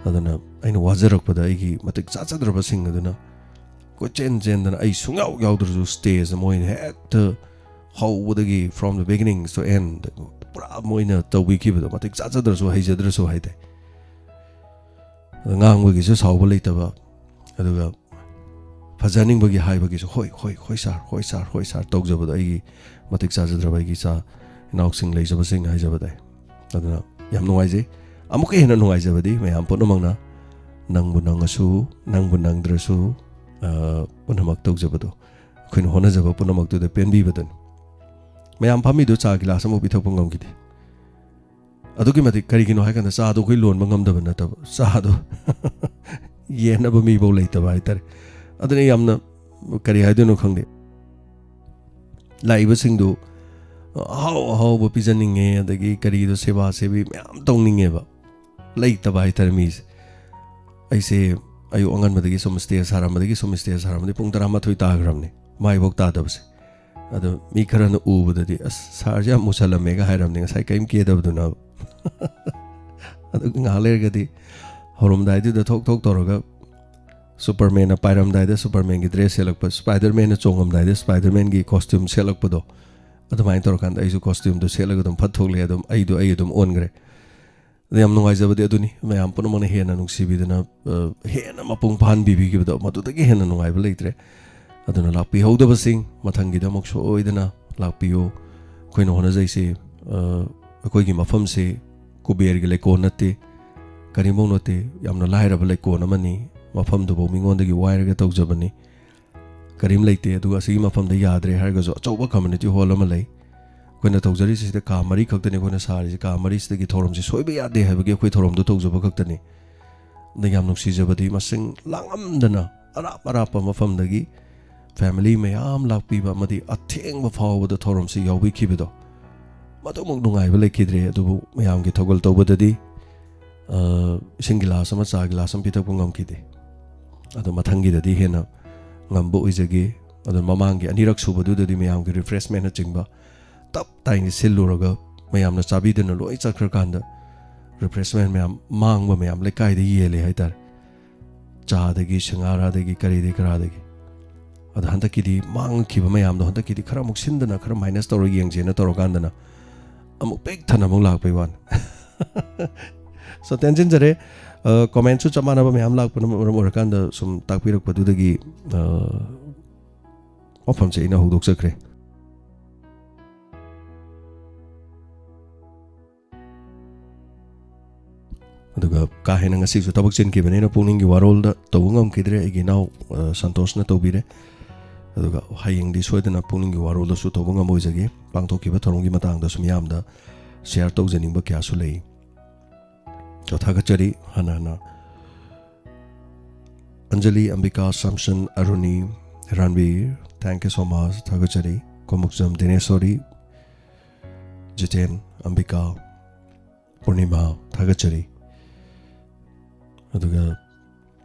ꯑꯗꯨꯅ ꯑꯩꯅ ꯋꯥꯖꯔꯛꯄꯗ ꯑꯩꯒꯤ ꯃꯇꯤꯛ ꯆꯥꯖꯗ꯭ꯔꯕꯁꯤꯡ ꯑꯗꯨꯅ ꯀꯣꯏꯆꯦꯟ ꯆꯦꯟꯗꯅ, ꯑꯩ ꯁꯨꯡꯌꯥꯎ ꯌꯥꯎꯗ꯭ꯔꯁꯨ stage ꯃꯣꯏꯅ ꯍꯦꯛꯇ ꯍꯧꯕꯗꯒꯤ from the beginning to end ꯄꯨꯔꯥ ꯃꯣꯏꯅ ꯇꯧꯕꯤꯈꯤꯕꯗꯣ, ꯃꯇꯤꯛ ꯆꯥꯖꯗ꯭ꯔꯁꯨ ꯍꯩꯖꯗ꯭ꯔꯁꯨ ꯍꯥꯏꯇꯥꯏ꯫ ꯑꯗ ꯉꯥꯡꯕꯒꯤꯁꯨ ꯁꯥꯎꯕ ꯂꯩꯇꯕ, ꯑꯗꯨꯒ ꯐꯖꯍꯟꯅꯤꯡꯕꯒꯤ ꯍꯥꯏꯕꯒꯤꯁꯨ "ꯍꯣꯏ, ꯍꯣꯏ, ꯍꯣꯏ ꯁꯥꯔ, ꯍꯣꯏ ꯁꯥꯔ, ꯍꯣꯏ ꯁꯥꯔ" ꯇꯧꯖꯕꯗꯣ, ꯑꯩꯒꯤ ꯃꯇꯤꯛ ꯆꯥꯖꯗ꯭ꯔꯕ ꯑꯩꯒꯤ ꯏꯆꯥ ꯏꯅꯥꯎꯁꯤꯡ ꯂꯩꯖꯕꯁꯤꯡ ꯍꯥꯏꯖꯕ ꯇꯥꯏ꯫ ꯑꯗꯨꯅ ꯌꯥꯝ ꯅꯨꯡꯉꯥꯏꯖꯩ꯫ ꯑꯃꯨꯛꯀ ꯍꯦꯟꯅ ꯅꯨꯡꯉꯥꯏꯖꯕꯗꯤ ꯃꯌꯥꯝ ꯄꯨꯝꯅꯃꯛꯅ ꯅꯪꯕꯨ ꯅꯪꯉꯁꯨ, ꯅꯪꯕꯨ ꯅꯪꯗ꯭ꯔꯁꯨ, ꯑ, ꯄꯨꯝꯅꯃꯛ ꯇꯧꯖꯕꯗꯣ, ꯑꯩꯈꯣꯏꯅ ꯍꯣꯠꯅꯖꯕ ꯄꯨꯝꯅꯃꯛꯇꯨꯗ ꯄꯦꯟꯕꯤꯕꯗꯨꯅꯤ꯫ ꯃꯌꯥꯝ ꯐꯝꯃꯤꯗꯨ ꯆꯥ ꯒꯤꯂꯥꯁ ꯑꯃꯐꯥꯎ ꯄꯤꯊꯛꯄ ꯉꯝꯈꯤꯗꯦ꯫ ꯑꯗꯨꯛꯀꯤ ꯃꯇꯤꯛ, ꯀꯔꯤꯒꯤꯅꯣ ꯍꯥꯏꯀꯥꯟꯗ ꯆꯥꯗꯣ ꯑꯩꯈꯣꯏ ꯂꯣꯟꯕ ꯉꯝꯗꯕ ꯅꯠꯇꯕ, ꯆꯥꯗꯣ ꯌꯦꯟꯅꯕ ꯃꯤꯐꯧ ꯂꯩꯇꯕ ꯍꯥꯏꯇꯥꯔꯦ꯫ ꯑꯗꯨꯅ ꯌꯥꯝꯅ, ꯀꯔꯤ ꯍꯥꯏꯗꯣꯏꯅꯣ ꯈꯪꯗꯦ, ꯂꯥꯛꯏꯕꯁꯤꯡꯗꯨ ꯑꯍꯥꯎ ꯑꯍꯥꯎꯕ ꯄꯤꯖꯅꯤꯡꯉꯦ, ꯑꯗꯒꯤ ꯀꯔꯤꯗꯣ ꯁꯦꯕꯥ ꯁꯦꯕꯤ ꯃꯌꯥꯝ ꯇꯧꯅꯤꯡꯉꯦꯕ, ꯂꯩꯇꯕ ꯍꯥꯏꯇꯥꯔꯦ ꯃꯤꯁꯦ꯫ ꯑꯩꯁꯦ ꯑꯌꯨꯛ ꯑꯉꯟꯕꯗꯒꯤ ꯁꯨꯝ stage ꯁꯥꯔꯝꯕꯗꯒꯤ ꯁꯨꯝ stage ꯁꯥꯔꯝꯕꯗꯒꯤ ꯄꯨꯡ ꯇꯔꯥꯃꯥꯊꯣꯏ ꯇꯥꯈ꯭ꯔꯕꯅꯤ, ꯃꯥꯏꯐꯧ ꯇꯥꯗꯕꯁꯦ꯫ ꯑꯗꯣ ꯃꯤ ꯈꯔꯅ ꯎꯕꯗꯗꯤ, "ꯑꯁ, ꯁꯥꯔꯁꯦ ꯌꯥꯝ ꯃꯨꯁꯜꯂꯝꯃꯦꯒ" ꯍꯥꯏꯔꯝꯅꯤ, ꯉꯁꯥꯏ ꯀꯔꯤꯝ ꯀꯦꯗꯕꯗꯨꯅ꯫ ꯑꯗꯨ ꯉꯥꯏꯍꯥꯛ ꯂꯩꯔꯒꯗꯤ ꯍꯧꯔꯝꯗꯥꯏꯗꯨꯗ ꯊꯣꯛ ꯊꯣꯛ ꯇꯧꯔꯒ ꯁꯨꯄꯔꯃꯦꯟꯅ ꯄꯥꯏꯔꯝꯗꯥꯏꯗ ꯁꯨꯄꯔꯃꯦꯟꯒꯤ dress ꯁꯦꯠꯂꯛꯄ, ꯁ꯭ꯄꯥꯏꯗꯔꯃꯦꯟꯅ ꯆꯣꯡꯉꯝꯗꯥꯏꯗ ꯁ꯭ꯄꯥꯏꯗꯔꯃꯦꯟꯒꯤ costume ꯁꯦꯠꯂꯛꯄꯗꯣ, ꯑꯗꯨꯃꯥꯏꯅ ꯇꯧꯔꯀꯥꯟꯗ ꯑꯩꯁꯨ costumeꯗꯣ ꯁꯦꯠꯂꯒ ꯑꯗꯨꯝ ꯐꯠ ꯊꯣꯛꯂꯛꯑꯦ꯫ ꯑꯗꯨꯝ ꯑꯩꯗꯣ ꯑꯩ ꯑꯗꯨꯝ ꯑꯣꯟꯈ꯭ꯔꯦ꯫ ꯑꯗ ꯌꯥꯝ ꯅꯨꯡꯉꯥꯏꯖꯕꯗꯤ ꯑꯗꯨꯅꯤ, ꯃꯌꯥꯝ ꯄꯨꯝꯅꯃꯛꯅ ꯍꯦꯟꯅ ꯅꯨꯡꯁꯤꯕꯤꯗꯅ, ꯑ, ꯍꯦꯟꯅ ꯃꯄꯨꯡ ꯐꯥꯍꯟꯕꯤꯕꯤꯈꯤꯕꯗꯣ, ꯃꯗꯨꯗꯒꯤ ꯍꯦꯟꯅ ꯅꯨꯡꯉꯥꯏꯕ ꯂꯩꯇ꯭ꯔꯦ꯫ ꯑꯗꯨꯅ ꯂꯥꯛꯄꯤꯍꯧꯗꯕꯁꯤꯡ ꯃꯊꯪꯒꯤꯗ ꯑꯃꯨꯛ ꯁꯣꯏꯗꯅ ꯂꯥꯛꯄꯤꯌꯨ꯫ ꯑꯩꯈꯣꯏꯅ ꯍꯣꯠꯅꯖꯩꯁꯦ, ꯑ, ꯑꯩꯈꯣꯏꯒꯤ ꯃꯐꯝꯁꯦ ꯀꯨꯕꯦꯔꯒꯤ ꯂꯩꯀꯣꯜ ꯅꯠꯇꯦ, ꯀꯔꯤꯝꯐꯧ ꯅꯠꯇꯦ, ꯌꯥꯝꯅ ꯂꯥꯏꯔꯕ ꯂꯩꯀꯣꯜ ꯑꯃꯅꯤ꯫ ꯃꯐꯝꯗꯨꯐꯥꯎ ꯃꯤꯉꯣꯟꯗꯒꯤ ꯋꯥꯏꯔꯒ ꯇꯧꯖꯕꯅꯤ꯫ ꯀꯔꯤꯝ ꯂꯩꯇꯦ꯫ ꯑꯗꯨꯒ ꯑꯁꯤꯒꯤ ꯃꯐꯝꯗ ꯌꯥꯗ꯭ꯔꯦ ꯍꯥꯏꯔꯒꯁꯨ ꯑꯆꯧꯕ community hall ꯑꯃ ꯂꯩ꯫ ꯑꯩꯈꯣꯏꯅ ꯇꯧꯖꯔꯤꯁꯤꯗ ꯀꯥ ꯃꯔꯤ ꯈꯛꯇꯅꯤ ꯑꯩꯈꯣꯏꯅ ꯁꯥꯔꯤꯁꯤ꯫ ꯀꯥ ꯃꯔꯤꯁꯤꯗꯒꯤ ꯊꯧꯔꯝꯁꯤ ꯁꯣꯏꯕ ꯌꯥꯗꯦ ꯍꯥꯏꯕꯒꯤ ꯑꯩꯈꯣꯏ ꯊꯧꯔꯝꯗꯣ ꯇꯧꯖꯕ ꯈꯛꯇꯅꯤ꯫ ꯑꯗ ꯌꯥꯝ ꯅꯨꯡꯁꯤꯖꯕꯗꯤ ꯃꯁꯤꯡ ꯂꯥꯡꯉꯝꯗꯅ ꯑꯔꯥꯞ ꯑꯔꯥꯞꯄ ꯃꯐꯝꯗꯒꯤ family ꯃꯌꯥꯝ ꯂꯥꯛꯄꯤꯕ ꯑꯃꯗꯤ ꯑꯊꯦꯡꯕ ꯐꯥꯎꯕꯗ ꯊꯧꯔꯝꯁꯤ ꯌꯥꯎꯕꯤꯈꯤꯕꯗꯣ, ꯃꯗꯨꯃꯨꯛ ꯅꯨꯡꯉꯥꯏꯕ ꯂꯩꯈꯤꯗ꯭ꯔꯦ꯫ ꯑꯗꯨꯕꯨ ꯃꯌꯥꯝꯒꯤ ꯊꯧꯒꯜ ꯇꯧꯕꯗꯗꯤ, ꯑ, ꯏꯁꯤꯡ ꯒꯤꯂꯥꯁ ꯑꯃ, ꯆꯥ ꯒꯤꯂꯥꯁ ꯑꯃ ꯄꯤꯊꯛꯄ ꯉꯝꯈꯤꯗꯦ꯫ ꯑꯗꯣ ꯃꯊꯪꯒꯤꯗꯗꯤ ꯍꯦꯟꯅ ꯉꯝꯕ ꯑꯣꯏꯖꯒꯦ꯫ ꯑꯗꯨꯅ ꯃꯃꯥꯡꯒꯤ ꯑꯅꯤꯔꯛ ꯁꯨꯕꯗꯨꯗꯗꯤ ꯃꯌꯥꯝꯒꯤ ꯔꯤꯐ꯭ꯔꯦꯁꯃꯦꯟꯅꯆꯤꯡꯕ ꯇꯞ ꯇꯥꯏꯅ ꯁꯤꯜꯂꯨꯔꯒ ꯃꯌꯥꯝꯅ ꯆꯥꯕꯤꯗꯅ ꯂꯣꯏ ꯆꯠꯈ꯭ꯔꯀꯥꯟꯗ ꯔꯤꯐ꯭ꯔꯦꯁꯃꯦꯟ ꯃꯌꯥꯝ ꯃꯥꯡꯕ ꯃꯌꯥꯝ ꯂꯩꯀꯥꯏꯗ ꯌꯦꯜꯂꯦ ꯍꯥꯏꯇꯥꯔꯦ꯫ ꯆꯥꯗꯒꯤ, ꯁꯤꯡꯍꯥꯔꯥꯗꯒꯤ, ꯀꯔꯤꯗꯒꯤ ꯀꯔꯥꯗꯒꯤ꯫ ꯑꯗꯣ ꯍꯟꯗꯛꯀꯤꯗꯤ ꯃꯥꯡꯈꯤꯕ ꯃꯌꯥꯝꯗꯣ ꯍꯟꯗꯛꯀꯤꯗꯤ ꯈꯔ ꯑꯃꯨꯛ ꯁꯤꯟꯗꯅ ꯈꯔ ꯃꯥꯏꯅꯁ ꯇꯧꯔ ꯌꯦꯡꯁꯦꯅ ꯇꯧꯔꯀꯥꯟꯗꯅ ꯑꯃꯨꯛ ꯄꯤꯛ ꯊꯟꯅ ꯑꯃꯨꯛ ꯂꯥꯛꯄꯩ ꯋꯥꯅꯤ꯫ So, ꯇꯦꯟꯁꯤꯟꯖꯔꯦ꯫ ꯀꯣꯃꯦꯟꯁꯨ ꯆꯞ ꯃꯥꯟꯅꯕ ꯃꯌꯥꯝ ꯂꯥꯛꯄꯅ ꯃꯔꯝ ꯑꯣꯏꯔꯀꯥꯟꯗ ꯁꯨꯝ ꯇꯥꯛꯄꯤꯔꯛꯄꯗꯨꯗꯒꯤ ꯑ, ꯋꯥꯐꯝꯁꯦ ꯑꯩꯅ ꯍꯧꯗꯣꯛꯆꯈ꯭ꯔꯦ꯫ ꯑꯗꯨꯒ ꯀꯥ ꯍꯦꯟꯅ ꯉꯁꯤꯁꯨ ꯊꯕꯛ ꯆꯤꯟꯈꯤꯕꯅꯤꯅ ꯄꯨꯛꯅꯤꯡꯒꯤ ꯋꯥꯔꯣꯜꯗ ꯇꯧꯕ ꯉꯝꯈꯤꯗ꯭ꯔꯦ꯫ ꯑꯩꯒꯤ ꯏꯅꯥꯎ, ꯑ, ꯁꯟꯇꯣꯁꯅ ꯇꯧꯕꯤꯔꯦ꯫ ꯑꯗꯨꯒ ꯍꯌꯦꯡꯗꯤ ꯁꯣꯏꯗꯅ ꯄꯨꯛꯅꯤꯡꯒꯤ ꯋꯥꯔꯣꯜꯗꯁꯨ ꯇꯧꯕ ꯉꯝꯕ ꯑꯣꯏꯖꯒꯦ꯫ ꯄꯥꯡꯊꯣꯛꯈꯤꯕ ꯊꯧꯔꯝꯒꯤ ꯃꯇꯥꯡꯗꯁꯨ ꯃꯤꯌꯥꯝꯗ ꯁꯤꯌꯥꯔ ꯇꯧꯖꯅꯤꯡꯕ ꯀꯌꯥꯁꯨ ꯂꯩ꯫ ꯑꯗꯣ ꯊꯥꯒꯠꯆꯔꯤ꯫ ꯍꯥꯟꯅ ꯍꯥꯟꯅ Anjali, ꯑꯝꯕꯤꯀꯥ, ꯁꯥꯝꯁꯟ, ꯑꯔꯨꯅꯤ, ꯔꯥꯟꯕꯤꯔ, thank you so much, ꯊꯥꯒꯠꯆꯔꯤ꯫ ꯀꯣꯃꯨꯛꯖꯝ ꯗꯤꯅꯦꯁꯣꯔꯤ, ꯖꯤꯇꯦꯟ, ꯑꯝꯕꯤꯀꯥ, ꯄꯨꯔꯅꯤꯃꯥ, ꯊꯥꯒꯠꯆꯔꯤ꯫ ꯑꯗꯨꯒ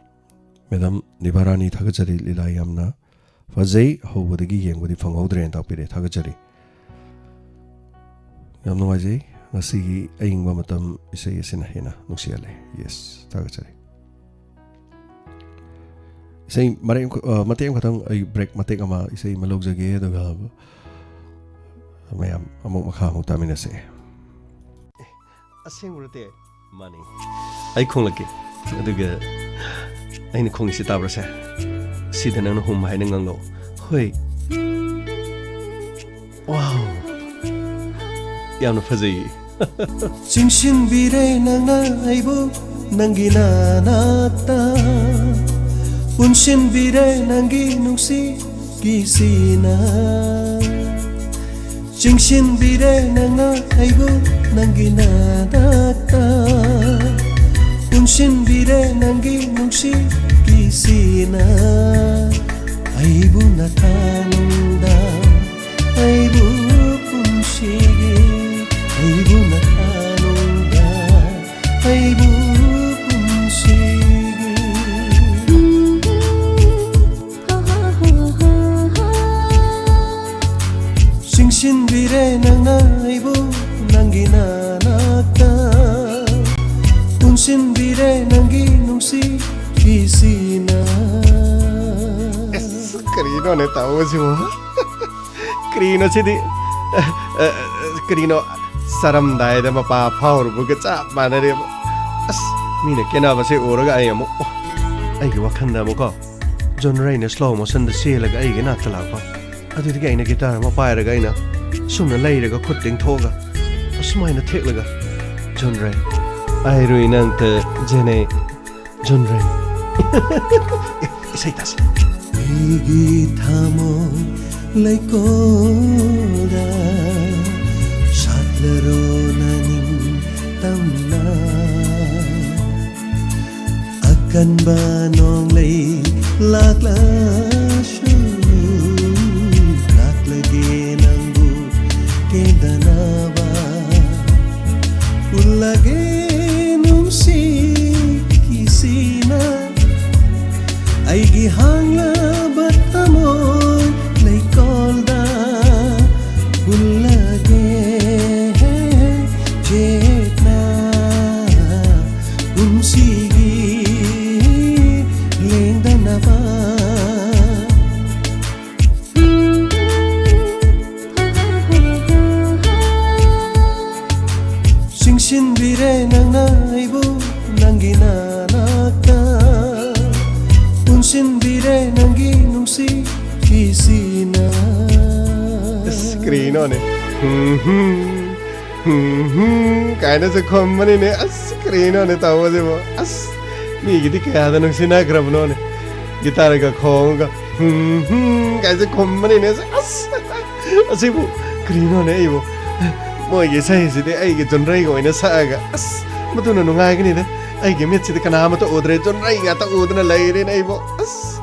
ꯃꯦꯗꯥꯝ ꯅꯤꯚꯥꯔꯥꯅꯤ, ꯊꯥꯒꯠꯆꯔꯤ꯫ ꯂꯤꯂꯥ ꯌꯥꯝꯅ ꯐꯖꯩ, ꯍꯧꯕꯗꯒꯤ ꯌꯦꯡꯕꯗꯤ ꯐꯪꯍꯧꯗ꯭ꯔꯦꯅ ꯇꯥꯛꯄꯤꯔꯦ, ꯊꯥꯒꯠꯆꯔꯤ꯫ ꯌꯥꯝ ꯅꯨꯡꯉꯥꯏꯖꯩ꯫ ꯉꯁꯤꯒꯤ ꯑꯏꯪꯕ ꯃꯇꯝ ꯏꯁꯩ ꯑꯁꯤꯅ ꯍꯦꯟꯅ ꯅꯨꯡꯁꯤꯍꯜꯂꯦ꯫ ꯌꯦꯁ, ꯊꯥꯒꯠꯆꯔꯤ꯫ ꯏꯁꯩ ꯃꯔꯦꯛ ꯑꯃꯈꯛ-, ꯑ, ꯃꯇꯦꯛ ꯑꯃꯈꯛꯇꯪ, ꯑꯩ ꯕ꯭ꯔꯦꯛ ꯃꯇꯦꯛ ꯑꯃ, ꯏꯁꯩ ꯑꯃ ꯂꯧꯖꯒꯦ, ꯑꯗꯨꯒ ꯃꯌꯥꯝ ꯑꯃꯨꯛ ꯃꯈꯥ ꯑꯃꯨꯛ ꯇꯥꯃꯤꯟꯅꯁꯦ꯫ ꯑꯁꯦꯡꯕ ꯅꯠꯇꯦ꯫ ꯃꯥꯅꯤ꯫ ꯑꯩ ꯈꯣꯡꯂꯛꯀꯦ꯫ ꯑꯗꯨꯒ ꯑꯩꯅ ꯈꯣꯡꯉꯤꯁꯤ ꯇꯥꯕ꯭ꯔꯥꯁꯦ? ꯁꯤꯗ ꯅꯪꯅ ꯍꯨꯝ ꯍꯥꯏꯅ ꯉꯥꯡꯂꯛꯑꯣ꯫ ꯍꯣꯏ꯫ ꯋꯥꯎ꯫ ꯌꯥꯝꯅ ꯐꯖꯩꯌꯦ꯫ ꯆꯤꯡꯁꯤꯟꯕꯤꯔꯦ ꯅꯪꯅ ꯑꯩꯕꯨ ꯅꯪꯒꯤ ꯅꯥꯅꯥꯛꯇ, ꯄꯨꯟꯁꯤꯟꯕꯤꯔꯦ ꯅꯪꯒꯤ ꯅꯨꯡꯁꯤꯒꯤ ꯁꯤꯅ꯫ ꯆꯤꯡꯁꯤꯟꯕꯤꯔꯦ ꯅꯪꯅ ꯑꯩꯕꯨ ꯅꯪꯒꯤ ꯅꯥꯅꯥꯛꯇ, ꯄꯨꯟꯁꯤꯟꯕꯤꯔꯦ ꯅꯪꯒꯤ ꯅꯨꯡꯁꯤꯒꯤ ꯁꯤꯅ꯫ ꯑꯩꯕꯨ ꯅꯊꯥꯅꯨꯡꯗ, ꯑꯩꯕꯨ ꯄꯨꯟꯁꯤꯒꯤ, ꯑꯩꯕꯨ ꯅꯊꯥꯅꯨꯡꯗ, ꯑꯩꯕꯨ ꯄꯨꯟꯁꯤꯒꯤ꯫ ꯁꯤꯟꯕꯤꯔꯦ ꯅꯪꯅ ꯑꯩꯕꯨ ꯅꯪꯒꯤ ꯅꯥꯅꯥꯛꯇ, ꯄꯨꯟꯁꯤꯟꯕꯤꯔꯦ ꯅꯪꯒꯤ ꯅꯨꯡꯁꯤ ꯐꯤꯁꯤꯅ꯫ ꯑꯁ, ꯀꯔꯤꯅꯣꯅꯦ ꯇꯧꯕꯁꯤꯕꯨ? ꯀꯔꯤꯅꯣ ꯁꯤꯗꯤ? ꯑ, ꯑ, ꯀꯔꯤꯅꯣ? ꯆꯥꯔꯝꯗꯥꯏꯗ ꯃꯄꯥ ꯐꯥꯎꯔꯨꯕꯒ ꯆꯞ ꯃꯥꯟꯅꯔꯦꯕ꯫ ꯑꯁ, ꯃꯤꯅ ꯀꯦꯅꯕꯁꯦ ꯎꯔꯒ ꯑꯩ ꯑꯃꯨꯛ, ꯑꯣ, ꯑꯩꯒꯤ ꯋꯥꯈꯜꯗ ꯑꯃꯨꯛꯀꯣ, ꯖꯣꯟ ꯔꯩꯅ slow motionꯗ ꯆꯦꯜꯂꯒ ꯑꯩꯒꯤ ꯏꯅꯥꯛꯇ ꯂꯥꯛꯄ꯫ ꯑꯗꯨꯗꯒꯤ ꯑꯩꯅ guitar ꯑꯃ ꯄꯥꯏꯔꯒ ꯑꯩꯅ ꯁꯨꯝꯅ ꯂꯩꯔꯒ ꯈꯨꯠ ꯇꯤꯡꯊꯣꯛꯑꯒ ꯑꯁꯨꯃꯥꯏꯅ ꯊꯦꯛꯂꯒ, "ꯖꯣꯟ ꯔꯩ, ꯑꯩꯔꯨꯏ ꯅꯪꯇ ꯖꯦꯅꯦ, ꯖꯣꯟ ꯔꯩ꯫" ꯏꯁꯩ ꯇꯥꯁꯤ꯫ ꯑꯩꯒꯤ ꯊꯃꯣꯏ ꯂꯩꯀꯣꯜꯗ ꯁꯥꯠꯂꯔꯣ ꯅꯅꯤꯡ ꯇꯝꯅ꯫ ꯑꯀꯟꯕ ꯅꯣꯡꯂꯩ ꯂꯥꯛꯂꯁꯨ, ꯂꯥꯛꯂꯒꯦ ꯅꯪꯕꯨ ꯀꯦꯟꯗꯅꯕ꯫ ꯎꯜꯂꯒꯦ ꯅꯨꯡꯁꯤ ꯀꯤꯁꯤꯅ, ꯑꯩꯒꯤ ꯍꯥꯡꯂꯕ ꯊꯃꯣꯏ ꯂꯩꯀꯣꯜꯗ ꯍꯨꯜꯂꯒꯦ ꯆꯦꯠꯅ꯫ ꯄꯨꯟꯁꯤꯒꯤ ꯂꯦꯡꯗꯅꯕ꯫ ꯆꯤꯡꯁꯤꯟꯕꯤꯔꯦ ꯅꯪꯅ ꯑꯩꯕꯨ ꯅꯪꯒꯤ ꯅꯥꯅꯥꯛꯇ, ꯄꯨꯟꯁꯤꯟꯕꯤꯔꯦ ꯅꯪꯒꯤ ꯅꯨꯡꯁꯤ ꯐꯤꯁꯤꯅ꯫ ꯑꯁ, ꯀꯔꯤꯅꯣꯅꯦ? ꯍꯨꯝ, ꯍꯨꯝ, ꯍꯨꯝ, ꯍꯨꯝ ꯀꯥꯏꯅꯁꯨ ꯈꯨꯝꯕꯅꯤꯅꯦ꯫ ꯑꯁ, ꯀꯔꯤꯅꯣꯅꯦ ꯇꯧꯕꯁꯤꯕꯣ? ꯑꯁ, ꯃꯤꯒꯤꯗꯤ ꯀꯌꯥꯗ ꯅꯨꯡꯁꯤꯅꯈ꯭ꯔꯕꯅꯣꯅꯦ꯫ Guitarꯒ ꯈꯣꯡꯉꯒ ꯍꯨꯝ, ꯍꯨꯝ ꯀꯥꯏꯁꯦ ꯈꯨꯝꯕꯅꯤꯅꯦ꯫ ꯑꯁ, ꯑꯁꯤꯕꯨ ꯀꯔꯤꯅꯣꯅꯦ ꯑꯩꯕꯨ? ꯃꯣꯏꯒꯤ ꯏꯁꯩꯁꯤꯗꯤ ꯑꯩꯒꯤ ꯖꯣꯟ ꯔꯩꯒ ꯑꯣꯏꯅ ꯁꯛꯑꯒ, ꯑꯁ, ꯃꯗꯨꯅ ꯅꯨꯡꯉꯥꯏꯒꯅꯤꯗ꯫ ꯑꯩꯒꯤ ꯃꯤꯠꯁꯤꯗꯤ ꯀꯅꯥ ꯑꯃꯠꯇ ꯎꯗ꯭ꯔꯦ, ꯖꯣꯟ ꯔꯩ ꯉꯥꯛꯇ ꯎꯗꯨꯅ ꯂꯩꯔꯦꯅꯦ ꯑꯩꯕꯨ꯫ ꯑꯁ,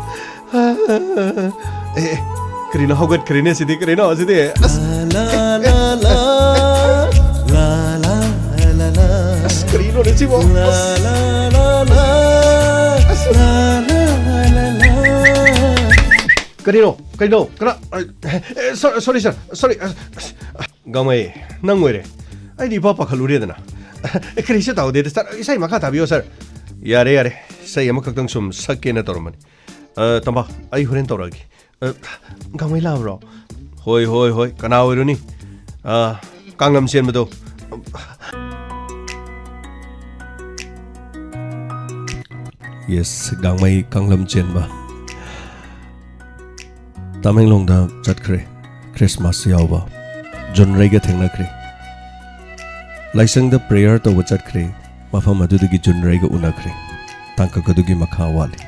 ꯑꯦ, ꯑꯦ, ꯀꯔꯤꯅꯣ ꯍꯧꯒꯠꯈ꯭ꯔꯦꯅꯦ ꯁꯤꯗꯤ? ꯀꯔꯤꯅꯣ ꯁꯤꯗꯤ? ꯑꯁ, ꯂꯥ, ꯂꯥ, ꯂꯥ, ꯂꯥ, ꯂꯥ, ꯂꯥ, ꯂꯥ, ꯂꯥ꯫ ꯑꯁ, ꯀꯔꯤꯅꯣꯅꯦ ꯁꯤꯕꯣ? ꯂꯥ, ꯑꯁ꯫ ꯂꯥ, ꯂꯥ, ꯂꯥ, ꯑꯁ꯫ ꯂꯥ, ꯂꯥ, ꯂꯥ, ꯂꯥ꯫ ꯀꯔꯤꯅꯣ? ꯀꯔꯤꯅꯣ? ꯀꯅꯥ? ꯑ, ꯑꯦ, ꯁꯣ-, sorry, sir. Sorry. ꯑ, ꯑ, ꯒꯥꯡꯃꯩ, ꯅꯪ ꯑꯣꯏꯔꯦ꯫ ꯑꯩꯗꯤ ꯏꯄꯥ ꯄꯥꯈꯠꯂꯨꯔꯦꯗꯅ꯫ ꯑꯦ, ꯀꯔꯤꯁꯨ ꯇꯧꯗꯦꯗ, sir꯫ ꯏꯁꯩ ꯃꯈꯥ ꯊꯥꯕꯤꯌꯣ, sir꯫ ꯌꯥꯔꯦ, ꯌꯥꯔꯦ꯫ ꯏꯁꯩ ꯑꯃꯈꯛꯇꯪ ꯁꯨꯝ ꯁꯛꯀꯦꯅ ꯇꯧꯔꯝꯕꯅꯤ꯫ ꯑ, ꯇꯝꯕ, ꯑꯩ ꯍꯣꯔꯦꯟ ꯇꯧꯔꯛꯑꯒꯦ꯫ ꯑ, ꯒꯥꯡꯃꯩ ꯂꯥꯛꯑꯕ꯭ꯔꯣ? ꯍꯣꯏ, ꯍꯣꯏ, ꯍꯣꯏ꯫ ꯀꯅꯥ ꯑꯣꯏꯔꯨꯅꯤ? ꯑ, ꯀꯥꯡꯂꯝ ꯆꯦꯟꯕꯗꯣ꯫ Yes, ꯒꯥꯡꯃꯩ ꯀꯥꯡꯂꯝ ꯆꯦꯟꯕ꯫ ꯇꯃꯦꯡꯂꯣꯡꯗ ꯆꯠꯈ꯭ꯔꯦ, ꯈ꯭ꯔꯤꯁꯃꯥꯁ ꯌꯥꯎꯕ꯫ ꯖꯨꯟꯔꯩꯒ ꯊꯦꯡꯅꯈ꯭ꯔꯦ꯫ ꯂꯥꯏꯁꯪꯗ prayer ꯇꯧꯕ ꯆꯠꯈ꯭ꯔꯦ꯫ ꯃꯐꯝ ꯑꯗꯨꯗꯒꯤ ꯖꯨꯟꯔꯩꯒ ꯎꯅꯈ꯭ꯔꯦ꯫ ꯇꯥꯡꯀꯛ ꯑꯗꯨꯒꯤ ꯃꯈꯥ ꯋꯥꯠꯂꯤ꯫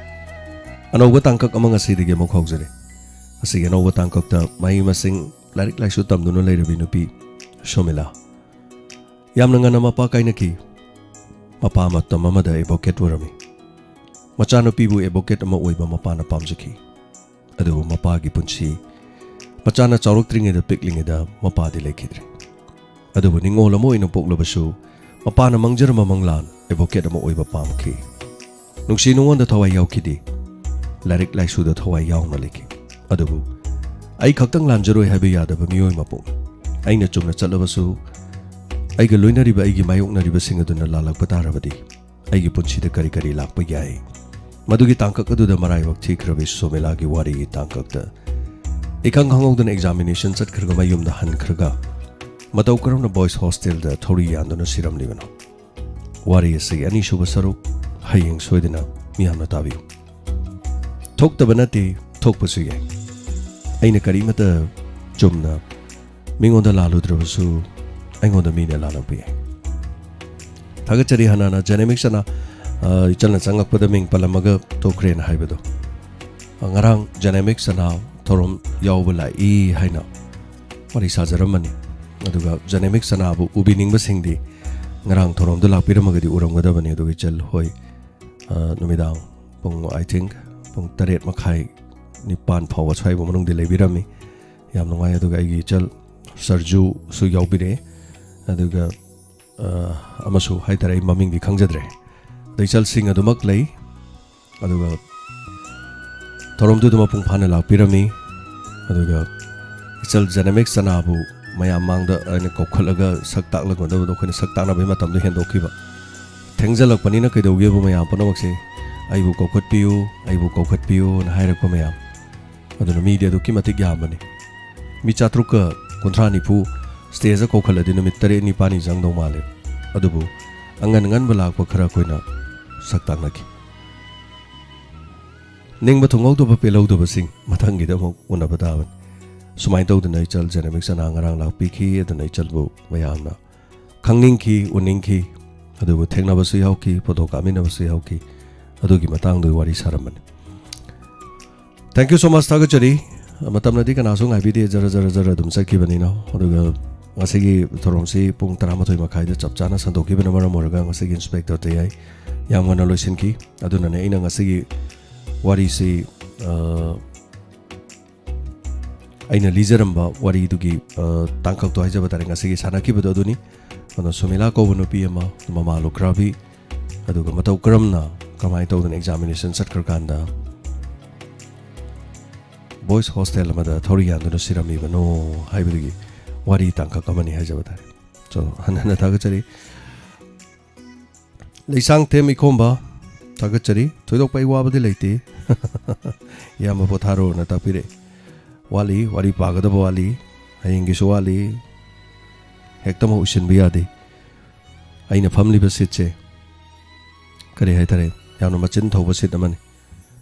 ꯑꯅꯧꯕ ꯇꯥꯡꯀꯛ ꯑꯃ ꯉꯁꯤꯗꯒꯤ ꯑꯃꯨꯛ ꯍꯧꯖꯔꯦ꯫ ꯑꯁꯤꯒꯤ ꯑꯅꯧꯕ ꯇꯥꯡꯀꯛꯇ ꯃꯍꯩ ꯃꯁꯤꯡ, ꯂꯥꯏꯔꯤꯛ ꯂꯥꯏꯁꯨ ꯇꯝꯗꯨꯅ ꯂꯩꯔꯕꯤ ꯅꯨꯄꯤ ꯁꯣꯃꯤꯂꯥ꯫ ꯌꯥꯝꯅ ꯉꯟꯅ ꯃꯄꯥ ꯀꯥꯏꯅꯈꯤ꯫ ꯃꯄꯥ ꯃꯇꯝ ꯑꯃꯗ advocate ꯑꯣꯏꯔꯝꯃꯤ꯫ ꯃꯆꯥꯅꯨꯄꯤꯕꯨ advocate ꯑꯃ ꯑꯣꯏꯕ ꯃꯄꯥꯅ ꯄꯥꯝꯖꯈꯤ꯫ ꯑꯗꯨꯕꯨ ꯃꯄꯥꯒꯤ ꯄꯨꯟꯁꯤ, ꯃꯆꯥꯅ ꯆꯥꯎꯔꯛꯇ꯭ꯔꯤꯉꯩꯗ, ꯄꯤꯛꯂꯤꯉꯩꯗ ꯃꯄꯥꯗꯤ ꯂꯩꯈꯤꯗ꯭ꯔꯦ꯫ ꯑꯗꯨꯕꯨ ꯅꯤꯡꯉꯣꯜ ꯑꯃ ꯑꯣꯏꯅ ꯄꯣꯛꯂꯕꯁꯨ, ꯃꯄꯥꯅ ꯃꯪꯖꯔꯝꯕ ꯃꯪꯂꯥꯟ advocate ꯑꯃ ꯑꯣꯏꯕ ꯄꯥꯝꯈꯤ꯫ ꯅꯨꯡꯁꯤ ꯅꯨꯡꯉꯣꯟꯗ ꯊꯋꯥꯏ ꯌꯥꯎꯈꯤꯗꯦ꯫ ꯂꯥꯏꯔꯤꯛ ꯂꯥꯏꯁꯨꯗ ꯊꯋꯥꯏ ꯌꯥꯎꯅ ꯂꯩꯈꯤ꯫ ꯑꯗꯨꯕꯨ ꯑꯩ ꯈꯛꯇꯪ ꯂꯥꯟꯖꯔꯣꯏ ꯍꯥꯏꯕ ꯌꯥꯗꯕ ꯃꯤꯑꯣꯏ ꯃꯄꯣꯛꯅꯤ꯫ ꯑꯩꯅ ꯆꯨꯝꯅ ꯆꯠꯂꯕꯁꯨ, ꯑꯩꯒ ꯂꯣꯏꯅꯔꯤꯕ, ꯑꯩꯒꯤ ꯃꯥꯌꯣꯛꯅꯔꯤꯕꯁꯤꯡ ꯑꯗꯨꯅ ꯂꯥꯜꯂꯛꯄ ꯇꯥꯔꯕꯗꯤ, ꯑꯩꯒꯤ ꯄꯨꯟꯁꯤꯗ ꯀꯔꯤ ꯀꯔꯤ ꯂꯥꯛꯄ ꯌꯥꯏ? ꯃꯗꯨꯒꯤ ꯇꯥꯡꯀꯛ ꯑꯗꯨꯗ ꯃꯔꯥꯏꯕꯛ ꯊꯤꯈ꯭ꯔꯕꯤ ꯁꯣꯃꯤꯂꯥꯒꯤ ꯋꯥꯔꯤꯒꯤ ꯇꯥꯡꯀꯛꯇ, ꯏꯈꯪ ꯈꯪꯍꯧꯗꯅ examination ꯆꯠꯈ꯭ꯔꯒ ꯃꯌꯨꯝꯗ ꯍꯟꯈ꯭ꯔꯒ, ꯃꯇꯧ ꯀꯔꯝꯅ boys hostelꯗ ꯊꯧꯔꯤ ꯌꯥꯟꯗꯨꯅ ꯁꯤꯔꯝꯂꯤꯕꯅꯣ? ꯋꯥꯔꯤ ꯑꯁꯤꯒꯤ ꯑꯅꯤꯁꯨꯕ ꯁꯔꯨꯛ ꯍꯌꯦꯡ ꯁꯣꯏꯗꯅ ꯃꯤꯌꯥꯝꯅ ꯇꯥꯕꯤꯌꯨ꯫ ꯊꯣꯛꯇꯕ ꯅꯠꯇꯦ, ꯊꯣꯛꯄꯁꯨ ꯌꯥꯏ꯫ ꯑꯩꯅ ꯀꯔꯤꯃꯠꯇ ꯆꯨꯝꯅ ꯃꯤꯉꯣꯟꯗ ꯂꯥꯜꯂꯨꯗ꯭ꯔꯕꯁꯨ ꯑꯩꯉꯣꯟꯗ ꯃꯤꯅ ꯂꯥꯜꯂꯛꯄ ꯌꯥꯏ꯫ ꯊꯥꯒꯠꯆꯔꯤ ꯍꯥꯟꯅꯅ Genomics ꯑꯅꯥ, ꯑ, ꯏꯆꯜꯅ ꯆꯪꯉꯛꯄꯗ ꯃꯤꯡ ꯄꯜꯂꯝꯃꯒ ꯇꯣꯛꯈ꯭ꯔꯦꯅ ꯍꯥꯏꯕꯗꯣ꯫ ꯑ, ꯉꯔꯥꯡ Genomics ꯑꯅꯥ ꯊꯧꯔꯝ ꯌꯥꯎꯕ ꯂꯥꯛꯏ ꯍꯥꯏꯅ ꯋꯥꯔꯤ ꯁꯥꯖꯔꯝꯕꯅꯤ꯫ ꯑꯗꯨꯒ Genomics ꯑꯅꯥꯕꯨ ꯎꯕꯤꯅꯤꯡꯕꯁꯤꯡꯗꯤ ꯉꯔꯥꯡ ꯊꯧꯔꯝꯗ ꯂꯥꯛꯄꯤꯔꯝꯃꯒꯗꯤ ꯎꯔꯝꯒꯗꯕꯅꯤ꯫ ꯑꯗꯨꯒ ꯏꯆꯜ ꯍꯣꯏ, ꯑ, ꯅꯨꯃꯤꯗꯥꯡ ꯄꯨꯡ, I think, ꯄꯨꯡ ꯇꯔꯦꯠ ꯃꯈꯥꯏ, ꯅꯤꯄꯥꯟ ꯐꯥꯎꯕ ꯁ꯭ꯋꯥꯏꯕ ꯃꯅꯨꯡꯗ ꯂꯩꯕꯤꯔꯝꯃꯤ꯫ ꯌꯥꯝ ꯅꯨꯡꯉꯥꯏ꯫ ꯑꯗꯨꯒ ꯑꯩꯒꯤ ꯏꯆꯜ ꯁꯔꯖꯨꯁꯨ ꯌꯥꯎꯕꯤꯔꯛꯑꯦ꯫ ꯑꯗꯨꯒ, ꯑ, ꯑꯃꯁꯨ ꯍꯥꯏꯇꯥꯔꯦ, ꯑꯩ ꯃꯃꯤꯡꯗꯤ ꯈꯪꯖꯗ꯭ꯔꯦ꯫ ꯑꯗ ꯏꯆꯜꯁꯤꯡ ꯑꯗꯨꯃꯛ ꯂꯩ꯫ ꯑꯗꯨꯒ ꯊꯧꯔꯝꯗꯨꯗ ꯃꯄꯨꯡ ꯐꯥꯅ ꯂꯥꯛꯄꯤꯔꯝꯃꯤ꯫ ꯑꯗꯨꯒ ꯏꯆꯜ ꯖꯦꯅꯦꯃꯤꯛꯁ ꯆꯅꯥꯕꯨ ꯃꯌꯥꯝ ꯃꯥꯡꯗ ꯑꯩꯅ ꯀꯧꯈꯠꯂꯒ ꯁꯛ ꯇꯥꯛꯂꯒꯗꯕꯗꯣ ꯑꯩꯈꯣꯏꯅ ꯁꯛ ꯇꯥꯛꯅꯕꯒꯤ ꯃꯇꯝꯗꯣ ꯍꯦꯟꯗꯣꯛꯈꯤꯕ꯫ ꯊꯦꯡꯖꯜꯂꯛꯄꯅꯤꯅ ꯀꯩꯗꯧꯒꯦꯕꯨ ꯃꯌꯥꯝ ꯄꯨꯝꯅꯃꯛꯁꯦ "ꯑꯩꯕꯨ ꯀꯧꯈꯠꯄꯤꯌꯨ, ꯑꯩꯕꯨ ꯀꯧꯈꯠꯄꯤꯌꯨꯅ" ꯍꯥꯏꯔꯛꯄ ꯃꯌꯥꯝ꯫ ꯑꯗꯨꯅ ꯃꯤꯗꯤ ꯑꯗꯨꯛꯀꯤ ꯃꯇꯤꯛ ꯌꯥꯝꯕꯅꯤ꯫ ꯃꯤ ꯆꯥꯇ꯭ꯔꯨꯛꯀ ꯀꯨꯟꯊ꯭ꯔꯥ ꯅꯤꯐꯨ ꯁ꯭ꯇꯦꯖꯇ ꯀꯧꯈꯠꯂꯗꯤ ꯅꯨꯃꯤꯠ ꯇꯔꯦꯠ ꯅꯤꯄꯥꯜꯅꯤ ꯆꯪꯗꯧ ꯃꯥꯜꯂꯦ꯫ ꯑꯗꯨꯕꯨ ꯑꯉꯟ ꯑꯉꯟꯕ ꯂꯥꯛꯄ ꯈꯔ ꯑꯩꯈꯣꯏꯅ ꯁꯛ ꯇꯥꯛꯅꯈꯤ꯫ ꯅꯤꯡꯕ ꯊꯨꯡꯍꯧꯗꯕ ꯄꯦꯜꯍꯧꯗꯕꯁꯤꯡ ꯃꯊꯪꯒꯤꯗ ꯑꯃꯨꯛ ꯎꯅꯕ ꯇꯥꯕꯅꯤ꯫ ꯁꯨꯃꯥꯏꯅ ꯇꯧꯗꯅ ꯏꯆꯜ ꯖꯦꯅꯦꯃꯤꯛꯁ ꯆꯅꯥ ꯉꯔꯥꯡ ꯂꯥꯛꯄꯤꯈꯤ꯫ ꯑꯗꯨꯅ ꯏꯆꯜꯕꯨ ꯃꯌꯥꯝꯅ ꯈꯪꯅꯤꯡꯈꯤ, ꯎꯅꯤꯡꯈꯤ꯫ ꯑꯗꯨꯕꯨ ꯊꯦꯡꯅꯕꯁꯨ ꯌꯥꯎꯈꯤ, ꯐꯣꯇꯣ ꯀꯥꯞꯃꯤꯟꯅꯕꯁꯨ ꯌꯥꯎꯈꯤ꯫ ꯑꯗꯨꯒꯤ ꯃꯇꯥꯡꯗ ꯋꯥꯔꯤ ꯁꯥꯔꯝꯕꯅꯤ꯫ Thank you so much, ꯊꯥꯒꯠꯆꯔꯤ꯫ ꯃꯇꯝꯅꯗꯤ ꯀꯅꯥꯁꯨ ꯉꯥꯏꯕꯤꯗꯦ, ꯖꯔ ꯖꯔ ꯖꯔ ꯑꯗꯨꯝ ꯆꯠꯈꯤꯕꯅꯤꯅ꯫ ꯑꯗꯨꯒ ꯉꯁꯤꯒꯤ ꯊꯧꯔꯝꯁꯤ ꯄꯨꯡ ꯇꯔꯥꯃꯥꯊꯣꯏ ꯃꯈꯥꯏꯗ ꯆꯞ ꯆꯥꯅ ꯁꯟꯗꯣꯛꯈꯤꯕꯅ ꯃꯔꯝ ꯑꯣꯏꯔꯒ ꯉꯁꯤꯒꯤ ꯏꯟꯁꯄꯦꯛꯇꯔ ꯇꯌꯥꯏ ꯌꯥꯝ ꯉꯟꯅ ꯂꯣꯏꯁꯤꯟꯈꯤ꯫ ꯑꯗꯨꯅꯅꯦ ꯑꯩꯅ ꯉꯁꯤꯒꯤ ꯋꯥꯔꯤꯁꯤ, ꯑ, ꯑꯩꯅ ꯂꯤꯖꯔꯝꯕ ꯋꯥꯔꯤꯗꯨꯒꯤ, ꯑ, ꯇꯥꯡꯀꯛꯇꯣ ꯍꯥꯏꯖꯕ ꯇꯥꯔꯦ, ꯉꯁꯤꯒꯤ ꯁꯥꯟꯅꯈꯤꯕꯗꯣ ꯑꯗꯨꯅꯤ꯫ ꯑꯗꯣ ꯁꯨꯃꯤꯂꯥ ꯀꯧꯕ ꯅꯨꯄꯤ ꯑꯃ, ꯃꯃꯥ ꯂꯨꯈ꯭ꯔꯥꯕꯤ, ꯑꯗꯨꯒ ꯃꯇꯧ ꯀꯔꯝꯅ, ꯀꯃꯥꯏꯅ ꯇꯧꯗꯅ ꯑꯦꯛꯖꯥꯃꯤꯅꯦꯁꯟ ꯆꯠꯈ꯭ꯔꯀꯥꯟꯗ ꯕꯣꯏꯁ ꯍꯣꯁꯇꯦꯜ ꯑꯃꯗ ꯊꯧꯔꯤ ꯌꯥꯟꯗꯨꯅ ꯁꯤꯔꯝꯃꯤꯕꯅꯣ ꯍꯥꯏꯕꯗꯨꯒꯤ ꯋꯥꯔꯤ ꯇꯥꯡꯀꯛ ꯑꯃꯅꯤ ꯍꯥꯏꯖꯕ ꯇꯥꯔꯦ꯫ So, ꯍꯟꯅ ꯍꯟꯅ ꯊꯥꯒꯠꯆꯔꯤ꯫ ꯂꯩꯁꯥꯡꯊꯦꯝ ꯏꯈꯣꯝꯕ, ꯊꯥꯒꯠꯆꯔꯤ꯫ ꯊꯣꯏꯗꯣꯛꯄ ꯑꯩ ꯋꯥꯕꯗꯤ ꯂꯩꯇꯦ꯫ ꯏꯌꯥꯝꯕ ꯄꯣꯊꯥꯔꯣꯅ ꯇꯥꯛꯄꯤꯔꯛꯑꯦ꯫ ꯋꯥꯠꯂꯤ, ꯋꯥꯔꯤ ꯄꯥꯒꯗꯕ ꯋꯥꯠꯂꯤ, ꯍꯌꯦꯡꯒꯤꯁꯨ ꯋꯥꯠꯂꯤ꯫ ꯍꯦꯛꯇꯃꯛ ꯎꯁꯤꯟꯕ ꯌꯥꯗꯦ꯫ ꯑꯩꯅ ꯐꯝꯂꯤꯕ ꯁꯤꯠꯁꯦ, ꯀꯔꯤ ꯍꯥꯏꯇꯥꯔꯦ, ꯌꯥꯝꯅ ꯃꯆꯤꯟ ꯊꯧꯕ ꯁꯤꯠ ꯑꯃꯅꯤ꯫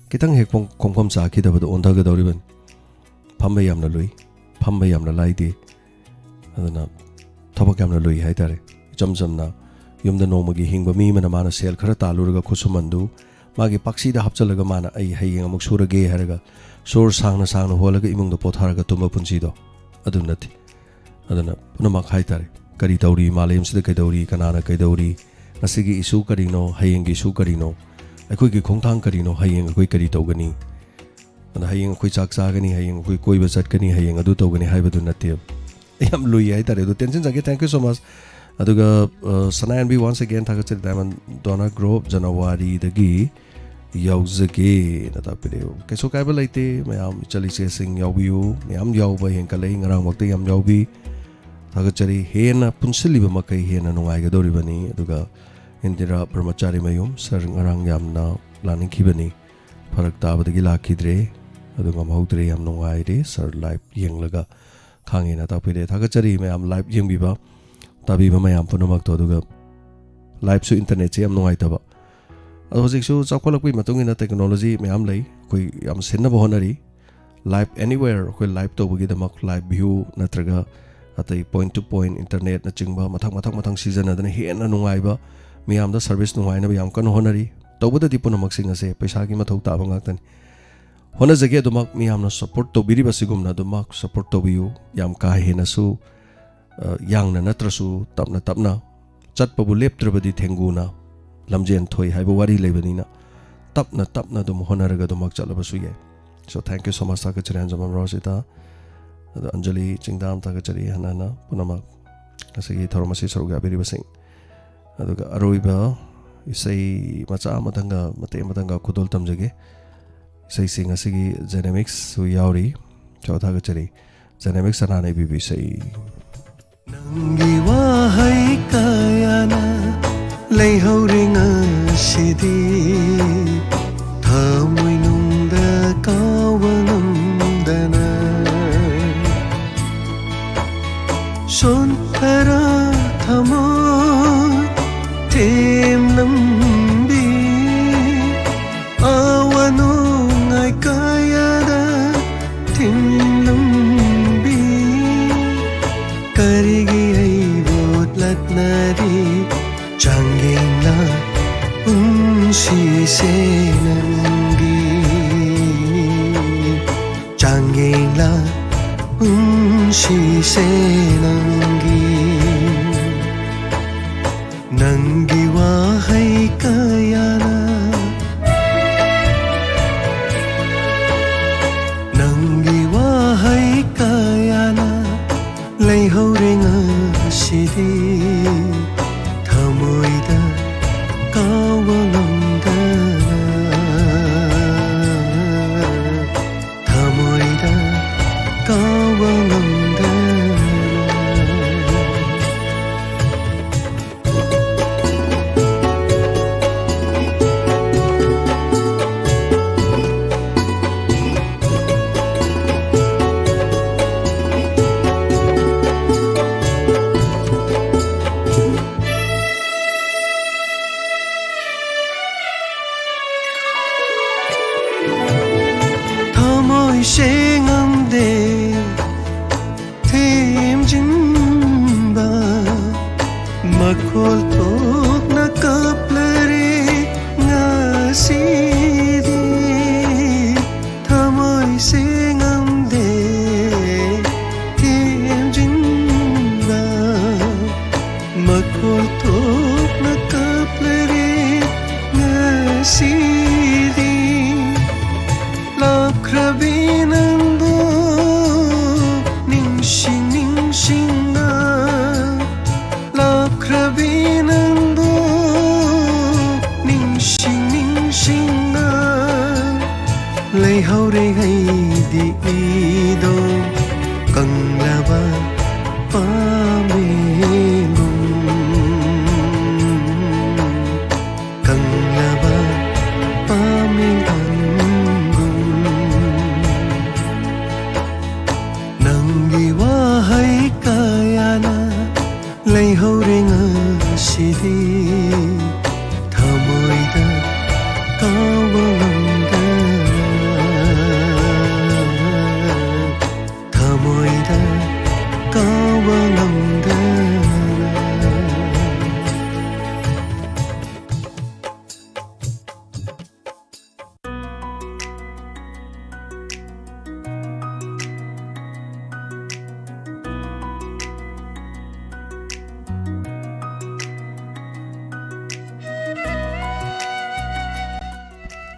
ꯈꯤꯇꯪ ꯍꯦꯛ ꯄꯣꯡ-, ꯈꯣꯡꯐꯝ ꯆꯥꯈꯤꯗꯕꯗ ꯑꯣꯟꯊꯒꯗꯧꯔꯤꯕꯅꯤ꯫ ꯐꯝꯕ ꯌꯥꯝꯅ ꯂꯨꯏ, ꯐꯝꯕ ꯌꯥꯝꯅ ꯂꯥꯏꯗꯦ꯫ ꯑꯗꯨꯅ ꯊꯕꯛ ꯌꯥꯝꯅ ꯂꯨꯏ ꯍꯥꯏꯇꯥꯔꯦ꯫ ꯏꯆꯝ ꯆꯝꯅ ꯌꯨꯝꯗ ꯅꯣꯡꯃꯒꯤ ꯍꯤꯡꯕ ꯃꯤ ꯑꯃꯅ ꯃꯥꯅ ꯁꯦꯜ ꯈꯔ ꯇꯥꯜꯂꯨꯔꯒ ꯈꯨꯠꯁꯨꯃꯟꯗꯨ ꯃꯥꯒꯤ ꯄꯥꯛꯁꯤꯗ ꯍꯥꯞꯆꯤꯜꯂꯒ ꯃꯥꯅ "ꯑꯩ ꯍꯌꯦꯡ ꯑꯃꯨꯛ ꯁꯨꯔꯒꯦ" ꯍꯥꯏꯔꯒ ꯁꯣꯔ ꯁꯥꯡꯅ ꯁꯥꯡꯅ ꯍꯣꯜꯂꯒ ꯏꯃꯨꯡꯗ ꯄꯣꯊꯥꯔꯒ ꯇꯨꯝꯕ ꯄꯨꯟꯁꯤꯗꯣ ꯑꯗꯨ ꯅꯠꯇꯦ꯫ ꯑꯗꯨꯅ ꯄꯨꯝꯅꯃꯛ ꯍꯥꯏꯇꯥꯔꯦ, ꯀꯔꯤ ꯇꯧꯔꯤ, ꯃꯥꯂꯦꯝꯁꯤꯗ ꯀꯩꯗꯧꯔꯤ, ꯀꯅꯥꯅ ꯀꯩꯗꯧꯔꯤ, ꯉꯁꯤꯒꯤ ꯏꯁꯨ ꯀꯔꯤꯅꯣ, ꯍꯌꯦꯡꯒꯤ ꯏꯁꯨ ꯀꯔꯤꯅꯣ, ꯑꯩꯈꯣꯏꯒꯤ ꯈꯣꯡꯊꯥꯡ ꯀꯔꯤꯅꯣ, ꯍꯌꯦꯡ ꯑꯩꯈꯣꯏ ꯀꯔꯤ ꯇꯧꯒꯅꯤ, ꯑꯗ ꯍꯌꯦꯡ ꯑꯩꯈꯣꯏ ꯆꯥꯛ ꯆꯥꯒꯅꯤ, ꯍꯌꯦꯡ ꯑꯩꯈꯣꯏ ꯀꯣꯏꯕ ꯆꯠꯀꯅꯤ, ꯍꯌꯦꯡ ꯑꯗꯨ ꯇꯧꯒꯅꯤ ꯍꯥꯏꯕꯗꯨ ꯅꯠꯇꯦꯕ꯫ ꯌꯥꯝ ꯂꯨꯏ ꯍꯥꯏꯇꯥꯔꯦ꯫ ꯑꯗꯣ ꯇꯦꯟꯁꯤꯟꯖꯒꯦ, thank you so much꯫ ꯑꯗꯨꯒ, ꯑ, ꯁꯅꯥꯌꯥꯟꯕꯤ, once again ꯊꯥꯒꯠꯆꯔꯤ꯫ ꯗꯥꯏꯃꯟ ꯗꯣꯅꯔ ꯒ꯭ꯔꯨꯞ ꯖꯅꯋꯥꯔꯤꯗꯒꯤ, ꯌꯥꯎꯖꯒꯦꯅ ꯇꯥꯛꯄꯤꯔꯛꯑꯦ꯫ ꯀꯩꯁꯨ ꯀꯥꯏꯕ ꯂꯩꯇꯦ, ꯃꯌꯥꯝ ꯏꯆꯜ ꯏꯆꯦꯁꯤꯡ ꯌꯥꯎꯕꯤꯌꯨ꯫ ꯃꯌꯥꯝ ꯌꯥꯎꯕ ꯍꯦꯟꯒꯠꯂꯛꯏ, ꯉꯔꯥꯡꯃꯛꯇ ꯌꯥꯝ ꯌꯥꯎꯕꯤ꯫ ꯊꯥꯒꯠꯆꯔꯤ꯫ ꯍꯦꯟꯅ ꯄꯨꯟꯁꯤꯜꯂꯤꯕ ꯃꯈꯩ ꯍꯦꯟꯅ ꯅꯨꯡꯉꯥꯏꯒꯗꯧꯔꯤꯕꯅꯤ꯫ ꯑꯗꯨꯒ ꯏꯟꯗꯤꯔꯥ ꯕ꯭ꯔꯍꯃꯆꯥꯔꯤ ꯃꯌꯨꯝ, "ꯁꯥꯔ, ꯉꯔꯥꯡ ꯌꯥꯝꯅ ꯂꯥꯛꯅꯤꯡꯈꯤꯕꯅꯤ, ꯐꯔꯛ ꯇꯥꯕꯗꯒꯤ ꯂꯥꯛꯈꯤꯗ꯭ꯔꯦ, ꯑꯗꯨ ꯉꯝꯍꯧꯗ꯭ꯔꯦ, ꯌꯥꯝ ꯅꯨꯡꯉꯥꯏꯔꯦ ꯁꯥꯔ, ꯂꯥꯏꯚ ꯌꯦꯡꯂꯒ ꯈꯪꯉꯦꯅ" ꯇꯥꯛꯄꯤꯔꯦ꯫ ꯊꯥꯒꯠꯆꯔꯤ ꯃꯌꯥꯝ ꯂꯥꯏꯚ ꯌꯦꯡꯕꯤꯕ, ꯇꯥꯕꯤꯕ ꯃꯌꯥꯝ ꯄꯨꯝꯅꯃꯛꯇꯣ꯫ ꯑꯗꯨꯒ ꯂꯥꯏꯚꯁꯨ ꯏꯟꯇꯔꯅꯦꯠꯁꯦ ꯌꯥꯝ ꯅꯨꯡꯉꯥꯏꯇꯕ, ꯑꯗꯣ ꯍꯧꯖꯤꯛꯁꯨ ꯆꯥꯎꯈꯠꯂꯛꯄꯒꯤ ꯃꯇꯨꯡ ꯏꯟꯅ ꯇꯦꯛꯅꯣꯂꯣꯖꯤ ꯃꯌꯥꯝ ꯂꯩ, ꯑꯩꯈꯣꯏ ꯌꯥꯝ ꯁꯤꯟꯅꯕ ꯍꯣꯠꯅꯔꯤ꯫ Live anywhere ꯑꯩꯈꯣꯏ ꯂꯥꯏꯚ ꯇꯧꯕꯒꯤꯗꯃꯛ ꯂꯥꯏꯚ ꯚ꯭ꯌꯨ ꯅꯠꯇ꯭ꯔꯒ ꯑꯇꯩ ꯄꯣꯏꯟꯠ ꯇꯨ ꯄꯣꯏꯟꯠ ꯏꯟꯇꯔꯅꯦꯠꯅꯆꯤꯡꯕ ꯃꯊꯪ ꯃꯊꯪ ꯃꯊꯪ ꯁꯤꯖꯤꯟꯅꯗꯅ ꯍꯦꯟꯅ ꯅꯨꯡꯉꯥꯏꯕ, ꯃꯤꯌꯥꯝꯗ ꯁꯔꯚꯤꯁ ꯅꯨꯡꯉꯥꯏꯅꯕ ꯌꯥꯝ ꯀꯟꯅ ꯍꯣꯠꯅꯔꯤ꯫ ꯇꯧꯕꯗꯗꯤ ꯄꯨꯝꯅꯃꯛꯁꯤꯡ ꯑꯁꯦ ꯄꯩꯁꯥꯒꯤ ꯃꯊꯧ ꯇꯥꯕ ꯉꯥꯛꯇꯅꯤ꯫ ꯍꯣꯠꯅꯖꯒꯦ ꯑꯗꯨꯃꯛ, ꯃꯤꯌꯥꯝꯅ ꯁꯞꯄꯣꯔꯠ ꯇꯧꯕꯤꯔꯤꯕ ꯑꯁꯤꯒꯨꯝꯅ ꯑꯗꯨꯃꯛ ꯁꯞꯄꯣꯔꯠ ꯇꯧꯕꯤꯌꯨ꯫ ꯌꯥꯝ ꯀꯥ ꯍꯦꯟꯅꯁꯨ, ꯑ, ꯌꯥꯡꯅ ꯅꯠꯇ꯭ꯔꯁꯨ ꯇꯞꯅ ꯇꯞꯅ, "ꯆꯠꯄꯕꯨ ꯂꯦꯞꯇ꯭ꯔꯕꯗꯤ ꯊꯦꯡꯒꯨꯅ ꯂꯝꯖꯦꯟ ꯊꯣꯏ" ꯍꯥꯏꯕ ꯋꯥꯔꯤ ꯂꯩꯕꯅꯤꯅ, ꯇꯞꯅ ꯇꯞꯅ ꯑꯗꯨꯝ ꯍꯣꯠꯅꯔꯒ ꯑꯗꯨꯃꯛ ꯆꯠꯂꯕꯁꯨ ꯌꯥꯏ꯫ So, thank you so much, ꯊꯥꯒꯠꯆꯔꯤ ꯍꯟꯖꯃꯝ ꯔꯣꯖꯤꯇꯥ꯫ ꯑꯗꯣ ꯑꯟꯖꯂꯤ ꯆꯤꯡꯗꯥꯝ ꯊꯥꯒꯠꯆꯔꯤ ꯍꯟꯅ ꯍꯟꯅ ꯄꯨꯝꯅꯃꯛ ꯉꯁꯤꯒꯤ ꯊꯧꯔꯝ ꯑꯁꯤ ꯁꯔꯨꯛ ꯌꯥꯕꯤꯔꯤꯕꯁꯤꯡ꯫ ꯑꯗꯨꯒ ꯑꯔꯣꯏꯕ ꯏꯁꯩ ꯃꯆꯥ ꯑꯃꯇꯪꯒ, ꯃꯇꯦꯛ ꯑꯃꯇꯪꯒ ꯈꯨꯗꯣꯜ ꯇꯝꯖꯒꯦ꯫ ꯏꯁꯩꯁꯤ ꯉꯁꯤꯒꯤ ꯖꯦꯅꯦꯃꯤꯛꯁꯁꯨ ꯌꯥꯎꯔꯤ꯫ So, ꯊꯥꯒꯠꯆꯔꯤ꯫ ꯖꯦꯅꯦꯃꯤꯛꯁ ꯁꯅꯥꯅ ꯏꯕꯤꯕ ꯏꯁꯩ꯫ ꯅꯪꯒꯤ ꯋꯥꯍꯩ ꯀꯌꯥꯅ ꯂꯩꯍꯧꯔꯦ ꯉꯁꯤꯗꯤ ꯊꯃꯣꯏꯅꯨꯡꯗ ꯀꯥꯎꯕ ꯉꯝꯗꯅ꯫ ꯁꯣꯟꯊꯔ ꯊꯃꯣꯏ ꯊꯦꯝꯂꯝꯕꯤ, ꯑꯋꯥ ꯅꯨꯡꯉꯥꯏ ꯀꯌꯥꯗ ꯊꯤꯡꯂꯝꯕꯤ, ꯀꯔꯤꯒꯤ ꯑꯩꯕꯨ ꯂꯥꯛꯅꯔꯤ? ꯆꯥꯡꯌꯦꯡꯂ ꯄꯨꯟꯁꯤꯁꯦ ꯅꯪꯒꯤ, ꯆꯥꯡꯌꯦꯡꯂ ꯄꯨꯟꯁꯤꯁꯦ ꯅꯪꯒꯤ꯫ ꯅꯪꯒꯤ ꯋꯥꯍꯩ ꯀꯌꯥꯅ, ꯅꯪꯒꯤ ꯋꯥꯍꯩ ꯀꯌꯥꯅ ꯂꯩꯍꯧꯔꯦ ꯉꯁꯤꯗꯤ ꯊꯃꯣꯏꯗ ꯀꯥꯎꯕ ꯉꯝꯗꯅ꯫ ꯊꯦꯝꯖꯤꯟꯕ ꯃꯈꯣꯜ ꯊꯣꯛꯅ ꯀꯞꯂꯔꯦ ꯉꯁꯤꯗꯤ꯫ ꯊꯃꯣꯏꯁꯦ ꯉꯝꯗꯦ ꯊꯦꯝꯖꯤꯟꯕ ꯃꯈꯣꯜ ꯊꯣꯛꯅ ꯀꯞꯂꯔꯦ ꯉꯁꯤꯗꯤ꯫ ꯂꯥꯞꯈ꯭ꯔꯕꯤ ꯅꯪꯕꯨ ꯅꯤꯡꯁꯤꯡ ꯅꯤꯡꯁꯤꯡꯅ, ꯂꯥꯞꯈ꯭ꯔꯕꯤ ꯅꯪꯕꯨ ꯅꯤꯡꯁꯤꯡ ꯅꯤꯡꯁꯤꯡꯅ ꯂꯩꯍꯧꯔꯦ ꯑꯩꯗꯤ ꯏꯗꯣ ꯀꯪꯂꯕ ꯄꯥꯝꯕꯤꯒꯨꯝ꯫ ꯀꯪꯂꯕ ꯄꯥꯝꯕꯤꯒꯨꯝ꯫ ꯅꯪꯒꯤ ꯋꯥꯍꯩ ꯀꯌꯥꯅ ꯂꯩꯍꯧꯔꯦ ꯉꯁꯤꯗꯤ ꯊꯃꯣꯏꯗ ꯀꯥꯎꯕ ꯉꯝꯗꯅ꯫ ꯊꯃꯣꯏꯗ ꯀꯥꯎꯕ ꯉꯝꯗꯅ꯫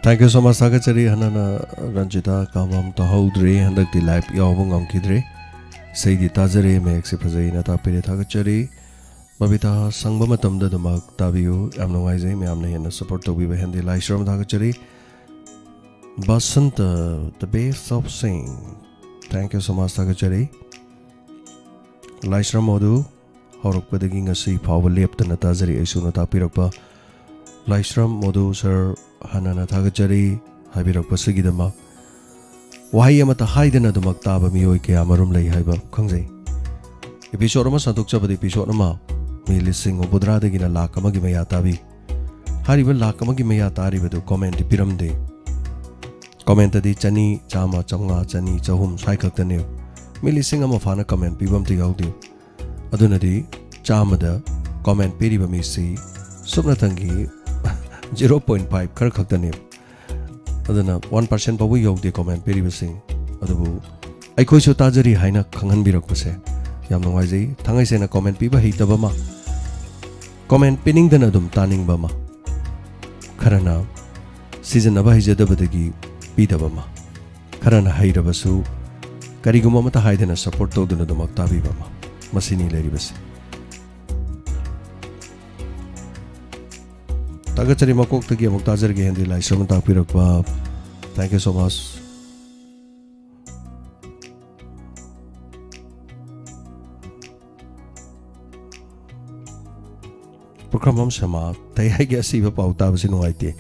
Thank you so much. ꯊꯥꯒꯠꯆꯔꯤ꯫ ꯍꯥꯟꯅꯅ ꯔꯟꯖꯤꯇꯥ ꯀꯥꯃꯝ ꯇꯥꯍꯧꯗ꯭ꯔꯦ, ꯍꯟꯗꯛꯇꯤ ꯂꯥꯏꯚ ꯌꯥꯎꯕ ꯉꯝꯈꯤꯗ꯭ꯔꯦ꯫ ꯏꯁꯩꯗꯤ ꯇꯥꯖꯔꯦ, ꯃꯌꯦꯛꯁꯦ ꯐꯖꯩꯅ ꯇꯥꯛꯄꯤꯔꯦ, ꯊꯥꯒꯠꯆꯔꯤ꯫ ꯕꯕꯤꯇꯥ, ꯁꯪꯕ ꯃꯇꯝꯗ ꯑꯗꯨꯃꯛ ꯇꯥꯕꯤꯌꯨ꯫ ꯌꯥꯝ ꯅꯨꯡꯉꯥꯏꯖꯩ, ꯃꯌꯥꯝꯅ ꯍꯦꯟꯅ ꯁꯞꯄꯣꯔꯠ ꯇꯧꯕꯤꯕ꯫ ꯍꯦꯟꯗꯤ ꯂꯥꯏꯁ꯭ꯔꯝ ꯊꯥꯒꯠꯆꯔꯤ꯫ Basanta, the best of sing, thank you so much, ꯊꯥꯒꯠꯆꯔꯤ꯫ ꯂꯥꯏꯁ꯭ꯔꯝ ꯃꯣꯗꯨ, ꯍꯧꯔꯛꯄꯗꯒꯤ ꯉꯁꯤ ꯐꯥꯎꯕ ꯂꯦꯞꯇꯅ ꯇꯥꯖꯔꯤ ꯑꯩꯁꯨꯅ ꯇꯥꯛꯄꯤꯔꯛꯄ ꯂꯥꯏꯁ꯭ꯔꯝ ꯃꯣꯗꯨ ꯁꯔ, ꯍꯥꯟꯅꯅ ꯊꯥꯒꯠꯆꯔꯤ ꯍꯥꯏꯕꯤꯔꯛꯄꯁꯤꯒꯤꯗꯃꯛ꯫ ꯋꯥꯍꯩ ꯑꯃꯠꯇ ꯍꯥꯏꯗꯅ ꯑꯗꯨꯃꯛ ꯇꯥꯕ ꯃꯤꯑꯣꯏ ꯀꯌꯥ ꯑꯃꯔꯣꯝ ꯂꯩ ꯍꯥꯏꯕ ꯈꯪꯖꯩ꯫ ꯏꯄꯤꯁꯣꯠ ꯑꯃ ꯁꯟꯗꯣꯛꯆꯕꯗ ꯏꯄꯤꯁꯣꯠ ꯑꯃ ꯃꯤ ꯂꯤꯁꯤꯡ ꯍꯨꯝꯐꯨꯇꯔꯥꯗꯒꯤꯅ ꯂꯥꯛ ꯑꯃꯒꯤ ꯃꯌꯥ ꯇꯥꯕꯤ꯫ ꯍꯥꯏꯔꯤꯕ ꯂꯥꯛ ꯑꯃꯒꯤ ꯃꯌꯥ ꯇꯥꯔꯤꯕꯗꯨ ꯀꯣꯃꯦꯟꯗꯤ ꯄꯤꯔꯝꯗꯦ꯫ ꯀꯣꯃꯦꯟꯇꯗꯤ ꯆꯅꯤ, ꯆꯥꯝꯃ, ꯆꯥꯝꯃꯉꯥ, ꯆꯅꯤ, ꯆꯍꯨꯝ ꯁ꯭ꯋꯥꯏ ꯈꯛꯇꯅꯦꯕ꯫ ꯃꯤ ꯂꯤꯁꯤꯡ ꯑꯃ ꯐꯥꯅ comment ꯄꯤꯕ ꯑꯝꯇ ꯌꯥꯎꯗꯦ꯫ ꯑꯗꯨꯅꯗꯤ ꯆꯥꯝꯃꯗ comment ꯄꯤꯔꯤꯕ ꯃꯤꯁꯤ ꯁꯨꯞꯅꯇꯪꯒꯤ zero point five ꯈꯔ ꯈꯛꯇꯅꯦꯕ꯫ ꯑꯗꯨꯅ one percent ꯐꯥꯎꯕ ꯌꯧꯗꯦ comment ꯄꯤꯔꯤꯕꯁꯤꯡ꯫ ꯑꯗꯨꯕꯨ ꯑꯩꯈꯣꯏꯁꯨ ꯇꯥꯖꯔꯤ ꯍꯥꯏꯅ ꯈꯪꯍꯟꯕꯤꯔꯛꯄꯁꯦ ꯌꯥꯝ ꯅꯨꯡꯉꯥꯏꯖꯩ꯫ ꯊꯥꯡꯉꯩ ꯁꯦꯡꯅ comment ꯄꯤꯕ ꯍꯩꯇꯕ ꯑꯃ, comment ꯄꯤꯅꯤꯡꯗꯅ ꯑꯗꯨꯝ ꯇꯥꯅꯤꯡꯕ ꯑꯃ, ꯈꯔꯅ ꯁꯤꯖꯤꯟꯅꯕ ꯍꯩꯖꯗꯕꯗꯒꯤ ꯄꯤꯗꯕ ꯑꯃ, ꯈꯔꯅ ꯍꯩꯔꯕꯁꯨ ꯀꯔꯤꯒꯨꯝꯕ ꯑꯃꯠꯇ ꯍꯥꯏꯗꯅ support ꯇꯧꯗꯨꯅ ꯑꯗꯨꯃꯛ ꯇꯥꯕꯤꯕ ꯑꯃ, ꯃꯁꯤꯅꯤ ꯂꯩꯔꯤꯕꯁꯦ꯫ ꯊꯥꯒꯠꯆꯔꯤ꯫ ꯃꯀꯣꯛꯇꯒꯤ ꯑꯃꯨꯛ ꯇꯥꯖꯔꯒꯦ꯫ ꯍꯦꯟꯗꯤ ꯂꯥꯏꯁ꯭ꯔꯝꯅ ꯇꯥꯛꯄꯤꯔꯛꯄ꯫ Thank you so much꯫ ꯄꯨꯈ꯭ꯔꯝꯕꯝ ꯁꯃꯥ, ꯇꯌꯥꯏꯒꯤ ꯑꯁꯤꯕ ꯄꯥꯎ ꯇꯥꯕꯁꯤ ꯅꯨꯡꯉꯥꯏꯇꯦ꯫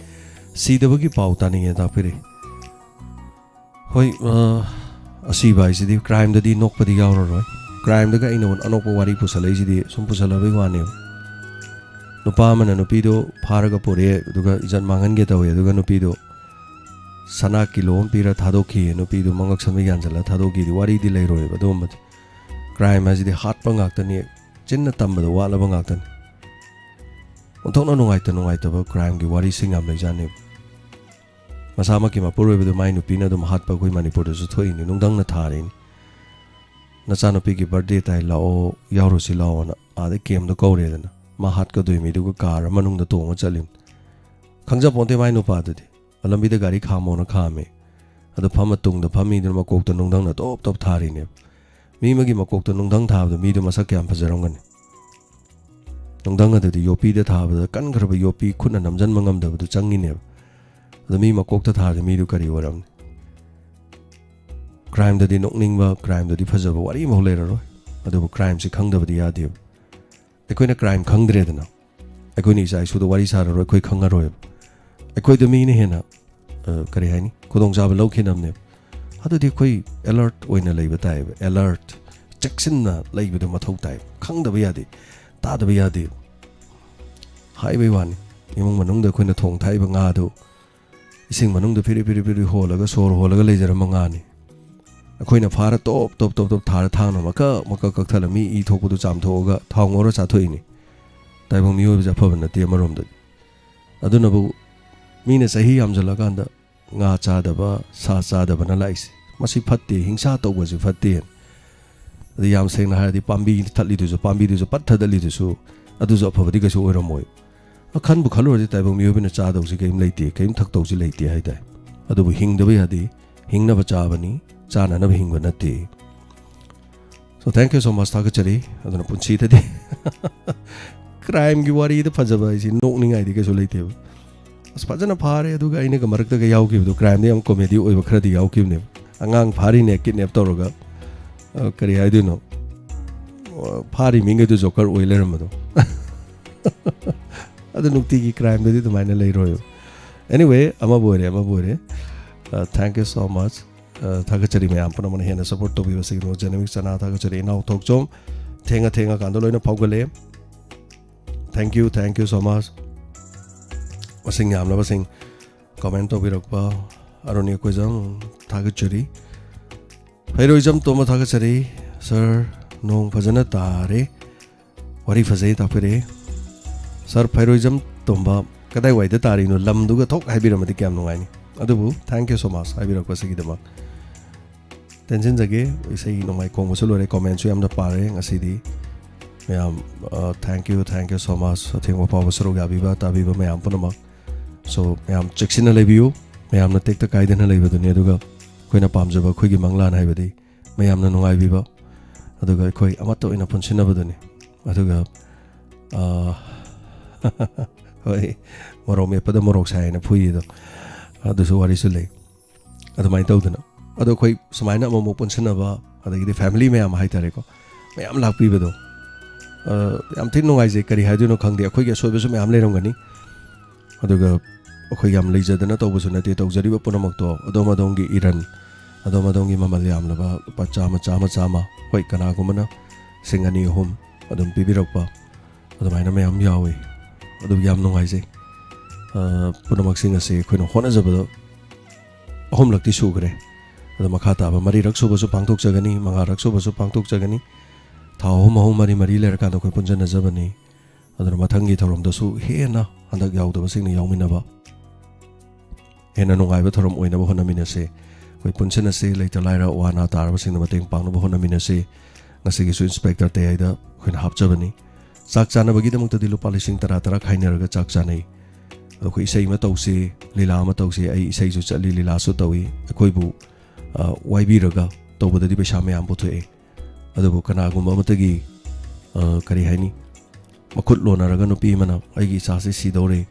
ꯁꯤꯗꯕꯒꯤ ꯄꯥꯎ ꯇꯥꯅꯤꯡꯉꯦ ꯇꯥꯛꯄꯤꯔꯤ꯫ ꯍꯣꯏ, ꯑ, ꯑꯁꯤꯕ ꯍꯥꯏꯁꯤꯗꯤ crimeꯗꯗꯤ ꯅꯣꯛꯄꯗꯤ ꯌꯥꯎꯔꯔꯣꯏ꯫ Crimeꯗꯒ ꯑꯩꯅ ꯑꯅꯣꯛꯄ ꯋꯥꯔꯤ ꯄꯨꯁꯜꯂꯛꯏꯁꯤꯗꯤ ꯁꯨꯝ ꯄꯨꯁꯜꯂꯕꯩ ꯋꯥꯅꯦꯕ꯫ ꯅꯨꯄꯥ ꯑꯃꯅ ꯅꯨꯄꯤꯗꯣ ꯐꯥꯔꯒ ꯄꯨꯔꯛꯑꯦ, ꯑꯗꯨꯒ ꯏꯖꯠ ꯃꯥꯡꯍꯟꯒꯦ ꯇꯧꯋꯦ, ꯑꯗꯨꯒ ꯅꯨꯄꯤꯗꯣ ꯁꯅꯥ ꯀꯤꯂꯣ ꯑꯃ ꯄꯤꯔ ꯊꯥꯗꯣꯛꯈꯤ, ꯅꯨꯄꯤꯗꯣ ꯃꯉꯛ ꯁꯝꯗ ꯌꯥꯟꯁꯤꯜꯂ ꯊꯥꯗꯣꯛꯈꯤꯗꯤ ꯋꯥꯔꯤꯗꯤ ꯂꯩꯔꯣꯏꯕ ꯑꯗꯨꯒꯨꯝꯕꯗꯤ꯫ Crime ꯍꯥꯏꯁꯤꯗꯤ ꯍꯥꯠꯄ ꯉꯥꯛꯇꯅꯤ, ꯆꯤꯟꯅ ꯇꯝꯕꯗ ꯋꯥꯠꯂꯕ ꯉꯥꯛꯇꯅꯤ꯫ ꯑꯣꯟꯊꯣꯛꯅ ꯅꯨꯡꯉꯥꯏꯇ ꯅꯨꯡꯉꯥꯏꯇꯕ crimeꯒꯤ ꯋꯥꯔꯤꯁꯤꯡ ꯌꯥꯝ ꯂꯩꯖꯥꯠꯅꯦꯕ꯫ ꯃꯁꯥꯃꯛꯀꯤ ꯃꯄꯨꯔꯣꯏꯕꯗꯨ ꯃꯥꯏ ꯅꯨꯄꯤꯅ ꯑꯗꯨꯝ ꯍꯥꯠꯄ ꯑꯩꯈꯣꯏ ꯃꯅꯤꯄꯨꯔꯗꯁꯨ ꯊꯣꯛꯏꯅꯤ, ꯅꯨꯡꯗꯪꯅ ꯊꯥꯔꯤꯅꯤ꯫ "ꯅꯆꯥꯅꯨꯄꯤꯒꯤ birthday ꯇꯥꯏ, ꯂꯥꯛꯑꯣ, ꯌꯥꯎꯔꯨꯁꯤ ꯂꯥꯛꯑꯣꯅ" ꯑꯥꯗ campꯇ ꯀꯧꯔꯦꯗꯅ, ꯃꯥ ꯍꯥꯠꯀꯗꯣꯏ ꯃꯤꯗꯨꯒ car ꯃꯅꯨꯡꯗ ꯇꯣꯡꯉ ꯆꯠꯂꯤꯅꯤ꯫ ꯈꯪꯖꯄꯣꯟꯇꯦ ꯃꯥꯏ ꯅꯨꯄꯥꯗꯨꯗꯤ꯫ ꯂꯝꯕꯤꯗ ꯒꯥꯔꯤ ꯈꯥꯝꯃꯣꯅ ꯈꯥꯝꯃꯦ꯫ ꯑꯗꯣ ꯐꯝꯃ ꯇꯨꯡꯗ ꯐꯝꯃꯤꯗꯨꯅ ꯃꯀꯣꯛꯇ ꯅꯨꯡꯗꯪꯅ ꯇꯣꯞ ꯇꯣꯞ ꯊꯥꯔꯤꯅꯦꯕ꯫ ꯃꯤ ꯑꯃꯒꯤ ꯃꯀꯣꯛꯇ ꯅꯨꯡꯗꯪ ꯊꯥꯕꯗꯣ ꯃꯤꯗꯣ ꯃꯁꯛ ꯀꯌꯥꯝ ꯐꯖꯔꯝꯒꯅꯤ? ꯅꯨꯡꯗꯪ ꯑꯗꯨꯗꯤ ꯌꯣꯠꯄꯤꯗ ꯊꯥꯕꯗ ꯀꯟꯈ꯭ꯔꯕ ꯌꯣꯠꯄꯤ ꯈꯨꯠꯅ ꯅꯝꯁꯤꯟꯕ ꯉꯝꯗꯕꯗꯨ ꯆꯪꯉꯤꯅꯦꯕ꯫ ꯑꯗꯣ ꯃꯤ ꯃꯀꯣꯛꯇ ꯊꯥꯔꯗꯤ ꯃꯤꯗꯨ ꯀꯔꯤ ꯑꯣꯏꯔꯝꯅꯤ? Crimeꯗꯗꯤ ꯅꯣꯛꯅꯤꯡꯕ, crimeꯗꯗꯤ ꯐꯖꯕ ꯋꯥꯔꯤ ꯑꯃꯐꯥꯎ ꯂꯩꯔꯔꯣꯏ꯫ ꯑꯗꯨꯕꯨ crimeꯁꯤ ꯈꯪꯗꯕꯗꯤ ꯌꯥꯗꯦꯕ꯫ ꯑꯩꯈꯣꯏꯅ crime ꯈꯪꯗ꯭ꯔꯦꯗꯅ, ꯑꯩꯈꯣꯏꯅ ꯏꯆꯥ ꯏꯁꯨꯗ ꯋꯥꯔꯤ ꯁꯥꯔꯔꯣꯏ, ꯑꯩꯈꯣꯏ ꯈꯪꯉꯔꯣꯏꯕ꯫ ꯑꯩꯈꯣꯏꯗ ꯃꯤꯅ ꯍꯦꯟꯅ, ꯑ, ꯀꯔꯤ ꯍꯥꯏꯅꯤ, ꯈꯨꯗꯣꯡꯆꯥꯕ ꯂꯧꯈꯤꯅꯕꯅꯦꯕ꯫ ꯑꯗꯨꯗꯤ ꯑꯩꯈꯣꯏ alert ꯑꯣꯏꯅ ꯂꯩꯕ ꯇꯥꯏꯌꯦꯕ, alert, ꯆꯦꯛꯁꯤꯟꯅ ꯂꯩꯕꯗꯣ ꯃꯊꯧ ꯇꯥꯏ꯫ ꯈꯪꯗꯕ ꯌꯥꯗꯦ, ꯇꯥꯗꯕ ꯌꯥꯗꯦ꯫ ꯍꯥꯏꯕꯩ ꯋꯥꯅꯤ, ꯏꯃꯨꯡ ꯃꯅꯨꯡꯗ ꯑꯩꯈꯣꯏꯅ ꯊꯣꯡ ꯊꯥꯛꯏꯕ ꯉꯥꯗꯨ ꯏꯁꯤꯡ ꯃꯅꯨꯡꯗ ꯐꯤꯔꯤ ꯐꯤꯔꯤ ꯐꯤꯔꯤ ꯍꯣꯜꯂꯒ, ꯁꯣꯔ ꯍꯣꯜꯂꯒ ꯂꯩꯖꯔꯝꯕ ꯉꯥꯅꯤ꯫ ꯑꯩꯈꯣꯏꯅ ꯐꯥꯔ ꯇꯣꯞ ꯇꯣꯞ ꯇꯣꯞ ꯇꯣꯞ ꯊꯥꯔ ꯊꯥꯡꯅ ꯃꯀꯛ ꯃꯀꯛ ꯀꯛꯊꯠꯂ ꯃꯤ ꯏ ꯊꯣꯛꯄꯗꯨ ꯆꯥꯝꯊꯣꯛꯑꯒ ꯊꯥꯎ ꯉꯧꯔ ꯆꯥꯊꯣꯛꯏꯅꯤ꯫ ꯇꯥꯏꯕꯪ ꯃꯤꯑꯣꯏꯕꯁꯦ ꯑꯐꯕ ꯅꯠꯇꯦ ꯑꯃꯔꯣꯝꯗꯗꯤ꯫ ꯑꯗꯨꯅꯕꯨ ꯃꯤꯅ ꯆꯍꯤ ꯌꯥꯝꯁꯤꯜꯂꯀꯥꯟꯗ ꯉꯥ ꯆꯥꯗꯕ, ꯁꯥ ꯆꯥꯗꯕꯅ ꯂꯥꯛꯏꯁꯦ꯫ ꯃꯁꯤ ꯐꯠꯇꯦ, ꯍꯤꯡꯁꯥ ꯇꯧꯕꯁꯤ ꯐꯠꯇꯦ꯫ ꯑꯗ ꯌꯥꯝ ꯁꯦꯡꯅ ꯍꯥꯏꯔꯗꯤ ꯄꯥꯝꯕꯤ ꯊꯠꯂꯤꯗꯨꯁꯨ, ꯄꯥꯝꯕꯤꯗꯨꯁꯨ ꯄꯠ ꯊꯗꯠꯂꯤꯗꯨꯁꯨ, ꯑꯗꯨꯁꯨ ꯑꯐꯕꯗꯤ ꯀꯩꯁꯨ ꯑꯣꯏꯔꯝꯃꯣꯏ꯫ ꯑꯈꯟꯕꯨ ꯈꯜꯂꯨꯔꯗꯤ ꯇꯥꯏꯕꯪ ꯃꯤꯑꯣꯏꯕꯅ ꯆꯥꯗꯧꯁꯤ ꯀꯔꯤꯝ ꯂꯩꯇꯦ, ꯀꯔꯤꯝ ꯊꯛꯇꯧꯁꯤ ꯂꯩꯇꯦ ꯍꯥꯏꯇꯥꯔꯦ꯫ ꯑꯗꯨꯕꯨ ꯍꯤꯡꯗꯕ ꯌꯥꯗꯦ, ꯍꯤꯡꯅꯕ ꯆꯥꯕꯅꯤ, ꯆꯥꯅꯅꯕ ꯍꯤꯡꯕ ꯅꯠꯇꯦ꯫ So thank you so much, ꯊꯥꯒꯠꯆꯔꯤ꯫ ꯑꯗꯨꯅ ꯄꯨꯟꯁꯤꯗꯗꯤ ꯀ꯭ꯔꯥꯏꯝꯒꯤ ꯋꯥꯔꯤꯗ ꯐꯖꯕ ꯍꯥꯏꯁꯤ ꯅꯣꯛꯅꯤꯡꯉꯥꯏꯗꯤ ꯀꯩꯁꯨ ꯂꯩꯇꯦꯕ꯫ ꯑꯁ, ꯐꯖꯅ ꯐꯥꯔꯦ, ꯑꯗꯨꯒ ꯑꯩꯅꯒ ꯃꯔꯛꯇꯒ ꯌꯥꯎꯈꯤꯕꯗꯣ, ꯀ꯭ꯔꯥꯏꯝꯗ ꯌꯥꯝ ꯀꯣꯃꯦꯗꯤ ꯑꯣꯏꯕ ꯈꯔꯗꯤ ꯌꯥꯎꯈꯤꯕꯅꯦꯕ꯫ ꯑꯉꯥꯡ ꯐꯥꯔꯤꯅꯦ, ꯀꯤꯠꯅꯦꯞ ꯇꯧꯔꯒ, ꯑ, ꯀꯔꯤ ꯍꯥꯏꯗꯣꯏꯅꯣ, ꯑ, ꯐꯥꯔꯤ ꯃꯤꯉꯩꯗꯨ ꯖꯣꯀꯔ ꯑꯣꯏ ꯂꯩꯔꯝꯕꯗꯣ꯫ ꯑꯗꯨ ꯅꯨꯡꯇꯤꯒꯤ ꯀ꯭ꯔꯥꯏꯝꯗꯗꯤ ꯑꯗꯨꯃꯥꯏꯅ ꯂꯩꯔꯣꯏꯕ꯫ Anyway, ꯑꯃꯕꯨ ꯑꯣꯏꯔꯦ, ꯑꯃꯕꯨ ꯑꯣꯏꯔꯦ꯫ Thank you so much. ꯊꯥꯒꯠꯆꯔꯤ ꯃꯌꯥꯝ ꯄꯨꯝꯅꯃꯛꯅ ꯍꯦꯟꯅ ꯁꯞꯄꯣꯔꯠ ꯇꯧꯕꯤꯕꯁꯤꯒꯤꯗꯃꯛ꯫ ꯖꯦꯅꯦꯃꯤꯛ ꯆꯅꯥ ꯊꯥꯒꯠꯆꯔꯤ꯫ ꯏꯅꯥꯎ ꯊꯣꯛꯆꯣꯝ, ꯊꯦꯡꯉ ꯊꯦꯡꯉꯀꯥꯟꯗ ꯂꯣꯏꯅ ꯐꯥꯎꯒꯠꯂꯦ꯫ Thank you, thank you so much. ꯃꯁꯤꯡ ꯌꯥꯝꯂꯕꯁꯤꯡ ꯀꯃꯦꯟ ꯇꯧꯕꯤꯔꯛꯄ꯫ ꯑꯔꯨꯅꯤ ꯀꯣꯏꯖꯝ ꯊꯥꯒꯠꯆꯔꯤ꯫ ꯐꯩꯔꯣꯏꯖꯝ ꯇꯣꯝꯕ ꯊꯥꯒꯠꯆꯔꯤ꯫ ꯁꯥꯔ, ꯅꯣꯡ ꯐꯖꯅ ꯇꯥꯔꯦ꯫ ꯋꯥꯔꯤ ꯐꯖꯩ ꯇꯥꯛꯄꯤꯔꯛꯑꯦ꯫ ꯁꯥꯔ ꯐꯩꯔꯣꯏꯖꯝ ꯇꯣꯝꯕ, ꯀꯗꯥꯏꯋꯥꯏꯗ ꯇꯥꯔꯤꯅꯣ? ꯂꯝꯗꯨꯒ ꯊꯣꯛ ꯍꯥꯏꯕꯤꯔꯝꯃꯗꯤ ꯀꯌꯥꯝ ꯅꯨꯡꯉꯥꯏꯅꯤ꯫ ꯑꯗꯨꯕꯨ thank you so much ꯍꯥꯏꯕꯤꯔꯛꯄꯁꯤꯒꯤꯗꯃꯛ꯫ ꯇꯦꯟꯁꯤꯟꯖꯒꯦ, ꯏꯁꯩ ꯅꯣꯡꯃꯥꯏ ꯈꯣꯡꯕꯁꯨ ꯂꯣꯏꯔꯦ, ꯀꯣꯃꯦꯟꯁꯨ ꯌꯥꯝꯅ ꯄꯥꯔꯦ ꯉꯁꯤꯗꯤ꯫ ꯃꯌꯥꯝ, ꯑ, thank you, thank you so much꯫ ꯑꯊꯦꯡꯕ ꯐꯥꯎꯕ ꯁꯔꯨꯛ ꯌꯥꯕꯤꯕ, ꯇꯥꯕꯤꯕ ꯃꯌꯥꯝ ꯄꯨꯝꯅꯃꯛ꯫ So, ꯃꯌꯥꯝ ꯆꯦꯛꯁꯤꯟꯅ ꯂꯩꯕꯤꯌꯨ꯫ ꯃꯌꯥꯝꯅ ꯇꯦꯛꯇ ꯀꯥꯏꯗꯅ ꯂꯩꯕꯗꯨꯅꯤ꯫ ꯑꯗꯨꯒ ꯑꯩꯈꯣꯏꯅ ꯄꯥꯝꯖꯕ ꯑꯩꯈꯣꯏꯒꯤ ꯃꯪꯂꯥꯟ ꯍꯥꯏꯕꯗꯤ ꯃꯌꯥꯝꯅ ꯅꯨꯡꯉꯥꯏꯕꯤꯕ, ꯑꯗꯨꯒ ꯑꯩꯈꯣꯏ ꯑꯃꯠꯇ ꯑꯣꯏꯅ ꯄꯨꯟꯁꯤꯟꯅꯕꯗꯨꯅꯤ꯫ ꯑꯗꯨꯒ, ꯑ, ꯍꯣꯏ, ꯃꯣꯔꯣꯛ ꯃꯦꯠꯄꯗ ꯃꯣꯔꯣꯛ ꯁꯥꯏ ꯍꯥꯏꯅ ꯐꯨꯏꯌꯦꯗꯣ, ꯑꯗꯨꯁꯨ ꯋꯥꯔꯤꯁꯨ ꯂꯩ꯫ ꯑꯗꯨꯃꯥꯏꯅ ꯇꯧꯗꯅ, ꯑꯗꯣ ꯑꯩꯈꯣꯏ ꯁꯨꯃꯥꯏꯅ ꯑꯃꯨꯛ ꯑꯃꯨꯛ ꯄꯨꯟꯁꯤꯟꯅꯕ, ꯑꯗꯒꯤꯗꯤ ꯐꯦꯃꯤꯂꯤ ꯃꯌꯥꯝ ꯍꯥꯏꯇꯥꯔꯦꯀꯣ, ꯃꯌꯥꯝ ꯂꯥꯛꯄꯤꯕꯗꯣ, ꯑ, ꯌꯥꯝ ꯊꯤꯅ ꯅꯨꯡꯉꯥꯏꯖꯩ꯫ ꯀꯔꯤ ꯍꯥꯏꯗꯣꯏꯅꯣ ꯈꯪꯗꯦ, ꯑꯩꯈꯣꯏꯒꯤ ꯑꯁꯣꯏꯕꯁꯨ ꯃꯌꯥꯝ ꯂꯩꯔꯝꯒꯅꯤ꯫ ꯑꯗꯨꯒ ꯑꯩꯈꯣꯏ ꯌꯥꯝ ꯂꯩꯖꯗꯅ ꯇꯧꯕꯁꯨ ꯅꯠꯇꯦ꯫ ꯇꯧꯖꯔꯤꯕ ꯄꯨꯝꯅꯃꯛꯇꯣ ꯑꯗꯣꯝ ꯑꯗꯣꯝꯒꯤ ꯏꯔꯟ, ꯑꯗꯣꯝ ꯑꯗꯣꯝꯒꯤ ꯃꯃꯜ ꯌꯥꯝꯂꯕ ꯂꯨꯄꯥ ꯆꯥꯝꯃ, ꯆꯥꯝꯃ, ꯆꯥꯝꯃ, ꯍꯣꯏ, ꯀꯅꯥꯒꯨꯝꯕꯅ ꯂꯤꯁꯤꯡ ꯑꯅꯤ, ꯑꯍꯨꯝ ꯑꯗꯨꯝ ꯄꯤꯕꯤꯔꯛꯄ, ꯑꯗꯨꯃꯥꯏꯅ ꯃꯌꯥꯝ ꯌꯥꯎꯏ꯫ ꯑꯗꯨ ꯌꯥꯝ ꯅꯨꯡꯉꯥꯏꯖꯩ꯫ ꯑ, ꯄꯨꯝꯅꯃꯛꯁꯤꯡ ꯑꯁꯤ ꯑꯩꯈꯣꯏꯅ ꯍꯣꯠꯅꯖꯕꯗ ꯑꯍꯨꯝꯂꯛꯇꯤ ꯁꯨꯈ꯭ꯔꯦ꯫ ꯑꯗꯣ ꯃꯈꯥ ꯇꯥꯕ ꯃꯔꯤꯔꯛ ꯁꯨꯕꯁꯨ ꯄꯥꯡꯊꯣꯛꯆꯒꯅꯤ, ꯃꯉꯥꯔꯛ ꯁꯨꯕꯁꯨ ꯄꯥꯡꯊꯣꯛꯆꯒꯅꯤ꯫ ꯊꯥ ꯑꯍꯨꯝ ꯑꯍꯨꯝ, ꯃꯔꯤ ꯃꯔꯤ ꯂꯩꯔꯀꯥꯟꯗ ꯑꯩꯈꯣꯏ ꯄꯨꯟꯖꯟꯅꯖꯕꯅꯤ꯫ ꯑꯗꯨꯅ ꯃꯊꯪꯒꯤ ꯊꯧꯔꯝꯗꯁꯨ ꯍꯦꯟꯅ ꯍꯟꯗꯛ ꯌꯥꯎꯗꯕꯁꯤꯡꯅ ꯌꯥꯎꯃꯤꯟꯅꯕ, ꯍꯦꯟꯅ ꯅꯨꯡꯉꯥꯏꯕ ꯊꯧꯔꯝ ꯑꯣꯏꯅꯕ ꯍꯣꯠꯅꯃꯤꯟꯅꯁꯤ꯫ ꯑꯩꯈꯣꯏ ꯄꯨꯟꯁꯤꯟꯅꯁꯤ, ꯂꯩꯇ ꯂꯥꯏꯔ ꯑꯋꯥ ꯑꯅꯥ ꯇꯥꯔꯕꯁꯤꯡꯗ ꯃꯇꯦꯡ ꯄꯥꯡꯅꯕ ꯍꯣꯠꯅꯃꯤꯟꯅꯁꯤ꯫ ꯉꯁꯤꯒꯤꯁꯨ ꯏꯟꯁꯄꯦꯛꯇꯔ ꯇꯌꯥꯏꯗ ꯑꯩꯈꯣꯏꯅ ꯍꯥꯞꯆꯕꯅꯤ꯫ ꯆꯥꯛ ꯆꯥꯅꯕꯒꯤꯗꯃꯛꯇꯗꯤ ꯂꯨꯄꯥ ꯂꯤꯁꯤꯡ ꯇꯔꯥ ꯇꯔꯥ ꯈꯥꯏꯅꯔꯒ ꯆꯥꯛ ꯆꯥꯅꯩ꯫ ꯑꯗꯣ ꯑꯩꯈꯣꯏ ꯏꯁꯩ ꯑꯃ ꯇꯧꯁꯤ, ꯂꯤꯂꯥ ꯑꯃ ꯇꯧꯁꯤ, ꯑꯩ ꯏꯁꯩꯁꯨ ꯆꯠꯂꯤ, ꯂꯤꯂꯥꯁꯨ ꯇꯧꯏ꯫ ꯑꯩꯈꯣꯏꯕꯨ, ꯑ, ꯋꯥꯏꯕꯤꯔꯒ ꯇꯧꯕꯗꯗꯤ ꯄꯩꯁꯥ ꯃꯌꯥꯝ ꯄꯨꯊꯣꯛꯑꯦ꯫ ꯑꯗꯨꯕꯨ ꯀꯅꯥꯒꯨꯝꯕ ꯑꯃꯠꯇꯒꯤ, ꯑ, ꯀꯔꯤ ꯍꯥꯏꯅꯤ, ꯃꯈꯨꯠ ꯂꯣꯟꯅꯔꯒ ꯅꯨꯄꯤ ꯑꯃꯅ "ꯑꯩꯒꯤ ꯏꯆꯥꯁꯤ ꯁꯤꯗꯧꯔꯦ,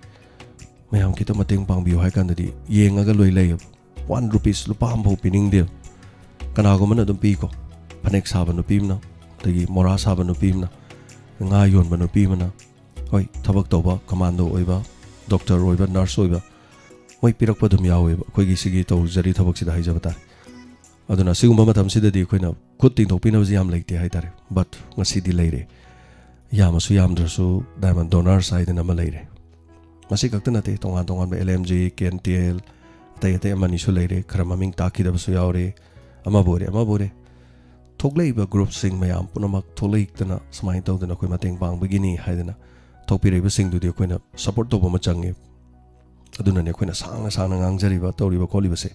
ꯃꯌꯥꯝ ꯈꯤꯇ ꯃꯇꯦꯡ ꯄꯥꯡꯕꯤꯌꯨ" ꯍꯥꯏ ꯀꯥꯟꯗꯗꯤ ꯌꯦꯡꯉꯒ ꯂꯣꯏ ꯂꯩꯌꯦꯕ꯫ ꯋꯥꯟ ꯔꯨꯄꯤꯁ, ꯂꯨꯄꯥ ꯑꯃꯐꯥꯎ ꯄꯤꯅꯤꯡꯗꯦꯕ꯫ ꯀꯅꯥꯒꯨꯝꯕꯅ ꯑꯗꯨꯝ ꯄꯤꯀꯣ꯫ ꯐꯅꯦꯛ ꯁꯥꯕ ꯅꯨꯄꯤ ꯑꯃꯅ, ꯑꯗꯒꯤ ꯃꯣꯔꯥ ꯁꯥꯕ ꯅꯨꯄꯤ ꯑꯃꯅ, ꯉꯥ ꯌꯣꯟꯕ ꯅꯨꯄꯤ ꯑꯃꯅ, ꯍꯣꯏ, ꯊꯕꯛ ꯇꯧꯕ, ꯀꯃꯥꯟꯗꯣ ꯑꯣꯏꯕ, ꯗꯣꯛꯇꯔ ꯑꯣꯏꯕ, ꯅꯔꯁ ꯑꯣꯏꯕ, ꯃꯣꯏ ꯄꯤꯔꯛꯄ ꯑꯗꯨꯝ ꯌꯥꯎꯋꯦꯕ꯫ ꯑꯩꯈꯣꯏꯒꯤ ꯁꯤꯒꯤ ꯇꯧꯖꯔꯤ ꯊꯕꯛꯁꯤꯗ ꯍꯥꯏꯖꯕ ꯇꯥꯔꯦ꯫ ꯑꯗꯨꯅ ꯑꯁꯤꯒꯨꯝꯕ ꯃꯇꯝꯁꯤꯗꯗꯤ ꯑꯩꯈꯣꯏꯅ ꯈꯨꯠ ꯇꯤꯡꯊꯣꯛꯄꯤꯅꯕꯁꯤ ꯌꯥꯝ ꯂꯩꯇꯦ ꯍꯥꯏꯇꯥꯔꯦ꯫ But ꯉꯁꯤꯗꯤ ꯂꯩꯔꯦ꯫ ꯌꯥꯝꯃꯁꯨ ꯌꯥꯝꯗ꯭ꯔꯁꯨ diamond donors ꯍꯥꯏꯗꯅ ꯑꯃ ꯂꯩꯔꯦ꯫ ꯃꯁꯤ ꯈꯛꯇ ꯅꯠꯇꯦ, ꯇꯣꯉꯥꯟ ꯇꯣꯉꯥꯟꯕ L M G, K N T L, ꯑꯇꯩ ꯑꯇꯩ ꯑꯃꯅꯤꯁꯨ ꯂꯩꯔꯦ, ꯈꯔ ꯃꯃꯤꯡ ꯇꯥꯛꯈꯤꯗꯕꯁꯨ ꯌꯥꯎꯔꯦ꯫ ꯑꯃꯕꯨ ꯑꯣꯏꯔꯦ, ꯑꯃꯕꯨ ꯑꯣꯏꯔꯦ, ꯊꯣꯛꯂꯛꯏꯕ ꯒ꯭ꯔꯨꯞꯁꯤꯡ ꯃꯌꯥꯝ ꯄꯨꯝꯅꯃꯛ ꯊꯣꯛꯂꯛꯇꯅ ꯁꯨꯃꯥꯏꯅ ꯇꯧꯗꯅ ꯑꯩꯈꯣꯏ ꯃꯇꯦꯡ ꯄꯥꯡꯕꯒꯤꯅꯤ ꯍꯥꯏꯗꯅ ꯊꯣꯛꯄꯤꯔꯛꯏꯕꯁꯤꯡꯗꯨꯗꯤ ꯑꯩꯈꯣꯏꯅ ꯁꯞꯄꯣꯔꯠ ꯇꯧꯕ ꯑꯃ ꯆꯪꯉꯦ꯫ ꯑꯗꯨꯅꯅꯦ ꯑꯩꯈꯣꯏꯅ ꯁꯥꯡꯅ ꯁꯥꯡꯅ ꯉꯥꯡꯖꯔꯤꯕ, ꯇꯧꯔꯤꯕ ꯈꯣꯠꯂꯤꯕꯁꯦ꯫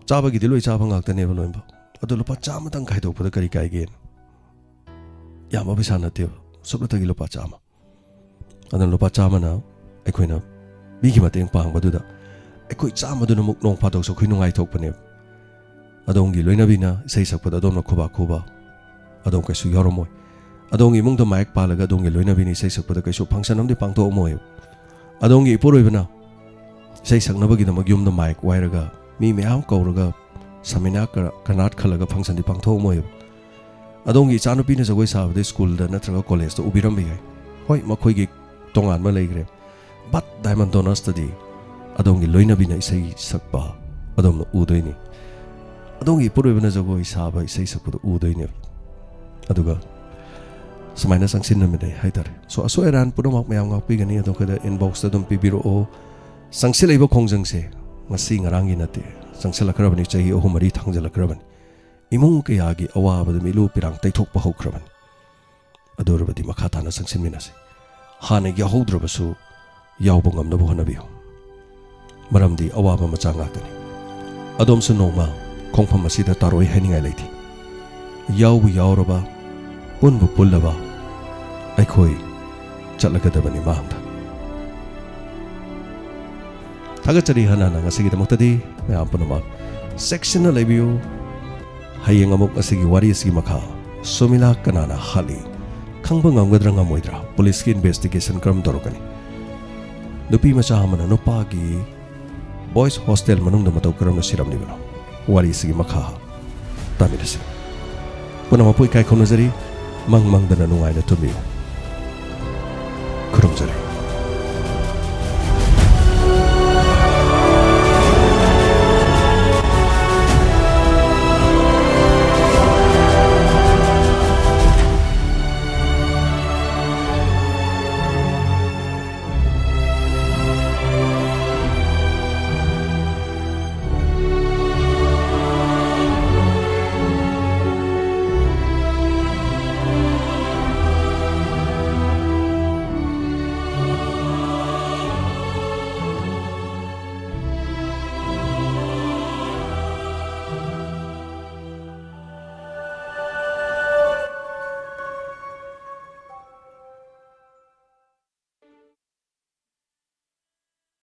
ꯆꯥꯕꯒꯤꯗꯤ ꯂꯣꯏ ꯆꯥꯕ ꯉꯥꯛꯇꯅꯦꯕ ꯂꯣꯏꯅꯃꯛ꯫ ꯑꯗꯣ ꯂꯨꯄꯥ ꯆꯥꯝꯃꯇꯪ ꯈꯥꯏꯗꯣꯛꯄꯗ ꯀꯔꯤ ꯀꯥꯏꯒꯦꯅ? ꯌꯥꯝꯕ ꯄꯩꯁꯥ ꯅꯠꯇꯦꯕ, ꯁꯨꯞꯅꯇꯒꯤ ꯂꯨꯄꯥ ꯆꯥꯝꯃ꯫ ꯑꯗꯨꯅ ꯂꯨꯄꯥ ꯆꯥꯝꯃꯅ ꯑꯩꯈꯣꯏꯅ ꯃꯤꯒꯤ ꯃꯇꯦꯡ ꯄꯥꯡꯕꯗꯨꯗ ꯑꯩꯈꯣꯏ ꯆꯥꯝꯃꯗꯨꯅ ꯑꯃꯨꯛ ꯅꯣꯡ ꯐꯥꯗꯣꯛꯁꯨ ꯑꯩꯈꯣꯏ ꯅꯨꯡꯉꯥꯏꯊꯣꯛꯄꯅꯦꯕ꯫ ꯑꯗꯣꯝꯒꯤ ꯂꯣꯏꯅꯕꯤꯅ ꯏꯁꯩ ꯁꯛꯄꯗ ꯑꯗꯣꯝꯅ ꯈꯨꯕꯥꯛ ꯈꯨꯕ, ꯑꯗꯣꯝ ꯀꯩꯁꯨ ꯌꯥꯎꯔꯝꯃꯣꯏ꯫ ꯑꯗꯣꯝꯒꯤ ꯏꯃꯨꯡꯗ ꯃꯥꯏꯛ ꯄꯥꯜꯂꯒ ꯑꯗꯣꯝꯒꯤ ꯂꯣꯏꯅꯕꯤꯅ ꯏꯁꯩ ꯁꯛꯄꯗ ꯀꯩꯁꯨ ꯐꯪꯁꯟ ꯑꯃꯗꯤ ꯄꯥꯡꯊꯣꯛꯑꯝꯃꯣꯏꯕ꯫ ꯑꯗꯣꯝꯒꯤ ꯏꯄꯨꯔꯣꯏꯕꯅ ꯏꯁꯩ ꯁꯛꯅꯕꯒꯤꯗꯃꯛ ꯌꯨꯝꯗ ꯃꯥꯏꯛ ꯋꯥꯏꯔꯒ ꯃꯤ ꯃꯌꯥꯝ ꯀꯧꯔꯒ ꯁꯃꯤꯅꯥ ꯀꯔ-, ꯀꯔꯅꯥꯠ ꯈꯜꯂꯒ ꯐꯪꯁꯟꯗꯤ ꯄꯥꯡꯊꯣꯛꯑꯝꯃꯣꯏꯕ꯫ ꯑꯗꯣꯝꯒꯤ ꯏꯆꯥꯅꯨꯄꯤꯅ ꯖꯒꯣꯏ ꯁꯥꯕꯗ ꯁ꯭ꯀꯨꯜꯗ ꯅꯠꯇ꯭ꯔꯒ ꯀꯣꯂꯦꯖꯇ ꯎꯕꯤꯔꯝꯕ ꯌꯥꯏ꯫ ꯍꯣꯏ, ꯃꯈꯣꯏꯒꯤ ꯇꯣꯉꯥꯟꯕ ꯂꯩꯈ꯭ꯔꯦ꯫ But diamond donorsꯇꯗꯤ ꯑꯗꯣꯝꯒꯤ ꯂꯣꯏꯅꯕꯤꯅ ꯏꯁꯩ ꯁꯛꯄ ꯑꯗꯣꯝꯅ ꯎꯗꯣꯏꯅꯤ꯫ ꯑꯗꯣꯝꯒꯤ ꯏꯄꯨꯔꯣꯏꯕꯅ ꯖꯒꯣꯏ ꯁꯥꯕ, ꯏꯁꯩ ꯁꯛꯄꯗꯣ ꯎꯗꯣꯏꯅꯦꯕ꯫ ꯑꯗꯨꯒ ꯁꯨꯃꯥꯏꯅ ꯆꯪꯁꯤꯟꯅꯃꯤꯟꯅꯩ ꯍꯥꯏꯇꯥꯔꯦ꯫ So, ꯑꯁꯣꯏ ꯑꯔꯥꯟ ꯄꯨꯝꯅꯃꯛ ꯃꯌꯥꯝ ꯉꯥꯛꯄꯤꯒꯅꯤ꯫ ꯑꯗꯣ ꯑꯩꯈꯣꯏꯗ inboxꯇ ꯑꯗꯨꯝ ꯄꯤꯕꯤꯔꯛꯑꯣ꯫ ꯆꯪꯁꯤꯜꯂꯛꯏꯕ ꯈꯣꯡꯖꯪꯁꯦ ꯉꯁꯤ ꯉꯔꯥꯡꯒꯤ ꯅꯠꯇꯦ꯫ ꯆꯪꯁꯤꯜꯂꯛꯈ꯭ꯔꯕꯅꯤ, ꯆꯍꯤ ꯑꯍꯨꯝ ꯃꯔꯤ ꯊꯥꯡꯖꯤꯜꯂꯛꯈ꯭ꯔꯕꯅꯤ꯫ ꯏꯃꯨꯡ ꯀꯌꯥꯒꯤ ꯑꯋꯥꯕꯗ ꯃꯤꯠꯂꯨ ꯄꯤꯔꯥꯡ ꯇꯩꯊꯣꯛꯄ ꯍꯧꯈ꯭ꯔꯕꯅꯤ꯫ ꯑꯗꯨ ꯑꯣꯏꯔꯕꯗꯤ ꯃꯈꯥ ꯇꯥꯅ ꯆꯪꯁꯤꯟꯃꯤꯟꯅꯁꯤ꯫ ꯍꯥꯟꯅ ꯌꯥꯎꯍꯧꯗ꯭ꯔꯕꯁꯨ ꯌꯥꯎꯕ ꯉꯝꯅꯕ ꯍꯣꯠꯅꯕꯤꯌꯨ, ꯃꯔꯝꯗꯤ ꯑꯋꯥꯕ ꯃꯆꯥ ꯉꯥꯛꯇꯅꯤ꯫ ꯑꯗꯣꯝꯁꯨ ꯅꯣꯡꯃ ꯈꯣꯡꯐꯝ ꯑꯁꯤꯗ ꯇꯥꯔꯣꯏ ꯍꯥꯏꯅꯤꯡꯉꯥꯏ ꯂꯩꯇꯦ꯫ ꯌꯥꯎꯕꯨ ꯌꯥꯎꯔꯕ, ꯄꯨꯟꯕꯨ ꯄꯨꯜꯂꯕ, ꯑꯩꯈꯣꯏ ꯆꯠꯂꯒꯗꯕꯅꯤ ꯃꯥꯡꯗ꯫ ꯊꯥꯒꯠꯆꯔꯤ ꯍꯟꯅ ꯍꯟꯅ ꯉꯁꯤꯒꯤꯗꯃꯛꯇꯗꯤ ꯃꯌꯥꯝ ꯄꯨꯝꯅꯃꯛ ꯆꯦꯛꯁꯤꯟꯅ ꯂꯩꯕꯤꯌꯨ꯫ ꯍꯌꯦꯡ ꯑꯃꯨꯛ ꯑꯁꯤꯒꯤ ꯋꯥꯔꯤ ꯑꯁꯤꯒꯤ ꯃꯈꯥ, ꯁꯣꯃꯤꯂꯥ ꯀꯅꯥꯅ ꯍꯥꯠꯂꯤ, ꯈꯪꯕ ꯉꯝꯒꯗ꯭ꯔꯥ ꯉꯝꯃꯣꯏꯗ꯭ꯔꯥ, ꯄꯨꯂꯤꯁꯀꯤ ꯏꯟꯚꯦꯁꯇꯤꯒꯦꯁꯟ ꯀꯔꯝ ꯇꯧꯔꯛꯀꯅꯤ, ꯅꯨꯄꯤ ꯃꯆꯥ ꯑꯃꯅ ꯅꯨꯄꯥꯒꯤ ꯕꯣꯏꯁ ꯍꯣꯁꯇꯦꯜ ꯃꯅꯨꯡꯗ ꯃꯇꯧ ꯀꯔꯝꯅ ꯁꯤꯔꯝꯂꯤꯕꯅꯣ, ꯋꯥꯔꯤ ꯑꯁꯤꯒꯤ ꯃꯈꯥ ꯇꯥꯃꯤꯟꯅꯁꯤ꯫ ꯄꯨꯝꯅꯃꯛꯄꯨ ꯏꯀꯥꯏ ꯈꯨꯝꯅꯖꯔꯤ꯫ ꯃꯪ ꯃꯪꯗꯅ ꯅꯨꯡꯉꯥꯏꯅ ꯇꯨꯝꯕꯤꯌꯨ꯫ ꯈꯨꯔꯨꯝꯖꯔꯤ꯫